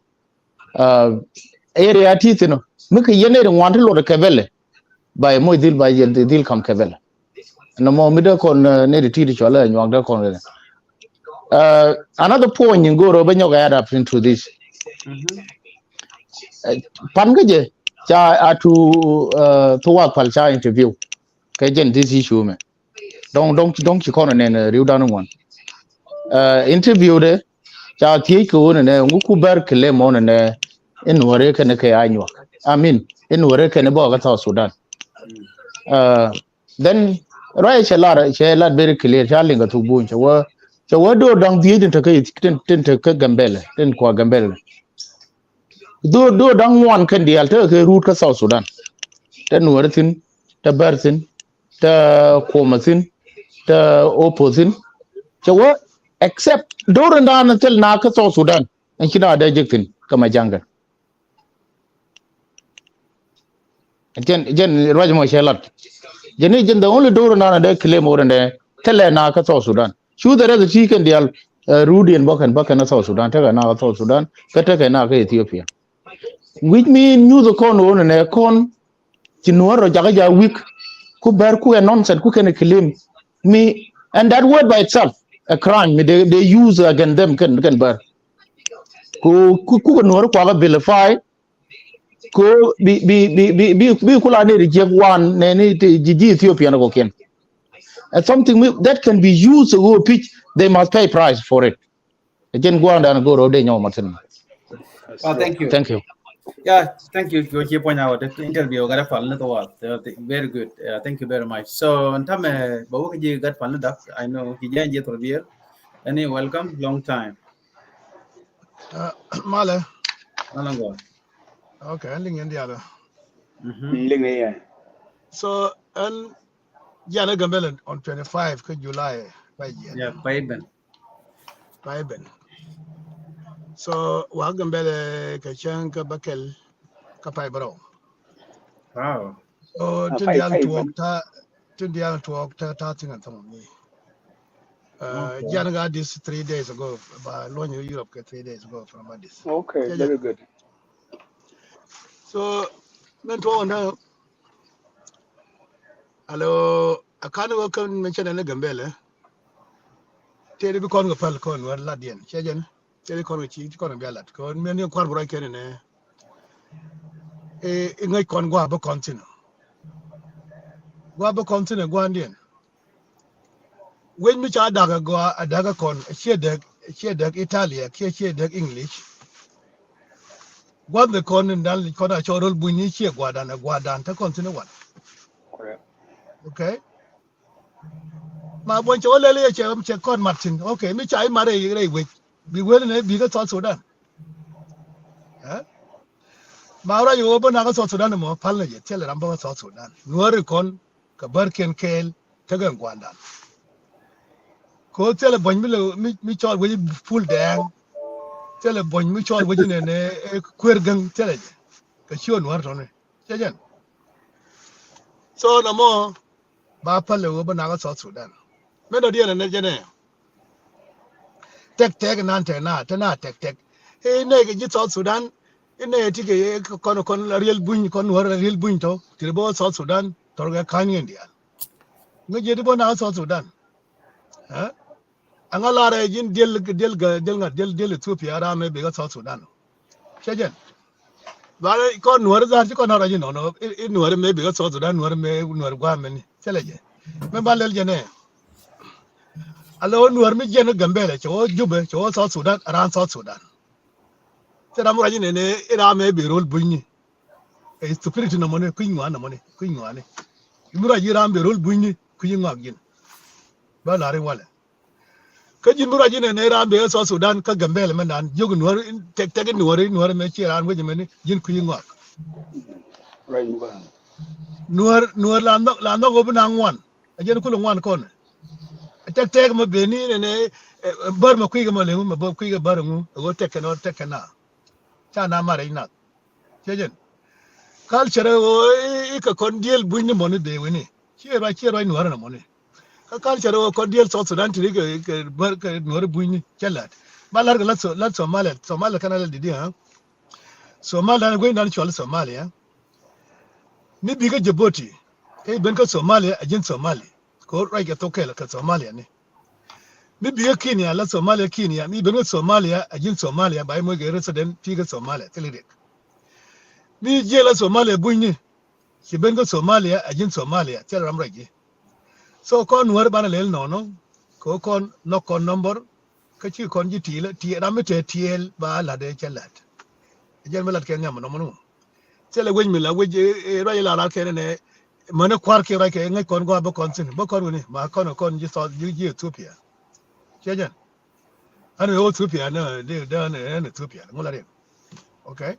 Area ti thin ɔ mi kɛ yɛn nɛy ti ŋuan ti luɔt kɛ bɛlɛ. Ba yɛ moc dhil ba yɛ dhil kam kɛ bɛlɛ. Nɔmɔ mi dee kɔn nɛy ti ti ti cɔl ɛ nyuak dee kɔn kɛ. Another point in go̱o̱r ɔ bä nyɔk add up into this. Pan kä jɛ ca a tu thu wak pal ca interview kɛ jɛn this issue mɛ. Dɔŋ dɔŋ dɔŋ ci kɔn nɛn riw dan ŋuan. Interview de ca thiec kɛ wun nɛ ŋu ku bɛr kɛ lem wun nɛ in ware kɛn kɛ a nyuak. I mean in ware kɛn bɔ kɛ South Sudan. Then ruac cɛ lar cɛ lar very clear ca liŋ kɛ thuk buny cɛ wä cɛ wä door daŋ thiec tin tekɛ tin tekɛ Gambɛlɛ tin kua Gambɛlɛ. Door door daŋ ŋuan kɛn diaal tekɛ kɛ ruut kä South Sudan. Te nuɔri thin te bɛr thin. Te kuɔmä thi̱n te opo thi̱n. Cɛ wä except do̱r in da̱a̱n thil na kä South Sudan in ci na dee jek thi̱n kä ma ja̱ŋkɛ. Jɛn jɛn ruac mɔ cɛ lat. Jɛn ni jɛn the only door nan dee claim wä dɛn dee thilɛ na kä South Sudan. Cu the rest ti kɛn dial rudiɛn bä kɛn bä kɛn South Sudan tekɛ na kä South Sudan kä tekɛ na kä Ethiopia. Which mean nyuth kɔn wä nɛ kɔn ci nuɔr rɔ jakä ja weak ku bär ku ɛ nonsense ku kɛn claim mi, and that word by itself a crime mi they, they use against them kɛn kɛn bär. Ku ku ku nuɔr kuakä vilify ko bi bi bi bi bi bi kula ni reject one nɛ ni ti ji ji Ethiopian ko ken. And something that can be used to go pitch, they must pay price for it. Again, go on and go road in your mountain. Well, thank you. Thank you. Yeah, thank you. Go here point out the interview got a file in the world. Very good. Uh, thank you very much. So, in time, uh, but what you got file that I know he joined you through here. Any welcome, long time. Uh, Male. How long ago? Okay, ending in the other. Mm-hmm. So, and yeah, na Gambela on twenty-five ka July. Right, yeah. Yeah, payment. Payment. So, wa Gambela ka chang ka bakel ka pay bro. Wow. So, tin dial tuok ta, tin dial tuok ta, ta thing and thong ni. Uh, Jan ga this three days ago, ba luonyo Europe ke three days ago from Addis. Okay, very good. So, men tuok na, alo, akan wo kan mention ne Gambela. Teri bi kɔn ga pal kɔn war la dien. Chejen. Teri kɔn ga chi, kɔn ga bialat. Kɔn men ni kwar bro kene ne. E, e ngai kɔn gua ba kɔn tin. Gua ba kɔn tin gua dien. Wen mi ca dak a gua a dak a kɔn a cie dek a cie dek Italia kia cie dek English. Guan de kɔn in dan kɔn a cɔ rol buny ni cie guadan a guadan ta kɔn tin wan. Correct. Okay. Ma buɔn cɛ wä lɛl yɛ cɛ cɛ kɔn Martin. Okay, mi ca i mar rɛy rɛy wec bi wel ne bi kä South Sudan. Eh? Ma ruac wä bä na kä South Sudan mɔ pal ne yɛ thil ram bä kä South Sudan. Nuɔri kɔn ka bär ken kɛɛl tekɛ guandan. Ko thilɛ buɔny mi le mi mi cɔl wec pul dɛɛŋ. Thilɛ buɔny mi cɔl wec ne ne kuer gäŋ thilɛ jɛ. Ka ciö nuɔr tɔni. Cɛ jɛn. So na mɔ ba pal le wä bä na kä South Sudan. Mɛ dɔ diɛn ne jɛnɛ. Tɛk tɛk nan tɛ na tɛ na tɛk tɛk. Inɛ kɛ ji̱ South Sudan. Inɛ ti kɛ kɔn kɔn la riel buny kɔn wär la riel buny tɔ. Ti bä South Sudan tɔr kɛ kan yɛn dial. Ŋä jiɛ ti bä na South Sudan. Aŋa lar ɛ ji̱n diel diel diel ŋa̱t diel diel Ethiopia ram mɛ bi kä South Sudan. Cɛ jɛn. Ba kɔn nuɔr dhar ci kɔn har a ji̱ nɔnɔ i nuɔr mɛ bi kä South Sudan nuɔr mɛ nuɔr guam mɛ ni. Cɛ lɛ jɛ. Mɛ ba lɛl jɛ nɛ. Alo nuɔr mi jɛn Gambela cɛ wä Jubɛ cɛ wä South Sudan aran South Sudan. Cɛ ram ruac inɛ nɛ i ram mɛ bi rol buny ni. Ɛ stupidity nɔmɔ ni kui̱ ŋuan nɔmɔ ni kui̱ ŋuan ni. I̱ mi ruac i ram bi rol buny ni kui̱ ŋuak ji̱n. Ba lar in walɛ. Kä ji̱n bi ruac inɛ nɛ ram bi ɛ South Sudan kä Gambela mɛ nan jiök nuɔr tɛk tɛk nuɔr nuɔr mɛ ci ran wec mɛ ni ji̱n kui̱ ŋuak. Nuɔr nuɔr la nhɔk la nhɔk wä bi na ŋuan. A jɛn kulɛ ŋuan kɔn. Tɛk tɛk mɛ beni nɛ nɛ bär mɛ kui̱ kɛ mɔ leŋ mɛ bär kui̱ kɛ bär ŋu ɛ wä tɛk kɛ nɔ tɛk kɛ na. Ca na mar i̱ nath. Cɛ jɛn. Culture ɣöö i̱ kɛ kɔn diël buny ni mɔni dee weni. Ciɛ ruac ciɛ ruac nuäärä ni mɔni. Kä culture ɣöö kɔn diël South Sudan ti ri kɛ kɛ bär kɛ nuäärä buny ni cɛ la̱t. Ba la̱t kɛ la̱t Somalia, Somalia kɛn a la̱t didi ha. Somalia ni guenydan cual Somalia. Ni bikɛ Djibouti kä i̱ ben kä Somalia a ji̱n Somali. Kɛ ɣöö ruac kɛ thok kɛl kɛ Somalia ni. Mi bikɛ Kenya la Somalia Kenya mi ben kä Somalia a ji̱n Somalia ba i̱ moc kɛ resident ti kä Somalia thil riɛk. Mi jiɛ la Somalia bunyni ci ben kä Somalia a ji̱n Somalia thil ram ruac ji̱. So kɔn nuäär banɛ lel nɔnɔ kɛ ɣöö kɔn nhɔk kɔn number kä ci kɔn ji̱ ti̱i̱l ti̱i̱l ram mi te tiɛɛl ba la̱t ëë cɛ la̱t. Jɛn mi la̱t kɛ nhiam nɔmɔ ni mɔ. Thilɛ wec mi la wec ruac la lar kɛn nɛ mäni kua̱r kiɛ ruac kɛ ŋäc kɔn gɔaa bä kɔn thi̱n bä kɔn wuni ma kɔn kɔn ji̱ thɔth ji̱ ji̱ Ethiopia. Ciɛ jɛn. Ɛn ɣöö Ethiopia ni di dee ɛn ɛn Ethiopia ŋu la riɛn. Okay.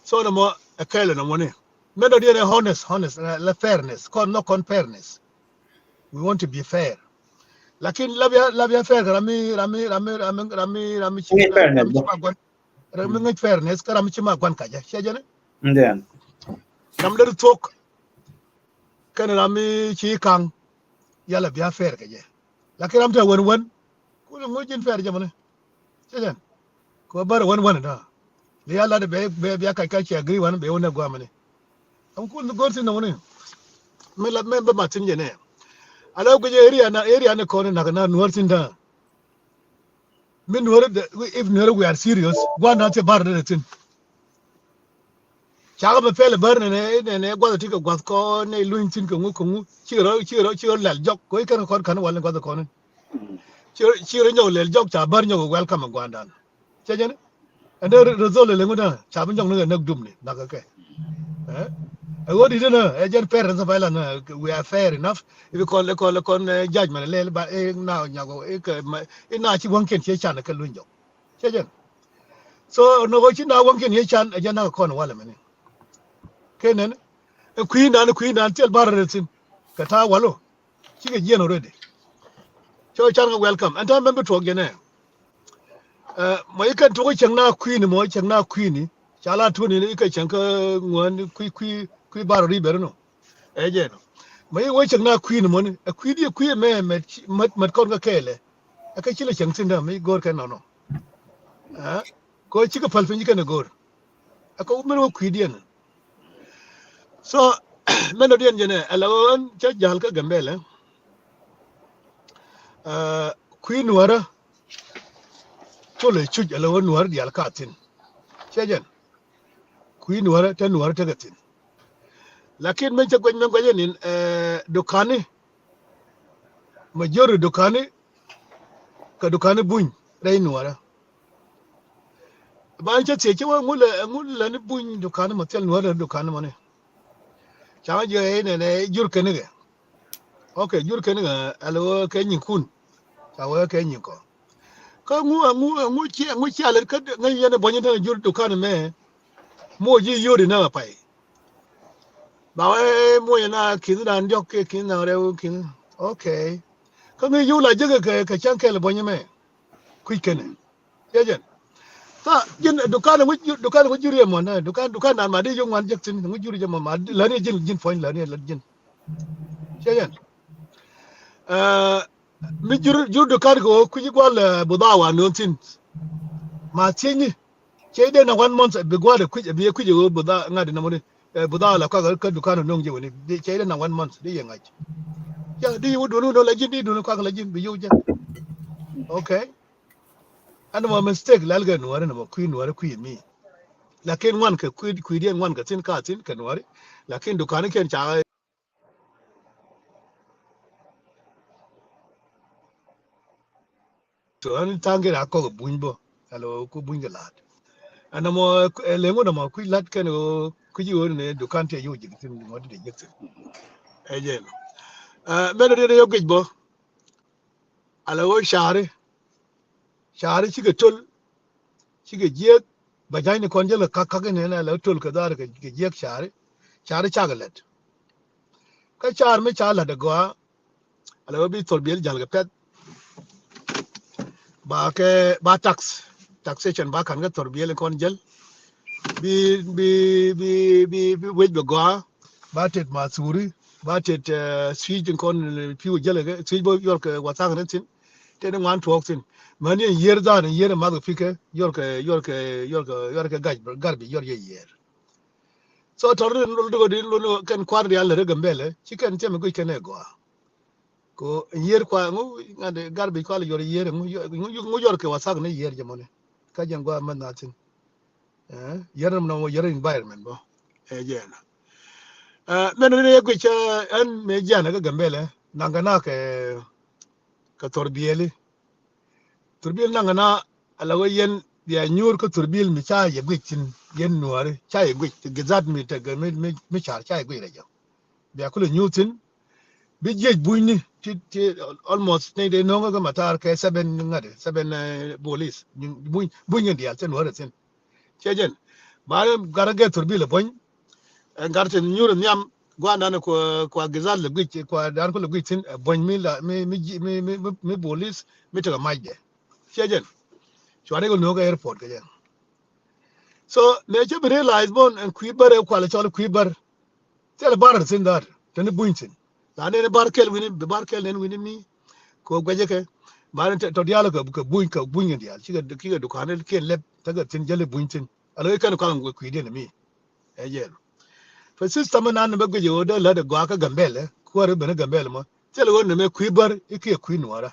So nɔmɔ ɛ kɛɛl nɔmɔ ni mɛn dɔ diɛn ɛ honest honest la fairness kɔn nɔ kɔn fairness. We want to be fair. Lakin labia labia fair kɛ rami rami rami rami rami rami ci rami ci ma gɔn. Ram mi ŋäc fairness kä ram mi ci ma guan kacä ciɛ jɛn. Ndiɛn. Ram deri thuɔ̱k kɛn ram mi ci kaŋ, yalɛ bia fair kɛ jɛ. Lakin ram te wän wän, kulɛ ŋuc ji̱n fair jɛ mɔni. Cɛ jɛn. Kɛ bär wän wän da. Bia lat bɛ, bɛ, bia kac kac cɛ agree wän bɛ wän ɛ guamani. Am kul go̱r thin nɔmɔni. Mi la mɛ bä mat thin jɛ nɛ. Ala guic area na, area ni kɔn nak na Nuɔr thin da. Mi Nuɔr, if Nuɔr we are serious, guan na te bar de thin. Cakɛ bɛ pɛl bär nɛnɛ, nɛnɛ guath ti kɛ guath kɔn nɛ luny thin kɛ ŋu kɛ ŋu. Ci rɔ, ci rɔ, ci rɔ lɛl jɔk. Kɔ ikɛn kɔn kan wal ni guath kɔn. Ci rɔ, ci rɔ nyɔk lɛl jɔk ca bär nyɔk welcome guandan. Cɛ jɛn. Ɛn dee result lɛ ŋu da ca bi nyɔk ni kɛ näk dum ni nak kɛ. Ɛ ɣöö di denä ɛ jɛn parents of island, we are fair enough. Ibi kɔn, kɔn, kɔn judgment lɛl ba ina nyɔk ikɛ ina ci wäŋkiɛn ci can kɛ luny jɔk. Cɛ jɛn. So nɔk ɣöö ci na wäŋkiɛn yɛ can ɛ jɛn nak kɔn walɛ mɛni. Kenɛn ɛ kui̱ nan, kui̱ nan thil bar rɛ thin kɛ ta̱a̱ walo. Cikɛ jiɛn already. Cɔ can kɛ welcome ɛn ta̱a̱ mɛn bi tuɔɔk jɛn ɛ. Mɔ ikɛn tuɔk cäŋ na kui̱ni, mɔ cäŋ na kui̱ni ca la tuɔni ikɛ cäŋ kä ŋuäni kui̱, kui̱, kui̱ bar ri beri nɔ. Ɛ jɛ nɔ. Mɛ i̱ wä cäŋ na kui̱ni mɔni ɛ kui̱di ɛ kui̱ mɛ mɛt, mɛt kɔn kä kɛɛlɛ. Ɛ kä ci lɛ cäŋ thi̱n däm i̱ go̱o̱r kɛn nɔnɔ. Ɛ kɔ cikɛ päl piny kɛn ɛ go̱o̱r. Ɛ kɔ min wä kui̱diɛn. So mɛn dɔ̱diɛn jɛn ɛ ala ɣöö ɛn cä ja̱l kä Gambɛlɛ. Kui̱ Nuäärä colɛ cuc ala ɣöö Nuäärä diaal ka thi̱n. Ciɛ jɛn. Kui̱ Nuäärä te Nuäärä tekɛ thi̱n. Lakin min cä guɛc min guɛc ɛn in dukani. Majority dukani kɛ dukani buny rɛy Nuäärä. Ban cä thiec cä wä ŋulɛ ŋulɛ ni buny dukani ma thil Nuäärä dukani mani. Ca ŋa jiɛ nɛ nɛ jur kɛn kɛ. Ok, jur kɛn kɛ ɛlɛ wä kɛ nyinkun. Ca wä kɛ nyinkɔ. Kä ŋu ŋu ŋu ci ŋu ci alɛ kä ŋa yɛn buny ni jur dukani mɛ. Mo ji̱ yuri na pay. Ba wee muɔnyɛ na ki̱n dan diɔk kiɛ ki̱n dan rɛw ki̱n. Ok. Kä ŋi̱i̱c yio̱w la jek kɛ kɛ cäŋ kɛl buɔ̱nyɛ mɛ. Kui̱c kɛnɛ. Yɛ jɛn. Tha ji̱n dukan ŋuc dukan ŋuc jur yɛ muɔ̱n dukan dukan dan ma di yio̱w ŋuan jek thi̱n ŋuc jur yɛ muɔ̱n ma lani ji̱n ji̱n puɔ̱ny lani lani ji̱n. Yɛ jɛn. Mi jur jur dukan kɛ wä kui̱c gual budhawa nuɔ̱n thi̱n. Ma thiecni. Cɛ idɛ na one month bi gua̱a̱r kui̱c bi kui̱c ɣöö budhawa ŋa̱t inamuni. Budhawa la kuak kä dukan no̱ŋ ji̱ wani cɛ idɛ na one month di yɛ ŋa̱c. Ya di wä duun wä no̱ŋ la ji̱n di duun kuak la ji̱n bi yio̱w jɛ. Ok. Ɛn mɔ mistake lal kɛ Nuäärä ni mɔ kui̱ Nuäärä kui̱ mi. Lakin ŋuan kɛ kui̱ kui̱ diɛn ŋuan kɛ thi̱n ka thi̱n kɛ Nuäärä. Lakin dukan kiɛn ca Tɔ ɛn tha̱a̱ŋ kɛ rak kɔk buny bä. Ɛn ɣöö ku buny kɛ la̱t. Ɛn ɛmɔ ɛ leŋ wä nɔmɔ kui̱ la̱t kɛn ɣöö kui̱ ji̱ ɣöö ni dukan tiɛ yio̱w ji̱ thi̱n ŋɔt ti dee ji̱ thi̱n. Ɛ jɛn. Mɛn riet yɔ guic bä. Ala ɣöö ca̱ri. Ca̱ri cikɛ töl. Cikɛ jiɛk. Bɛ ja̱cni kɔn jäl kɛ kak kak inɛn ala ɣöö töl kɛ dhaar kɛ jiɛk ca̱ri. Ca̱ri cakɛ lɛt. Kä ca̱r mi ca la̱t agɔaa. Ala wä bi thor biɛl jäl kɛ pɛth. Ba kɛ ba tax taxation ba kan kɛ thor biɛl kɔn jäl. Bi bi bi bi bi wec bɛ gɔaa. Ba tet ma thuri ba tet thiec kɔn pi̱w jäl kɛ thiec bä yuɔr kɛ wathak ni thin. Tet ni ŋuan tuɔɔk thin. Mäni yier dhan yier math kɛ pikɛ yuɔr kɛ yuɔr kɛ yuɔr kɛ yuɔr kɛ gac gar bi yuɔr yɛ yier. So tɔr ni lol dikɔ di lol kɛn kuar dial lɛ rɛ Gambɛlɛ ci kɛn cɛ mi guic kɛn ɛ gɔaa. Ko yier kua ŋu ŋa̱t gar bi kua lɛ yuɔr yier ŋu yuɔr kɛ wathak ni yier jɛ mɔni. Ka jɛn gɔaa mɛn na thin. Yier ni mɔ yier environment bɔ. Ɛ jɛ na. Mɛn ni yɛ guic ɛn mɛ jian ɛ kɛ Gambɛlɛ naŋ kɛ na kɛ kɛ thor biɛli. Thurbil naŋ na ala wä yɛn bia nyuur kä thurbil mi ca yɛ guic thin yɛn Nuäri ca yɛ guic ti gizat mi tekɛ mi mi mi car ca yɛ guic rɛ jɛ. Bia kulɛ nyuur thin bi jiec bunyni ti ti almost ni dee no̱o̱ŋ kä matar kɛ seven ŋa̱t seven bolis buny buny kɛn diaal thin Nuäri thin. Cɛ jɛn ba ni gat a gɛ thurbil ɛ buɔ̱ny. Ɛ gat tin nyuur ɛ nhiam gua̱a̱n dan kua gizal lɛ guic kua dan ku lɛ guic thin ɛ buɔ̱ny mi la mi mi mi mi bolis mi tekɛ mac dɛ. Cɛ jɛn cuani kɛ nuɔ̱k ɛ airport kɛ jɛn. So nɛ cɛ bi realize bɔn ɛn kui̱ bär ɛ kual ɛ cɔl kui̱ bär. Thilɛ bar thi̱n dhaat, te ni buny thi̱n. La nɛn bar kɛl wi̱ni, bi bar kɛl nɛn wi̱ni mi. Kɛ ɣöö guɛcɛ kɛ, ba ni tɔ diaal kɛ buny, kɛ buny kɛ diaal. Cikɛ, cikɛ dukan ni kiɛn lɛp, tekɛ thi̱n jäli buny thi̱n. Ala wee kɛn kɔn kui̱diɛn mi. Ɛ jɛn. Fɛ system nan ni bä guic ɣöö dee lät ɛ gɔaa kä Gambɛl, kuäär ben Gambɛl mɔ. Thilɛ ɣöö ni mɛ kui̱ bär, i̱ kiɛ kui̱ nuɔɔrä.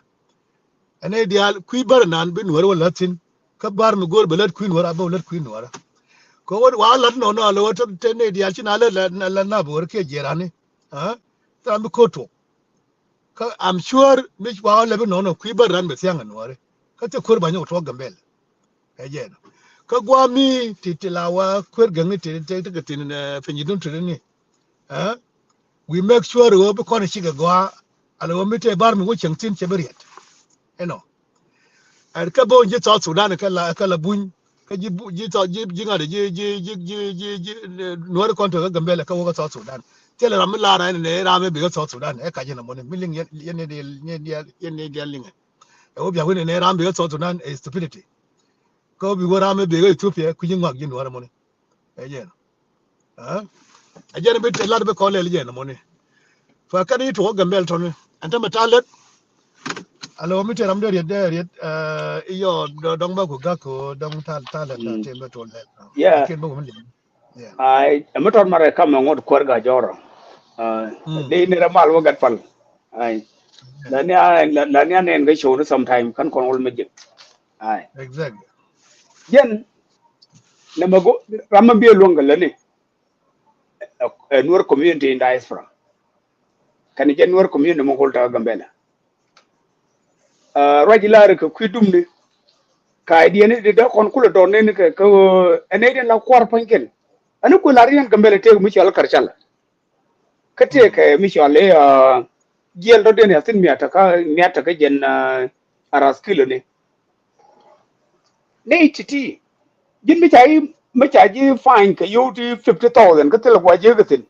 Ɛn nɛy diaal kui̱ bär nan bi nuɔ̱ɔ̱r wä lät thi̱n. Kä bär mi go̱o̱r bɛ lät kui̱ nuɔ̱ɔ̱r a bä wä lät kui̱ nuɔ̱ɔ̱r. Kɛ wä wa lät nɔnɔ lɛ wä te nɛy diaal ci na lät lät na bä wä kiɛ jiɛɛrani. Ɛ ram bi ko̱r tuɔk. Kä I'm sure mi wa wä lät bi nɔnɔ kui̱ bär ran bɛ thia̱ŋ ɛ nuɔ̱ɔ̱ri. Kä thil ko̱r ba nyɔk tuɔk Gambɛl. Ɛ jɛn. Kä guami ti ti la wa kuer gäŋni ti ti ti kɛ tin piny dun ti ni. Ɛ? We make sure ɣöö bi kɔn cikɛ gɔaa. Ala ɣöö mi te bar mi wä cieŋ thi̱n cɛ bi riɛt. Ɛnɔ. Ɛn kä bo̱o̱n ji̱ South Sudan kä la, kä la buny. Kä ji̱ bu-, ji̱ South, ji̱, ji̱ ŋa̱t ji̱, ji̱, ji̱, ji̱, ji̱, ji̱, eh, nuɔ̱ɔ̱ri kɔn te kä Gambɛl kä wä kä South Sudan. Thilɛ ram mi lar ɛn nɛ ram mi bi kä South Sudan. Ɛ kac ɛn ɛmɔni. Mi liŋ yɛn, yɛn ni diɛl, yɛn diɛl, yɛn ni diɛl liŋɛ. Ɛ wä biak wi̱n nɛ ram bi kä South Sudan ɛ stupidity. Kä wä bi wä ram mi bi kä Ethiopia kui̱ ji̱ ŋɔak ji̱ nuɔ̱ɔ̱ri ɛmɔni. Ɛ jɛn. Ɛ jɛn bi te lat bi kɔn lɛl jɛn mɔni. Fa kɛn i̱ tuɔk Gambɛl tɔni. Ɛn tämɛ ta̱a̱ lät. Alo mi te ram dee riet dee riet, ɛ, i̱ yɔ dɔŋ bä ku gak ku dɔŋ ta̱a̱ lät ta̱a̱ tem bä tuɔl lɛl. Yeah. Lakin bä wä mi liŋ. Yeah. Ai, ɛmɛ tɔt marɛ kam ɛŋot kuäär ga jɔrɔ. Ai, dee ni rɛ mal wä gat pal. Ai. La ni a, la ni a nɛn ga show ni sometime kan kɔn wal mi jek. Ai. Exactly. Jɛn, nɛ mɛ go, ram mɛ biɛ luɔ̱ŋ kɛ lätni. Ɛ, ɛ, Nuer community in diaspora. Kɛn jɛ Nuer community mɛ kul tɛ Gambɛla. Ɛ, ruac ilar kɛ kui̱ dumni. Ka idiɛni di dee kɔn kulɛ dɔɔr neni kɛ, kɛ, ɛ, nɛy diɛn la kuar pua̱nykɛn. Ɛn kui̱ lar yɛn Gambɛla tëëk mi cɔal kar cala. Kä tëëkɛ mi cɔal i̱, ɛ, jiɛl dɔ̱diɛn ya thi̱n mia̱t kä, mia̱t kä jɛn, ɛ, aras kiloni. Nɛy ti̱ti̱. Ji̱n mi ca ji̱, mi ca ji̱ fine kɛ yio̱w ti fifty thousand kä thil gua̱c ji̱ kɛ thi̱n.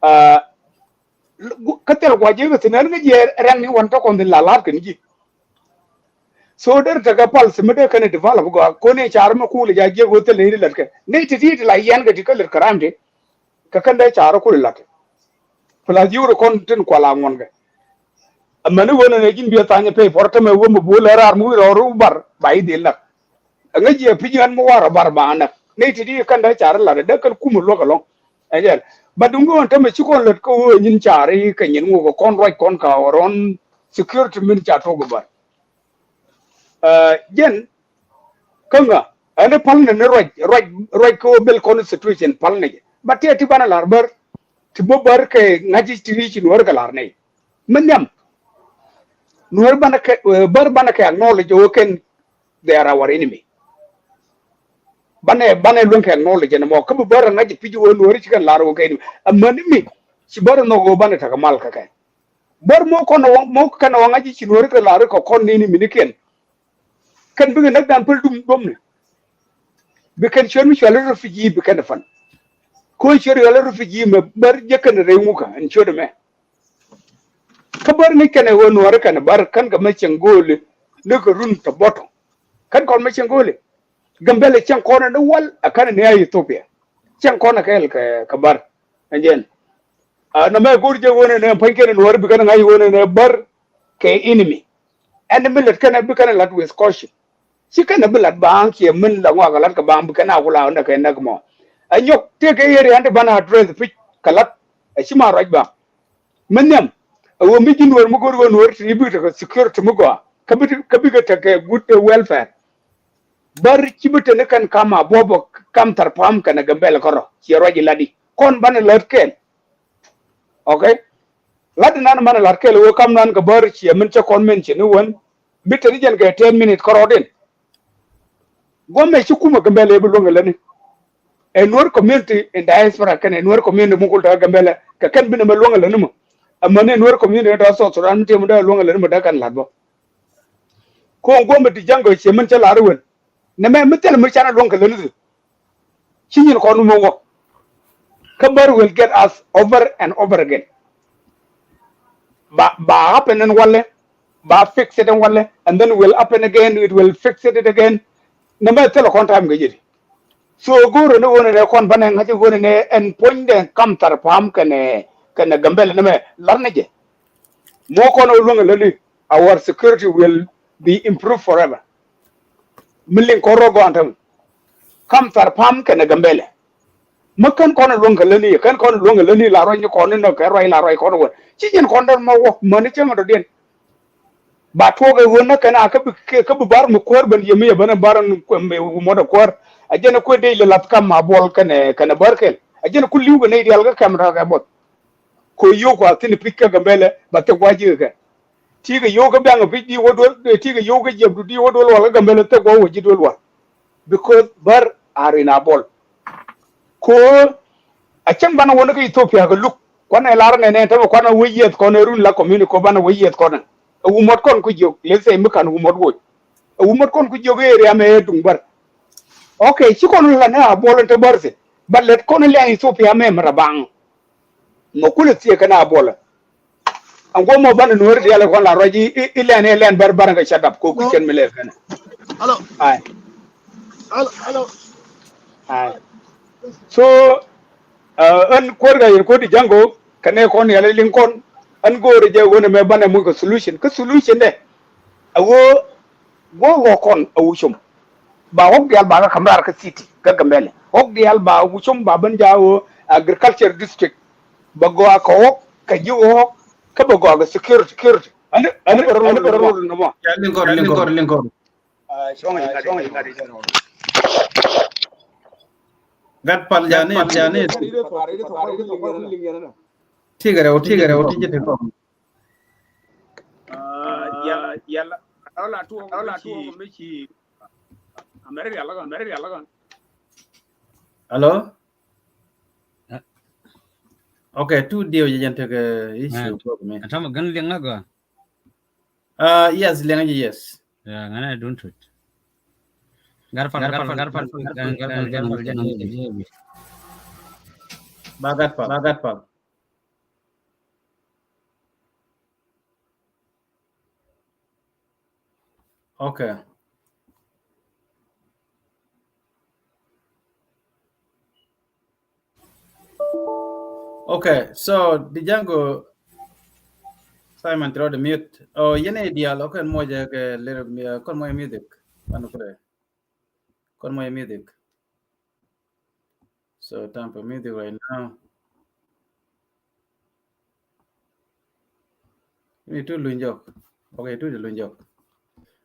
Ɛ, kä thil gua̱c ji̱ kɛ thi̱n ɛn kä jiɛ rɛŋ ni wän tɔ̱ kɔn thi̱n la la̱t kɛn ji̱. So der tekɛ pal thi̱n mi dee kɛn develop gɔaa kɔn i̱ car mi kuul i̱ ca jiɛk wä thil ni ri lät kɛ. Nɛy ti̱ti̱ ti la yɛn kɛ ti kä lät kɛ ram ti. Kɛ kɛn dee car kul ilat. Plus yio̱w ri kɔn tin kual a ŋuɔn kɛ. Amäni wen ɛn ɛ ji̱n biɛ thany ɛ pay pɔr tämɛ wä mi buɔl ɛ raar mi wi̱i̱ rɔɔr bar ba i̱ dhil nak. Ɛŋä jiɛ pi̱c ɣän mi war ɛ bar ba nak. Nɛy ti di kɛn dee car ilat ɛ dee kɛn kumɛ luäk ɛlɔ̱ŋ. Ɛ jɛl. But duŋ ɣän tämɛ ci kɔn lät kä ɣöö nyin car i̱ kɛ nyin ŋuk ɛ kɔn ruac kɔn ka ɣɔr ɣɔn security min ca tok ɛ bar. Ɛ, jɛn kä ŋa ɛn pal ni ni ruac, ruac, ruac kä wä bil constitution pal ni jɛ. But tëë ti banɛ lar bär ti bä bär kɛ ŋa̱c ti ri ci nuɔ̱ɔ̱r kɛ lar nɛy. Mi nhiam nuɔ̱ɔ̱r banɛ kɛ, ɛ, bär banɛ kɛ acknowledge wä kɛn they are our enemy. Banɛ, banɛ luäŋ kɛ acknowledge ɛn mɔ kä bi bär ɛ ŋa̱c pi̱c wä nuɔ̱ɔ̱r ci kɛn lar wä kɛ enemy. Amäni mi ci bär ɛ nhɔk wä banɛ tekɛ mal kä kɛ. Bär mɔ kɔn wä, mɔ kɛn wä ŋa̱c ci nuɔ̱ɔ̱r kɛ lar kɛ kɔn ni ni minikiɛn. Kɛn bikɛ näk dan päl dum duɔ̱mni. Bi kɛn ciöt mi cuali refugee bi kɛn fan. Ko̱ ciöt cuali refugee mɛ bär jɛ kɛn rɛy ŋukä ɛn ciöt ɛmɛ. Kä bär ni kɛn ɛ ɣöö nuɔ̱ɔ̱ri kɛn bär kɛn kɛ mɛ cieŋ go̱o̱li ni kɛ run tɔ bɔtɔ. Kɛn kɔn mɛ cieŋ go̱o̱li. Gambɛl ɛ cieŋ kɔn ɛ ni wal ɛ kɛn ɛ ni a Ethiopia. Cieŋ kɔn ɛ kɛɛl kɛ, kɛ bär. Ɛn jɛn. Ɛ, nɔmɛ go̱o̱r jɛ ɣöö nɛ nɛ pua̱nykiɛn ɛ nuɔ̱ɔ̱ri bi kɛn ɛ ŋa̱c ɣöö nɛ nɛ bär kɛ enemy. Ɛn mi lät kɛn ɛ bi kɛn ɛ la̱t with caution. Ci kɛn ɛ bi la̱t baaŋ kiɛ min la ŋɔak ɛ la̱t kɛ baaŋ bi kɛn a kula ɣän ɛ kɛ näk mɔ. Ɛ nyɔk tëëkɛ area ɛn ti banɛ address pi̱c kɛ la̱t ɛ ci ma ruac baaŋ. Mi nhiam ɛ ɣöö mi ji̱ nuɔ̱ɔ̱r mi go̱o̱r ɣöö nuɔ̱ɔ̱r ti bi tekɛ security mi gɔaa kä bi, kä bikɛ tekɛ good welfare. Bär ci bi teni kɛn kam a buɔ̱p ɔ kam thar pa̱a̱m kɛn ɛ Gambɛl kärɔ ciɛ ruac ilat i̱ kɔn banɛ lät kɛɛl. Okay. Lat inan man lat kɛl wee kam nan kɛ bär ciɛ min cɛ kɔn min ciɛ ni wen. Bi teni jɛn kɛ ten minute kärɔɔdin. Guɔmɛ ci kumɛ Gambɛl ëë bi luäŋ ɛ lätni. Ɛ Nuer community in diaspora kɛn ɛ Nuer community mukul tɛ Gambɛl kɛ kɛn bi nɛmɛ luäŋ ɛ lätni mɔ. Amäni Nuer community in South Sudan mi tëë mi dee luäŋ ɛ lätni mɔ dee kɛn la̱t bä. Ko̱o̱ŋ guɔmɛ ti ja̱ŋ kɛ ciɛ min cɛ la̱t ɛ wen. Nɛmɛ mi thilɛ mi canɛ luäŋ kɛ lätni. Ci nyin kɔn mɛ wä. Kä bär will get us over and over again. Ba, ba happen in walɛ, ba fix it in walɛ, and then will happen again, it will fix it, it again. Nɛmɛ thilɛ kɔn time kɛ jɛ di. So go̱o̱rä ni ɣöö nɛ kɔn banɛ ŋa̱c ɣöö nɛ ɛn puɔ̱nydɛ kam Tharpam kɛnɛ kɛnɛ Gambɛl nɛmɛ lar ni jɛ. Mɔ kɔn ɣöö luäŋ ɛ lätni, our security will be improved forever. Mi liŋ kɔn rɔ gɔ̱a̱n tämɛ kam Tharpam kɛnɛ Gambɛl. Mi kɛn kɔn luäŋ kɛ lätni, kɛn kɔn luäŋ kɛ lätni la ruac ni kɔn ni nɔ kɛ ruac la ruac kɔn wä. Ci jɛn kɔn däl mɔ wä mäni cäŋ dɔ̱diɛn. Ba tuɔɔk ɛ ɣöö näk kɛn a kä bi, kä bi bar mi kuäär ben yɛ mi yɛ ben bar mi wumɔt ɛ kuäär. A jɛn ɛ kuëë dee lɛ lath kam a buɔl kɛnɛ, kɛnɛ bär kɛl. A jɛn ɛ ku li̱w kɛ nɛy diaal kä kɛm rɔ kɛ buɔth. Ko yio̱w kua thi̱n pi̱c kä Gambɛlɛ ba thik gua̱c ji̱ kɛ kɛ. Ti kɛ yio̱w kä biaŋ pi̱c di wä duel, ti kɛ yio̱w kä jiɛpdu di wä duel wal kä Gambɛlɛ thik gua̱c wä ji̱ duel wal. Because bär a rin a buɔl. Ko a cäŋ banɛ wä ni kä Ethiopia kɛ luk. Kuanɛ lar nɛnɛ tämɛ kuanɛ wä yieth kɔn ɛ run la community ko banɛ wä yieth kɔn ɛ. Ɛ wumɔt kɔn ku jiök, let's say mi kan wumɔt woc. Ɛ wumɔt kɔn ku jiök area mɛ ɛ duŋ bär. Okay, ci kɔn la nɛ a buɔl in te bär thi̱n. But lɛt kɔn in lɛŋ Ethiopia mɛ mi rɛ baŋ. Mɛ kulɛ thiek kɛn a buɔl. Ɛn guɔ mɔ banɛ nuɔ̱ɔ̱ri diaal kɔn la ruac i, i, i lɛn, i lɛn bär bär in kɛ ca dap ko kui̱cɛn mi lɛl kɛn. Hello. Ai. Hello, hello. Ai. So, uh, ɛn kuäär kɛ yɛn kuäär di Jaŋgo, kɛ nɛ kɔn yɛl liŋ kɔn, ɛn go̱o̱rɛ jɛ ɣöö nɛ mɛ banɛ muc kɛ solution. Kä solution dɛ, a ɣöö, ɣöö ɣɔ̱k kɔn a wucom. Ba ɣɔ̱k diaal ba kɛ ka̱m raar kä city, kä Gambɛlɛ. Ɣɔ̱k diaal ba wucom ba ben jaak ɣöö agriculture district. Ba gɔaa kɛ ɣɔ̱k, kɛ ji̱ ɣɔ̱k, kä ba gɔaa kɛ security, security. Ani, ani bɛ rɔ, ani bɛ rɔ nɔmɔ. Ya liŋ kɔr, liŋ kɔr, liŋ kɔr. Gat pal jani, jani. Tigɛ rɛw, tigɛ rɛw, tigɛ rɛw. Yala, yala, ala tuɔ, ala tuɔ, mi ci. Amɛri yala kan, amɛri yala kan. Hello? Okay, tu diw jɛ jɛn tekɛ issue kɔ mi. Atama gan liŋ na gɔ. Ah, yes, liŋ jɛ, yes. Ya, ŋana dun tut. Gar pal, gar pal, gar pal, gar pal, gar pal. Ba gat pal, ba gat pal. Okay. Okay, so di Jaŋgo Simon ti rɔ di mute. Oh, yɛn ɛ diaal, okay, mɔ jɛ kɛ little, uh, kɔn mɔ jɛ music. Kɔn mɔ jɛ music. So time for music right now. Ini tu luny jɔk. Okay, tu di luny jɔk.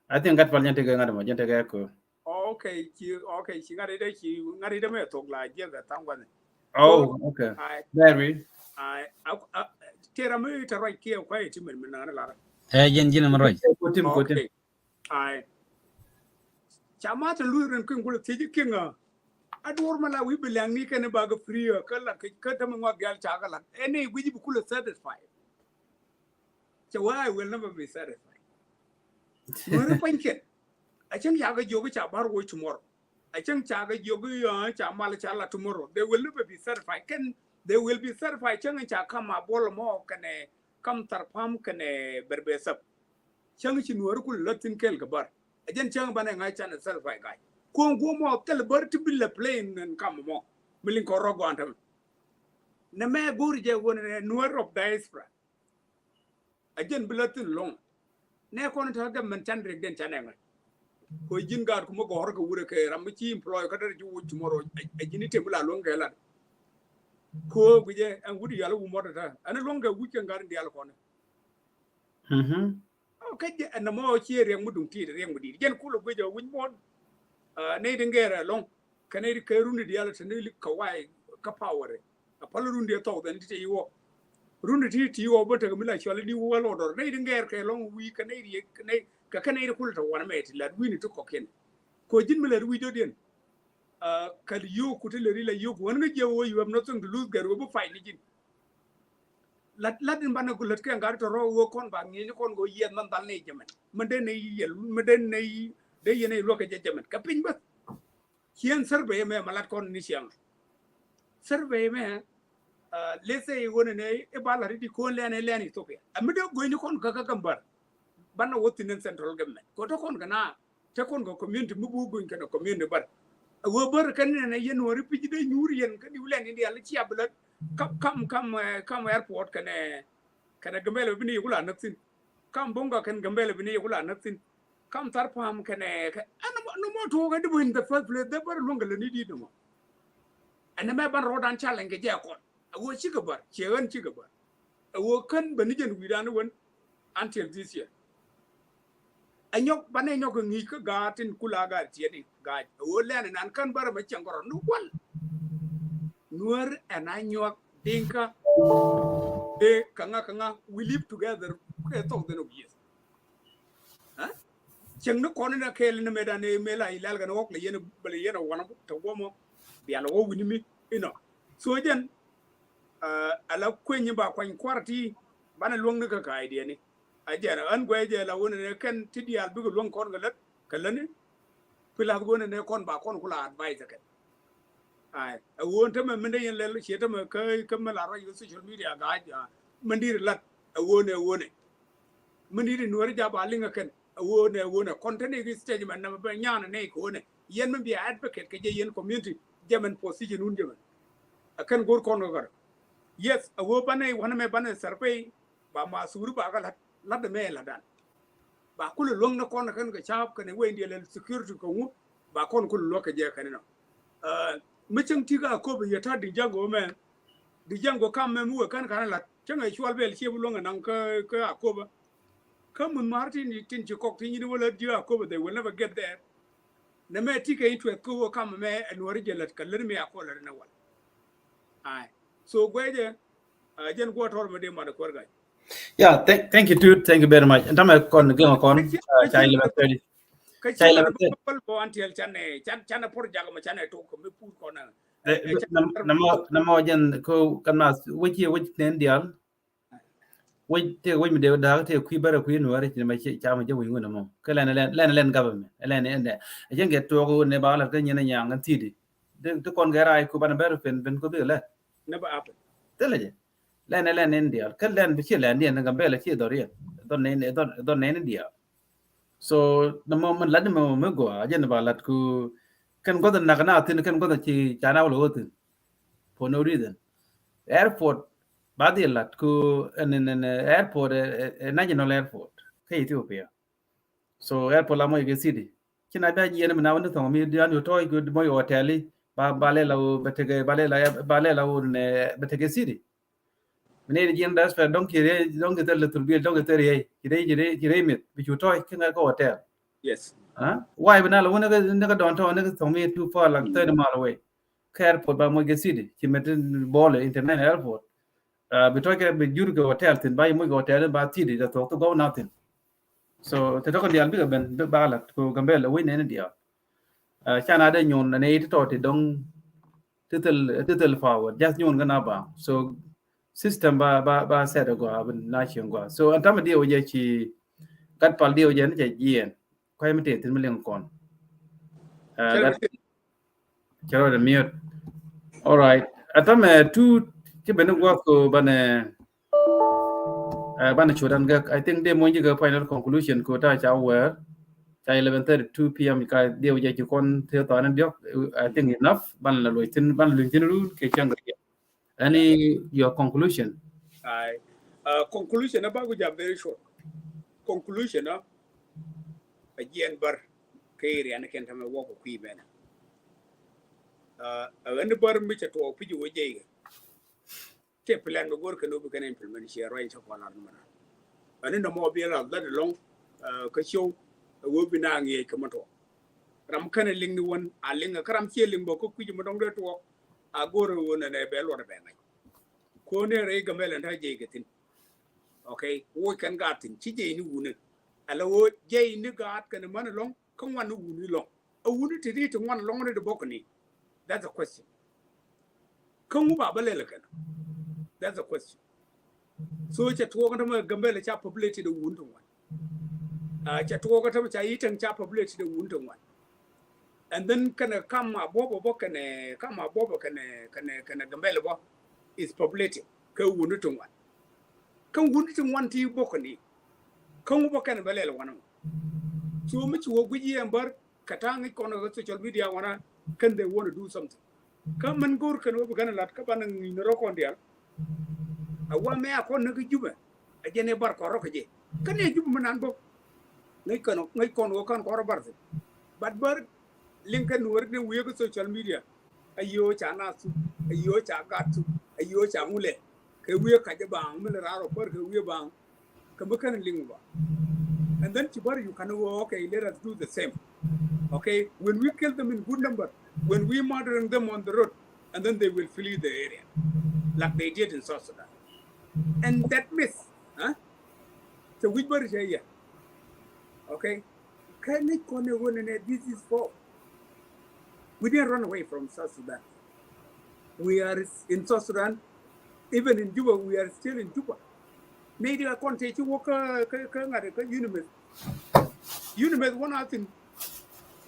I think gat pal jɛn tekɛ ŋa̱t mɔ, jɛn tekɛ echo. Oh, okay, ci, okay, ci ŋa̱t ide, ci ŋa̱t ide mɛ thok la jiɛ kɛ thaŋ gua̱ni. Oh, okay. Ai. Very. Ai, a, a, tera mi te ruac kiɛ kuay ti mɛn mi naŋ ni lara. Eh, jɛn, jɛn mi ruac. Kutim, kutim. Okay. Ai. Ca Martin Luther King kulɛ thiec kiŋ a. A duɔr ma la wi̱i̱ bi lɛŋni kɛn ba kɛ free a, kä la kä, kä tämɛ ŋɔak diaal ca kɛ la. Ɛn ni guic bi kulɛ satisfy. Cɛ wee, I will never be satisfied. Nuɔ̱ri kuany kɛn. A cäŋ ca kɛ jiök ca bar woc tomorrow. A cäŋ ca kɛ jiök, uh, ca mal ca la tomorrow. They will never be satisfied. Kɛn, they will be satisfied. Cäŋ ca kam a buɔl mɔ kɛnɛ kam Tharpam kɛnɛ Bɛrbɛthäp. Cäŋ ci Nuɔ̱ɔ̱ri kulɛ lät thi̱n kɛɛl kɛ bär. A jɛn cäŋ banɛ ŋa̱c canɛ satisfy guy. Kuɔ̱ŋ guɔ̱m mɔ thil bär ti bi lɛ plain ɛn kam mɔ. Mi liŋ kɔn rɔ gɔaan tämɛ. Nɛ mɛ go̱o̱ri jɛ ɣöö nɛ Nuɔ̱ɔ̱ri of diaspora. A jɛn bi lät thi̱n lɔ̱ŋ. Nɛ kɔn te kä mɛn can riɛk den canɛ ŋa̱c. Kɛ ji̱n gaat kumä gɔ̱rä kɛ wurɛ kɛ ram mi ci employ kä derɛ ci woc tomorrow. A ji̱n item bi la luäŋ kɛ lat. Kɛ guicɛ ɛn wut ial wumɔt ɛ tɛ ɛn luäŋ kɛ wi̱c kɛ gat in diaal kɔn. Mhm. Kä jɛ ɛn nɔmɔ ciɛ riɛk mi duŋ ti̱i̱t riɛk mi di̱i̱t jɛn kulɛ guic ɛ wi̱c muɔ̱n. Nɛy ti ŋɛɛr ɛlɔ̱ŋ kɛ nɛy ti kɛ run ti diaal te ni kɛ wa̱i̱ kä power. A päl run ti ɛ thɔw dhɛn ti te iwɔ. Run ti ti iwɔ bä tekɛ mi la cual ni wä lɔ dɔr nɛy ti ŋɛɛr kɛ ɛlɔ̱ŋ wi̱i̱ kɛ nɛy ti kɛ kɛ nɛy ti kulɛ te wanɛ mɛ ti lat wi̱i̱ni ti kɔkiɛn. Kɛ ji̱n mi lät wi̱i̱ dɔ̱diɛn. Kɛ yio̱o̱k ku ti lät ila yio̱o̱k wän ŋä jiɛ wä you have nothing to lose gɛr wä bi fight ni ji̱n. Lat, lat in banɛ ku lät kɛ ŋa̱t tɔrɔ wä kɔn ba ŋi̱eec kɔn kɛ wä yiɛth man dhal ni jɛ mɛn. Mɛn dee ni yɛl, mɛn dee ni, dee yɛn ni luäk kɛ jɛ jɛ mɛn. Kɛ piny bäth. Ciɛn survey mɛ ma lat kɔn ni ciɛŋ. Survey mɛ, let's say wä ni ni i̱ ba lat i̱ di ko̱n lɛn i̱ lɛn Ethiopia. Ɛ mi dee go̱ny ni kɔn kä kä Gambɛl. Banɛ wä thi̱n in central government. Kɛ wä te kɔn kɛ na, te kɔn kɛ community mi bu go̱ny kɛn community bär. A wee bär kɛn nɛn a yɛn wä ri pi̱c dee nyuur yɛn kä diw lɛn in dial ci a bi lät kam, kam, kam, eh, kam airport kɛnɛ, kɛnɛ Gambɛla bi ni yɛ ku la näk thi̱n. Kam Bonga kɛn Gambɛla bi ni yɛ ku la näk thi̱n. Kam Tharpam kɛnɛ, kɛ, ɛn nɔmɔ, nɔmɔ tuɔɔk ɛ di bä in the first place, dee bär luäŋ kɛ lät ni di̱t nɔmɔ. Ɛn nɛmɛ ban rɔɔdan challenge kɛ jɛ kɔn. A wee cikɛ bär, ciɛ ɣän cikɛ bär. A wee kän bä ni jɛn wi̱i̱dan wän until this year. A nyɔk, banɛ nyɔk kɛ ŋi̱i̱c kä gaat tin kula gaat tiɛt in gaat. A wee lɛn nan kän bär mɛ cɛŋ kɔrɔ ni wal. Nuäär ɛn a nyuak Dinka. Dee kaŋa kaŋa, we live together kɛ thok dhen of years. Cieŋ ni kɔn in a kɛɛl in a met an ëë mëë la ilɛl kɛn ɣɔk lɛ yɛn bɛ lɛ yɛn a wanɛ tɛ guɔmɔ. Bial ɣɔk wi̱ni mi inɔ. So jɛn, ah, a la kueny ba kuany kuar ti banɛ luäŋ ni kä ka̱a̱cdiɛn ni. A jɛn ɣän guɛc jɛ la wen in ɛ kɛn ti diaal bikɛ luäŋ kɔn kɛ lät kɛ lätni. Pi lath wen in ɛ kɔn ba kɔn ku la advice ɛ kɛn. Ai, ɛ ɣöö tämɛ min dee yɛn lɛl ciɛ tämɛ kä, kä mi la ruac kɛ social media ga̱a̱c, ah, min di̱i̱t lat ɛ ɣöö nɛ, ɛ ɣöö nɛ. Min di̱i̱t Nuäri ja̱ ba liŋ ɛ kɛn ɛ ɣöö nɛ, ɛ ɣöö nɛ. Kɔn te ni kɛ statement nɛ bɛ nyan ɛ nɛ kɛ ɣöö nɛ. Yɛn mi bia advocate kɛ jɛ yɛn community jɛ mɛn position wun jɛ mɛn. Ɛ kɛn go̱r kɔn kɛ kär. Yes, ɛ ɣöö banɛ wanɛ mɛ banɛ survey ba ma thuri ba kɛ lat, lat mɛ lat dan. Ba kulɛ luäŋ ni kɔn kɛn kɛ ca̱a̱p kɛn wee in diɛ lɛl security kɛ ŋu, ba kɔn kulɛ luäk kɛ jɛ kɛn inɔ. Ah, mi cäŋ ti kä Akobo yɛ ta̱a̱ Dijaŋ Go mɛ. Dijaŋ Go kam mɛ mi wee kɛn kɛn lat cäŋ ɛ cual bɛl ciɛ bi luäŋ ɛ naŋ kä, kä Akobo. Kä mun mar tin, tin ci kɔk ti nyin wä lät ji̱ Akobo, they will never get there. Nɛ mɛ ti kɛ interest kä wä kam mɛ ɛ Nuäri jɛ lät kɛ lät mi a kɔ lät ni wal. Ai. So guɛ jɛ, ah, jɛn guɔ tɔr mɛ dee mat kuäär ga̱a̱c. Yeah, thank, thank you too. Thank you very much. Ɛn tamɛ kɔn gɛŋ kɔn, ah, ca eleven thirty. Kä ca eleven thirty. Bä bä bä an tiɛl canɛ, can, canɛ por jak mɛ canɛ tok kɛ mi pur kɔn. Eh, eh, nam, nam, nam jɛn ko kan mas wec yɛ wec nɛn dial. Wec tëë wec mi dee da̱a̱k tëë kui̱ bärɛ kui̱ Nuäri ci ma ci ca ma jɛ wec ŋun ɛmɔ. Kä lɛn, lɛn, lɛn, lɛn government. Lɛn ɛn dɛ. Ɛ jɛn kɛ tuɔɔk wun ɛ ba lat kä nyin ɛ nyaŋ ɛn thi̱i̱di. Ti kɔn kɛ raay ku banɛ bɛr pen, pen ko bi lɛ. Never happen. Thilɛ jɛ. Lɛn ɛ lɛn in diaal. Kä lɛn bi ci lɛn diɛn Gambɛla ci dhɔr yɛn. Dhɔr nɛn, dhɔr, dhɔr nɛn in diaal. So, nɛ mɔ min lat ni mɛ mɛ gɔaa, jɛn ba lat ku kɛn guɔth nak na thin, kɛn guɔth ci ca na wä lɛ wä thin. For no reason. Airport, ba dhi lat ku ɛn, ɛn, ɛn, airport, ɛ, ɛ, ɛ national airport. Kä Ethiopia. So, airport la Moyge City. Ci na bia jiɛn mi na wä ni thɔŋ mi dian yu tɔy ku Moyge hotel i, ba, ba lɛ la wä, bɛ tekɛ, ba lɛ la, ba lɛ la wä nɛ, bɛ tekɛ city. Mi ni jiɛn diaspora dɔŋ ki rɛy, dɔŋ ki thil thurbil, dɔŋ ki thil rɛy, ki rɛy, ki rɛy, ki rɛy mith, bi cu tɔy, ki ŋa̱t kä hotel. Yes. Ah, why bi na la wä ni kä, ni kä downtown, ni kä thɔŋ mi too far, like thirty mile away. Kä airport ba Moyge City, ci met bɔl international airport. Ah, bi tɔy kɛ bi jur kɛ hotel thin, ba yi Moyge hotel ba city, da thɔk thok gɔw na thin. So, te tɔkɛ dial bikɛ ben, bi ba lat, ku Gambɛla wec nɛn dial. Ah, ca na dee nyun, nɛ it tɔ ti dɔŋ, ti thil, ti thil power, just nyun kɛ na ba. So, system ba, ba, ba set a gua, bin na cieŋ gua. So, ɛn tamɛ diɛ wä jɛ ci, gat pal diɛ wä jɛ ni cɛ jiɛn. Kuay mi tëë thin mi liŋ kɔn. Ah, gat Cɛ rɔ dɛ miöt. All right. Ɛ tämɛ tu ci ben ni guath ko banɛ, eh, banɛ cudan gɛ, I think dee muɔny ji̱ gɛ final conclusion ko ta ca wɛɛr. Ca eleven thirty-two p m ka dee wä jɛ ci kɔn te thɔani diɔk. I think enough. Banɛ la luɔc thin, banɛ luny thin run kɛ cäŋ gɛ. Any your conclusion? Ai, uh, conclusion ɛ ba ku jam very short. Conclusion ɛ, a jiɛn bär kɛ area ni kɛn tämɛ wä kɛ kui̱ mɛn. Uh, a ɣän ni bär mi cɛ tuɔɔk pi̱c wä jɛy kɛ. Tëë plan mi go̱r kɛn wä bi kɛn implement ciɛ ruac cɛ kɔn lar ni mɛn. A ni nɔmɔ bi la that along, uh, kä show, a wä bi na ŋiɛc kɛ mɛ tuɔɔk. Ram kɛn a liŋ ni wän, a liŋ a kä ram ciɛ liŋ bä kä kui̱c mɛ dɔŋ dee tuɔɔk. A go̱r wä nɛ nɛ bɛ luɔt bɛ ŋa̱c. Ko nɛ rɛy Gambɛla nta jɛy kɛ thin. Okay, wo kɛn gaat thin, ci jɛy ni wuni. Ala wo jɛy ni gaat kɛn man lɔŋ, kä ŋuan ni wuni lɔŋ. A wuni ti di ti ŋuan lɔŋ ni di bok ni. That's a question. Kä ŋu ba bä lɛl kɛn. That's a question. So cɛ tuɔɔk ni tämɛ Gambɛla ca populated a wuni ti ŋuan. Ah, cɛ tuɔɔk kä tämɛ ca Itaŋ ca populated a wuni ti ŋuan. And then kɛnɛ kam a buɔbɔ bɔ kɛnɛ, kam a buɔbɔ kɛnɛ, kɛnɛ, kɛnɛ Gambɛla bɔ is populated kɛ wuni ti ŋuan. Kä wuni ti ŋuan ti bɔ kɛni. Kä ŋu bɔ kɛnɛ bɛ lɛl wanɔ. So mi ci wä guic yɛ bär kɛ ta̱a̱ ŋic kɔn kɛ social media wanɔ. Kɛn they want to do something. Kä mɛn go̱o̱r kɛn wä bi kɛn lat kä banɛ ŋi̱i̱n rɔ kɔn diaal. A wa mɛ a kɔn ni kä Jubɛ. A jɛn ɛ bar kɔn rɔ kɛ jɛ. Kɛn ɛ Jubɛ mɛ nan bok. Ŋäc kɔn, ŋäc kɔn wä kɔn kɔn rɔ bar thin. But bar liŋ kɛn wä ri ni wi̱i̱ kä social media. A yio̱o̱ ca na thu. A yio̱o̱ ca gat thu. A yio̱o̱ ca ŋulɛ. Kɛ wi̱i̱ ka jɛ baŋ mi lɛ raar ɔ bar kɛ wi̱i̱ baŋ. Kä mi kɛn liŋ bä. And then ci bär you can go, okay, let us do the same. Okay, when we kill them in good number, when we murdering them on the road, and then they will flee the area, like they did in South Sudan. And that myth, huh? So which bär is here? Okay, can it connect one and this is for. We didn't run away from South Sudan. We are in South Sudan. Even in Juba, we are still in Juba. Maybe I can't take you work, uh, ka, ka, ŋa̱t, ka UNMISS. UNMISS one, I think,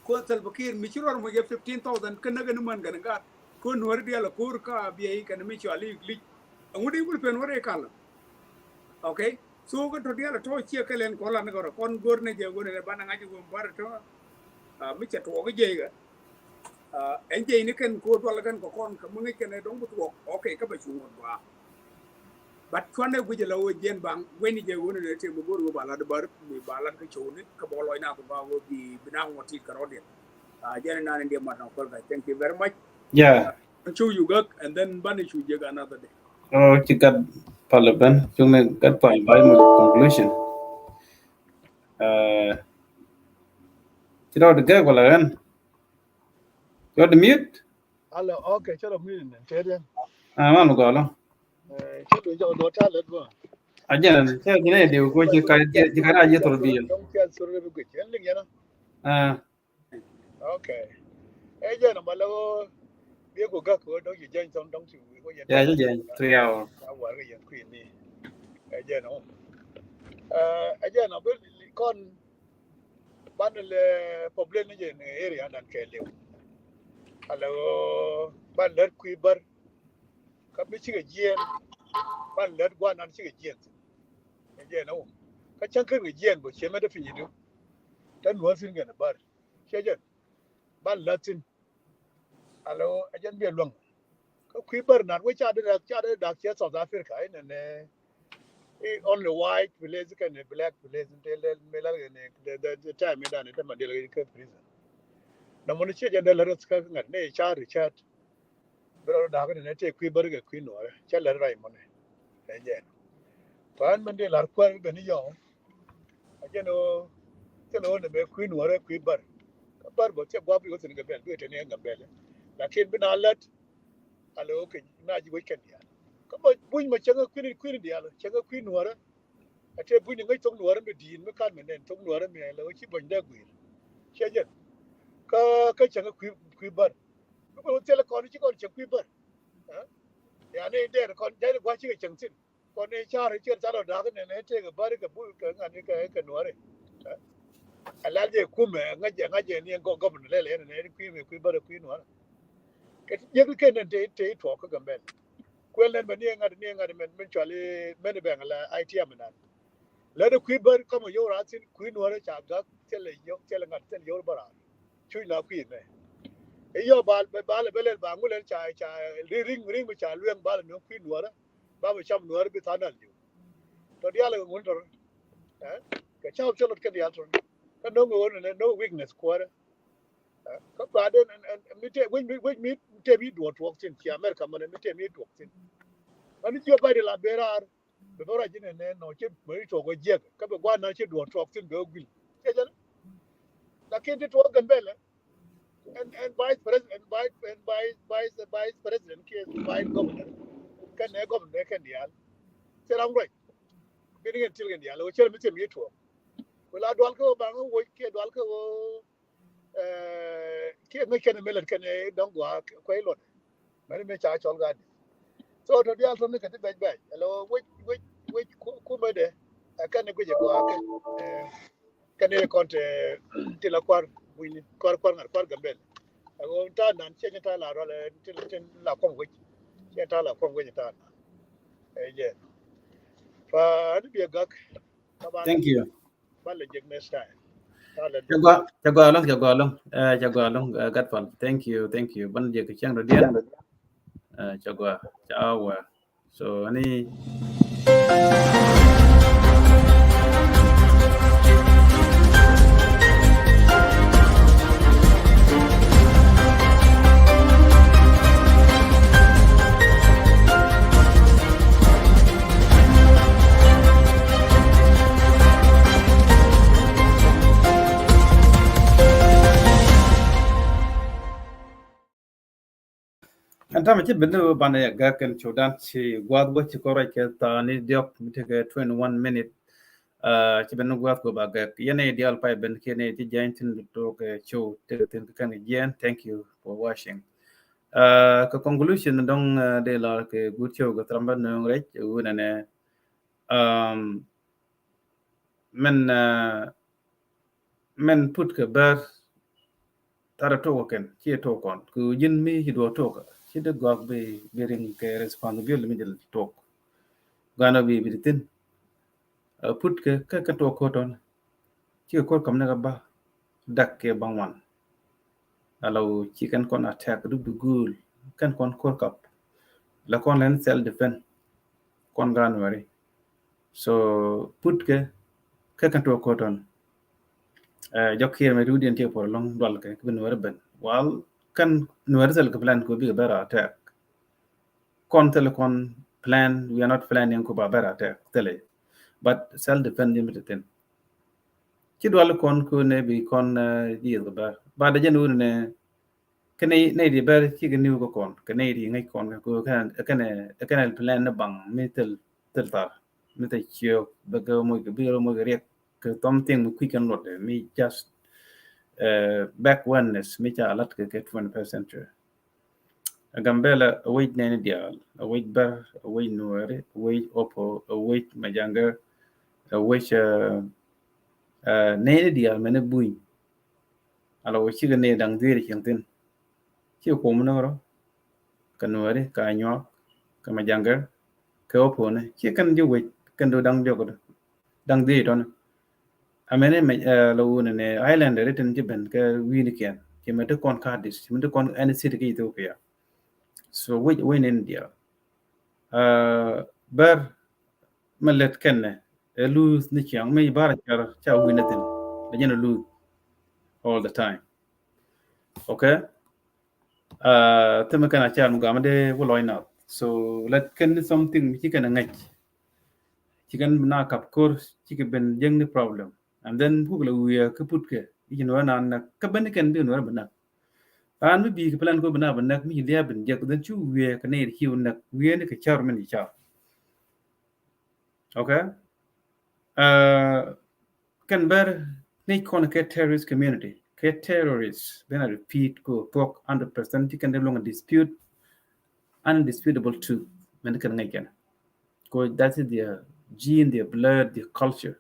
ko Salva Kiir, mi ci rɔr mo ye fifteen thousand, ka näk ni man gani gat. Ko Nuɔr dial a ko̱r ka bia yi kɛn mi cɔal i̱ lik. Aŋu di wul pen wä rɛ kal. Okay? So kä tɔ dial a tɔ ciɛ kɛ lɛn kɔ lan ni kɛ rɔ kɔn go̱r ni jɛ go̱r ni banɛ ŋa̱c go̱r bar tɔ. Ah, mi cɛ tuɔɔk jɛ kɛ. Ah, ɛn jɛ ni kɛn ko dual kɛn kɔ kɔn kɛ mi ŋäc kɛn ɛ dɔŋ bi tuɔɔk. Okay, kä bɛ cu ŋuɔt gɔaa. But cuanɛ guic ala wä jiɛn baŋ, guic ni jɛ wä ni nɛ tëë mi go̱r wä ba lat bär, mi ba lat kä cɔw ni, kä bɔk lɔc na kɛ ba wä bi, bi na ŋuɔt tit kɛ rɔdiɛn. Ah, jɛn ni nan in diɛ mat na kuäl ka. Thank you very much. Yeah. Cu you gak, and then banɛ cu jek another day. Oh, ci gat pal ben, cu ni gat pal by my conclusion. Uh, ci rɔd gak wala ɣän? You're the mute? Hello, okay, cä rɔ mute ni, tëë diɛn. Ah, man gɔlɔ. Eh, cä tu jɔk dɔ ta lɛt bä. A jɛn, cä jɛn ɛ diw ko ci ka, ci ka na jɛ thor bil. Dɔŋ cɛ thor bi guic, ɛn liŋ yɛn a. Ah. Okay. Ɛ jɛn a ma lɛ wä, bi ko gak ko dɔŋ ci jɛn thɔŋ dɔŋ ci wi ko yɛn. Ya, jɛn, three hour. A war ko yɛn kui̱ ni. Ɛ jɛn a wä. Eh, ɛ jɛn a bi kɔn Ban lɛ problem ni jɛ ni area nan kɛ liw. Ala ɣöö ban lät kui̱ bär. Kä mi cikɛ jiɛn. Ban lät gua̱n nan cikɛ jiɛn. Kɛ jiɛn ɛ wä. Kä cäŋ kɛ jiɛn bä ciɛ mɛ dee piny idu. Tɛ nuɔ̱ɔ̱r thi̱n kɛn bär. Ciɛ jɛn. Ban lät thi̱n. Alo, ɛ jɛn biɛ luäŋ. Kä kui̱ bär nan wee ca dee dak, ca dee dak ciɛ South Africa inɛ nɛ. I only white place kɛnɛ black place in te lɛl mi lal kɛnɛ the, the, the time in dan in te ma diɛl kɛ prison. Nɔmɔ ni ciɛ jɛn dee lät kä ŋa̱t ni ca Richard. Bi rɔ dak inɛ nɛ te kui̱ bär kɛ kui̱ nuɔrɛ. Cɛ lät ray mɔnɛ. Ɛ jɛn. Kuan mɛn dee lar kuäär bi ben i̱ yɔw. A jɛn ɣöö thil ɣöö nɛmɛ kui̱ nuɔ̱ɔ̱rä kui̱ bär. Kä bär bä thil gua̱a̱p i̱ ɣöö thi̱n Gambɛl, duee te ni Gambɛl. Lakin bi na lät, a lɛ ɣöö keny na ji̱ wec kɛn diaal. Kä bä buny mɛ cäŋä kui̱ni, kui̱ni diaal, cäŋä kui̱ nuɔ̱ɔ̱rä. A tëë buny ni ŋäc thok nuɔ̱ɔ̱rä mi di̱i̱n, mi kan mi nɛn thok nuɔ̱ɔ̱rä mi a lɛ ɣöö ci buny dee gui̱i̱r. Ciɛ jɛn. Kä, kä cäŋä kui̱, kui̱ bär. Kä bä ɣöö thil kɔn ci kɔn cäŋ kui̱ bär. Ɛ? Yani dee kɔn jay ni gua̱c cikɛ cäŋ thi̱n. Kɔn ni car i̱ cier thal ɔ da̱k inɛnɛ tëëkɛ bäri kɛ bul kɛ ŋa̱n ni kɛ, kɛ nuɔ̱ɔ̱ri. Ɛ? Ɛ lal jɛ kumɛ ŋäc jɛ, ŋäc jɛ ni gɔ-, gɔmɛn lɛl ɛn ɛn kui̱ mɛ kui̱ bäri kui̱ nuɔ̱ɔ̱ri. Kɛ ti jiäk kɛ nɛn te, te tuɔɔk kä Gambɛl. Kuɛl nɛn bɛ ni ŋa̱t, ni ŋa̱t mɛn, mɛn cuali mɛn bɛŋ la I T M nan. Lät kui̱ bär kä mɔ yio̱w rath thi̱n kui̱ nuɔ̱ɔ̱ri ca gak thilɛ yio̱w, thilɛ ŋa̱t thilɛ yio̱w bä raar. Cuc na kui̱ mɛ. I̱ yio̱w bal, bal, bal, bal, bal, ŋulɛ ca, ca, ri̱ŋ, ri̱ŋ, ri̱ŋ mi ca lueŋ bal ni kui̱ nuɔ̱ɔ̱ri. Ba mi cam nuɔ̱ɔ̱ri bi tha̱a̱ŋ al ji̱. Tɔ diaal kɛ ŋun tɔr. Ɛ? Kɛ cam cä lot kɛ diaal tɔr. Kä no̱ŋ ɣöö nɛ, no weakness kuäärä. Ɛ? Kä baden ɛn, ɛn, mi te, wec mi, wec mi te mi duɔ̱ɔ̱r tuɔɔk thi̱n, ci America mɛnɛ mi te mi duɔ̱ɔ̱r thi̱n. Ani jiɔ baden la ben raar. Bɛ bä ruac inɛ nɛ nɔ ci bɛ ri tuɔk ɔ jiɛk kä bɛ gua̱n nan ci duɔ̱ɔ̱r tuɔk thi̱n bɛ guil. Cɛ jɛn. Lakin ti tuɔk Gambɛl ɛn, ɛn vice president, ɛn vice, ɛn vice, vice, vice president kiɛ vice governor. Kɛn nɛ governor kɛn diaal. Cɛ ram ruac. Bin kɛn til kɛn diaal wä cɛ mi cɛ mi tuɔk. Wala dual kä wä baŋ wä kiɛ dual kä wä Ɛ, kiɛ ŋäc kɛn mi lät kɛn dɔ̱ŋ gua̱a̱k kuɛy luɔt. Mɛn mi ca cɔl gat. So tɔ diaal tɔni kɛ ti bɛc bɛc. Ɛlɔ wec, wec, wec ku, kumɛ dɛ. Ɛ kɛn guic ɛ gua̱a̱k kɛ. Ɛ, kɛn kɔn ti, ti la kuar, buini, kuar, kuar ŋa̱t, kuar Gambɛl. Ɛ ɣöö ta̱a̱ nan, ciɛ nyɛ ta̱a̱ la rual, ɛ, ti, ti la kuɔm wec. Ciɛ ta̱a̱ la kuɔm wec ta̱a̱ nan. Ɛ, jɛ. Fa, ani biɛ gak. Thank you. Ba lɛ jek next time. Cɛ gɔaa, cɛ gɔaa ɛlɔ̱ŋ, cɛ gɔaa ɛlɔ̱ŋ, cɛ gɔaa ɛlɔ̱ŋ, Gatpal. Thank you, thank you. Bän jɛ kɛ cäŋ dɔ̱diɛn. Cɛ gɔaa, cɛ a wä. So ani Ɛn tamɛ ci ben ni wä banɛ ya gak kɛn cio̱dan ci guath wä ci kɔrɔc kɛ tha̱a̱ŋ ni diɔk mi tekɛ twenty one minute. Ci ben ni guath kɛ ba gak yɛn ni dial pay ben kiɛ ni ci jany tin tok kɛ cio tekɛ thin kɛ kɛn kɛ jiɛn. Thank you for watching. Kɛ conclusion dɔŋ de lar kɛ gut cio kɛ thramba nööŋ rɛc wunɛ nɛ. Mɛn mɛn put kɛ bär tarɛ tok kɛn ci tok kɔn kɛ ji̱n mi ci duɔ tok ci dee gɔak bi bi riŋ kɛ responsibility mi jɛ tok. Ganɔ bi bi thin put kɛ kɛ kɛ tok kotɔn ci kɛ kor kam ni kɛ ba dak kɛ baŋ wan. Alo ci kɛn kɔn attack duk duk gul kɛn kɔn kor kap la kɔn lɛn self defense kɔn gan wɛri. So put kɛ kɛ kɛn tuɔ kotɔn. Jɔk kiɛr mɛ ti widiɛn tiɛ puɔr lɔŋ dual kɛ kɛ bi nuɛri ben wal kɛn nuɛri thil kɛ plan kɛ bikɛ bɛr attack. Kɔn thil kɔn plan, we are not planning kɛ ba bɛr attack thil. But self defense di mi ti thin ci dual kɔn kɛ ne bi kɔn jiɛth kɛ bɛr ba dee jɛn wuni ne. Kɛ nɛy nɛy di bɛr cikɛ niw kä kɔn kɛ nɛy di ŋäc kɔn kɛ kɛ kɛnɛ kɛnɛ plan ni baŋ mi thil thil thar mi thil ciök bɛ kɛ moc kɛ bi rɔ moc kɛ riɛk kɛ thɔm thing mi kui̱c kɛn luɔt mi just back awareness mi ca lat kɛ kɛ twenty first century. Gambela a wec nɛni diaal a wec bɛr a wec nuɛri a wec opo a wec majaŋgɛ a wec nɛni diaal mɛni buny. Ala wä cikɛ ni daŋ dhieri cieŋ thin. Cikɛ kuɔm ni rɔ kɛ nuɛri kɛ anyuak kɛ majaŋgɛ kɛ wä puɔni ci kɛn ji̱ wec kɛn do daŋ diɔk daŋ dhieri tɔni. Amɛni mɛ la wuni ni islander itin ci ben kɛ wi̱ni kiɛn ci mɛ ti kɔn Addis ci mɛ ti kɔn any city ki Ethiopia. So wec wec ni India. Bär mɛ lɛt kɛnɛ ɛ luth ni ciaŋ mi bara car ca wi̱n ni thin. Lɛ jɛn ɛ luth all the time. Okay. Thimɛ kɛn a car mi gam dee wä lɔc nath. So lɛt kɛn ni something mi ci kɛn a ŋäc. Ci kɛn na kap kor ci kɛ ben jɛŋ ni problem. And then puk lɛ wiɛ kä put kɛ i̱ ci nuɔrɛ na näk kä ben ni kɛn bi nuɔrɛ bi näk. Raan mi bi kɛ plan ko bi na bi näk mi ci liab bin jɛk then cu wiɛ kɛ ni ci wä näk wiɛ ni kɛ car mi ni car. Okay. Kɛn bär ni kɔn kɛ terrorist community kɛ terrorist ben a repeat ko thuɔk hundred percent ci kɛn de luɔŋ dispute undisputable truth. Mɛn kɛn ŋäc kɛn ko that is their gene, their blood, their culture,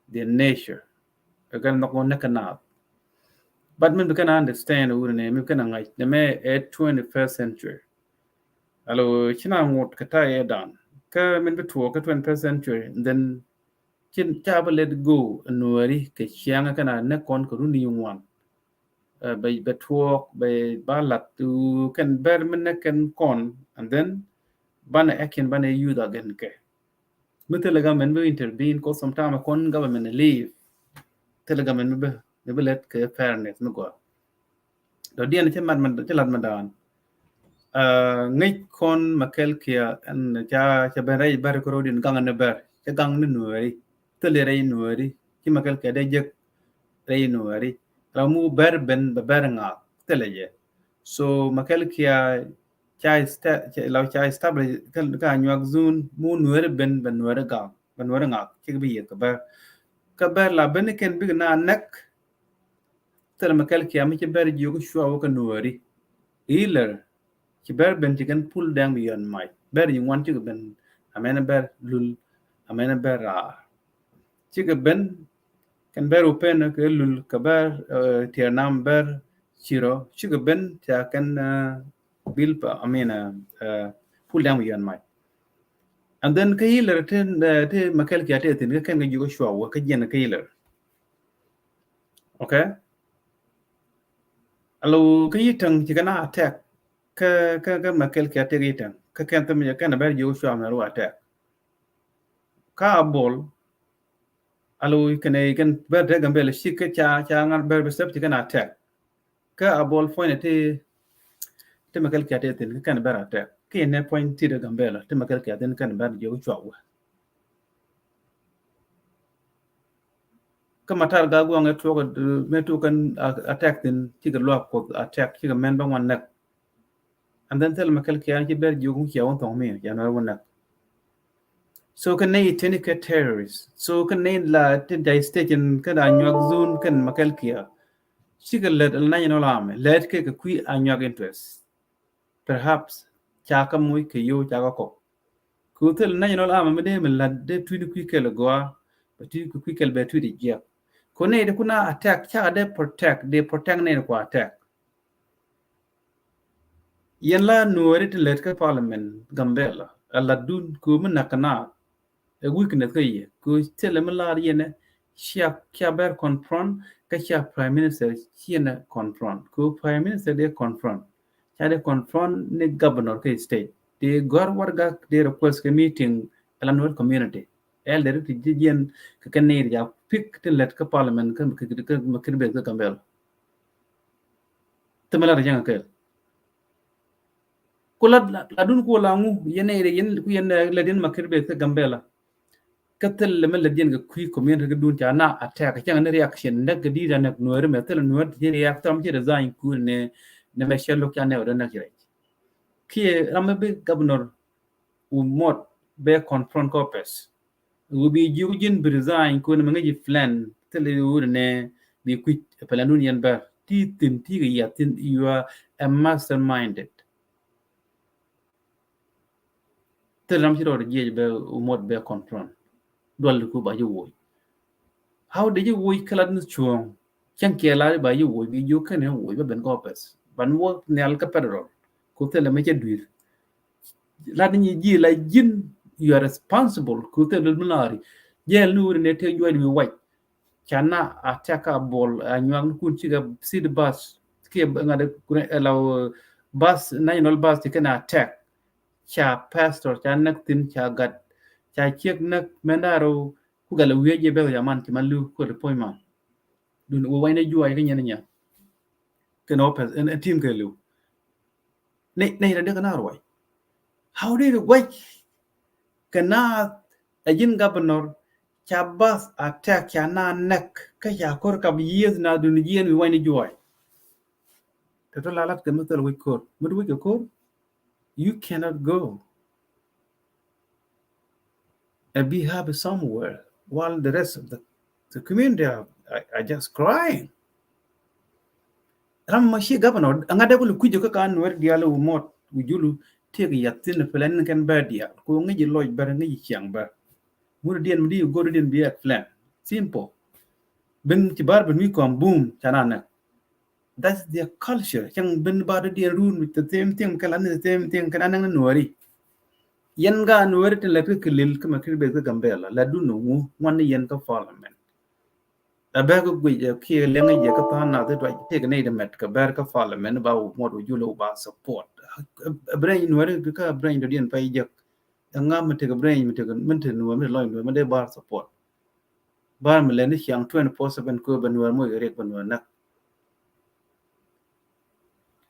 their nature. Kɛn nhɔk ŋuɔn ni kɛ naath. But min bi kɛn understand wuni ni min bi kɛn ŋa̱c ni mɛ ɛ twenty first century. Alo ci na ŋot kɛ ta̱yɛ dan kä min bi tuɔɔk kä twenty first century then cin ca bi let go nuɔri kɛ ciaŋ kɛn a ni kɔn kɛ runi ŋuan. Bɛ bɛ tuɔɔk bɛ ba lat kɛn bɛr mi ni kɛn kɔn and then banɛ action banɛ use against kɛ. Mi thilɛ government bi intervene ko sometime kɔn government leave. Thilɛ government mi bi mi bi let kɛ fairness mi gɔa. Dɔ diɛn cɛ mat mi cɛ lat mi daan. Ŋäc kɔn ma kɛl kia ɛn ca ca ben rɛy bɛr kɛ rɔ din gaŋ ni bɛr cɛ gaŋ ni nuɛri. Thilɛ rɛy nuɛri ci ma kɛl kia dee jek rɛy nuɛri. Ra mu bɛr ben bɛ bɛr ŋaak thilɛ jɛ. So ma kɛl kia ca esta ca la ca establish ka nyuak zun mu nuɛri ben bɛ nuɛri gaŋ bɛ nuɛri ŋaak cik bi yieth kɛ bɛr. Kɛ bɛr la ben ni kɛn bik na nɛk. Thil mɛ kɛl kiam mi ci bɛr jiök cua wä kɛ nuɔɔri. Ilar ci bɛr ben ci kɛn pul dɛŋ bi yɔn mac bɛr ji ŋuan cikɛ ben. Amɛn bɛr lul amɛn bɛr raar cikɛ ben. Kɛn bɛr wä pen kɛ lul kɛ bɛr tiɛr nam bɛr cirɔ cikɛ ben ca kɛn bil pa amina pul dɛŋ bi yɔn mac. And then kä Ilar ti ti mɛ kɛl kia ti thin kä kɛn kɛ jiök cua wä kä jiɛn kä Ilar. Okay. Alo kä Yitäŋ ci kɛ na attack. Kä kä kä Mɛkɛl Kiɛ tëk Yitäŋ kä kɛn thim yɛ kɛn a bɛr jiök cuam na ru attack. Kä Abol alo kɛn ɛ kɛn bɛr dee Gambɛl ci kä ca ca ŋa̱r bɛr bɛ sɛp ci kɛn a attack. Kä Abol puɔ̱ny ti ti Mɛkɛl Kiɛ tëk thin kä kɛn bɛr attack. Ki nɛ puɔ̱ny ti dee Gambɛl ti Mɛkɛl Kiɛ thin kɛn bɛr jiök cuam wä. Kä Matar Gaa Guaŋ ɛ tuɔk mɛ tuɔk kɛn attack thin cikɛ luak Kuoth attack cikɛ mɛn bä ŋuan näk. And then thil Mɛkɛl Kiɛ ci bɛr jiök cia wä thɔŋ mi cia nuɛr wä näk. So kɛ nɛy teni kɛ terrorist. So kɛ nɛy la tin jay station kɛ da nyuak zone kɛn Mɛkɛl Kiɛ. Cikɛ lɛt la national army lɛt kɛ kɛ kui̱ a nyuak interest. Perhaps ca kä muc kɛ yo̱w ca kä kɔk. Ku thil national army mi dee mi lat dee tui̱t kui̱ kɛl gɔaa bɛ tui̱t kui̱ kɛl bɛ tui̱t jiɛk. Ku nɛy dee kuna attack ca dee protect dee protect nɛy ku attack. Yɛn la nuɔri ti lät kä parliament Gambɛla a lat dun ku mi nak na ɛ weakness kä yɛ ku thil mi lar yɛn cia cia bɛr confront kä cia prime minister ciɛn confront ku prime minister dee confront. Ca dee confront ni governor kä state dee gɔr warga dee request kä meeting ɛ la nuɔri community. Ɛl dee ri ti jiɛn kä kɛ nɛy ri ja pick ti lät kä parliament kä kä Gambɛla. Thimɛ la ri jɛŋ kɛl. Ku la la dun ku la ŋu yɛn ɛ yɛn ku yɛn lɛ din ma kir bɛ kä Gambɛla. Kä thil lɛ mɛ lɛ din kɛ kui̱ community kɛ dun ca na attack cɛŋ ni reaction nɛ kɛ di da nɛ nuɔri mɛ thil nuɔri ti react tam ci resign ku ne ne mɛ cɛ luk ca nɛ wɛ dɛ nɛ ci rɛc. Kiɛ ram mɛ bi governor Umot bɛ confront kɛ office. Wu bi jiuk ji̱n bi resign kun mi ŋäc ji̱ plan thil i̱ wut nɛ bi kui̱c plan dun yɛn bär ti thin ti kɛ yia thin you are a masterminded. Thil ram ci rɔɔd jiɛc bɛ Umot bɛ confront dual ku ba ji̱ woc. How did you woc kɛ lat ni cuɔ̱ɔ̱ŋ? Cäŋ kiɛ lat ba ji̱ woc bi jiök kɛn woc ba ben kɛ office ban wä nhial kä federal ku thilɛ mi cɛ dui̱r. Lat ni ji̱ la ji̱n you are responsible ku thilɛ mi laari jɛɛl ni wuri ne te juɔc mi wac. Ca na a tɛk a bol a nyuak ni kun cikɛ city bus kiɛ ŋa̱t ɛ la bus national bus ti kɛn a tɛk. Ca pastor ca näk thin ca gat ca ciek näk mɛn da̱rä ku gal a wi̱i̱ a jiɛ beth ca man ci man li̱w kuɛl puɔ̱ny man. Dun wä wa̱ny ni juɔc kä nyɛn nya kɛn ɔ pɛth ɛn tim kɛ li̱w. Nɛy nɛy rɛ dee kɛ na ruac. How did it wac kɛ na a ji̱n governor ca bath a tɛk ca na näk kä ca kor kap yieth na dun jiɛn wi̱i̱ wa̱ny ni juɔc. Tɛ tɔ la lat kɛ mi thil wi̱c kor mi di wi̱c kɛ kor. You cannot go and be happy somewhere while the rest of the, the community are, are, are just crying. Ram ma ci governor a ŋa̱t dee kul kui̱c kä ka nuɛr dial Umot wu julu tiek yath thin plan kɛn bär dial ku ŋi̱c lɔc bär ŋi̱c ciaŋ bär. Ŋut diɛn mi di go̱r diɛn bi at plan simple. Bin ci bar bin wi̱i̱ kɔn boom ca na näk. That's their culture. Cäŋ bin ba dɔ̱diɛn run with the same thing kɛ la ni the same thing kɛ na näŋ ni nuɔri. Yɛn ga nuɔri tin lɛ ti kɛ lil kä ma kir beth kä Gambɛla la dun ŋu ŋuan ni yɛn kä parliament. A bɛ kä guic ɛ kiɛ liɛŋ jɛ kä than na thi tuac ti kɛ ni di mɛt kɛ bɛr kä parliament ba wu muɔt wu jul wu ba support. A branch nuɔri kä branch dɔ̱diɛn pay jek. Ɛ ŋa mi ti kɛ branch mi ti kɛ mi ti nuɔri mi ti lɔny nuɔri mi dee bar support. Bar mi lɛni ciaŋ twenty four seven kö bɛ nuɛr moc kɛ riɛk bɛ nuɛr näk.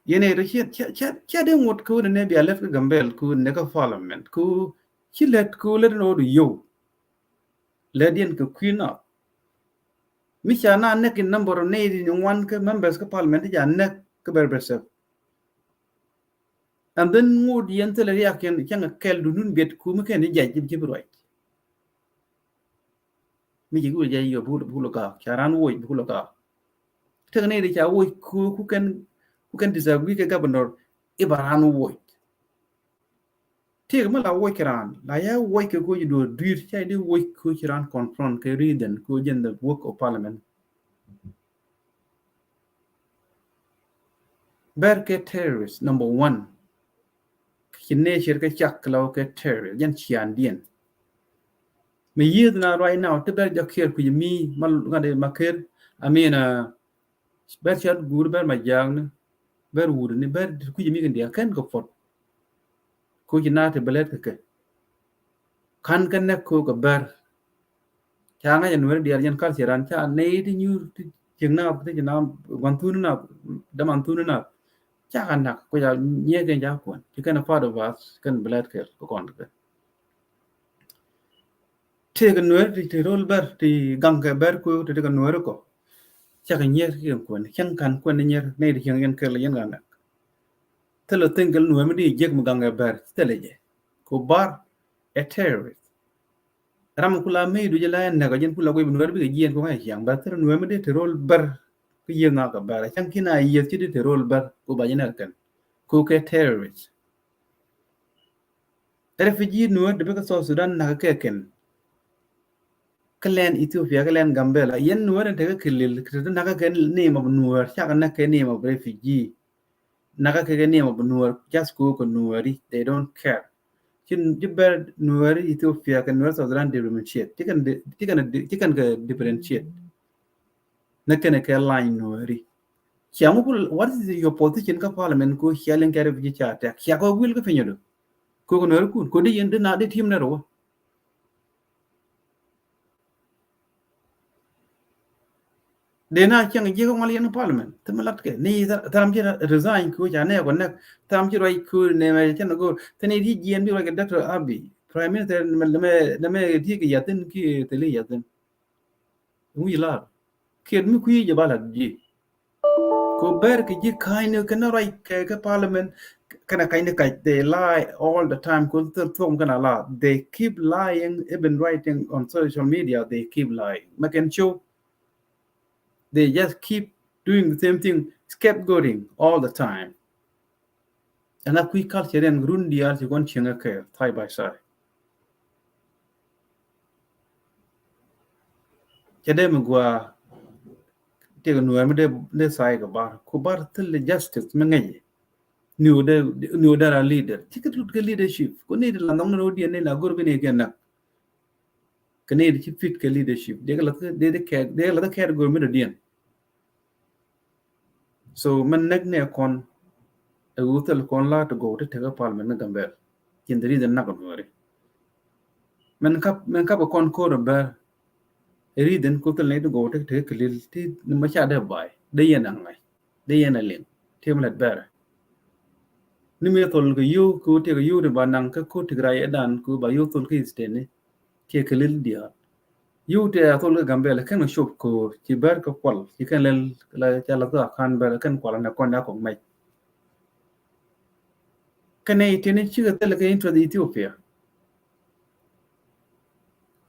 Yɛn ɛ tɔ ciɛ ciɛ ciɛ ciɛ dee ŋot kö ni nɛ bia lɛt kä Gambɛl kö ni nɛ kä parliament kö ci lɛt kö lɛt ni ɣöö du yio̱w. Lɛt yɛn kɛ kui̱ nath mi ca na näk in number of nɛy di ni ŋuan kä members kä parliament ti ca näk kä bɛr bɛr sɛp. And then ŋot yɛn thilɛ riak kɛn cäŋ kɛl du nun biɛt ku mi kɛn ni jac ji̱ ji̱ bi ruac. Mi ji̱ wul jac yɔ bul bul gaak ca ran woc bul gaak. Tek ni di ca woc ku ku kɛn ku kɛn disagree kɛ governor iba ran woc. Tek mi la woc kɛ ran la ya woc kɛ ku ji̱ duɔr dui̱r ca di woc ku ci ran confront kɛ reason ku jɛn the work of parliament. Bɛr kɛ terrorist number one. Ci nature kä cak kɛ la wä kɛ terrorist jɛn ciandiɛn. Mi yieth na right now ti bɛr jɔk kiɛr kui̱ mi ma ŋa̱t ma ker I mean, uh, bɛr cɔt guur, bɛr ma jaakni, bɛr wutni, bɛr kui̱c mi kɛn diaal kɛn kɛ puɔt. Kui̱c na ti bɛ lɛt kɛ kɛ. Ka̱n kɛ nɛk kɛ kɛ bɛr. Ca ŋa̱c ɛ Nuɛri diaal jɛn culture ran ca nɛy ti nyuur ti cieŋ na ti ci na gua̱n thuni na däman thuni na. Ca kɛ nak kui̱ ca nyiee kɛn ca kuɔn. Ci kɛn a part of us, kɛn bɛ lɛt kɛ kɛ kɔn kɛ kɛ. Tëëkɛ Nuɛri ti, ti rol bɛr, ti gaŋkɛ bɛr kuëë ti, ti kɛ Nuɛri kɔ. Cakɛ nyier kiɛ kuɛn, cäŋ ka̱n kuɛn nyier, nɛy ti cieŋ yɛn kɛl yɛn ka näk. Thilɛ thing kɛl Nuɛri mi di jiäk mi gaŋkɛ bɛr, thilɛ jɛ. Ku bar ɛ terrorist. Ram ku la mi du jɛ la yɛn näk, jɛn ku la guiy bi Nuɛri bikɛ jiɛn ku ŋa̱c ciaŋ, bɛr thilɛ Nuɛri mi di ti rol bɛr, ki yieth na kɛ bɛr. Cäŋ kin a yieth ci di ti rol bɛr, ku ba jɛ näk kɛn. Ku kɛ terrorist. Refugee Nuɛr ti bikɛ South Sudan nak kɛ kɛn. Kä lɛn Ethiopia, kä lɛn Gambela. Yɛn Nuɛr in tekɛ kilil, kɛ ti nak kɛ name of Nuɛr, cakɛ nak kɛ name of refugee. Nak kɛ kɛ name of Nuɛr, just ko kɛ Nuɛri, they don't care. Ci, ci bɛr Nuɛri Ethiopia kɛ Nuɛr South Sudan differentiate. Ci kɛn di-, ci kɛn di-, ci kɛn kɛ differentiate. Nɛ kɛn kɛ line Nuɛri. Cia ŋu ku, what is your position kä parliament ko cia liŋ kɛ refugee ca tɛk? Cia kɔ wil kä piny ɔ do. Ko kɛ Nuɛri kun. Ko di yɛn di na di tim nɛ rɔ wä. Dee na cieŋ jiek ŋual yɛn parliament. Thimɛ lat kɛ. Ni tha-, tharam ci resign ko ca nɛ kɔ nɛk. Tharam ci ruac ko nɛ mɛ cɛn ko. Thini di jiɛn bi ruac kɛ Doctor Abiy. Prime Minister nɛ mɛ, nɛ mɛ, nɛ mɛ ti kɛ yathin ki thili yathin. Ŋu yi lar. Kiɛt mi kui̱ jɛ ba lat ji̱. Ko bɛr kɛ ji̱ ka̱ny ni kɛn ruac kɛ, kɛ parliament. Kɛn a ka̱ny ni kac, they lie all the time. Ko thil thuɔk kɛn a la. They keep lying, even writing on social media, they keep lying. Mɛ kɛn show. They just keep doing the same thing, scapegoating all the time. Ɛn a kui̱ culture ɛn run diaal ci kɔn cieŋ ɛ kɛ side by side. Cɛ dee mi gua tëëkɛ Nuɛr mi dee, dee side kɛ bar. Ku bar thil justice mi ŋäc. Ni wä dee, ni wä dee ra leader. Cikɛ lut kɛ leadership. Ku ni di la nhɔŋ ni rɔ diɛn ni la gor bi ni kɛ nak. Kɛ ni di ci fit kɛ leadership. Dee kɛ la, dee, dee kɛ, dee kɛ la kɛ gor mi dɔ diɛn. So mɛn näk nɛ kɔn ɛ ɣöö thil kɔn la ti gɔw ti tekɛ parliament ni Gambɛl. Cin the reason nak Nuɛri. Mɛn kap, mɛn kap kɔn ko̱r bɛr. Ɛ reason ko thil ni ti gɔw ti tekɛ kilil ti ni ma ca dee bay. Dee yɛn a ŋa̱c. Dee yɛn a liŋ. Ti mi lɛt bɛr. Ni mi thol kɛ yio̱w ko tekɛ yio̱w ti ba naŋ kä ko Tigray ɛ dan ko ba yio̱w thol kä Eastern ni. Kiɛ kɛ lil diaal. Yio̱w tëë a thol kä Gambɛl kɛn kɛ cop ko̱o̱r ci bɛr kɛ kual ci kɛn lɛl la ca la thok a kan bɛr kɛn kual nɛ kɔn a kɔk mɛc. Kɛn nɛ itini cikɛ thil kɛ interest Ethiopia.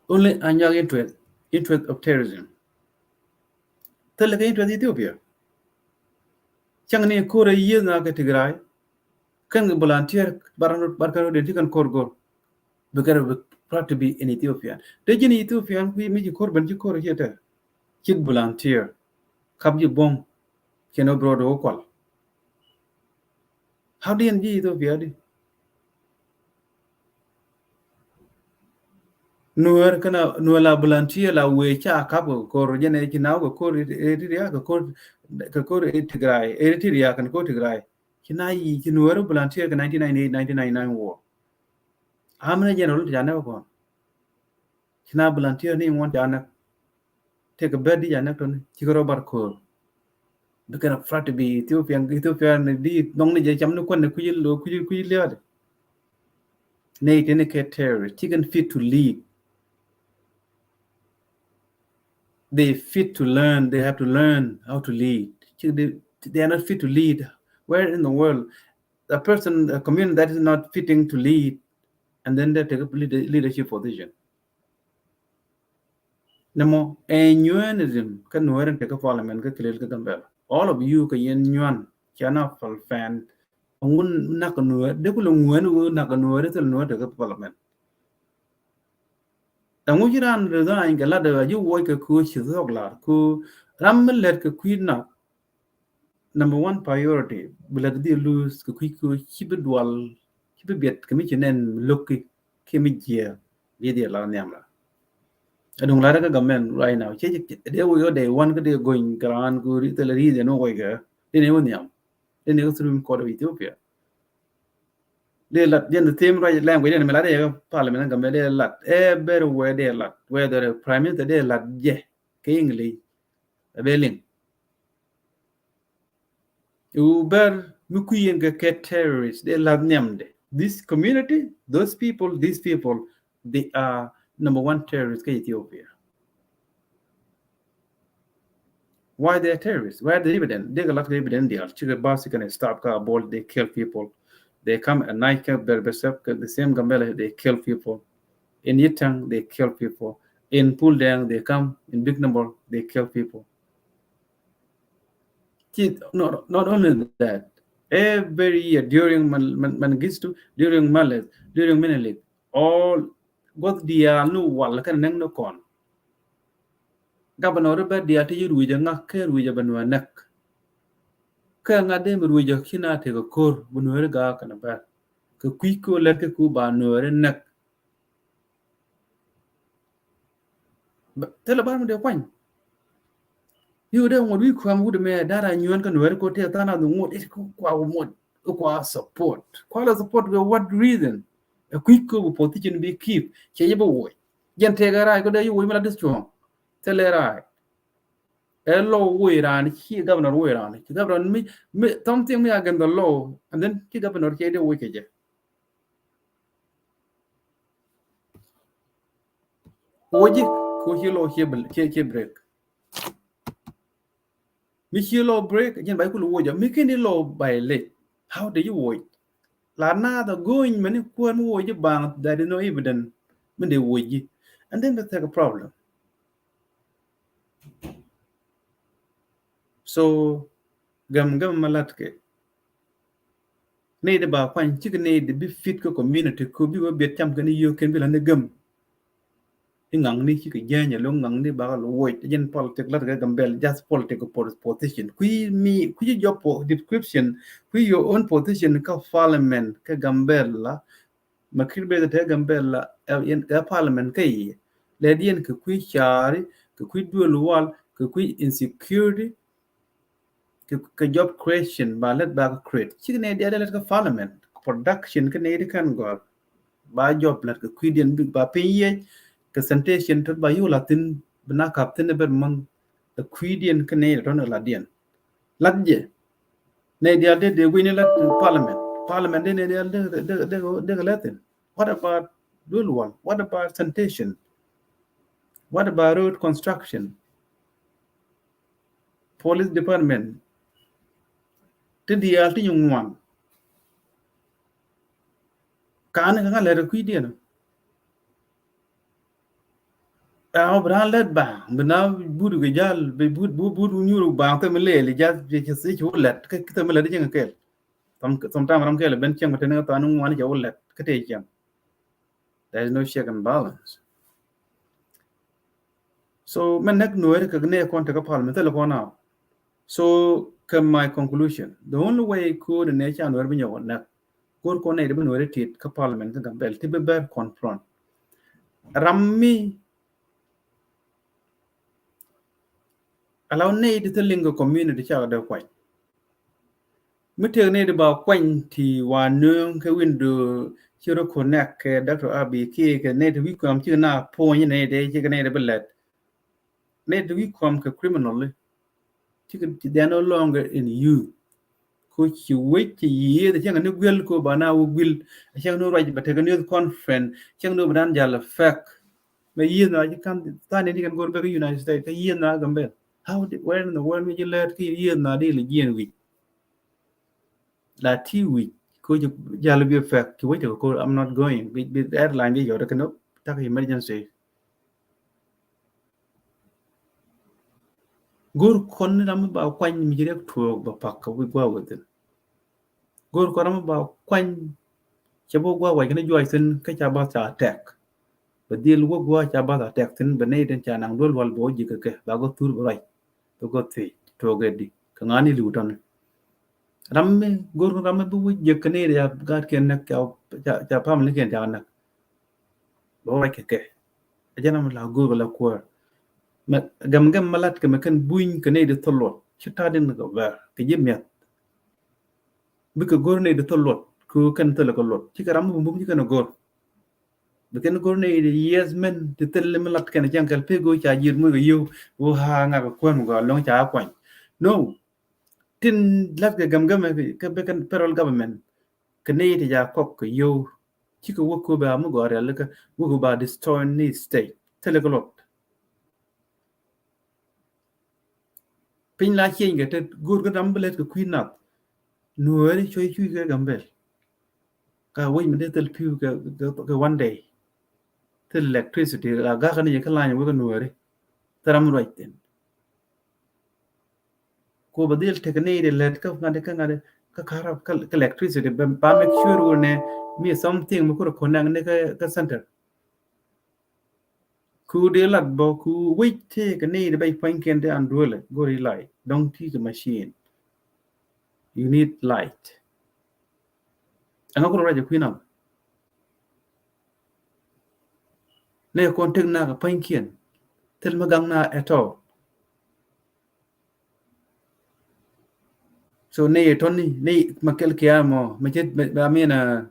Only Anyuak interest, interest of terrorism. Thil kɛ interest Ethiopia. Cäŋ ni ko̱r a yieth na kɛ Tigray. Kɛn kɛ volunteer bar, bar kɛn rɔ den ci kɛn ko̱r go̱r. Bi kɛn rɔ bi proud to be an Ethiopian. Te ji̱n Ethiopian kui̱ mi ci ko̱r ben ci ko̱r ci tɛ. Cit volunteer. Kap ji̱ buɔ̱ŋ. Cɛn wä bi rɔ dee wä kual. How di ɛn ji̱ Ethiopia di? Nuɛr kɛn a, Nuɛr la volunteer la wee ca kap kɛ ko̱r jɛn ɛ ci na wä kɛ ko̱r Eritrea kɛ ko̱r, kɛ ko̱r Tigray, Eritrea kɛn ko̱r Tigray. Ci na yi ci Nuɛri volunteer kɛ nineteen ninety-eight, nineteen ninety-nine war. How many general ti ca nɛk kɔn? Ci na volunteer ni ŋuɔn ca nɛk. Tëëkɛ bɛr di ca nɛk tɔni cikɛ rɔ bar ko̱r. Bi kɛn a proud to be Ethiopian, Ethiopian di nɔŋ ni jɛ cam ni kuɛn ni kui̱ lo kui̱ kui̱ liaat. Nɛ itini kɛ terrorist, ci kɛn fit to lead. They fit to learn. They have to learn how to lead. They, they are not fit to lead. Where in the world a person, a community that is not fitting to lead, and then they take up leader-, leadership position? Nɛ mɔ, ɛ Nuerism kä Nuɛri tekɛ parliament kä kilel kä Gambɛl. All of you kɛ yɛn Nuɛri, cɛ na pal fɛn. Ŋun nak Nuɛri, de kulɛ Nuɛri wä nak Nuɛri thil Nuɛri tekɛ parliament. Ɛŋu ci ran resign kɛ lat ɛ ji̱ wuɔc kɛ ku ci thok lar ku ram mi lɛt kɛ kui̱ nak. Number one priority bi lɛt dhil luth kɛ kui̱ ku ci bi dual ci bi biɛt kɛ mi ci nɛn mi lo̱k ki kiɛ mi jiɛɛr bi dhil lar nhiam la. Aduŋ lat kä government right now. Cɛ dee wä yɔ dee wan kä dee gony kɛ raan ku ri thilɛ ri dee ni wä kɛ dee ni wä nhiam. Dee ni wä Supreme Court of Ethiopia. Dee lat jɛn the same right language dee ni mi lat dee kä parliament kä government dee lat everywhere dee lat, whether prime minister dee lat jɛ kɛ English. A bɛ liŋ. Wu bɛr mi kui̱ yɛn kɛ kɛ terrorist dee lath nhiamdɛ. This community, those people, these people, they are number one terrorists kä Ethiopia. Why they are terrorists? Where the evidence? Dee kɛ lath kɛ evidence dial. Cikɛ bas cikɛ ni stop kä abol, they kill people. They come at night kä Berbesep, the same Gambela, they kill people. In Yitang, they kill people. In Puldang, they come in big number, they kill people. Ci, not, not only that, every year during Man-, Man-, Mengistu, during Meles, during Menelik, all gua̱th diaal ni wal kɛn nɛŋ ni kɔn. Governor bɛ diaal ti ci ruic ɛ ŋak kɛ ruic ɛ bɛ nuɛ nɛk. Kɛ ŋa̱t dee mi ruic ɛ kina tekɛ ko̱r bɛ nuɛ ri gaak kɛn bɛr. Kɛ kui̱ ko̱r lɛt kɛ ku ba nuɛ ri nɛk. Thilɛ bar mi dee kuany. Bi wä dee ŋuɔt wi̱i̱ kuam wut mɛ dara nyuɔn kä nuɛri ko tëë than a dhu ŋuɔt it ku kua wä muɔt kua support. Kua la support kɛ what reason? Ɛ kui̱ ko bi position bi keep. Cɛ yɛ bi woc. Jɛn tëë kɛ rac kɔ dee yi woc mi la dis cuɔ̱ŋ. Thilɛ rac. Ɛ law woc raan ci governor woc raan. Ci governor mi, mi, something mi against the law. And then ci governor cɛ dee woc kɛ jɛ. Woc ji̱ ko ci law ci, ci, ci break. Mi ci law break, jin bay kul woc mi kini law violate. How do you woc? La na the going mani kuan mi woc ji̱ bang, there is no evidence. Min de woc ji̱. And then that's like a problem. So gam gam ma lat kɛ. Nɛy di ba kuany cikɛ nɛy di bi fit kä community ko bi wä biɛt cam kɛn yio̱o̱k kɛn bi la ni gam. Iŋaŋni cikɛ jääny alo ŋaŋni bakɛ lo woc jɛn politic lat kɛ Gambel, just politic for position. Kui̱ mi kui̱ job description, kui̱ your own position kä parliament kä Gambel la. Ma kir beth te Gambel la ɛ parliament kä i̱ lɛ diɛn kɛ kui̱ caari, kɛ kui̱ duel wal, kɛ kui̱ insecurity. Kɛ, kɛ job creation ba lät ba kɛ create. Cik nɛy diaal lät kä parliament. Production kä nɛy di kɛn gɔr. Ba job lät kɛ kui̱diɛn bi ba piny yiec. Kɛ sanitation tot ba yuk la thin bi na kap thin bet mɔn. Kɛ kui̱diɛn kä nɛy di tɔn la diɛn. Lat jɛ. Nɛy diaal dee dee gui̱ni lät parliament. Parliament dee nɛy diaal dee, dee, dee, dee kɛ lät thin. What about duel wal? What about sanitation? What about road construction? Police department. Ti diaal ti nyu ŋuan. Kani ka ŋa lɛr kui̱diɛn. Ɛ ɣöö bi raan lät baaŋ bi na but kɛ jal bi but but but nyuur baaŋ thɛm lɛɛli jal ci ci ci wä lɛt kä thɛm lɛt cieŋ kɛl. Thom thom tam ram kɛl ben cieŋ bi teni kä than ŋuan cɛ wä lɛt kä tëë cieŋ. There is no check and balance. So mɛ näk nuɛɛri kɛ nɛ kɔn tekä parliament thilɛ kɔn a. So kɛ my conclusion, the only way ko̱o̱n nɛ ca nuɛɛri bi nyɔk näk. Go̱r kɔn nɛ di bi nuɛɛri tit kä parliament kä Gambel ti bi bɛr confront. Ram mi allow nɛ di thil liŋ kɛ community ca kɛ dee kuany. Mi tëëk nɛy ti ba kuany ti wa nööŋ kɛ window ci rɔ connect kɛ Doctor Abiy kiɛ kɛ nɛy ti wi̱c kuam cikɛ na puɔ̱ny nɛy ti cikɛ nɛy ti bi lɛt. Nɛy ti wi̱c kuam kɛ criminal cikɛ, they are no longer in you. Ko ci wec ci yiëëth cäŋ ni guiɛl ko ba na wä guil. Cäŋ ni ruac ba tekɛ news conference cäŋ ni ba dan jal fɛk. Mɛ yiëëth na ci kan than ni kɛn go̱r bek United States kä yiëëth na Gambel. How did, where in the world mi ci lɛt ki yiëëth na di li jiɛn wi̱c. La ti wi̱c ko ci jal bi fɛk ci wec ko, I'm not going. Bi, bi airline bi yɔt kɛ no tak emergency. Go̱r kɔn ni ram mi ba kuany mi ci riɛk tuɔɔk ba pak kɛ wi̱c gua within. Go̱r kɔn ram mi ba kuany cɛ bä gua wac kɛn juac thin kä ca ba ca tɛk. Bɛ dhil wä gua ca ba ca tɛk thin bɛ nɛy tin ca naŋ duel wal bɛ wä ji̱ kɛ kɛ ba gɔ thur bɛ ruac. Bɛ gɔ thiec tuɔɔk ɛ di kɛ ŋa̱n ni li̱w tɔni. Ram mi go̱r kɔn ram mi bi wä ji̱ kɛ nɛy ca gaat kɛn näk ca, ca, ca family kɛn ca näk. Bɛ wä ruac kɛ kɛ. A jɛn ram la go̱o̱r kɛ la kuäär. Mɛ gɛm gɛm mɛ lat kɛ mɛ kɛn buny kɛ nɛy di thol luɔt ci ta̱a̱ din kɛ bɛr kɛ ji̱ mi̱eth. Bikɛ go̱o̱r nɛy di thol luɔt ku kɛn thol kɛ luɔt ci kɛ ram bum bum ci kɛn go̱o̱r. Bi kɛn go̱r ni yes mɛn ti thil mi lat kɛn cɛn kɛl pek go̱ ca ji̱ muc kɛ yio̱w. Wä ha ŋak kɛ kuän gɔaa lɔŋ ca kuany. No. Tin lat kɛ gɛm gɛm kɛ bi kɛn federal government kɛ ni ti ca kɔk kɛ yio̱w. Cikɛ wä ko ba mi gɔaa rial kɛ wä ko ba destroy ni state thil kɛ luɔt. Piny la cieny kɛ te go̱o̱r kɛ ram bi lɛt kɛ kui̱ nath. Nuääri cuɛ cui̱ kɛ Gambel. Ka wec mi dee thil pi̱w kɛ, kɛ, kɛ one day. Thil electricity la gak ni jɛ kä lany wek nuääri. Thil ram ruac thin. Ko ba dhil tek ni de lɛt kä ŋa̱t kä ŋa̱t kä karab kä, kä electricity ba, ba make sure wun ne mi something mi kur connect ni kä, kä center. Ku dee lat bä ku wec tëëkɛ nɛy di bɛc pua̱nykiɛn di an duëlɛ go̱ri light dɔ̱ŋ ti kɛ machine. You need light. Ɛŋa ku rɔ ruac ɛ kui̱ nam. Nɛy kɔn tek na kɛ pua̱nykiɛn thil mi gaŋ na at all. So nɛy tɔni nɛy ma kɛl kiam ɔ ma cɛ, I mean, uh,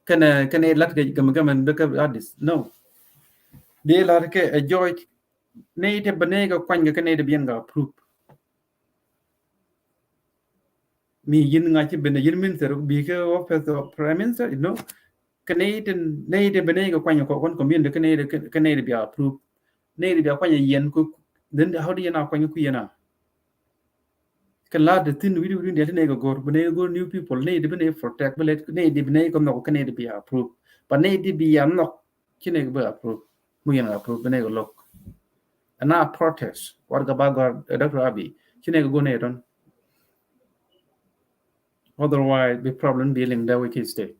kɛnɛ, kɛnɛ lat kɛ gɛmɛ gɛmɛ bɛ kɛ adis. No. Dee lat kɛ ɛ jɔc. Nɛy te bɛ nɛy kɛ kuany kɛ kɛnɛ te biɛn kɛ approve. Mi yin ŋa̱c ci ben yin minister bi kɛ office of prime minister, you know. Kɛnɛ te, nɛy te bɛ nɛy kɛ kuany kɛ kɔn community kɛnɛ te, kɛnɛ te bi approve. Nɛy te bi a kuany yɛn ku, then how do you know kuany ku yɛn a? Kɛ la̱t di thi̱n wi̱cdɛ wi̱cdɛ diɛl ti nɛy kɛ go̱r bi nɛy go̱r new people nɛy di bi nɛy protect bi lɛ nɛy di bi nɛy kɛ nhɔk kɛ nɛy di bi approve. But nɛy di bi a nhɔk ci nɛy kɛ bi approve. Mu yɛn kɛ approve bi nɛy kɛ lo̱k. Ɛn a protest wat kɛ ba gɔ̱r, eh, Doctor Abiy ci nɛy kɛ go̱r nɛy tɔn. Otherwise bi problem bi liŋ dee wi̱c ki state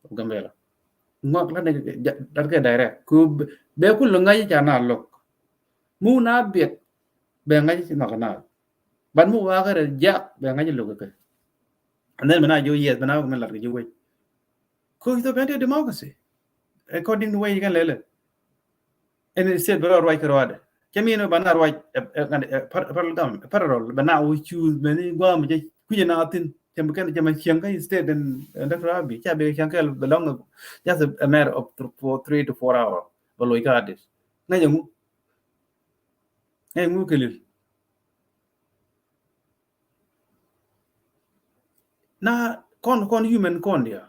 of Gambela. Ŋɔak la nɛy kɛ, ja, lat kɛ direct ku bɛ, bɛ ku lo̱ŋ ŋa̱c ca na lo̱k. Mu na biɛt bɛ ŋa̱c ci nhɔk na. But mi wakä rɛ jak bɛ ŋa̱c lo̱k kɛ. And then mi na ji̱ yes mi na mi lat kɛ ji̱ wec. Ko Ethiopia ti democracy according to way you can lele. And it said bɛ rɔ ruac kɛ ruadɛ. Cɛ mi ni ba na ruac, eh, eh, ŋan, eh, par-, parallel gam, parallel bɛ na wä choose bɛ ni guam jɛ kui̱ na thin. Cɛ mi kɛn cɛ mi cieŋ kä state and, and Doctor Abiy ca bɛ cieŋ kɛ bɛ lɔŋ just a, a matter of th-, for three to four hour bɛ loc kä adis. Ŋa̱c ɛŋu. Ŋa̱c ɛŋu kɛ lil. Na kɔn, kɔn human kɔn dia.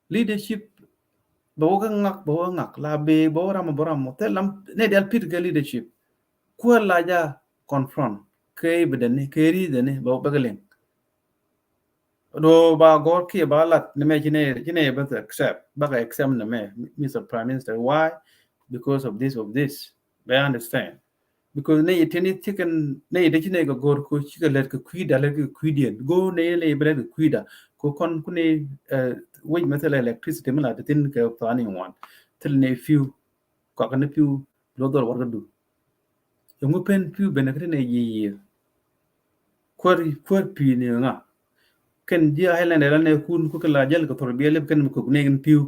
Leadership bɛ wä kä ŋak, bɛ wä ŋak la bee bɛ wä ram, bɛ ram mɔ thil lam ni dial pit kɛ leadership. Kuäär la ja confront kɛ evidence ni kɛ reason ni bɛ wä bɛ kɛ liŋ. Do ba gɔr kiɛ ba lat ni mɛ ci nɛ, ci nɛ bɛ accept, ba kɛ accept ni mɛ, Mister Prime Minister. Why? Because of this, of this. Bɛ understand. Because nɛy tini cikɛn nɛy ti ci nɛy kɛ go̱r ko cikɛ lɛt kɛ kui̱da, lɛt kɛ kui̱diɛn. Go̱r nɛy nɛy bi lɛt kɛ kui̱da. Ko kɔn ku nɛy, eh, wec mɛ thilɛ electricity mi la ti thin kɛ thani wan. Thil nɛy pi̱w. Kɔakɛ ni pi̱w luɔth dhɔr warkä du. Yɛ ŋu pen pi̱w ben kɛ ti nɛy yiëë yiëë. Kuäär, kuäär pi̱w ni ŋa. Kɛn ji̱ Highland la nɛy kun ku kɛ la jäl kɛ thor biɛ lep kɛn mi kok nɛy kɛn pi̱w.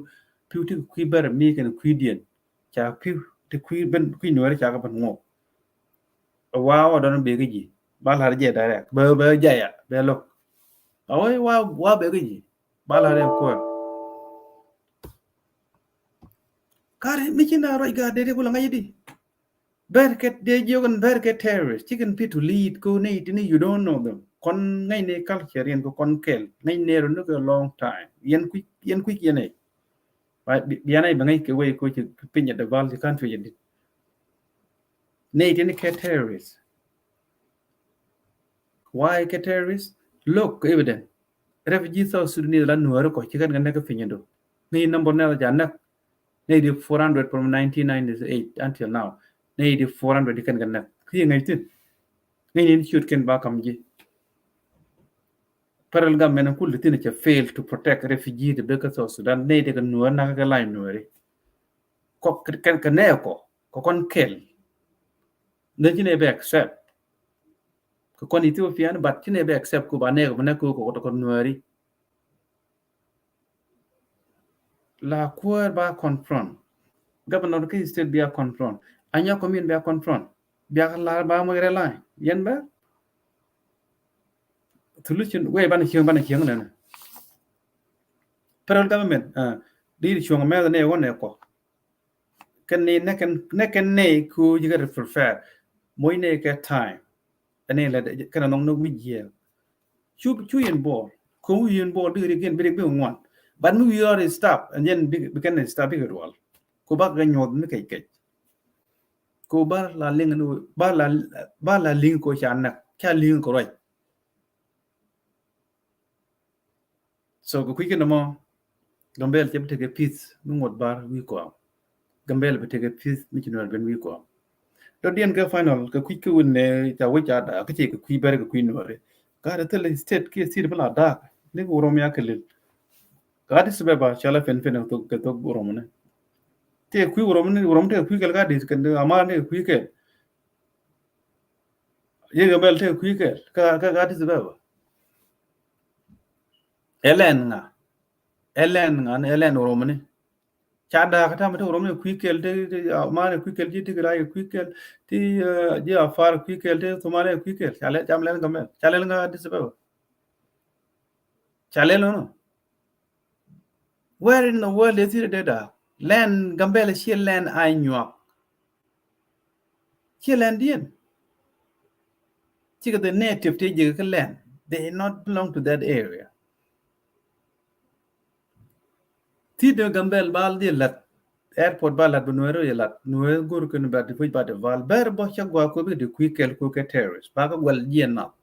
Pi̱w ti kɛ kui̱ bɛr mi kɛn kui̱diɛn. Ca pi̱w ti kui̱ ben kui̱ nuɛri ca kɛ ben ŋuɔk. Wa wa dɔn bek ji̱ ba la̱r jɛ direct bɛ, bɛ jaya bɛ lo̱k. A wee wa, wa bek ji̱ ba la̱r jɛ kuäär. Kari mi ci na ruac gaat dee dee kula ŋa̱c di. Bɛr kɛ dee jiök in bɛr kɛ terrorist cikɛn pi̱ to lead ko ni tini you don't know them. Kɔn ŋäc ni culture yɛn ko kɔn kɛl ŋäc ni run ni kɛ long time yɛn kui̱, yɛn kui̱ yɛn ɛ. Ba, bi, bianɛ bɛ ŋäc kɛ wei ko ci piny a developed country jɛ dit. Nɛy tini kɛ terrorist. Why kɛ terrorist? Look evident. Refugee South Sudanese la nuɔri kɔ ci kɛn kɛ näk kɛ piny do. Ŋäc number nɛ la ja näk. Nɛy di four hundred from nineteen ninety-eight until now. Nɛy di four hundred di kɛn kɛ näk. Kiɛ ŋäc thin. Ŋäc ni ciöt kɛn ba kam ji̱. Federal government kul di thin cɛ fail to protect refugee di bek kä South Sudan. Nɛy di kɛ nuɔri nak kɛ lany nuɔri. Kɔ kɛ, kɛ, kɛ nɛ kɔ kɛ kɔn kɛl. Then ci nɛ bɛ accept. Kɛ kɔn Ethiopian but ci nɛ bɛ accept ko ba nɛ kɔ bɛ nɛ ko kɔ kɔ nuɔri. La kuäär ba confront. Governor kä state bia confront. Anyuak community bia confront. Bia lar ba mo rɛ lai. Yɛn bɛ. Solution wee banɛ cieŋ, banɛ cieŋ lɛnɛ. Federal government, uh, di cuɔŋ mɛ ne won ne kɔ. Kɛn ni ne kɛn, ne kɛn ne ku jiga prepare. Moy ne kɛ time. Ɛn ni lɛ kɛn nɔŋ nok mi jiɛ. Cu, cu yɛn bɔɔl. Ku yɛn bɔɔl bi ri gen bi ri bi ŋuan. But mi wi ɔri stop and then bi, bi kɛn stop bi kɛ dual. Ku bak kɛ nyuɔth mi kɛc kɛc. Ku bar la liŋ ni bar la, bar la liŋ ko ca nak ca liŋ ko ruac. So kɛ kui̱ kɛ nɔmɔ Gambel cɛ bi tekɛ peace mi ŋuɔt bar wi̱i̱ kɔam. Gambel bi tekɛ peace mi ci nuɛr ben wi̱i̱ kɔam. Dɔ̱diɛn kɛ final kɛ kui̱ kɛ wun ne ca wec ca daak kä cɛ kɛ kui̱ bɛr kɛ kui̱ nuɛri. Ka de thil state kiɛ state bi la daak ni kɛ Oromia kɛ lil. Ka Addis Ababa ca la pen pen kɛ thok, kɛ thok Oromoni. Tëë kui̱ Oromoni, Oromoni tëë kui̱ kɛl ka Addis kɛn Amara tëë kui̱ kɛl. Yek Gambel tëë kui̱ kɛl ka, ka, ka Addis Ababa. Ɛ lɛn ŋa? Ɛ lɛn ŋa? Ɛ lɛn Oromoni. Ca da̱a̱k tam te Oromoni kui̱ kɛl te, te Amara kui̱ kɛl ti, ti Tigray kui̱ kɛl ti, eh, ji Afar kui̱ kɛl te Somalia kui̱ kɛl. Ca lɛn, cam lɛn Gambel. Ca lɛn ŋa Addis Ababa? Ca lɛn ŋa nɔ? Where in the world is it data? Lɛn Gambel ci lɛn a nyuak. Ci lɛn diɛn. Cikɛ the native ti jɛ kɛ lɛn. They not belong to that area. Ti de Gambel bal di lat. Airport bal lat bi nuɛr ri lat. Nuɛr gur kɛ ni bal di puc bal di bal. Ber bɔ cɛ gua ko bi di kui̱ kɛl ko kɛ terrorist. Ba kɛ gual jiɛ nath.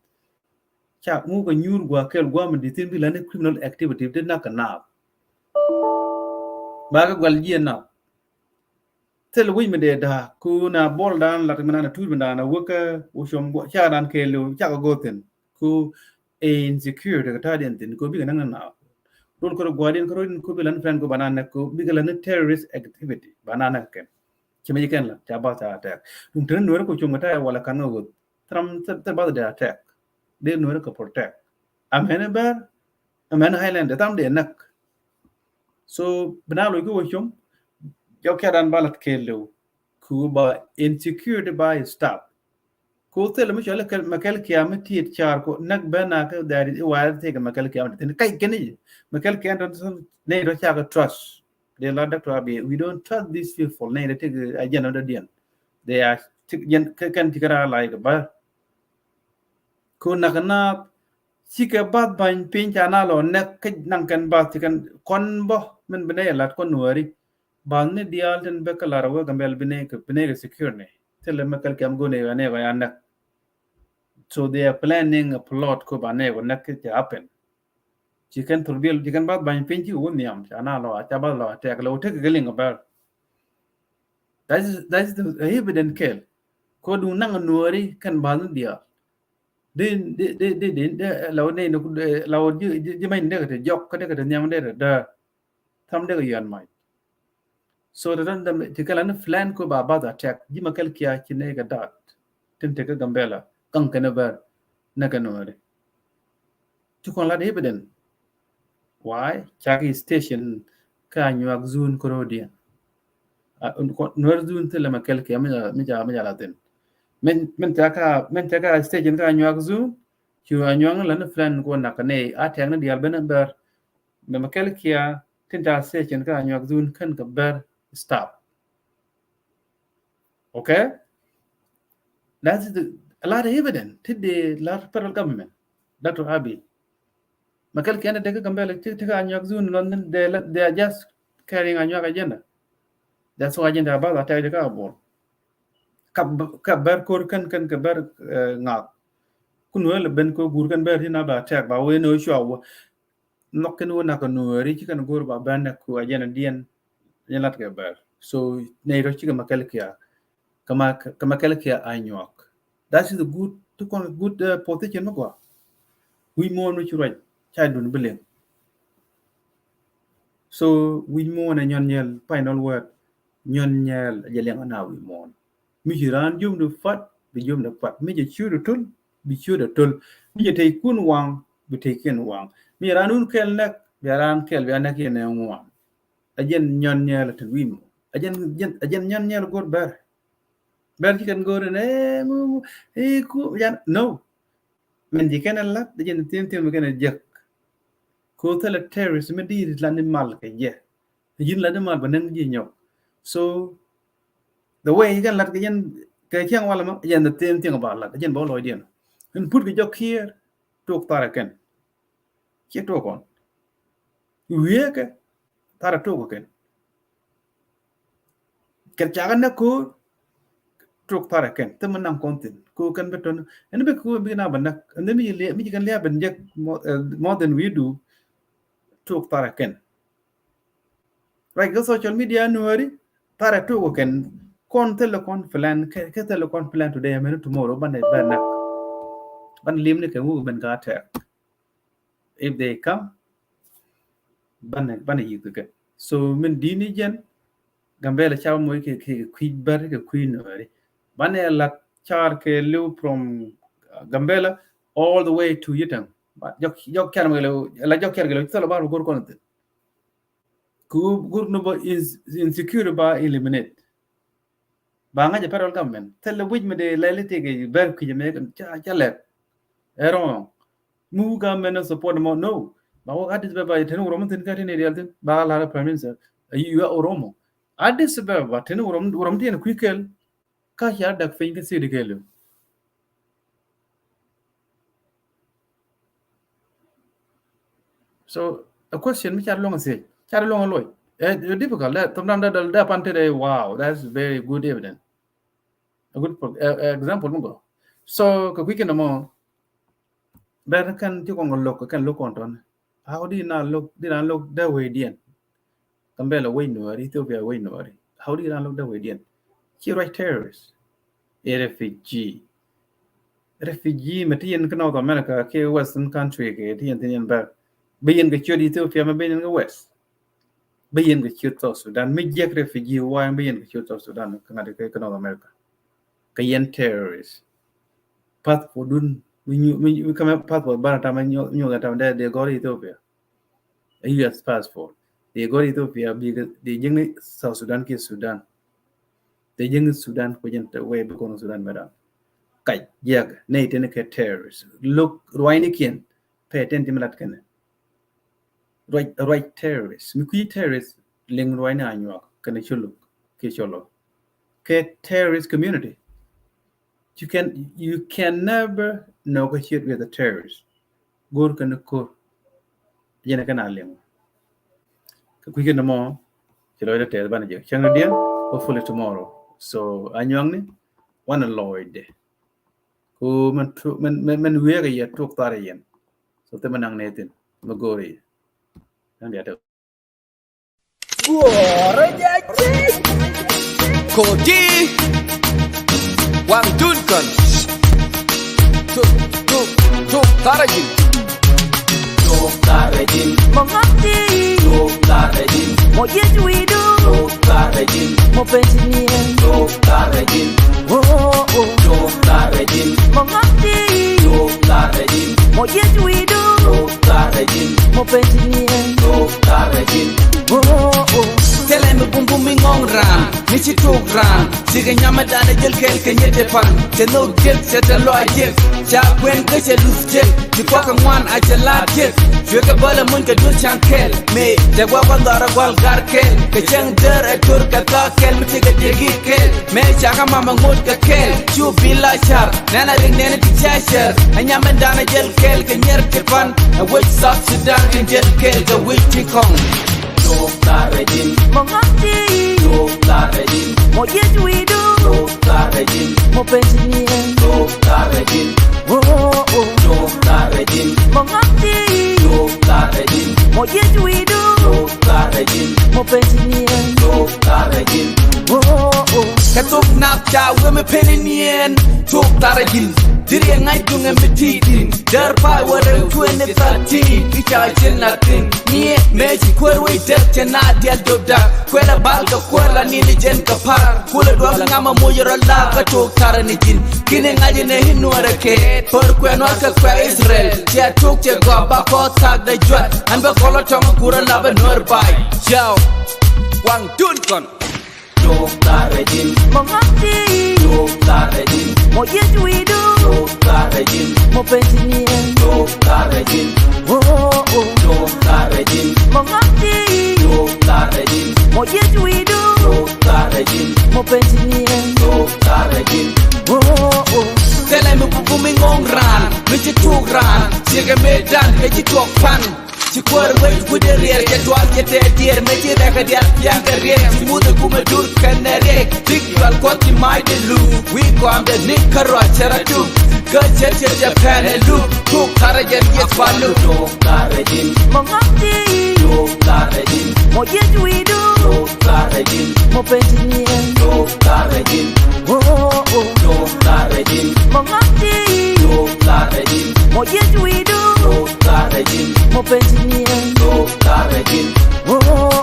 Ca ŋu kɛ nyuur gua kɛl gua mi di thin bi lani criminal activity di nak kɛ nath. Ba kɛ gual jiɛ nath. Thil wi̱c mi dee da̱a̱ ku na bol dan lat mi nan a tuut mi dan a wek kä wä com gua ca dan kɛl liw ca kɛ go thin ku insecurity kɛ ta̱a̱ diɛn thin ku bikɛ naŋ na nath. Dol kɛ rɔ gua diɛn kɛ rɔ diɛn ku bi lani friend ku ba nan nɛk ku bikɛ lani terrorist activity ba nan nɛk kɛn. Ci mi ji̱ kɛn la ca ba ca attack. Duŋ teni nuɛri ku com kɛ ta̱a̱ wala kan kɛ goth. Thil ram thil, thil ba dee attack. Dee nuɛri kɛ protect. Amɛn ber, amɛn Highland, tham dee näk. So bina loc ki wä com, jɔk kiadan ba lat kɛɛliw. Ku ba insecurity ba stop. Ku thil mi cɔl Machel Kiam mi tiet car ku näk ben a kä dhɛri i wayar thik Machel Kiam ti thin kac kɛn i̱ Machel Kiam ti thin ne rɔ cak trust. Dee la Doctor Abiy, we don't trust these people. Ne rɔ tik agenda dɔ̱diɛn. They are tik jɛn kɛn tik ra like ba. Ku nak na cikɛ bath bany piny ca na lɔ nɛk kä naŋ kɛn bath ti kɛn kɔn bɔ min bi nɛy lat kɔn nuɛri. Bath ni diaal tin bek kä lar a wek Gambel bi nɛy kɛ, bi nɛy kɛ secure ni. Thilɛ Machel Kiam go nɛy kɛ nɛy kɛ ya nɛk. So they are planning a plot ko ba nɛy kɛ nɛk kɛ happen. Ci kɛn thurbil ci kɛn bath bany piny ci wä nhiam ca na lɔ ca bath lɔ attack lɔ tek kɛ liŋ kɛ bɛr. That is, that is the evident kɛl. Ko duŋ naŋ nuɔri kɛn bath ni diaal. Di, di, di, di, di, di, law ni, law ji, ji, ji many dek ti jɔk, kä dek ti nhiam dek ti däär. Tham dek yɔn mac. So ti dɔn dɛm ti kɛ la ni plan ko ba bath attack. Ji Machel Kiam ci nɛy kɛ daat. Tin te kä Gambela. Kaŋ kɛn bär. Nɛ kɛ nuɔri. Ti kɔn lat evident. Why? Cak station kä Anyuak zone kɛ rɔ diɛn. Nuɛr zone thilɛ Machel Kiam mi ca, mi ca la thin. Min, min ca ka, min ca ka station kä Anyuak zone. Cu Anyuak ni la ni plan ko nak ni attack ni diaal ben bär. Mɛ Machel Kiam tin ca station kä Anyuak zone kɛn kɛ bär stop. Okay? That is the, a lot of evidence. Ti dee lar federal government, Doctor Abiy. Machel Kiam dee kä Gambela ti, ti kä Anyuak zone lɔn ni, they, they are just carrying Anyuak agenda. That's why agenda about attack dee kä Bor. Kä, kä bär kor kɛn, kɛn kä bär, eh, ŋak. Kun wä lɛ ben ko gur kɛn bär ti na ba attack ba wee ni wä cua wä. Nhɔk kɛn wä nak kɛ nuɔri ci kɛn go̱o̱r ba bän nɛ ku agenda diɛn. Ni lat kɛ bär. So nɛy rɔ cikɛ Machel Kiam. Kɛ ma, kɛ Machel Kiam Anyuak. That is a good, ti kɔn good, uh, position mi gɔaa. Wi̱i̱ muɔ̱ɔ̱n mi ci ruac ca dun bi liŋ. So wi̱i̱ muɔ̱ɔ̱n ɛ Nyɔn Nyɛl, final word. Nyɔn Nyɛl jɛ liŋ ana wi̱i̱ muɔ̱ɔ̱n. Mi ci raan jom di pat, bi jom di pat. Mi ci ciöt di tul, bi ciöt di tul. Mi ci tec kun waŋ, bi tec kun waŋ. Mi ci raan wun kɛl nɛk, bi raan kɛl, bi a nɛk yɛn ɛ ŋuan. A jɛn Nyɔn Nyɛl a tin wi̱i̱ muɔ̱ɔ̱n. A jɛn, jɛn, a jɛn nyɛn nyɛl go̱r bɛr. Bɛr ci kɛn go̱r in, eh, ŋu, ŋu, eh, ku, yan, no. Min ci kɛn a lat, a jɛn thi̱n thi̱n mi kɛn a jek. Ku thilɛ terrorist mi di̱i̱t lat ni mal kɛ jɛ. Yin lat ni mal bɛ näŋ ji̱ nyɔk. So, the way kɛn lat kɛ jɛn, kɛ cäŋ walɛ ma, a jɛn the same thing about lat, a jɛn bä lɔcdiɛn. In put kɛ jɔk kiɛɛr, tok tharɛ kɛn. Ciɛ tok kɔn. Wiee kɛ, tharɛ tok kɛn. Kɛ cakɛ näk ko̱o̱r, tok tharɛ kɛn. Thimɛ naŋ kɔn thi̱n. Ko̱o̱r kɛn bi tɔn. Ɛn bi ko̱o̱r bi na bɛ näk. Ɛn mi ji̱ liɛ, mi ji̱ kɛn liɛ ben jek more, eh, more than we do. Tok tharɛ kɛn. Right, kɛ social media Nuääri, tharɛ tok kɛn. Kɔn thilɛ kɔn plan, kɛ, kɛ thilɛ kɔn plan today, mɛn tomorrow, banɛ bɛ näk. Banɛ lim ni kɛ wuk ben ka attack. If they come, banɛ, banɛ yi̱k kɛ. So min di̱t ni jɛn, Gambela ca moc kɛ, kɛ kui̱ bɛr, kɛ kui̱ Nuääri. Banɛ la car kɛ liw from, uh, Gambela all the way to Yitang. Ba jɔk, jɔk car mɛ liw, la jɔk car kɛ liw, thilɛ bar go̱r kɔn thi̱n. Ku go̱r ni bä ins-, insecure ba eliminate. Ba ŋa̱c a federal government. Thilɛ wi̱c mi dee lɛli tëëkɛ bɛr kui̱c mɛ ca, ca lɛk. Ɛ wrong. Mi wuk government ni support mɔ, no. Ba wä Addis Ababa teni Oromo thi̱n kä teni diɛl thi̱n. Ba lar Prime Minister. You are Oromo. Addis Ababa teni Oromo, Oromo tiɛn kui̱ kɛl. Kä ca dak piny kä city kɛl. So, a question mi car luɔ̱ŋ a thiec, car luɔ̱ŋ a loc. Eh, eh, difficult. That, sometimes that, that, that pan today, wow, that's very good evidence. A good pro-, eh, eh, example mi gɔ. So, kɛ kui̱ kɛn mɔ, bɛr kɛn ti kɔŋ lo̱k, kɛn lo̱k kɔn tɔn. How di na lo̱k, di na lo̱k dee wecdiɛn? Gambela wec Nuääri, Ethiopia wec Nuääri. How di na lo̱k dee wecdiɛn? Ci ruac terrorist. Ɛ refugee. Refugee mɛ ti yɛn kä North America, kɛ Western country, kɛ ti yɛn, ti yɛn bɛ. Bi yɛn kɛ ciöt Ethiopia mɛ bi yɛn kɛ West. Bi yɛn kɛ ciöt South Sudan. Mi jiɛk refugee wa̱a̱ bi yɛn kɛ ciöt South Sudan kä ŋa̱t kä, kä North America. Kɛ yɛn terrorist. Passport dun, mi nyu, mi, mi kamɛ passport banɛ tam, mi nyu, nyu tam dee, dee gɔr Ethiopia. A U S passport. Dee gɔr Ethiopia, bi, dee ji̱n ni South Sudan kiɛ Sudan. Dee ji̱n ni Sudan, ku ji̱n te wee bi kɔn Sudan mɛ dan. Kac, jiɛk, nɛy teni kɛ terrorist. Lo̱k, ruacnikiɛn, pay attention mi lat kɛnɛ. Ruac, ruac terrorist. Mi kui̱ terrorist, liŋ ruacni Anyuak, kɛnɛ Culuk, kiɛ Colo. Kɛ terrorist community. You can, you can never negotiate with a terrorist. Go̱r kɛn ko̱r. Jɛn kɛn a liŋ. Kɛ kui̱ kɛn mɔ, ci lɔcdɛ tɛth banɛ jɛ cäŋ diɛn, hopefully tomorrow. So, Anyuakni, wanɛ lɔcdɛ. Ku mɛn tu, mɛn, mɛn, mɛn wiee kɛ yɛ tuk thar yɛn. So, thimɛ naŋ nɛ thin, mɛ go̱r yɛ. Naŋ diɛ tɛ. Kodi Waŋ Dunkɔn. Tuk, tuk, tuk Tharajin. Tuk Tharajin. Mɔ ŋa̱thi. Tuk Tharajin. Mɔ jiec wi̱i̱du. Tuk Tharajin. Mɔ pensi niɛn. Tuk Tharajin. Oh, oh. Tuk Tharajin. Mɔ ŋa̱thi. Tuk Tharajin. Mɔ jiec wi̱i̱du. Tuk Tharajin. Mɔ pensi niɛn. Tuk Tharajin. Oh, oh. Thilɛ mi bumbum mi ŋɔŋ ran, mi ci tuk ran. Cikɛ nyamɛ danɛ jel kɛl kɛ nyɛ te pan. Cɛ nhok jek, cɛ te lɔac jek. Ca kuɛn kä cɛ luth jek. Ci kuak kɛ ŋuan a cɛ laat jek. Cuɛ kɛ bälɛ muny kɛ duɔth ca̱ŋ kɛl. Mëë cɛ guak gua̱n dhɔrɛ gual gar kɛl. Kɛ cɛŋ däär ɛ tur kɛ thɔak kɛl mi cikɛ dieki kɛl. Mëë ca kä mamɛ ŋot kɛ kɛl. Cu bi la car. Nɛn a rik nɛn ti ca cɛr. Ɛ nyamɛ danɛ jel kɛl kɛ nyɛr ti pan. Ɛ wec South Sudan tin jel kɛl kɛ wec ti kɔŋ. Tuk Tharajin. Mɔ ŋa̱thi. Tuk Tharajin. Mɔ jiec wi̱i̱du. Tuk Tharajin. Mɔ pensi niɛn. Tuk Tharajin. Oh, oh. Tuk Tharajin. Mɔ ŋa̱thi. Tuk Tharajin. Mɔ jiec wi̱i̱du. Tuk Tharajin. Mɔ pensi niɛn. Tuk Tharajin. Oh, oh. Kɛ thok nap ca wemɛ peni niɛn. Tuk Tharajin. Diri ɛ ŋa̱c duŋ ɛ mi ti̱ti̱n. Däär pay wä rɛw twenty thirteen, ki ca cin na thin. Niɛ mëë ci kuäär wec däk cɛ na dial jop dak. Kuɛl a bal kɛ kuäär la nini jɛn kɛ par. Kulɛ duɔk ŋam a moc rɔ la kä tok thar ni jin. Kini ŋa̱c ni hin nuɔrɛ kɛ. Pär kuɛ nuɔr kɛ kuɛ Israel. Cia tok cɛ gɔp ba kɔ thak dɛ juat. An bɛ kɔl a tɔŋ kurɛ la bɛ nuɔr bay. Yao. Waŋ Dunkɔn. Mɔ ŋɔ̱ŋ ti. Mɔ jiec wi̱i̱du. Mɔ pɛn ti niɛn. Oh, oh. Mɔ ŋɔ̱ŋ ti. Mɔ jiec wi̱i̱du. Mɔ pɛn ti niɛn. Oh, oh. Thilɛ mi pupu mi ŋɔ̱ŋ raan, mi ci tuuk raan, ciekɛ mëë dan, mi ci tuɔk pan. Ci kuäär wec wi̱cdɛ riɛɛr, cɛ tual cɛ tɛɛt diɛɛr, mëë ci rɛkɛ diaal pia̱a̱ŋ kɛ riɛɛr, ci muthɛ kumɛ dur kɛnɛ riɛk, tik jual kuɔth ci ma̱a̱cdɛ luk, wi̱i̱ kɔamdɛ ni̱k kä ruac cɛ rɔ tuk, kä cɛ cɛ jɛ pɛn ɛ luk, tuk tharɛ jɛ riɛth kuan luk. Mɔ ŋɔ̱ŋ ti. Mɔ jiec wi̱i̱du. Mɔ pɛn ti niɛn. Oh, oh. Mɔ ŋɔ̱ŋ ti. Mɔ jiec wi̱i̱du. Mɔ pɛn ti niɛn. Oh, oh.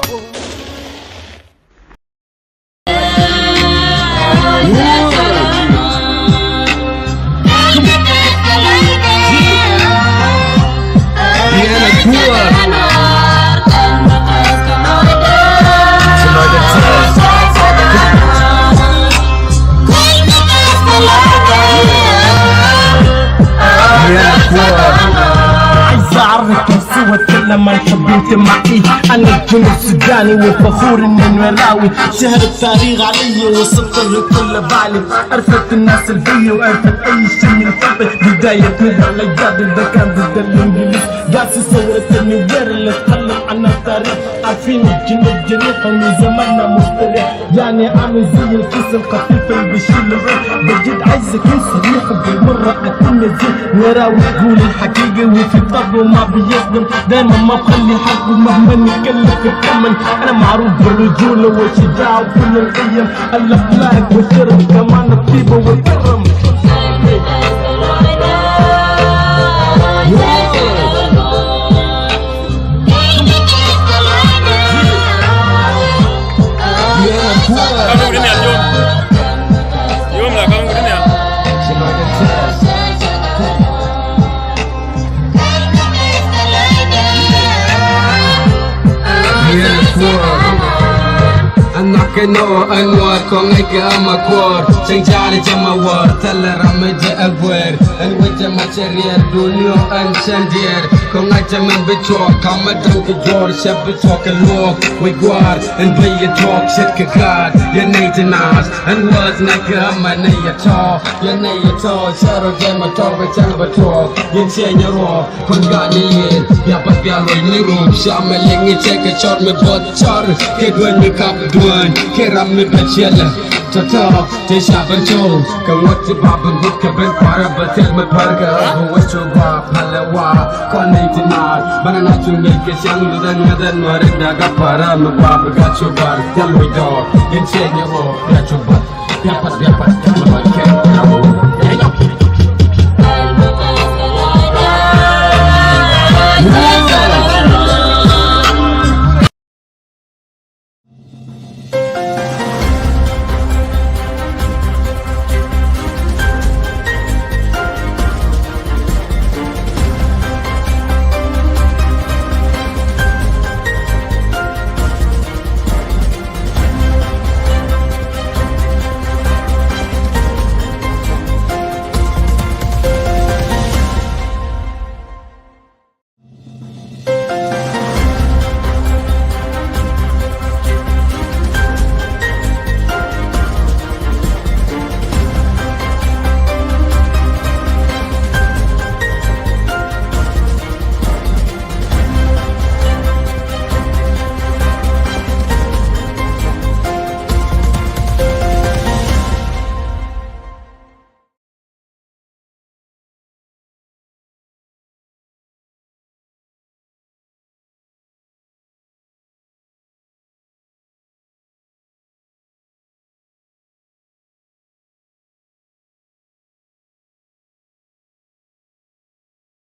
Siwa kila man sabiti ma'i. Ana junub Sudani wa fakhuri min warawi. Shahar tarikh alayya wa safar kulla bali. Arfat an-nas al-bayya wa arfat ayyi shay min qabl. Bidayat nidal al-jadid da kan did al-Ingilis. Gasi sawrat anywhere la tkalam an tarikh. Arfin al-junub jarih wa zamanna mustarih. Yani amil zay al-kis al-khafif al-bashil al-rih. Bajid aizak kin sarih bil marra atin zay. Warawi gul al-haqiqa wa fi tarih ma biyazdam. Dayman ma bkhali harb mahma nikallaf fi zaman. Ana maruf bil rujula wa shuja'a kull al-qiyam. Al-akhlaq wa sharaf kaman at-tiba wa al-karam. An nak kɛ nɔ ɛn ŋuɔt kɔŋ ŋäc kɛ ama kuɔr. Cäŋ ja̱a̱n jɛ ma wäär thilɛ ram mi jɛ ɛ guɛɛr. Ɛn wec jɛ ma cɛ riɛɛr dunia ɛn cɛn diɛɛr. Kɔŋ ŋa̱c jɛ mɛn bi cuɔk kamɛ däŋ kɛ juɔr cɛ bi cuɔk kɛ luɔk. Wec gua̱a̱r ɛn bey yɛ tuɔk ce̱tkɛ gaat yɛ nɛy ti naath. Ɛn wäth ŋäc kɛ ama nɛy yɛ tɔ̱ yɛ nɛy yɛ tɔ̱ cɛ rɔ jɛ ma tɔ̱ bɛ cäŋ bɛ tuɔk yɛn ciɛ nyɛ ruɔk. Kɔn gani yel bia bat bia luɔc ni rum. Cia mɛ liŋ i̱ cɛ kɛ cɔr mi buɔth cɔr kɛ dueny mi kap dueny kɛ ram mi bɛ ciɛlɛ. Tɔtɔ tɛ cia ben col kɛ ŋuɔt ti ba ben gut kɛ ben kuarɛ bɛ thil mi pär kɛ rɔ bi wec cu gua palɛ wa. Kɔn ni ti maar banɛ na cu ŋic kɛ ciaŋ luth ɛn ŋäth ɛn mɛ rin daga parä mi gua bi gat cu bar thil wic dɔɔr. Yɛn ciɛ nyɛ rɔ bia cu bat bia pat bia pat bia luɔc kɛ ram.